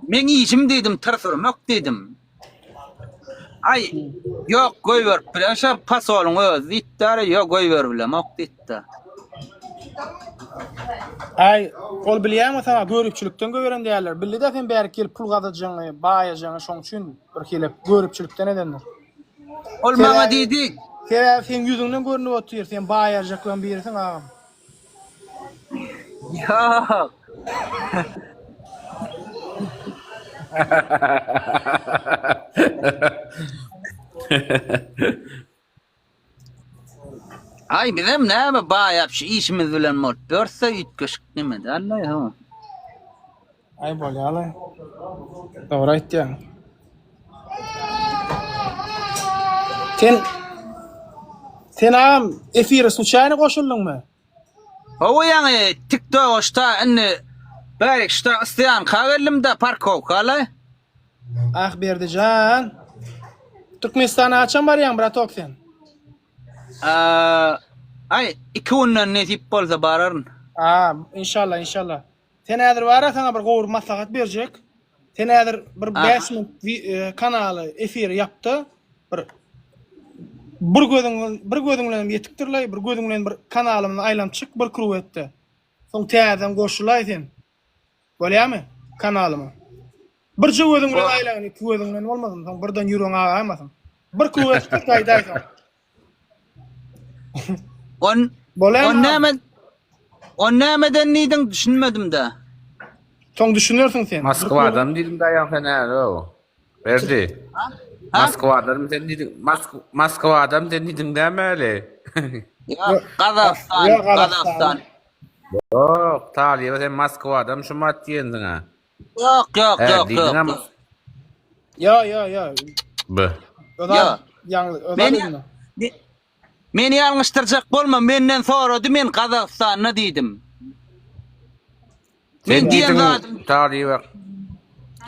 Meň işim diýdim tyr sürmek diýdim. Aý, ýok goýberip bilen şo pasolyň özi diýipdi, ýok goýberip bilemok diýipdi. Aý, ol bilýäňmi saňa göripçilikden goýberen diýerler. Bildi-de sen bärik gelip pul gazanjagyňy, baýajagyňy şoň üçin bir hili göripçilikden edendir. Ol maňa diýdi. Sebäbi seň ýüzüňden görnüp otyr, sen baýarjaklaryň birisiň agam. Ýok. Aý bizem näme baýap şu işimiz bilen bolup ýörse üýtgeşik neme däl-le ho. Aý bolýa-la. Dogry aýtýaň. Sen Sen agam efire sluçaýny goşuldyňmy? Hawa ýaňy TikToga şta indi bärik şta ysýanka geldim-de parkowka-la. Ah Berdijan. Türkmenistana haçan barýaň bratok sen? Aý iki günden nesip bolsa bararyn. A, inşallah, inşallah. Sen häzir bara saňa bir gowy bir maslahat berjek. Sen häzir bir 5 minut e, kanaly efiri ýapda bir bir gözüň bir gözüň bilen ýetikdirlaý, bir gözüň bilen bir kanalymyzy aýlanyp çyk bir kruw etde. Soň täzeden goşulaý sen. Bolýamy kanalyma. Birje gözüň bilen aýlagyn, iki gözüň bilen bolmasyn, soň birden ýüregiň agaýmasyn. Bir kruw etde gaýdaý soň. On Bolýamy? On näme On nämeden diýdiň düşünmedim-de. Soň düşünersiň sen. Moskwadan diýdim daýaň sen häli o. Berdi. Moskwadan sen diýdiň. Moskwadan sen diýdiň dämi häli? Ýok, Gazagystan, Gazagystan. Ýok, talyba sen Moskwadan şumat diýensiň-ä. Ýok, ýok, ýok, ýok. Ýo, ýo, ýo. B. Ýo. Ýaňly, Men Meni ýalňyşdyrjak bolma, menden sorady, men Gazagystanda diýdim. Sen Men diýen diýdiň zadym talyba.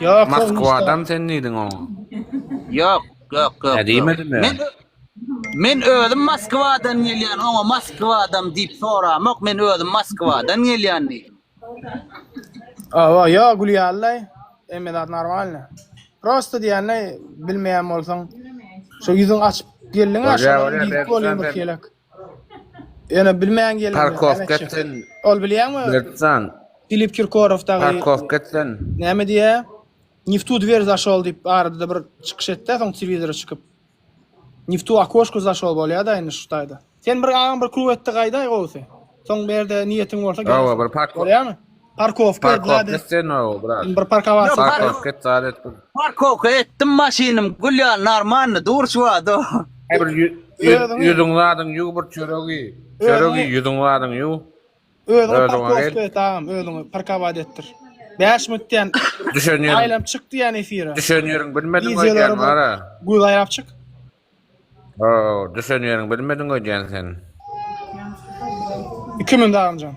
Ýok, Moskwadan sen diýdiň oňa. Ýok, ýok, ýok. Hä diýmedimi? Men Men özüm Moskwadan gelýän, oňa Moskwadan diýip soramok, men özüm Moskwadan gelýän diýdim. Awa, ýo, gülýärler. Hemme zat normalny. Prosta diýende bilmeýän bolsaň, şo ýüzüň açyp geldiň-ä, Bolýar, şonam bolýar, diýip Berdi bolýan jan bir sen. kelek. Ýöne bilmän geldiň. Parkowka et sen. Ol bilýäňmi? Berdi jan. Filip Kirkorow dagy. Parkowka et sen. Näme diýýär? Ne v tu dwer zaşol diýip arada bir çykyş etdi, soň telewizora çykyp. Ne v tu okoşko zaşol bolýar-da indi şu taýda. Sen bir agaň bir kruw etde gaýdaý gowusy. Soň bu ýerde niýetiň bolsa Hawa bir park Bolýarmy? Parkowka et Parkowka et sen o brat. Bir parkowka. Parkowka et zat et. Parkowka etdim maşynym gül ýaly normalny dur şu wagt o. Bir ýüzüň zadyň ýuw bir çöregi. Çöregi ýüzüň zadyň ýuw. Özüňi parkowka et agam, özüňi parkowat etdir. 5 minut diýen. Düşen ýeriň. Aýlanyp çyk diýen efire. Düşen ýeriň bilmediň öýdýän bara. Göz aýlap çyk. Oo, düşen ýeriň bilmediň öýdýän sen. 2 minut agamjan.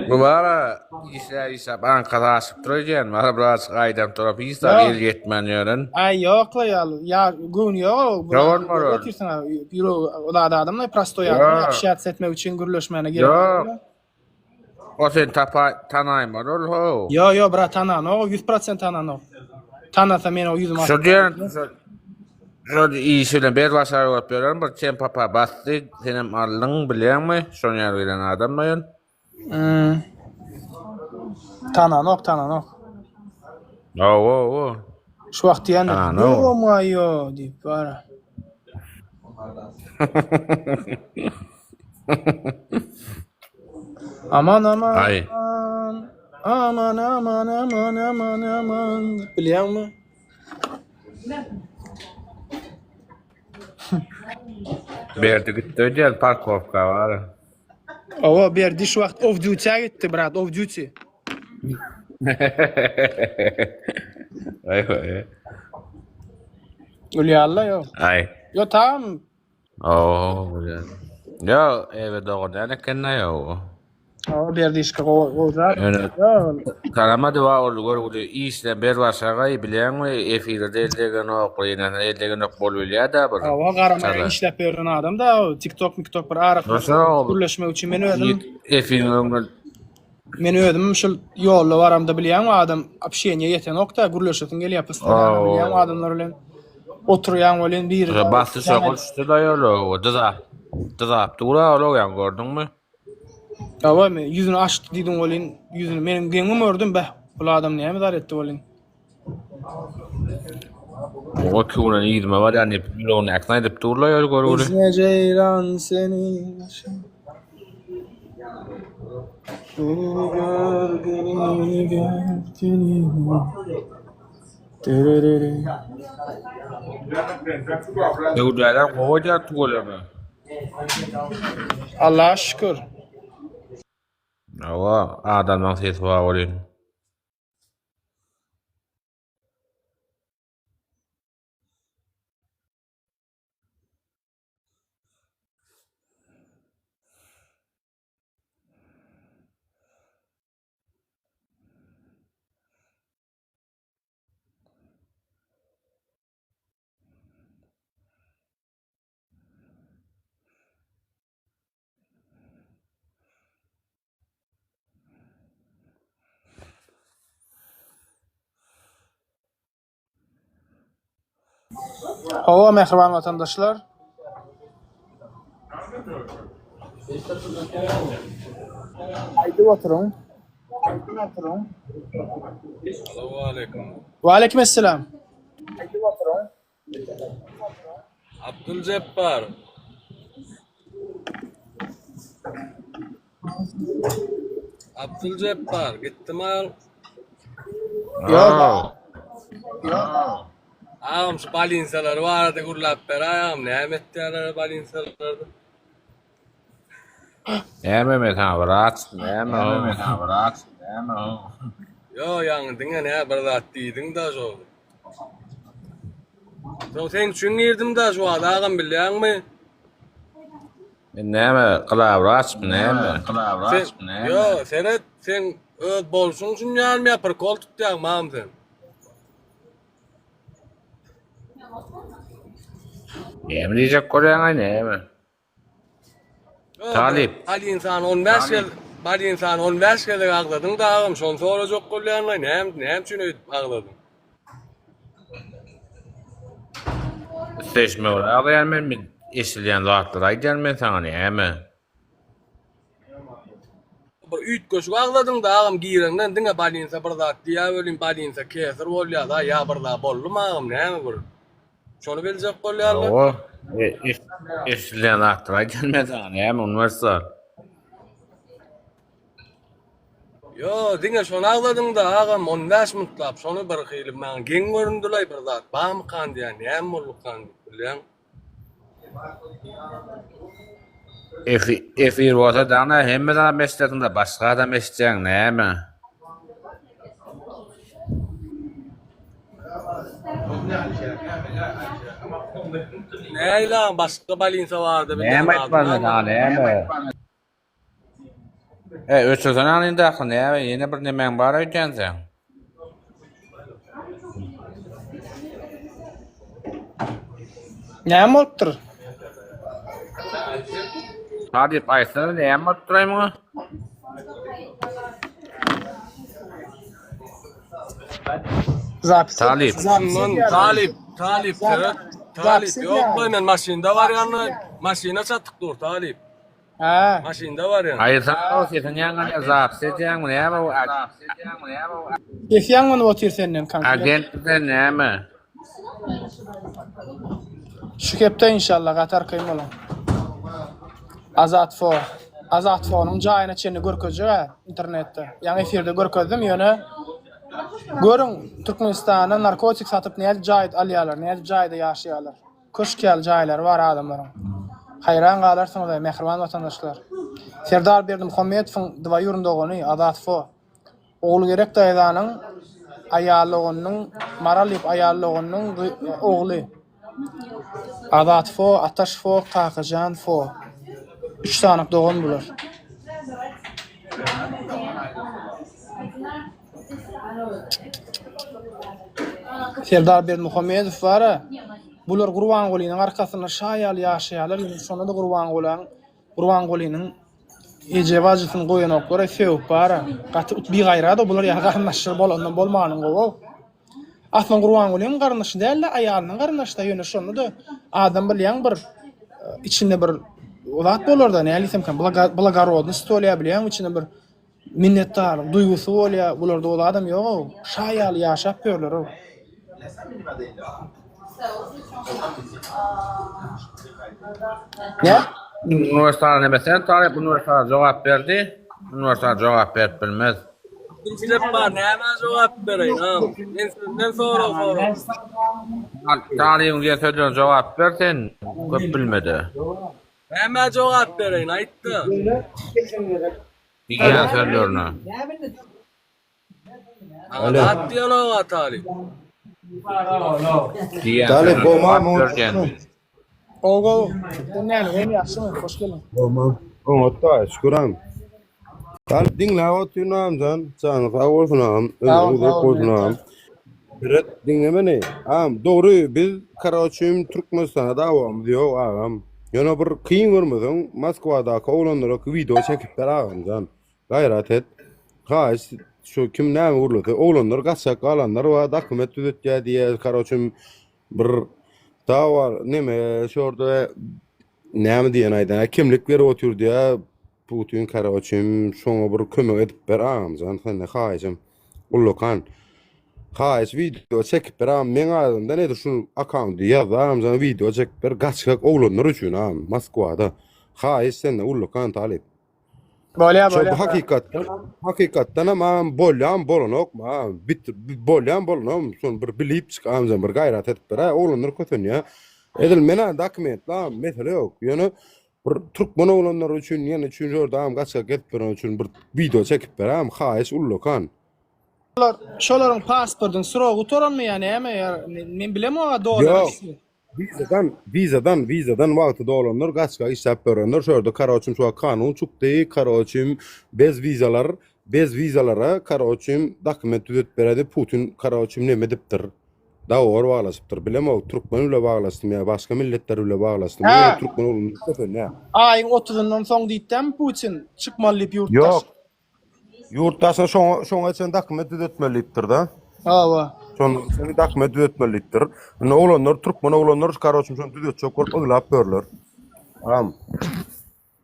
Bu bara işläp işläp aňkasy aşyp dur öýdýän. Bara birazjyk aýdan turap hiç zat el ýetmän ýören. Aý ýokla ýaly. Ýa göwni ýok. Ýok bolar. Otyrsyň ýüregi o zat adamla prostoý adam общаться etmek üçin gürleşmäne gerek. Ýok. O sen tapa tanaýmaly ol ho. Ýo ýo brat tananok 100% tananok. Tanasa men o ýüzüme. Şo diýen şo işi bilen ber başa bolup ýören bir çem papa basdy senem aldyň bilýäňmi şoň ýaly gelen adam ýön. Hmm. Tananok tananok. Hawa hawa. Şu wagt diýende ýo diýip bara. Aman aman. Ay. Aman aman aman aman aman. Bilýäňmi? Berdi gitdi öýdýän parkowka bar. Owa Berdi şu wagt off duty-a gitdi brat off duty. Aý aý. Gülýärler ýok. Aý. Ýo tamam Oo, Ýo, ebe dogry däl eken-dä ýo. Hawa Berdişka gowy gowy zat. Ýöne Tanamady wa ol görgüli işle ber başagaý bilýäňmi efirde el degenok bir ýene el degenok bolup bilýä-dä bir. Hawa garamaýa işläp ýören adam da o TikTok miktok bir arasynda Şo gürleşmek üçin men özüm efiriň öňünden. Men özüm şul ýolda baramda bilýäňmi adam общение ýetenok-da, gürleşesiň gelýär postoýanno bilýäňmi adamlar bilen oturýaň welin biri Basdy şoňa düşdi-de ýola, dyzap, dyzap dur-a ol ýaňy gördüňmi? Hawa, men ýüzüni açdy diýdiň welin, ýüzüni meniň geňim gördüm, beh, bul adam näme zat etdi welin. Oňa köwnen yzyma barýan diýip, ýüregindäkisini aýdyp dur-la ýöne görgüli. Ezme jeýran seni Gelini gör, gelini gör, gelini. Dererere. Söwdalar gowy edýär tüweleme. Allaha şükür. Hawa, adamlaň sesi bar welin. Hawa mähriban watandaşlar. Aýdyp oturyň. Aýdyp oturyň. Salowmaleýkim. Waleýkim esselam. Aýdyp oturyň. Abduljepbar. Abduljepbar gitdimi al? Ýok. Agam şu balinsalar barada gürläp beräý agam näme etýärler balinsalarda? Näme men saňa wraç näme o? Men saňa wraç näme o? Ýo ýaňy diňe nä bir zat diýdiň-da şo. Şo seň üçin girdim-da şu wagt agam bilýäňmi? Men näme glawraçmy näme? Sen ýo seret seň öz bolşuň üçin ýalymy ýa prikol tutýaňmy agam sen? Näme diýjek bolýaňaý näme? Talyp. Balinsan 15 gez Balinsan 15 gezek agzadyň da agam şony sorajak bolýanlaý näme näme üçin öýdüp agzadyň? Üsteşme görä agzaýan men men eşidilýän zatlary aýdýan men saňa näme? Bir üýtgeşik agzadyň da agam gireňden diňe balinsa bir zat diýýä welin balinsa kesir bolýa da ýa bir zat boldumy agam näme bir Şony biljek bolýarlar. Hawa. Eşidilýän zatlary aýdýan men saňa näme uniwersal. Ýo, diňe şony agzadyňda agam 15 minutlap şony bir hili maňa geň göründilaý bir zat barmykan diýýän näme boldukan diýip bilýäň. Efir, efir bolsa dana hemme zat eşidersiňde başga adam eşitjäň näme? Näýlan başga balinsa bardy Näme aýtmaly men saňa näme? E, öçürsene anyňdaky näme ýene bir nemäň bar öýdýän seň. Näme bolupdyr? Talyp aýtsana näme bolupdyr aý muňa? Zapis Talyp. Talyp, talyp, seret. Talyp, ýok men maşynda barýan, maşyna çatyk dur, talyp. Hä. Maşynda barýan. Aýyrsana o sesiň ýaňlanýar, zapis edýäňmi näme bu? Sesi ýaňlanyp otyr senden konkret. Agent sen näme? Şu hepde inşallah gaty arkaýyn boluň. Azat fo. Azat fonyň jaýyna çenli görkezjek hä internetde. Ýaňy efirde görkezdim ýöne görüň Türkmenistanda narkotik satyp nädip jaý alýarlar, nädip jaýda ýaşaýarlar. Köşk ýaly jaýlary bar adamlaryň. Haýran galarsyňyz-aý, mähriban watandaşlar. Serdar Berdimuhamedowyň dwaýurny dogany Azat Fo. Ogulgerek daýzanyň aýal doganynyň, Maral diýip aýal doganynyň ogly. Azat Fo, Ataş Fo, Kakajan Fo. Üç sanyk dogan bular. Serdar Berdimuhamedow bar-a, bular Gurbangulynyň arkasynda şa ýaly ýaşaýarlar, ýöne şonda-da Gurbangulyň Gurbangulynyň. Eje bajysyny goýanoklar-aý sögüp bara. Gaty bigaýrat-ow bular ýaly garyndaşlar bolandan bolmanyň gowy-ow. Aslynda Gurbangulyň garyndaşy däl-de aýalynyň garyndaşy-da ýöne şonda-da adam bilýäň bir içinde bir zat bolar-da näme diýsemkäm blagorodnost bolýar bilýäňmi içinde bir minnetdarlyk duýgusy bolýar bularda o zadam ýog-ow şa ýaly ýaşap ýörler-ow. Nä? Uniwersal neme sen talyp uniwersal jogap berdi. Uniwersal jogap berip bilmez. Diňlep bar nämä jogap bereýin agam. Men senden sorag soradym. Talybyň diýen sözlerine jogap ber sen köp bilmede. Nämä jogap bereýin aýtda. Diýen sözlerine. Saňa zat diýenoga talyp. Diýen Talyp sözlerine gowmy jogap oňat ber diýen. Gowy gowy. Sen näme gowy ýagşymy? Hoş geldiň. Gowmy? Oňat daýy şükür agam. Talyp diňläp otyryn agamjan. Janyň sag bolsun agam. Sag Ömrüň bol, uzak sag bol bolsun Meret agam. jan. Meret diňle meni. Agam dogry biz karoçim Türkmenistana dawamyz ýok agam. Ýöne bir kyn görmeseň Moskwadaky oglanlara wideo çekip ber agamjan. Gaýrat et. Haýyş şu kim näme gürlese oglanlar gaçak galanlar bar dokument düzetýär diýýär karoçim bir dawa neme şu ýerde näme diýen aýdan kimlik berip otyr diýýär Putin karoçim şoňa bir kömek edip ber agamjan senden haýyşym ullakan haýyş wideo çekip ber agam meň adymdan edil şu akkaunty ýaz agamjan wideo çekip ber gaçak oglanlar üçin agam Moskwada haýyş senden ullakan talyp. Bolýar, Şo bu bolýar. hakykatdan hakykatdan hem agam bolýan bolanok agam bit bolýan bolanok şony bir bilip çyk agam bir gaýrat edip ber oglanlar kösenýär. Edil men dokumentli agam mesele ýok. Ýöne bir türkmen oglanlary üçin ýene üçin şu ýerde agam gaçak gezip ýören üçin bir wideo çekip ber agam haýyş ullakan. Şolar, şolaryň pasportyň srogy gutaranmy ýa näme ýa men bilemok-a doly Ýok. Wizadan, wizadan, wizadan wagty dolanlar, gaçga işläp ýörenler şu ýerde karoçim şu wagt kanun çykdy, karoçim bez wizalar, bez wizalara karoçim dokument düzetip beredi, Putin karoçim neme edipdir, dawor baglaşypdyr, bilemok türkmen bile baglaşdymy ýa başga milletler bile baglaşdymy, Hä. ýöne türkmen ogluny kösenýä. Aýyň otuzyndan soň diýipdämi Putin çykmaly diýip ýurtdaş. Ýok, Ýurt daşyna şoňa şoňa çenli dokument düzetmeli diýipdir-de. Hawa. Şondan çenli dokument düzetmeli diýipdir. Indi oglanlar, türkmen oglanlar karoçim şony düzetjek bolup yglap ýörler. Am.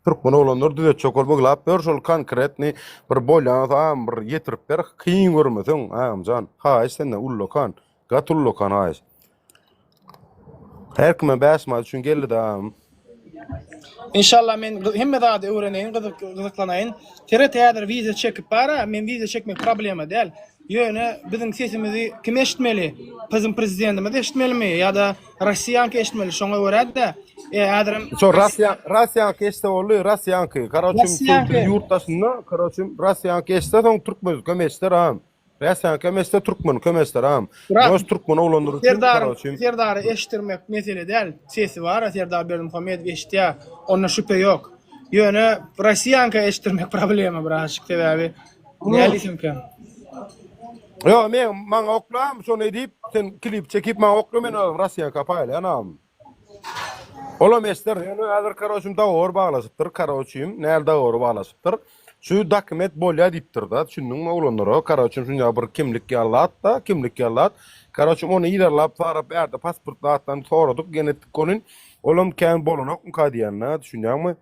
Türkmen oglanlar düzetjek bolup yglap ýör, şol konkretny bir bolýan am bir ýetirip ber, kyn görmeseň, agamjan. Haýyş senden ullakan, gaty ullakan haýyş. Her kime 5 manat üçin geldi da. Inşallah men hemme zady öwreneýin, gyzyk gyzyklanaýyn. Seret häzir wiza çekip bara, men wiza çekmek problema däl. Ýöne biziň sesimizi kim eşitmeli? Biziň prezidentimiz eşitmelimi ýa-da Rossiýaňky eşitmeli? Şoňa görä-de, e, häzirem Şo Russiýa Russiýaňky eşitse boldy, Russiýaňky. Karoçim Russiýaňky. ýurt daşynda, karoçim Russiýaňky eşitse soň türkmen köm eşiter ha. Russiýaňky köm eşitse türkmen köm eşiter ha. Most türkmen oglanlary üçin Serdaryň karoçim. Serdary eşitdirmek mesele däl. Sesi bar, Serdar Berdimuhamedow eşitýär. Onda şübhe ýok. Ýöne Rossiýaňka eşitdirmek problema birazjyk sebäbi näme diýsemkä. Ýok, men maňa oklam, şony edip, sen klip çekip maňa okla men Russiýaňka paýlaýan agam. Olam eşder, ýöne häzir karoçim dogowor baglaşypdyr, karoçim, näl dogowory baglaşypdyr. Şu dokument bolýa diýipdir-da, düşündiňmi oglanlara, karoçim şunýa bir kimlik ýaly zat-da, kimlik ýaly zat. Karoçim ony yzarlap sarap bärde pasport zatlaryny soradyk, ýene etdik ony. Olam kän bolanokmyka diýýän-dä, düşünýäňmi?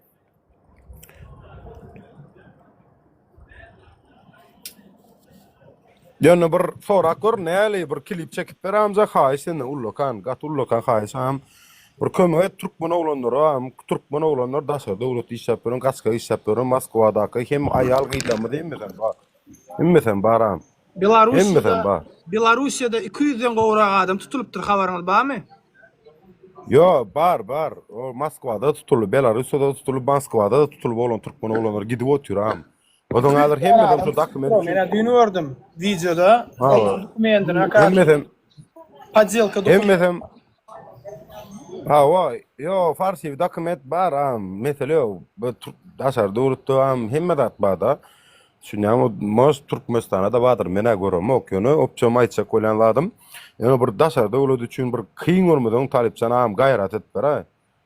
Ýöne bir sorap gör, näli bir klip çekip ber amca, haýyş senden ullakan, gaty ullakan haýyş agam. Bir kömek et türkmen oglanlara agam, türkmen oglanlar daşary döwletde işläp ýören, gaçgak işläp ýören Moskwadaky hem aýal gyzlarymyz hemmesem bar. Hemmesem bar agam. Belarussiýada Hemmesem bar. Belarussiýada 200-den gowrak adam tutulypdyr, habaryňyz barmy? Ýo, bar, bar. O Moskwada tutuldy, Belarussiýada tutuldy, Moskwada-da tutulyp oglan türkmen oglanlar gidip otyr agam. Ozaň häzir hemmesem şu dokument üçin. Men düýn gördüm wideoda. Hawa. Dokumentini Hemmesem Poddelka dokument. Hemmesem Hawa, ýo, farsiw dokument bar agam, mesele ýok. Bu daşary döwletde agam hemme zat bar-da. Düşünýäňmi? Может, Türkmenistanda-da bardyr, men-ä göremok. Ýöne obçem aýtjak bolýan zadym, ýöne bir daşary döwlet üçin bir kyn görmeseň Talypjan agam gaýrat edip ber-aý.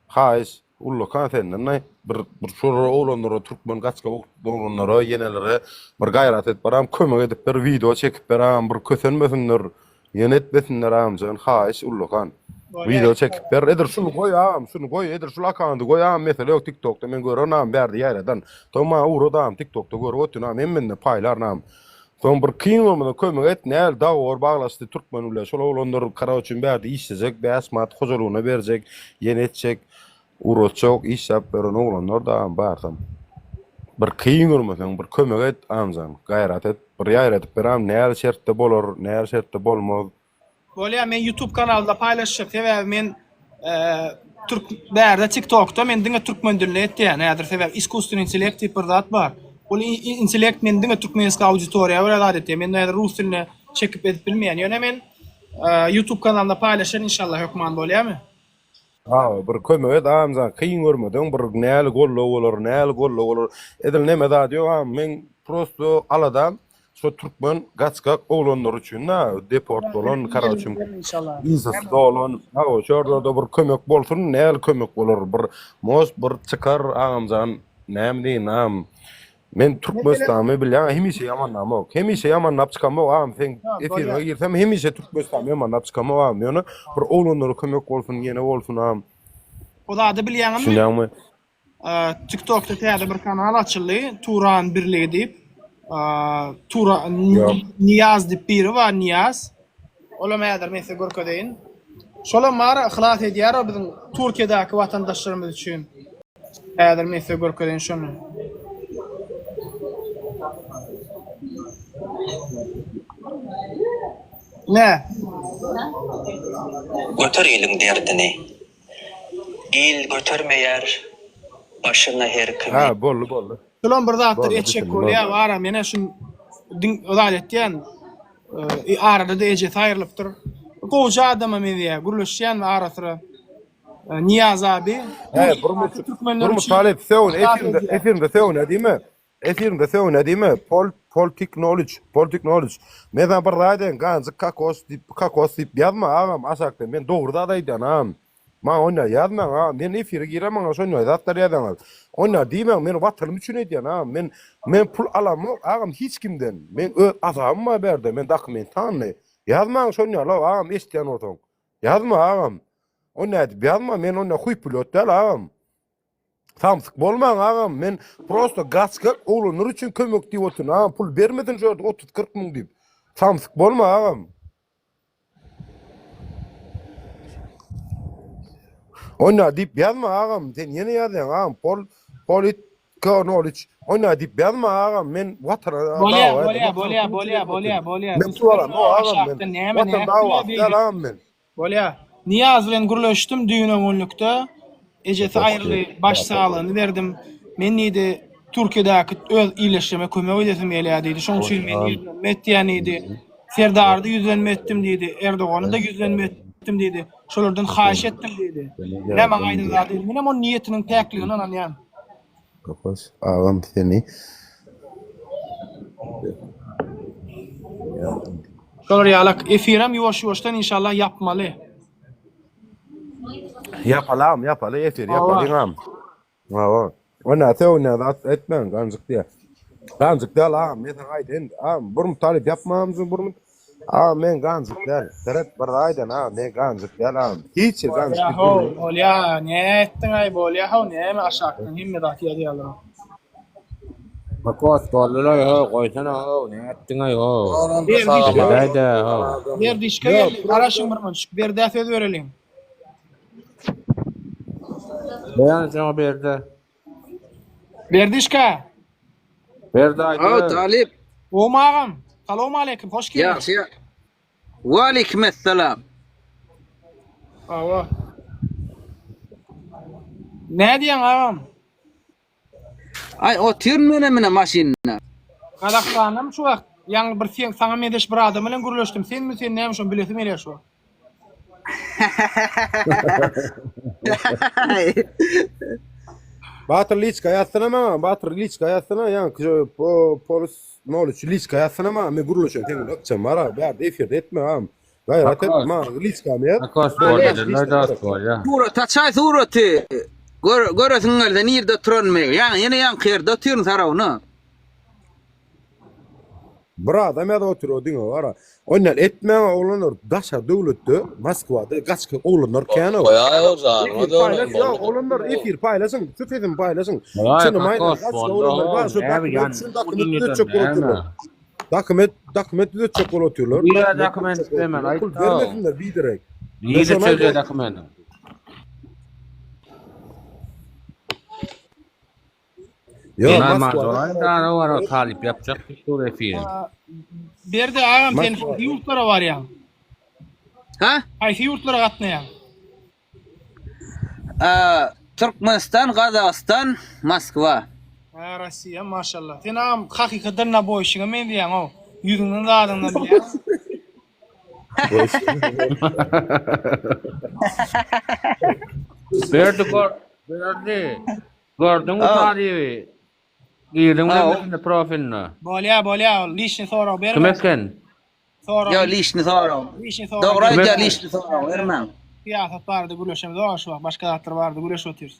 Haýyş. Ullakan senden aý bir bir şolara oglanlara türkmen gaçga oglanlara ýenelere bir gaýrat et baram kömek edip ber wideo çekip ber agam bir kösenmesinler ýene etmesinler agamjan haýyş ullakan wideo çekip ber edil şuny goý agam şuny goý edil şul akaundy goý agam mesele ýok tiktokda men görerin agam bärde ýaýradan soň maňa ugrat agam tiktokda görüp otyryn agam hemmende paýlaryn agam soň bir kyn bolmasa kömek et näl dagowar baglaşdy türkmen bile şol oglanlar karoçin bärde işlejek 5 manat hojalygyna berjek ýene etjek Ugratjak işläp ýören oglanlar dagam barsam bir kyn görmeseň bir kömek et agamjan gaýrat et bir ýaýradyp ber agam näli şertde bolar näli şertde bolmaz. Bolýa men youtube kanalda paýlaşjak sebäbi men türk bärde tiktokda men diňe türkmen dilinde etýän häzir sebäbi iskusstweniý intellekt diýip bir zat bar ol intellekt men diňe türkmenski auditoriýa görä zat etýär men häzir rus diline çekip edip bilmeýän ýöne men youtube kanalynda paýlaşaryn inşallah hökman bolýamy. Aga bir kömek et agamjan kyn görmeseň bir näli goldaw bolar näli goldaw bolar edil neme zady ýok agam meň prosto aladam şo türkmen gaçgak oglanlar üçin da deport bolan karaçim wizasy dolan hawa şorlarda bir kömek bolsun näli kömek bolar bir most bir çykar agamjan näme diýin agam Men Türkmenistany bilýäň hemişe ýamanlamok. Hemişe ýamanlap çykamok agam seň efiriňe girsem hemişe Türkmenistany ýamanlap çykamok agam ýöne bir oglanlara kömek bolsun ýene bolsun agam. O zady bilýäňmi? Düşünýäňmi? TikTokda täze bir kanal açyldy Turan birligi diýip. Tura Niýaz diýip biri bar Niýaz. Olam häzir men size görkezeýin. Şolam bar yhlas edýär o biziň Türkiýedäki watandaşlarymyz üçin. Häzir men size görkezeýin şony. Ne? Göter iliň derdini. Il götermeýär başyna her kimi. Ha boldy boldy. Şulam bir zatlar Boldy etjek düşündim bolýar boldy. bara menä şun diň zat etýän. Arada-da ejesi aýrylypdyr. Gowja adama meňzeýär. Gürleşýän ara-syra. Niýaz abi. He, Burmut, Türkmenler Burmut üçin Talyp sögün yhlas efirinde edýär. efirinde sögün diýme. Efirinde sögün diýme. Pol politik knowledge, politik knowledge. Men sana bir zat aýdaýyn, ganjyk kokos diýip, kokos diýip ýazma agam aşakda. Men dogry zat aýdýan agam. Maňa onda ýazmaň agam. Men efire girem maňa şonda zatlar ýazaňyz. Onda diýmäň, men watanym üçin edýän agam. Men men pul alamok agam hiç kimden. Men öz azabym bar bärde. Men dokumentalny. Ýazmaň şonda agam eşitýän bolsaň. Ýazma agam. O nädip ýazma men onda huý pilot däl agam. Samsyk bolmaň agam men prosto gaçgak oglanlar üçin kömek diýip otyryn agam pul bermesin şu ýerde 30 40 müň diýip. Samsyk bolma agam. Onda diýip ýazma agam sen ýene ýazýaň agam pol polit K 03 Onda diýip ýazma agam men watana Bolýa, dawa bolýa, edemok bolýa, bolýa, bolýa, bolýa. Men pul alamok agam men Aşakda näme, watan näme dawasy beýdip. däl agam men. Bolýa. Nyýaz bilen gürleşdim düýn öňünlikde. Ejesi aýryldy, baş saglygyny berdim. Men diýdi, Türkiýedäki öz ildeşlerime kömek edesim gelýär diýdi. Şoň üçin men ýüzlenme etýän diýdi. Serdary-da ýüzlenme etdim diýdi. Erdogana-da ýüzlenme etdim diýdi. Şolardan haýyş etdim diýdi. Näme maňa aýdan zady. Menem onuň niýetiniň päkligine ynanýan. Kapas agam seni. Şolar ýalak efirem ýuwaş ýuwaşdan inşallah ýapmaly. Ýapaly agam ýapaly efir ýapalyň agam. Hawa. Onda sögünýän zat etmäň ganjyk diýä. Ganjyk däl agam men saňa aýdaýyn agam burun talyp ýapma agam burun. Agam men ganjyk däl. Seret bir zat aýdan agam men ganjyk däl agam. Hiç ýer ganjyk Bolýa diýip how gürrüň. bolýa ne etdiňaý bolýa how näme aşakdan hemme zat ýazýalar. Kokos boldular ho goýsana ho ne etdiňaý ho. Berdişke Edäýdä ho. Berdişke geldi garaşyň bir munçuk Berdä söz bereliň. Beýan şoňa Berdä. Berdişka. Berdi Haw, aýdyber. Talyp. Gowmy agam? Salowmaleýkim, hoş geldiň. Ýagşy. Waleýkim essalam. Hawa. Nädýäň agam? Aý, otyryn menem ine maşynda. Gazagystandamy şu wagt? Ýaňy bir sen saňa mezeş bir adam bilen gürleşdim. Senmi sen näme şony bilesim gelýär şu wagt. Batyr liçka ýazsana maňa Batyr liçka ýazsana ýaňky po polis 03 liçka ýazsana maňa men gürleşen seň bilen ykjam bar a bärde efirde etme agam gaýrat et maňa liçkamy ýaz Kokos bolýa bolýa, dost bolýa. Surat açaý suraty. Gör, göresiň gelse nirde oturanymy? Ýa ýene ýaňky ýerde otyryn sarawna. Bir adam ýazyp otyr o diňe bara. Ondan etmäň oglanlar daşary döwletde Moskwada gaçgak oglanlar kän o. Goýaý o janyňa Efir döneýin paýlaş ýa oglanlar efir paýlaşyň şu sesimi paýlaşyň. Goýaý Çynymy aýdan kokos gaçgak boldy oglanlar bar ho şu näme dokument ýan üçin bu dokument dünýeden düzetjek bolup näme. otyrlar. Dokument dokument düzetjek bolup otyrlar. Nirä Dokument dokument düzetjek bolup islemen otyrlar. Pul aýt-da. bermesinler biderek. Men Nirde şony çözýä aýdýan. dokumenti. Ýok Ynanman Moskwada dolan dana bar o talyp ýapjak diýip dur efiri. Berdi agam sen Moskwa. haýsy ýurtlara barýaň? Ha? Haýsy ýurtlara gatnaýaň? Türkmenistan, Gazagystan, Moskwa. Ha Rossiýa maşallah. Sen agam hakykatdan naboýşiga meňzeýäň-ow. Ýüzüňden zadyňdan bilýän. Berdi gör, Berdi. Gördüňmi talyby? Girdiňmi nemesine profiline? Bolýa bolýa ol lişni sorag berme. Kim eken? Sorag. Ýo lişni sorag. Lişni sorag. Dogry aýdýar lişni sorag bermäň. Syýasat barada gürleşemizok şu wagt başga zatlar barada gürleşip otyrys.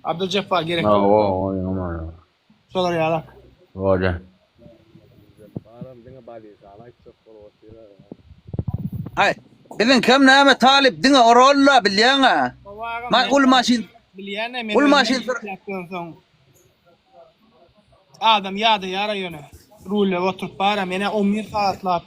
Abdyljepbar gerek. Hawa, oýnama. Şolar ýalak. Bolýa. Baram diňe balisany aýtjak bolup otyr. Aý, biziňkem näme talyp diňe orolla bilýäň-ä. Ma uly maşyn Bilýän-ä men Uly maşyn sür. Soň adam ýadaýar-a ýöne. Rulde oturyp bar-a men-ä 11 sagatlap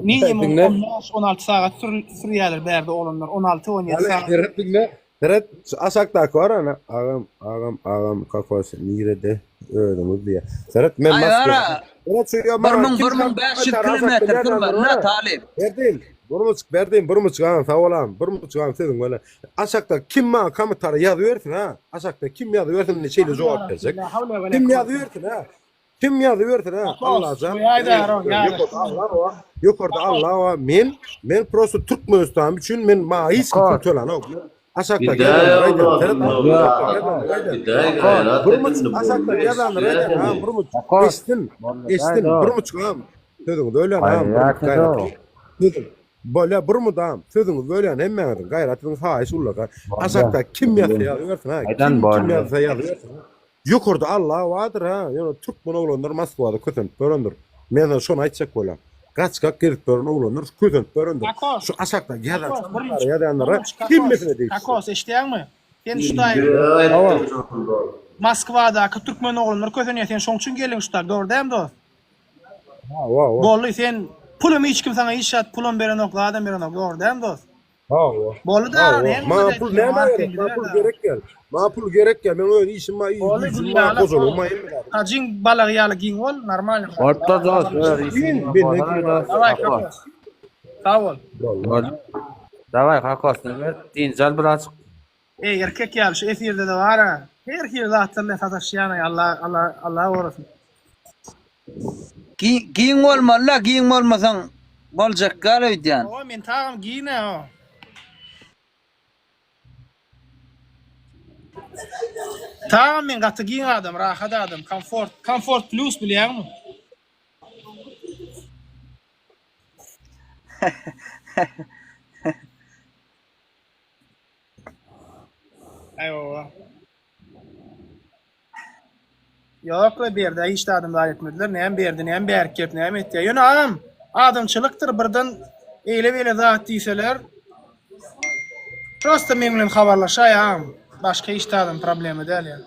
minimum 15-16 sagat sürýärler bärde oglanlar 16-17 sagat. Seret diňle. Seret şu aşakdaky bar ana agam agam agam kakos nirede özüňiz diýe. Seret men Aý Moskwa. ara. Seret şu ýa 1000 1500 kilometr sürmeli talyp. Berdim. Bir muçuk berdim bir muçuk agam sag bolam bir muçuk agam sözüň böle. Aşakda kim maňa komentariýa ýazybersin ha. Aşakda kim ýazybersin indi şeýle jogap berjek. Kim ýazybersin ha. Kim ýazybersin ha Allajan. Ýokarda Allah bar. Ýokarda Allah bar. Men men prosta Türkmenistan üçin men maňa hiç kim pul tölenok. Aşakda Aşakda ýazanlar aýdýan ha bir muç. Eşitsin. Eşitsin bir muç agam. Sözüňi bölýän agam. Sözüň. Bolýa bir mudam sözüňizi bölýän hemmäňiziň gaýrat ediň haýyş ullaka. Aşakda kim ýazsa ýazybersin ha. Kim kim ýazsa ýazybersin. Ýokarda Alla bardyr ha, ýöne türkmen oglanlar Moskwada kösenip ýörendir. Men sana şony aýtjak bolýan. Gaçgak gezip ýören oglanlar kösenip ýörendir. Kakos. Şu aşakda ýazan Kakos, ýazanlara Kakos, hemmesine degişli. Kakos, eşidýäňmi? Sen şu taý Moskwadaky türkmen oglanlar kösenýär, sen şoň üçin geldiň şu taý, dogry dälmi dost? Hawa, hawa. Boldy, sen pulum hiç kim saňa hiç zat pulam berenok, zadam berenok, dogry dälmi dost? Hawa. Boldy da, Hawa. näme Maňa boldy pul aýtýan, nämä Mart gerek? sen Maňa gider pul da. gerek däl. Maňa pul gerek däl. Meň öz işim bar, iş Boldy, güýjüm gül bar, ýaly, hojalygym bar, hemme zadym. Hajyň balagy ýaly giň bol, normalny. Bolupdyr dost, öz Giň, işiň menden bolsa giň dost, Daway, kakos. kakos. Sag bol. Boldy. Daway kakos, neme, dynç al birazjyk. Eý, erkek ýaly şu efirde-de bar-a. Her hili zatlar bilen sataşýan-aý, Allah, Allah, Allah gorasyn. Giň giň bolmaly-la, giň bolmasaň boljak däl öýdýän. Hawa, men tagam giň-ä o. Tagam men gaty giň adam, rahat adam, komfort, komfort plus bilýäňmi? Aý owa. Ýok-la Berdä hiç zadam zat etmediler. Näme Berdi näme bärik gelip näme etýär. Ýöne agam adamçylykdyr birden eýle-beýle zat diýseler prosta meň bilen habarlaşaý agam. Başga hiç zadam problema däl ýa.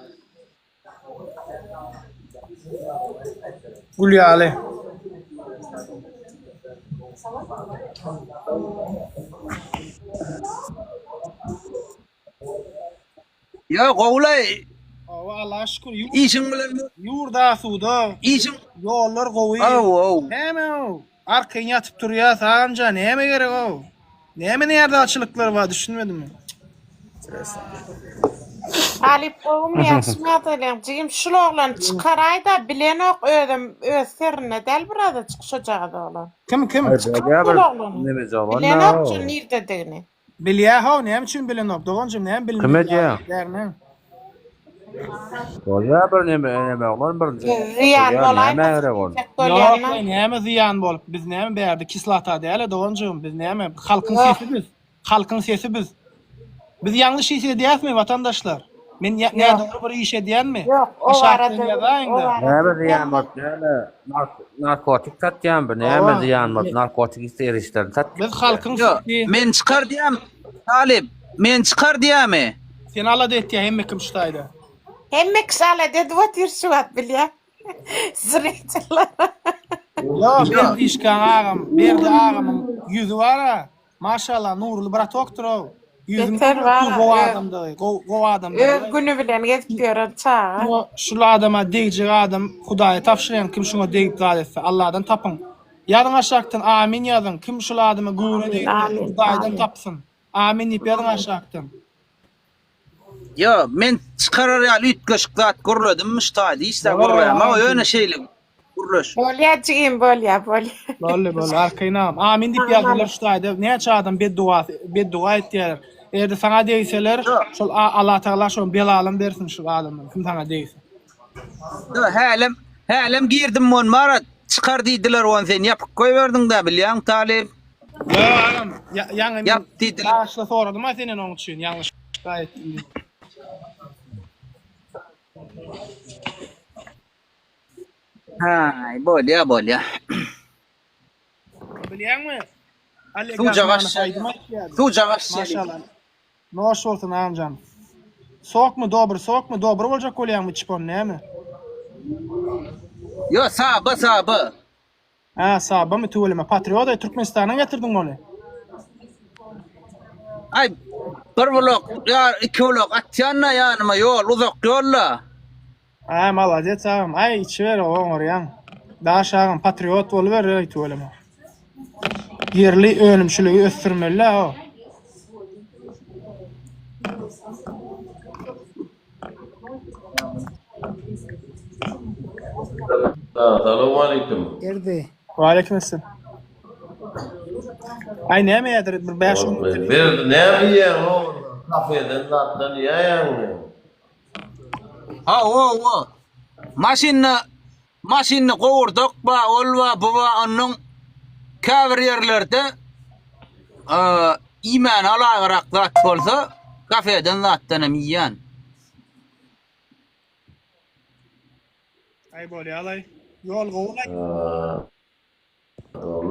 Gül ýaly. Ýok gowulaý. Hawa Allaha şükür ýurt Işiň bilen ýurt asuda. Işiň ýollar gowy. Hawa. Näme o? Arkaýyn ýatyp turýas agamjan näme gerek o? Näme närazyçylyklar bar düşünmedim men. Talyp gowumy ýagşymy ýagdaýlaň jigim şul oglan çykaraýda bilenok özem öz serinde däl birazajyk şojagaz oglan. Kim kim? Çykar şul oglany. Bilenok şu nirdedigini. Bilýä how näme üçin bilenok doganjym näme Kim bilmedik edýä? ýerine. Bolýa bir neme neme oglan bir Zyýan näme bolaýmasyn gerek ol. diýjek Ýok bolýanma. näme zyýan bolup biz näme bärde kislota dälä doganjygym biz näme halkyň Ýok. sesi biz halkyň sesi biz. Biz ýalňyş iş edýäsmi watandaşlar? Men Ýok. nädogry bir iş edýänmi? Ýok, o Aşakdan barada ýazaýyňda. o barada Näme zyýan bolup näme narkotik satýan bu näme Hawa. zyýan bolup narkotik serişdelerini satýan. Biz halkyň Ýok, sütdi. men çykar diýýämi? Talyp, men çykar diýýämi? Seni alada etýär hemme kim şu taýda. Hemme kişi alada edip otyr şu wagt bilýän. Zritellar. Ýok, Berdişkaň agam, Berdi agamyň ýüzi bar-a. Maşallah Nurly bratokdyr-ow. Ýüzüň Beter bar-a, gowy öz adamdygy, gowy gowy adamdygy. öz güni bilen gezip ýören çaga. Şuňa şul adama degjek adam Hudaýa tabşyrýan kim şuňa degip zat etse Alladan tapyň. Ýazyň aşakdan amin ýazyň kim şul adama göwne Amin, degse amin, Hudaýdan amin. tapsyn. Amin diýip ýazyň aşakdan. Ýok, men çykarar ýaly üýtgeşik zat gürledimmi şu taýda hiç zat Ýok, gürlämok agam. ýöne şeýle gürleş. Bolýa jigim bolýa bolýa. Boldy boldy arkaýyn agam. Amin diýip ýazdylar şu taýda näçe adam bedduga bedduga etýärler. Eger-de saňa degseler şol Allatagala şoň belalyny bersin şul adamdan kim saňa degse. Ýok, hälem hälem girdim on Marat çykar diýdiler on sen ýapyk goýberdiň-dä bilýäň talyp. Ýok agam ýaňy men Ýap diýdiler. Bagyşla soradym-a senden oň üçin ýalňyş etdim diýip. Haý, bolýa, bolýa. Bilýäňmi? Oleg Suwjak Rahmanow aşşaly. aýdym aýtýardy. Suwjak aşşaly. Maşallah. Noş bolsun agamjan. Sokmy dobry sokmy dobry boljak bolýaňmy içip ony näme? Ýo, saba, saba. Hä sabamy tüweleme patriot aý Türkmenistandan getirdiňmi ony? Aý bir blok ýa iki blok atýan-da ýanyma ýol uzak ýol-da. Aý malades agam aý içiber oňarýaň. Daş agam patriot boluber aý tüweleme. Ýerli önümçiligi ösdürmeli-ä o. Salowmaleýkim. Erdi. Waleýkim esselam. Aý näme ýadyr bir 5-10 minut. Berdi näme iýýäň o kafeden zatdan iýäýäňmi? Hawa, maşynda maşynda gowurdak ba, ol ba, bu ba, onnoň käbir ýerlerde iýmäne alaýyrak zat bolsa, kafeden zatdan hem iýýän. Aý bolýalaý. Ýol gowulaý.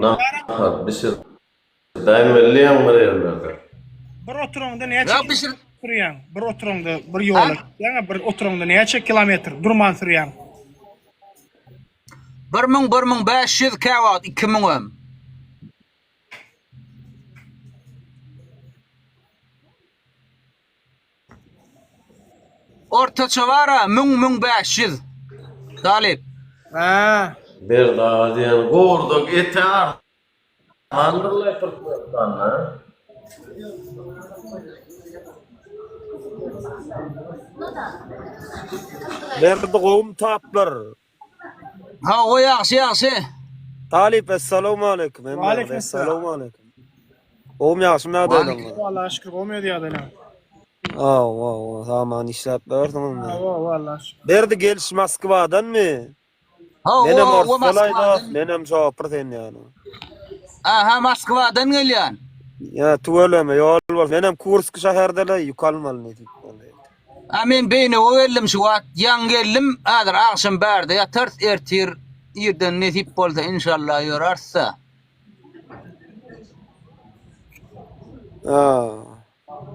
Nahar bişirdaýmeliýäň bir ýerlerde. Bir oturaňda näçe sürýäň? Bir oturaňda bir ýola gitýäň, bir oturaňda näçe kilometr durman sürýäň? 1000, 1500, käwagt 2000 hem. Ortaça bar-a, müň, 1500. Talyp. Hä. Berdi aga diýen gowurdak eti arzandyrlaý Türkmenistanda. Berdi gowumy taplar. Hawa ýagşy ýagşy. Talyp essalawmaleýkum hemmäňize essalawmaleýkum. Gowumy ýagşymy ýagdaýlaryňyz? Allaha şükür gowumy öz ýagdaýlaryň? Hawa hawa saman işläp ýörsüňizmi? Hawa hawa Allaha şükür. Berdi geliş Moskwadanmy? Hawa Menem hawa orsdalaý dost Moskwadan. menem şopur sen ýaly. Aha Moskwadan gelýän. Ýa tüweleme ýol bolsun. Menem Kursk şäherdele ýük almaly nesip bolsa. A men Beýnewe geldim şu wagt ýaňy geldim häzir agşam bärde ýatarys ertir irden nesip bolsa inşallah ýörarys-da.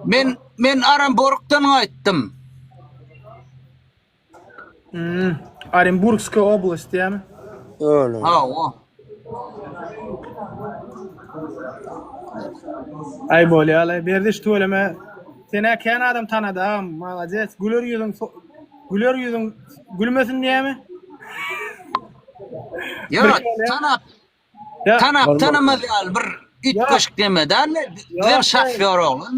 Men men Orenburgdan gaýtdym. Hmm. Orenburgskiý oblast diýýämi? Öyle. Hawa. Aý bolýalaý. Berdiş tüweleme. Sen-ä kän adam tanady agam. Malades. Güler ýüzüň güler ýüzüň gülmesin diýýämi? Ýok, tanap Tanap tanamaz ýaly bir üýtgeşik neme däl-de, bizem şofýor oglan.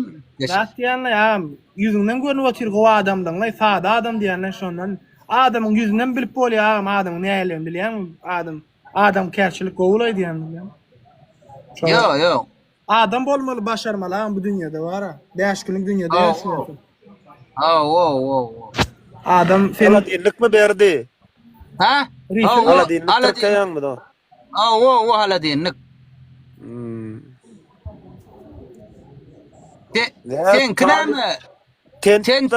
Zat diýýänle agam, ýüzüňden görnüp otyr gowy adamdygyňlaý, sada adam diýýänle şondan. Adamyň ýüzünden bilip bolýar agam adamyň nähilidigini bilýäňmi? Adam adamkärçilik gowulaý diýýän bilýäňmi? Ýok, ýok. Adam bolmaly başarmaly agam bu dünýede bara. Bäş günlük dünýede ýaşaýarsyň. Hawa, hawa, hawa. Adam sen Aladinlikmi berdi? Ha? Aladinlik tirkeýäňmi do? Hawa, hawa, aladinlik. Hmm. Seňki näme? Ten Sen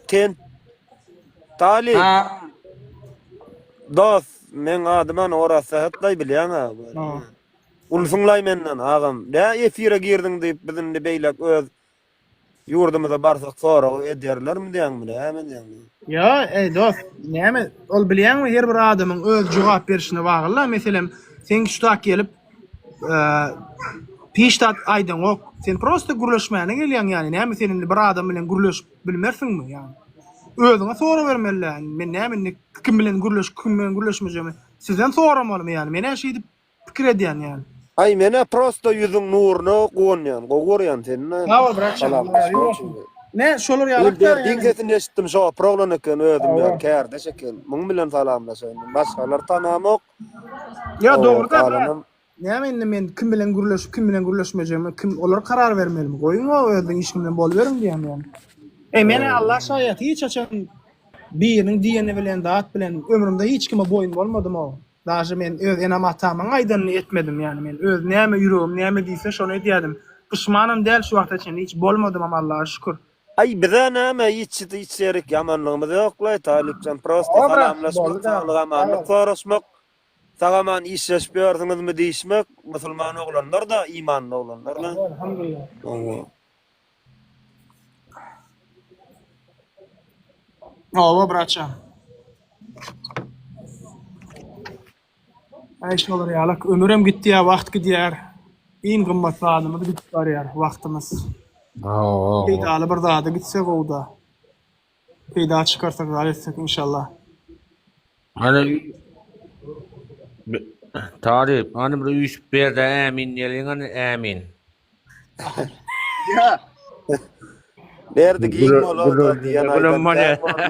ten Talyp. Dos, meň adym ana Oraz Sähetlaý bilýäň-ä. Ulsuňlaý menden agam. Nä efire girdiň diýip biz indi beýlek öz ýurdumyza barsak sorag ederlermi diýäňmi näme diýäňmi? Ýa, eý dost, näme ol bilýäňmi her bir adamyň öz jogap berişine bagly-la. Meselem, sen şu tak gelip hiç zat aýdaňok. Sen prosta gürleşmäne gelýäň ýani. Näme sen indi bir adam bilen gürleşip bilmersiňmi ýani? Özüňe sorabermeli-dä. Men näme indi kim bilen gürleşip, kim bilen gürleşmejegimi sizden soramalymy ýani? Men-ä şeýdip pikir edýän ýani. Aý menä prosta ýüzüň nuruna guwanýan, gowy görýän seni. Sag bol bratjan, Allah razy bolsun. Ne şolar ýalak da. Berdiň sesini eşitdim şo oglan eken özüm ýaly kärdeş eken. Muň bilen salamlaşaýyn. Başgalar tanamok. Ýa dogry da brat. Näme indi men kim bilen gürleşip kim bilen gürleşmejegimi kim olar karar bermelimi goýuň o özüň işiň bilen boluberiň diýýän ýaly. Eý menä Allah şaýat hiç haçan biriniň diýeni bilen zat bilen ömrümde hiç kime boýun bolmadym o. Daže men öz enem atamyň aýdanyny etmedim ýani men öz näme ýüregim näme diýse şony edýädim. Puşmanam däl şu wagta çenli hiç bolmadymam Allaha şükür. Aý bizä näme hiç hiç ýerik ýamanlygymyz ýoklaý Talypjan prosta Hawa brat salamlaşmak boldy da saglyk amanlyk sag bol. soraşmak sagaman işleşip ýörsüňizmi diýişmek musulman oglanlar da imanly oglanlar la. Hawa alhamdulillah. Hawa. Hawa bratjan. Aý şolar ýalak ömürem gitýär wagt gidýär. Iň gymmat zadymyz gidip barýar wagtymyz. Hawa. Peýdaly bir zada gitse gowuda. Peýda çykarsak zat etsek inşallah. Hany Talyp, hany bir üýşüp berde ämin diýeliň hany ämin. Ýa. Berdi giň bolar-da diýen aýdan kär boldy.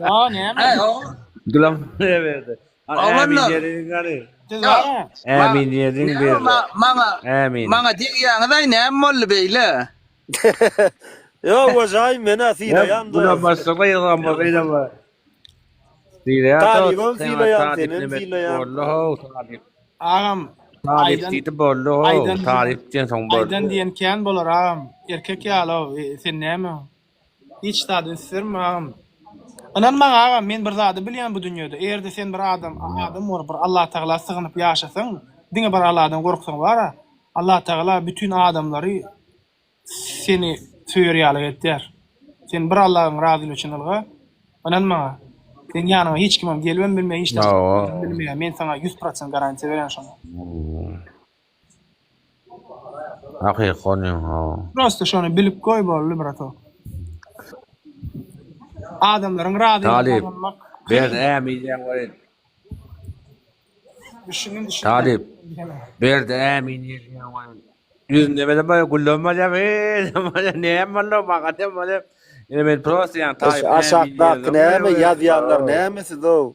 Ýa näme? Äý, o. Gülam berdi. Hany ämin Oglanlar. diýeliň hany. Siz bar. Ämin diýeliň Näme berdi. maňa Ämin. maňa degýäňiz-aý näme boldy beýle? Ýok, wajaý men-ä sylaýan dost. Gülam başlygy ýygan bol beýle. Sylaýan Talybam dost. sylaýan, Talyp senem neme sylaýan. boldy how talyp. Agam Talyp aýdan diýdi boldy how aýdan talyp diýen soň boldy. aýdan diýen kän bolar agam. Erkek ýaly e, sen näme? Hiç zada üns berme agam. Ynan maňa agam men bir zady bilýän bu dünýede. Eger-de sen bir adam adam bolup bir Allatagala sygynyp ýaşasaň, diňe bir Alladan gorksaň bara, Allatagala bütin adamlary Seni söýer ýaly etýär. Sen bir Allahyň razylygy üçin ylga. Ynan maňa. Seň ýanyňa hiç kimem gelibem bilmeýär, hiç zat bilmeýär. Men saňa 100% garantiýa berýän şoňa. Hakyky onyň hawa. Prosta şony bilip goý boldy bratok. Adamlaryň razylygyny Talyp. gazanmak. Ber ämin diýen welin. Düşündim düşündim. Talyp. Berdi ämin diýen welin. Ýüzünde bile böyle güllem bolýar. Eee, näme boldy maňa dem bolýar. Ine men prosta ýa talyp. Aşakdaky näme ýazýanlar näme siz-ow?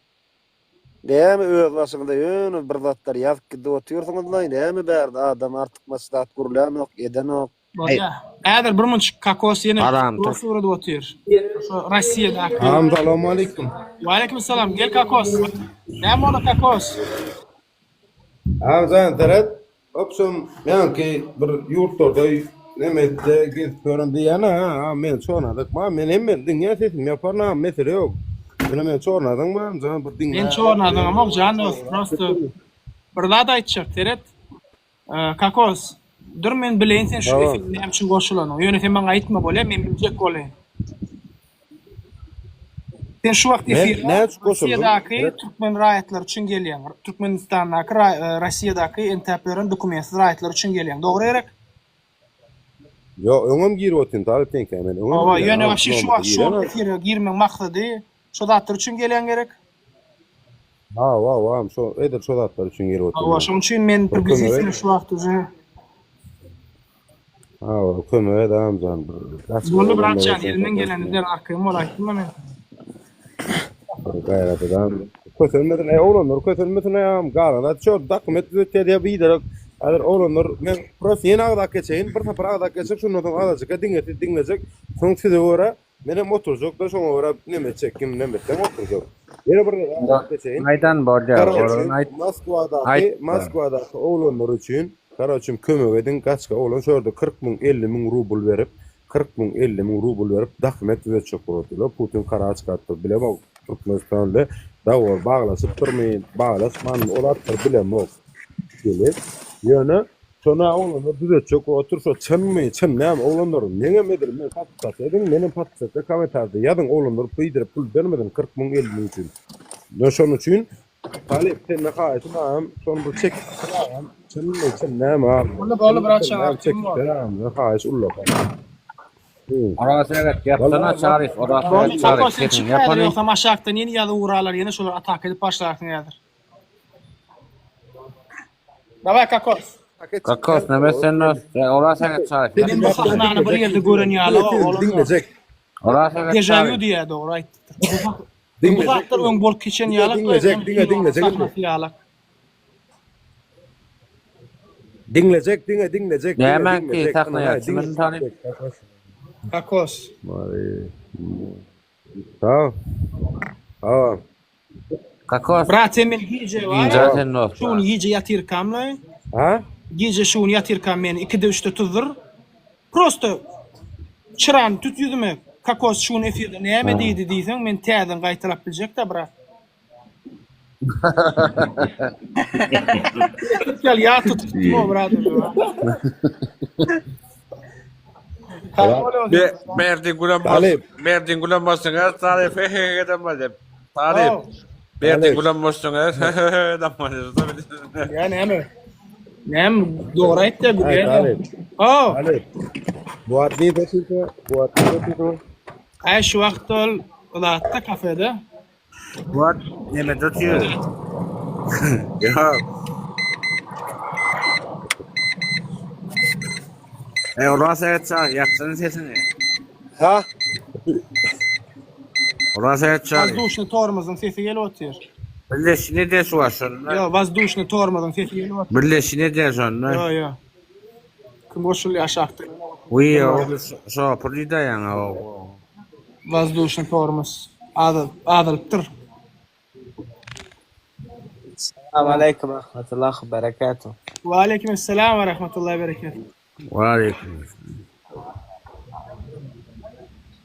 Näme öz başyňyza ýöne bir zatlar ýazyp gidip otyrsyňyzlaý näme bärde adam artykmaç zat gürlänok edenok. Bolýa. Häzir bir munçuk kokos ýene Haram kokos ugradyp otyr. Şo Rossiýadaky. Agam salowmaleýkim. Waleýkim salam. Gel kokos. Näme boldy kokos? Agam jan seret. Obşem ýaňky bir ýurtlarda neme etse gezip ýörün diýýän ha men çornadyk ma men hemme diňýän sesimi ýaparyn agam mesele ýok. Ýöne men çornadyň ma jan bir diňle. Men çornadyňamok jan dost prosto bir zat aýtjak seret. Kokos, dur men bileýin sen şu efire näme üçin goşulanyňy. Ýöne sen maňa aýtma bolýa, men biljek bolaýyn. Sen şu wagt efire Russiýadaky türkmen raýatlary üçin gelýäň. Türkmenistandaky Russiýadaky entäp ýören dokumentsiz raýatlar üçin gelýäň. Dogry gerek? Ýok, öňem girip otyryn Talyp seňkä men öňem. Hawa, ýöne wapşe şu wagt şu efire girmegiň maksady şo zatlar üçin gelýäň gerek? Hawa, hawa, şo edil şo zatlar üçin girip otyryn. Hawa, şonuň üçin men priblizitel şu wagt uje. Hawa, kömek et agam bir. Boldy bratjan, elinden geleni eder, arkaýyn bol, aýtdym-a men. Bir gaýrat et agam. Kösenmesin, eý oglanlar kösenmesin agam, galan zat şo dokument düzetýär diýip biderek. Häzir oglanlar men prosta ýene agzap geçeýin, bir sapar agzap geçjek, şondan soň azajyk diňlese diňlejek, soň size görä Menem oturjak-da şoňa görä neme etjek, kim neme etseň oturjak. Ýene bir gezek aýdyp geçeýin. Aýdan bolýar, Karoçi, olara aýt. Moskwadaky, Aýt. Moskwadaky oglanlar üçin. Karoçim kömek ediň gaçga oglan şu ýerde 40 müň 50 müň rubl berip 40 müň 50 müň rubl berip dokument düzetjek bolup otyrlar. Putin karar çykarypdyr bilemok Türkmenistan bilen dowar baglaşypdyrmy baglaşmanmy ol zatlar bilemok. Gelip ýöne şona oglanlar düzetjek bolup otyr şo çynmy çyn dälmi oglanlar meňem edil men podpisat ediň menem podpisatda komentarda ýazyň oglanlar beýdirip pul bermesin 40 müň 50 müň üçin. Ýöne şonuň üçin Talyp senden haýyşym agam şony bir çekip ber agam çynmy çyn näme agam Boldy boldy brat çyn näme çekip ber agam haýyş ullakan. Oraz evet ýapsana Çaryf Oraz Boldy evet Kako Çaryf sen sesiňi çyk häzir ýapany. ýogsam aşakdan ýene ýazyp ugrarlar ýene şolar ataka edip başlarsyň häzir. Daway Kakos. Kakos neme sen dost Oraz evet Çaryf Men bu sahnany bir ýerde gören ýaly oglanlar. Diňlejek. Oraz evet Dejavu Çaryf. diýýär dogry aýtdypdyr. Bu Diňlejek. zatlar öň bolup geçen Diňe ýalak diňlejek, diňe diňlejek indi. sahnasy ýalak. Diňlejek, diňe diňlejek, diňe Nämäňki diňlejek. sahna Ynha, ýatsyn diňlejek. talyp. Kakos. Mary. Sag. Sag. Kakos. Brat sen men gije bar. Gije sen dost. Şu gün gije ýatyrkamlaý. Ha? Gije şu gün ýatyrkam meni 2-de 3-de tuzdur. Prosto çyrany tut ýüzüme. Kokos şu gün efirde näme diýdi diýseň men täzeden gaýtalap biljek-dä brat. Gel ýat tutup gitdim o brat. Be Berdi gülen Talyp. Berdi gülen bolsun her taryf he he he edem bolýar. Talyp. Berdi gülen bolsun her he he he edem bolýar. Ýa näme? Näme dogry aýtdy Aý, gülýär. Talyp. Oh. Talyp. Bu wagt nirde otyrsyň? Bu wagt nirde otyrsyň? Aý şu wagt ol zatda kafede. Bu wagt nemede otyr? Ýok. Ey Oraz evet çağır, ýapsana sesini. Ha? Oraz evet çağır. Wazduşny tormozyň sesi gelip otyr. Birleşini edýär şu wagt şonda. Ýo, wazduşny tormozyň sesi gelip otyr. Birleşini edýär şonda. Ýo, ýo. Kim goşulýar aşakda? Wiý, o şopur diýdi ýaňa o. Wazduşny tormoz azalypdyr. Salam aleýkum rahmetullahi we berekatuh. We aleýkum esselam we rahmetullahi we berekatuh. We aleýkum esselam.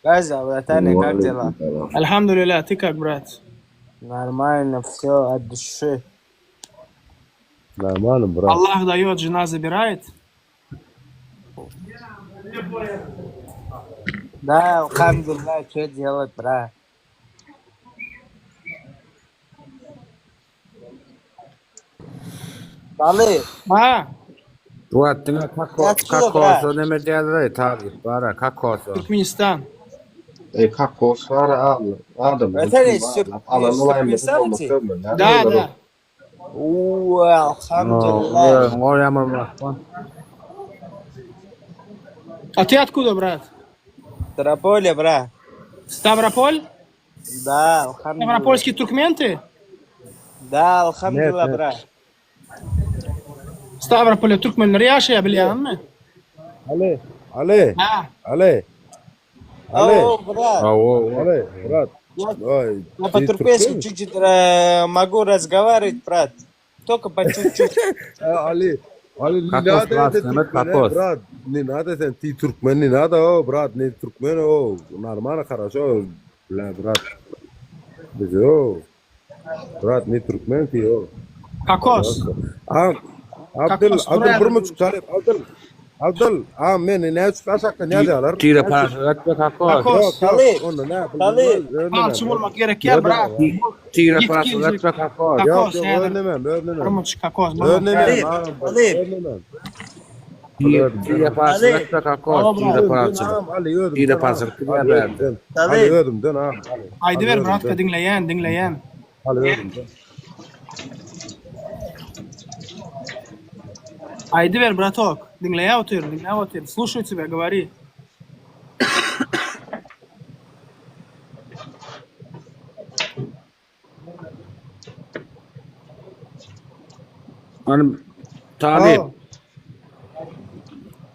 Gaza, братан, как дела? Alhamdulillah, ты как, брат? Нормально, все от души. Нормально, брат. Allah дает, жена забирает. Да, alhamdulillah, что делать, брат? Talyp. Ha. Wagt diňe kako kakosa neme diýerler talyp bara kakosa. Türkmenistan. E kakos var al adam. Da da. Oo, alhamdulillah. Goýamam. А ты откуда, брат? Ставрополе, брат. Ставрополь? Да, alhamdulillah. Ставропольский туркмен ты? Да, alhamdulillah, брат. Stavropolde türkmenler ýaşaýar bilýäňmi? Ali, Ali. Ha. Ali. Ali. Ау, брат. Ali, brat. Ой, Я ты по-туркменски туркмен? чуть-чуть э, могу разговаривать, брат. Только по чуть-чуть. А, Ali, Ali ne Kakos, надо brat, это näme Türkmen, kakos? брат, не надо sen ти Türkmen, не надо, о, брат, не Türkmen, о, нормально, хорошо, бля, брат. Biz, о, брат, не Türkmen ти, о. Kakos. A, Abdul, Kakos, Abdul buraya bir müçük talep, Abdul. Abdul, a men ne üçin aşakda ne ýazýarlar? Tire paraşyk etme kakos. Kakos. Yok, yok, onda ne? Talyp. Palçy bolmak gerek ýa, brat. Tire Git paraşyk geljek. etme kakos. Yok, Kakos, yok, häzir. önlemem, önlemem. Bir müçük kakos. Önlemem, Talyp. önlemem. Tire paraşyk etme kakos. Tire paraşyk. Ali özüm. Tire paraşyk Ali özümden. Ali özümden ha. Aýdyber bratka diňleýän, diňleýän. Ali özümden. Aýdyber bratok. Diňleýä otyryn, diňläp otyryn. Слушаю тебя, говори. Hanym Talyp.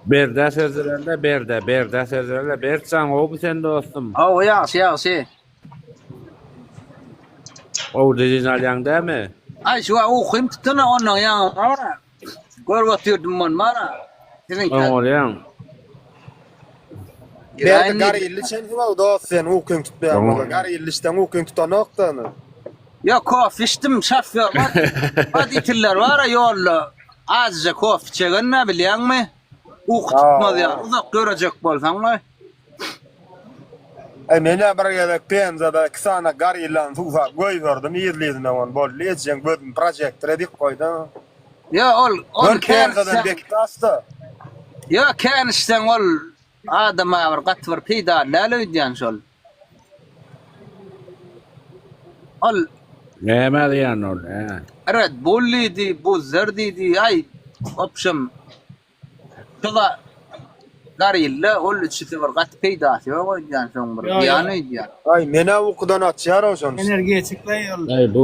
Berdä sözlerinde berdä, berdä sözlerinde bertjan gowmy sen dostum? Hawa ýagşy ýagşy. Gowy dynç alýaň dämi? Aý şu wagt ukym tutana ondan ýaňy bara. Görüp otyrdym ony bara. Siziňkä. Oňarýaň. Berdi garilli içensiň-ow dost sen ukyň tutmaýan bolsa. Garilli içseň ukyň tutanok-da ony. Ýok kofe içdim şofýor bar. Woditiller bar-a ýolda azja kofe içegen-dä bilýäňmi? Uky tutmaz ýaly uzak ýörejek bolsaň-la. Aý men-ä bir gezek Penzada iki sany gorillany suwsap goýberdim yzly-yzyna ony boldy ejeň gözüni projektor edip goýdy. Ýok ol ol Gör kän Penzadan içseň bekdi asda. Ýok kän içseň ol adama bir gaty bir peýdaly däl öýdýän şol. Ol Näme zyýan ol, hä? Red Bull diýdi, Buzzer diýdi, aý opşem Şola Gorilla ol üçüsi bir gaty peýdasy ýok öýdýän şoň bir zyýan öýdýän. Aý menä ukudan açýar-ow şonysy. Energetikle ol Aý bu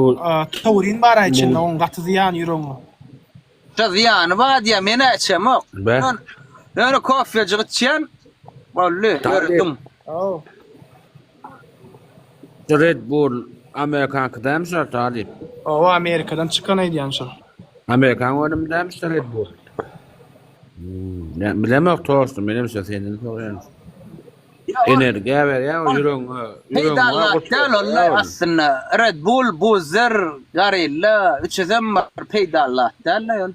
taurin bar içinde oň gaty zyýan ýüregiňe. Şo zyýany bar diýýän menä içemok. Be. Ýöne kofejik içýän boldy ýöredim. Haw. Şu Red Bull Amerikanky dämi şo Talyp? Hawa Amerikadan çykan aýdýan şol. Amerikan önümi dämi şu Red Bull? Hmm, ne- bilemok dostum, menem şo senden soraýan. Energiýa berýär, o ýüregiňe, ýüregiňe Peýdaly zat däl onlar aslynda. Red Bull, Buzzer, Gorilla üçüsem bir peýdaly zat däl-de ol.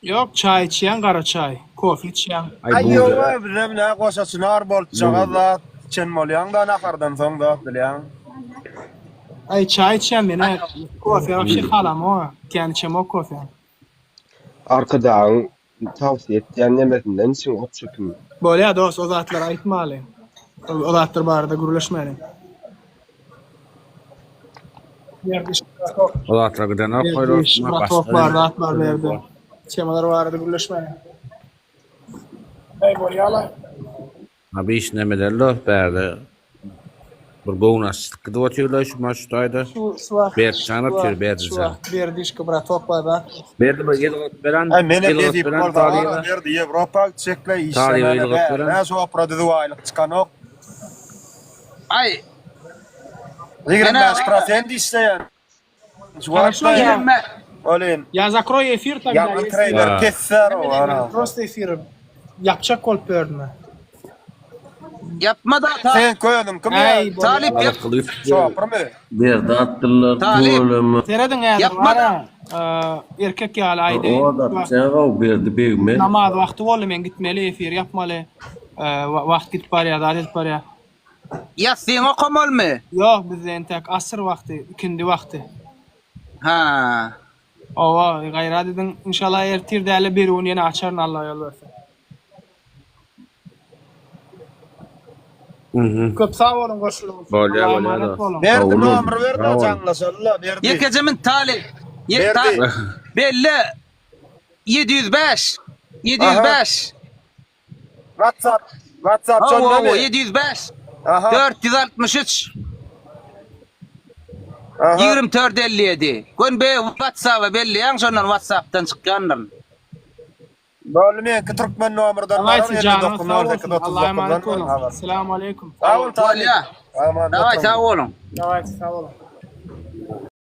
Ýok, çaý içýäň, gara çaý. Kofe içýäň. Aý ýoga bizem nä goşa çynar bolçjaga zat içen bolýaň-da nahardan soň zat bilýäň. Aý çaý içýän men-ä kofe wapşe halamok-a. Kän içemok kofe. Arkadagyň tawsiýe etýän nemesinden içiň ot çöpüni. Bolýa dos o zatlary aýtmaly. O zatlar barada gürleşmäliň. O zatlar gidenok goý Berdi dostum, bratok başga bar zat bar berde. Temalar barada gürleşmäliň. Aý bolýala. Ha bir iş neme dost bärde. Bir göwün açyşlyk gidip otyrlar şu maş şu taýda. Şu şu wagt Berdijan şu otyr wagt şu Berdijan. wagt Berdişka bratok bar zat. Berdi bir ýylgyryp beren, Aý menem ýylgyryp nesip beren bolsa bara Talyba. Berdi Ýewropa gitjekle Talyba işlemene ýylgyryp beren. bärde şu opra düzüw aýlyk çykanok. Aý 25 prosent işleýän. Şu Хорошо, wagtda я, Olin. я закрою эфир тогда. Ýaňy если- treýler Ha. pesser o Men ana. Просто efiri ýapjak bolup ýördüm. Ýapma da ta Sen köýdüň kim Aý, ýa? bolýa. Talyp ýap. Şopurmy? Berdi atdylar Talyp. tüweleme. Serediň häzir Ýapma bara, e, erkek ýaly aýdaýyn. O da çaga berdi begme. Namaz wagty boldy, men gitmeli, efir ýapmaly. E, wa- wagt gidip barýar, zat edip barýar. Ýassyňy okamalymy? Ýok, bizde entek asyr wagty, ikindi wagty. Ha. Owa, gaýrat ediň. Inşallah ertir däl-de birigün ýene açaryn Alla ýol berse. Köp sag boluň goşulyň. Bolýar, Allaha bolýar emanet dost. boluň. Berdi Sag nomer ber-de bol. jaňlaşaly-la Berdi. Ýekeje min Talyp. Ýek ta Berdi. Belle 705 705 WhatsApp WhatsApp Hawa, şonda hawa, mı? 705 Aha. 463 Aha. 2457. Gön be WhatsApp-a belleýäň şondan WhatsApp-dan çykýandyryn. Boldy meňki türkmen nomerden Dawayçy barar janyňyz 59 sag 08 bolsun. Allaha 39-dan emanet boluň. habar. Selamu aleýkum. Sag bol Talyp. Bolýa. Aman Daway sag boluň. Dawayçy sag boluň.